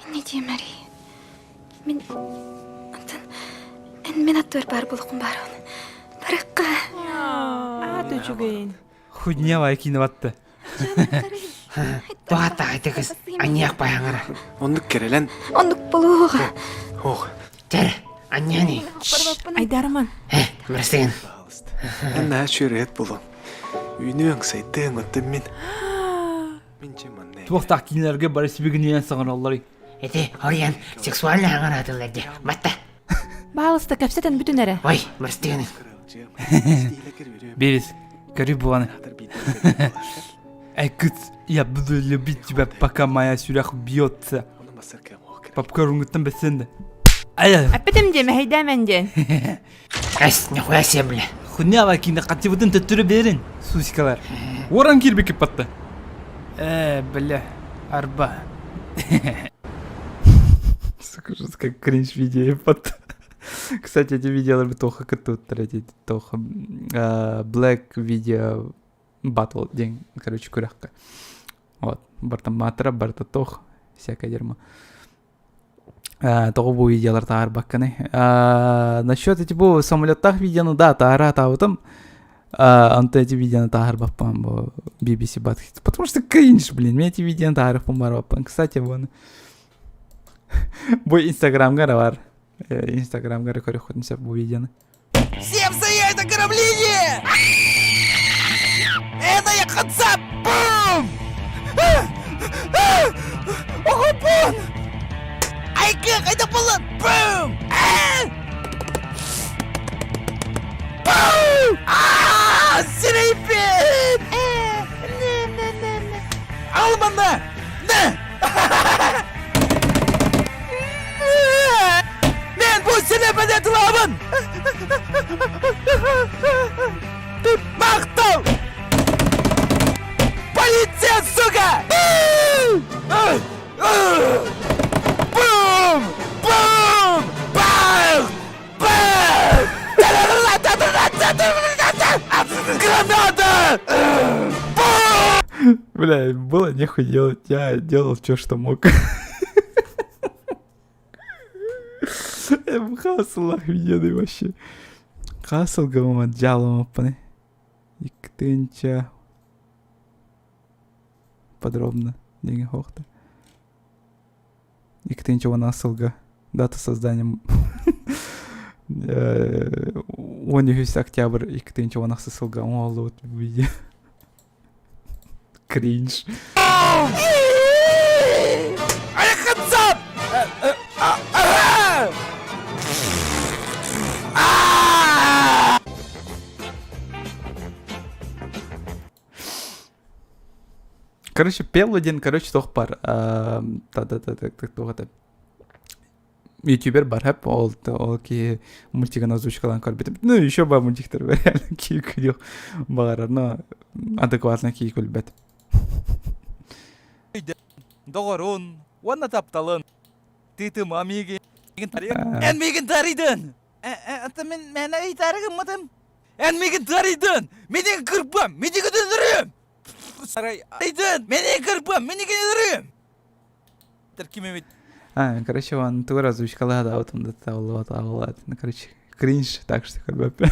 Инньэ диэмэрий. Мин онтон эн мин аттыбар баар буолуоххун баарабын. Барыкка. Аат үчүгэйин. Худнявая киноватты. Туата айтыгыз аньяк байаңара. Оннук кэрэлэн. Оннук болуоҕа. Ох. Тер, аньяни. Айдарман. Э, мырсыгын. Эн наһаа үчүгэйэт булуҥ. Үүнүөҥ, сайдыаҥ, оттон мин Туохтаах киинэлэргэ бары сибигинийэн саҥаралларый? Ити оруйан сексуальный хаҥараатыллар дии. Батта. Баалыста кэпсэтэн бүтүн эрэ. Ой, мырстыгын. Берес, көрү буаны. Эй, кыт, я буду любить тебя, пока моя сүрэх бьется. Попкорнгуттан бэссен да. Ай, Эппитим дии, мэһэйдээмэн диэн. Эс, нихуя себе, бля. Хунява кине катибытын төттөрү берин, сусикалар. Уоран киирбиккит батта. Э, бля, арба. Сука, жестко кринж видео ебать. Кстати, эти видео тоха кытыттар, эти тоха Black Video Battle день, короче, күрэххэ. Вот, барта матра, барта тох, всякое дерьмо. Тоҕо бу видеолар таһаарбаккыный? Насчет эти бу самолеттаах видеону да таһара таабытым. Онто эти видеону таһаарбаппын бу BBC Батхит. Потому что кринж, блин, мен эти видеону таһаарыахпын барбаппын. Кстати, вон бу инстаграмга бар. Инстаграмга көрүөххүтүн сөп бу видеону. Всем стоять на кораблине! Это я конца! Бум! Охопон! Айка, это было! Бум! Бум! А, Сирейпин! Алмана! На! Мен бу силепеде тылабын! Мактал! Полиция, сука! Бум! Бум! Бах! Бах! Граната! Бля, было нехуй делать, я делал все, что мог. Хасылах видеоны вообще. Хасылгамма дьаалымаппыный. Иктынча подробно диэҥэ суохта. Иктынча уон сылга дата создания 13 октябрь 2016 сылга оҥоһуллубут видео. Кринж. Короче, пел один, короче, туох бар. Туох это ютубер бар хэп ол ол киһи мультигын озвучкалаан көрбүтүм. Ну, еще бар мультиктар бар реально киһи күлүөх баҕарар, но адекватно киһи күлбэт. Доҕорун уонна тапталын тыытыма миигин Эн миигин тарыйдын! Эн мин мээнэ ыйытаары гыммытым. Эн миигин тарыйдын! Миигин кырбам! Миигин өлөрүм! Тарыйдын! Миигин кырбам! Миигин өлөрүм! Ким эбит? А, короче, он тугу озвучкалаһа да да тааллыбат Ну, короче, кринж, так что көрбөппүн.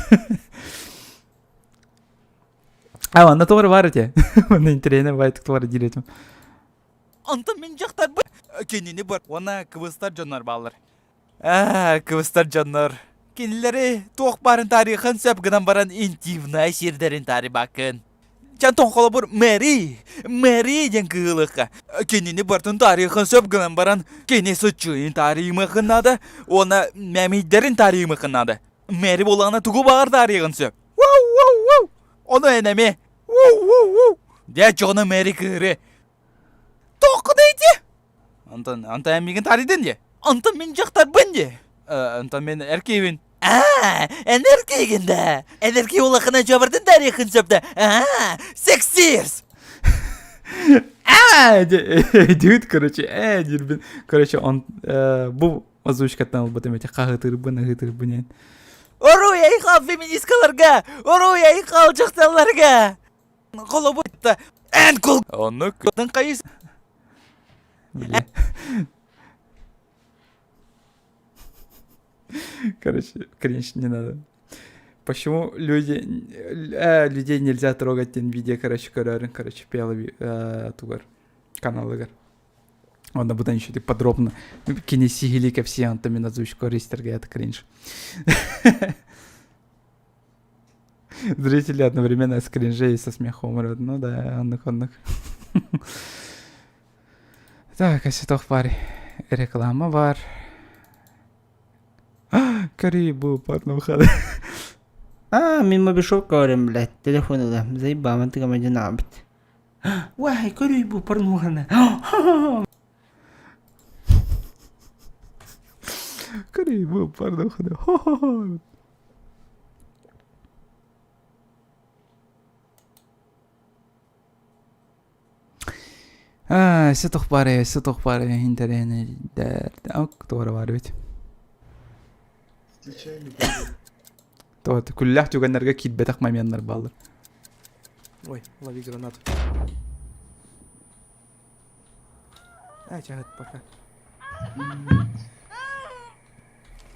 А, онно тугу бар эти. Онно интэриэһинэй баайдык тугу диир этим. Онтон мин дьахтарбын. Кинини бар. Уонна кыбыстар дьоннор бааллар. Аа, кыбыстар дьоннор. Кинилэри туох баарын тарихын сөп гынан баран интимнай сирдэрин таарыйбаккын. Чантон холобур Мэри, Мэри диэн кыылыкка. Кинини бартын тарихын сөп гынан баран кини сыччыйын таарыйымыахын наада уонна мэмийдэрин таарыйымыахын наада. Мэри буоллаҕына тугу баҕар таарыйыаҕын сөп. Вау-вау-вау! Ону эн эмиэ Вау-вау-вау! Дьэ, чоҕуна Мэри кыыры. Тоққуна ити? Онтон, онтон эн миигин таарыйдын дии. Онтон мин дьахтарбын дии. Онтон мин эркиибин. Аа, эн эркиигин да. Эн эркии улахана дьуобардын таарыйыаххын сөп да. Аа, сексист! Аа, дьүт, короче, диирбин. Короче, он бу озвучкаттан ылбытым эти хаһытырбын, ыһытырбын. Оруй айхал феминисткаларга! Оруй айхал дьахталларга! Холобутта эн кул Оннук хайыс Бля. Короче, кринж не надо. Почему люди, людей нельзя трогать видео, короче, көрөрүн, короче, пела тугар каналыгар. Онно бутан еще подробно кини сиһили кэпсиэн онто мин озвучка истэргэ это кринж. Зрители одновременно с кринжей и со смехом умрут. Ну да, оннук оннук. Так, өссө бар. Реклама бар. Карибу порнуха. А, мин мобишок көрем, блядь, телефон ыла. Заебамын тыгама дьанаабыт. Вай, көрүй бу порнуханы. Карибу порнуханы. Хо-хо-хо. Аа, сытых бар, сытых бар, интэриэһинэйдэр. Ок, туора бар эбит. Туот, күллээх түгэннэргэ киирбэтэх моменнар бааллар. Ой, лови гранату. А, чагат, пока.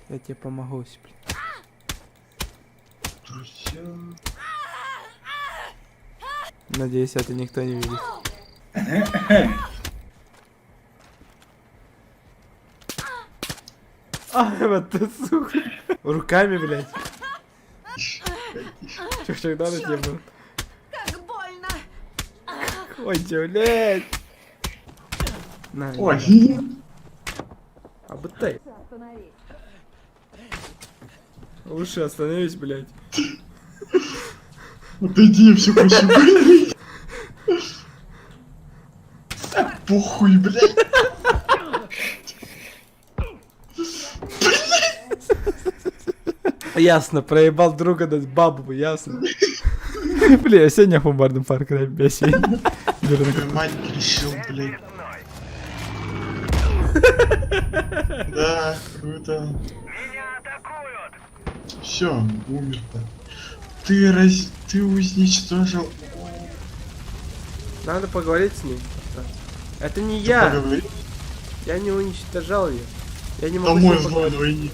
Я тебе помогу, блин. Друзья. Надеюсь, это никто не видит. А, вот ты, сука. Руками, блядь. Чух-чух, надо тебе был. Как больно! Ой, блядь. На, Ой. А бытай. Лучше остановись, блядь. Отойди, я все хочу, блядь. Похуй, блядь. Ясно, проебал друга дать бабу, ясно. Бля, я сегодня бардым Far Cry 5. Мать решил, блядь. Да, круто. Все, умер-то. Ты раз... Ты уничтожил... Надо поговорить с ней. Это не Ты я. поговори. Я не уничтожал ее. Я не могу. с Домой ней злой поговорить. двойник.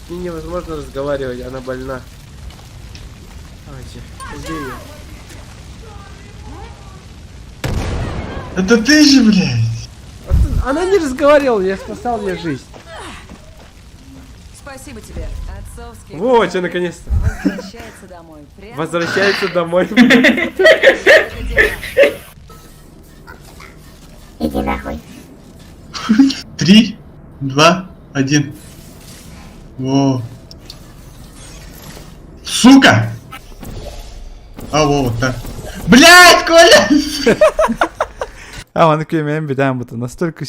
С ней невозможно разговаривать, она больна. Ай, где ее? Это ты же, блядь! Она не разговаривала, я спасал ей жизнь. Спасибо тебе, отцовский. Вот, я наконец-то. Возвращается домой. Прямо Возвращается домой. Три, два, один. Во. Сука! А, во, вот так. Блять, Коля! А, маны күөмэйэн бүтään буту. Настолько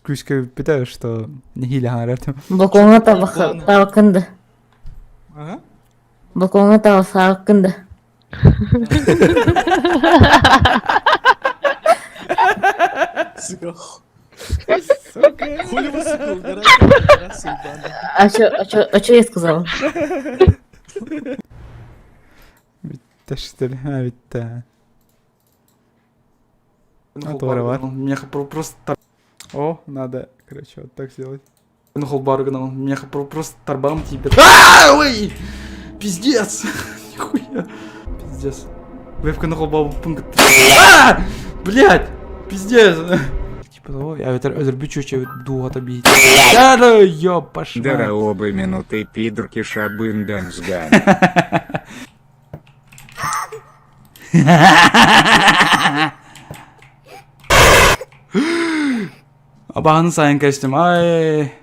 күүскэ бүтэ, что нэһиилэ хаҥарар. Бокуоҥҥа табаккын да. Ага. Бокуоҥҥа табасаабыккын да. Сука. Хули вы, сука, угораете, пидорасы ебаные. А чё, а чё, а чё я сказала? Бүттэ что ли? А, бүттэ. Меня просто... О, надо, короче, вот так сделать. Ну, холбаргнал. Меня просто тарбам тебе. А, ой! Пиздец! Нихуя. Пиздец. Вебка холбал пункт. А! Блять! Пиздец! Типа того, я это өлөрбүт дууһата бийит. Да, ёпаш. Дара оба минуты пидорки шабын дансган. Абаһаны сайын кэстим. Ай.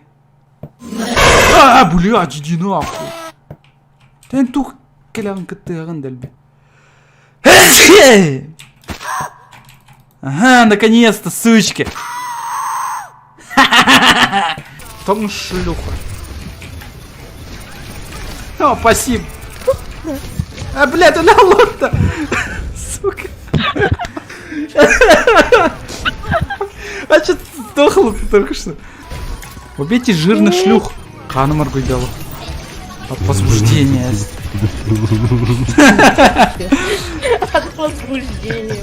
А, блядь, иди нахуй. Тэн тух кэлэҕин кыттыаҕын дэлби. Ага, наконец-то, сучки. Том шлюха. О, спасибо. А, блядь, он лорда. Сука. А что ты сдохла ты только что? Убейте жирных шлюх. Ханым аргуйдалов. От возбуждения. От возбуждения.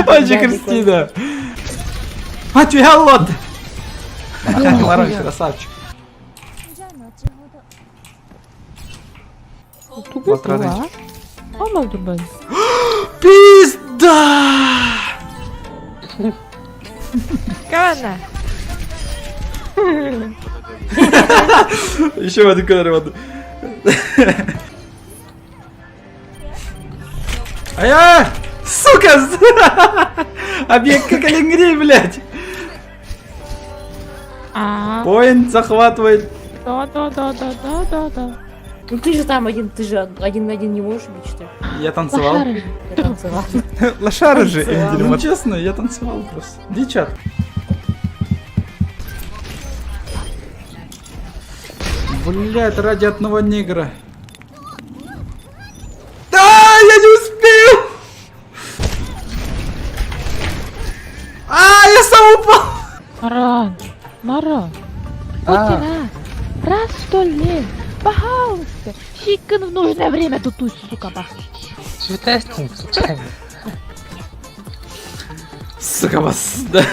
Очень Кристина. А тебя лот. Ларон, красавчик. Пизда! Кана. Еще один кадр. Вот. А я! Сука! Объект как оленгрей, блядь! Поинт захватывает. Да, да, да, да, да, да, да. Ну ты же там один, ты же один на один не можешь убить, что ли? Я танцевал. Я танцевал. Лошара же, Эндель. Ну честно, я танцевал просто. Дичат. Блять, ради одного негра. Да, я не успел! А, я сам упал! Маран, Маран, А. раз, раз в сто лет, пожалуйста, щикан в нужное время тутуй, сука, бах. Сука вас, да.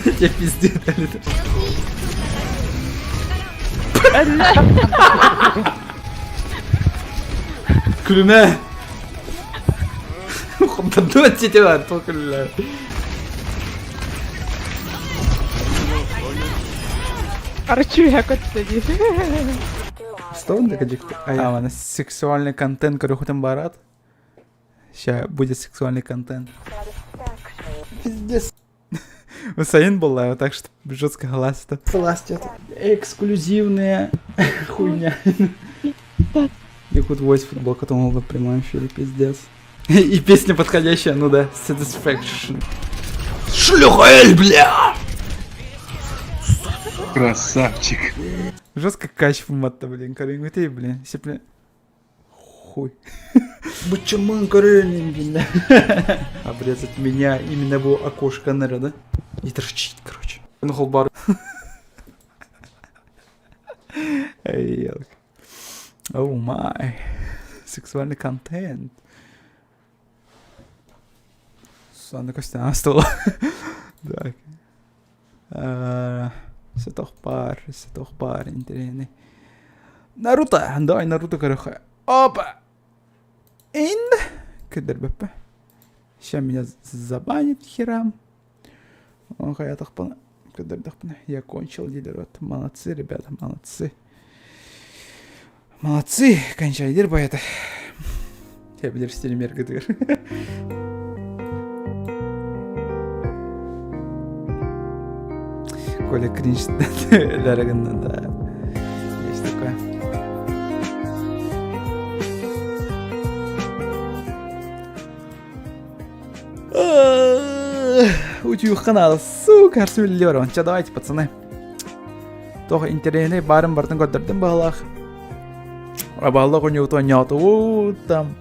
Тебе пизды дали. Күлүмэ. Хотдуат только Арчу я көттө Что он так А, сексуальный контент, который хотим барат. Сейчас будет сексуальный контент. Пиздец. Усаин была, так что жестко глаз-то. Власть это эксклюзивная хуйня. Якут Voice футболка там в прямом эфире, пиздец. И песня подходящая, ну да, Satisfaction. Шлюха, эль, бля! Красавчик. Жестко качество мата, блин, ты, блин, если Хуй. Почему корень, блин? Обрезать меня именно в окошко наверное, да? И торчит, короче. Ну, холбар. Эй, Oh my. Сексуальный контент. Санна Костяна стола. Так. Сетохпар, сетохпар, интересный. Наруто! Давай Наруто, короче. Опа! Ин! КДРБП. Сейчас меня забанит херам. Ох, я так Я кончил дилерот. Молодцы, ребята, молодцы. Молодцы, кончайдыр поэты. Я билер стримергытыгар. Коля кринж дорогын да. Есть такое. Утюг канал, сука, арсүллер. Онча давайте, пацаны. Тох интэриэһинэй баарын бартын көрдөрдүм баһылаах. Абааллах уньууту онньоотубут там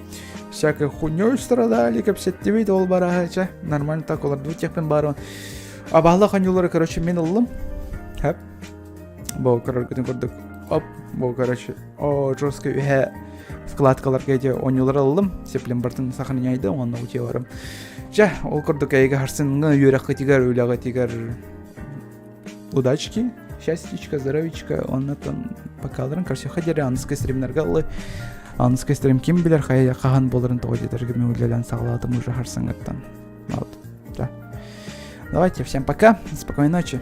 всякой хуйней страдали, кэпсэттибит ол бараһа чэ нормально так олордубут диэхпин баарын. Абааллах онньуулары короче мин ыллым. Хэп. Бу көрөргүтүн курдук. Оп, бу короче о жестко үһэ вкладкаларга эти онньуулары ыллым. Сеплем бартын сохраняйды, онно утияларым. Чэ, ол курдук эйгэ харсыҥҥа үөрэххитигэр, үлэҕитигэр удачки, счастьечка, здоровечка, оннотон покаларын көрсөхө диэри аныскы стримнерге ылы аныскы стрим ким билэр хайа хаһан буоларын тоҕо диэтэргэ мен үлэлээн саҕалаатым уже харсыҥҥыттан вот да давайте всем пока спокойной ночи.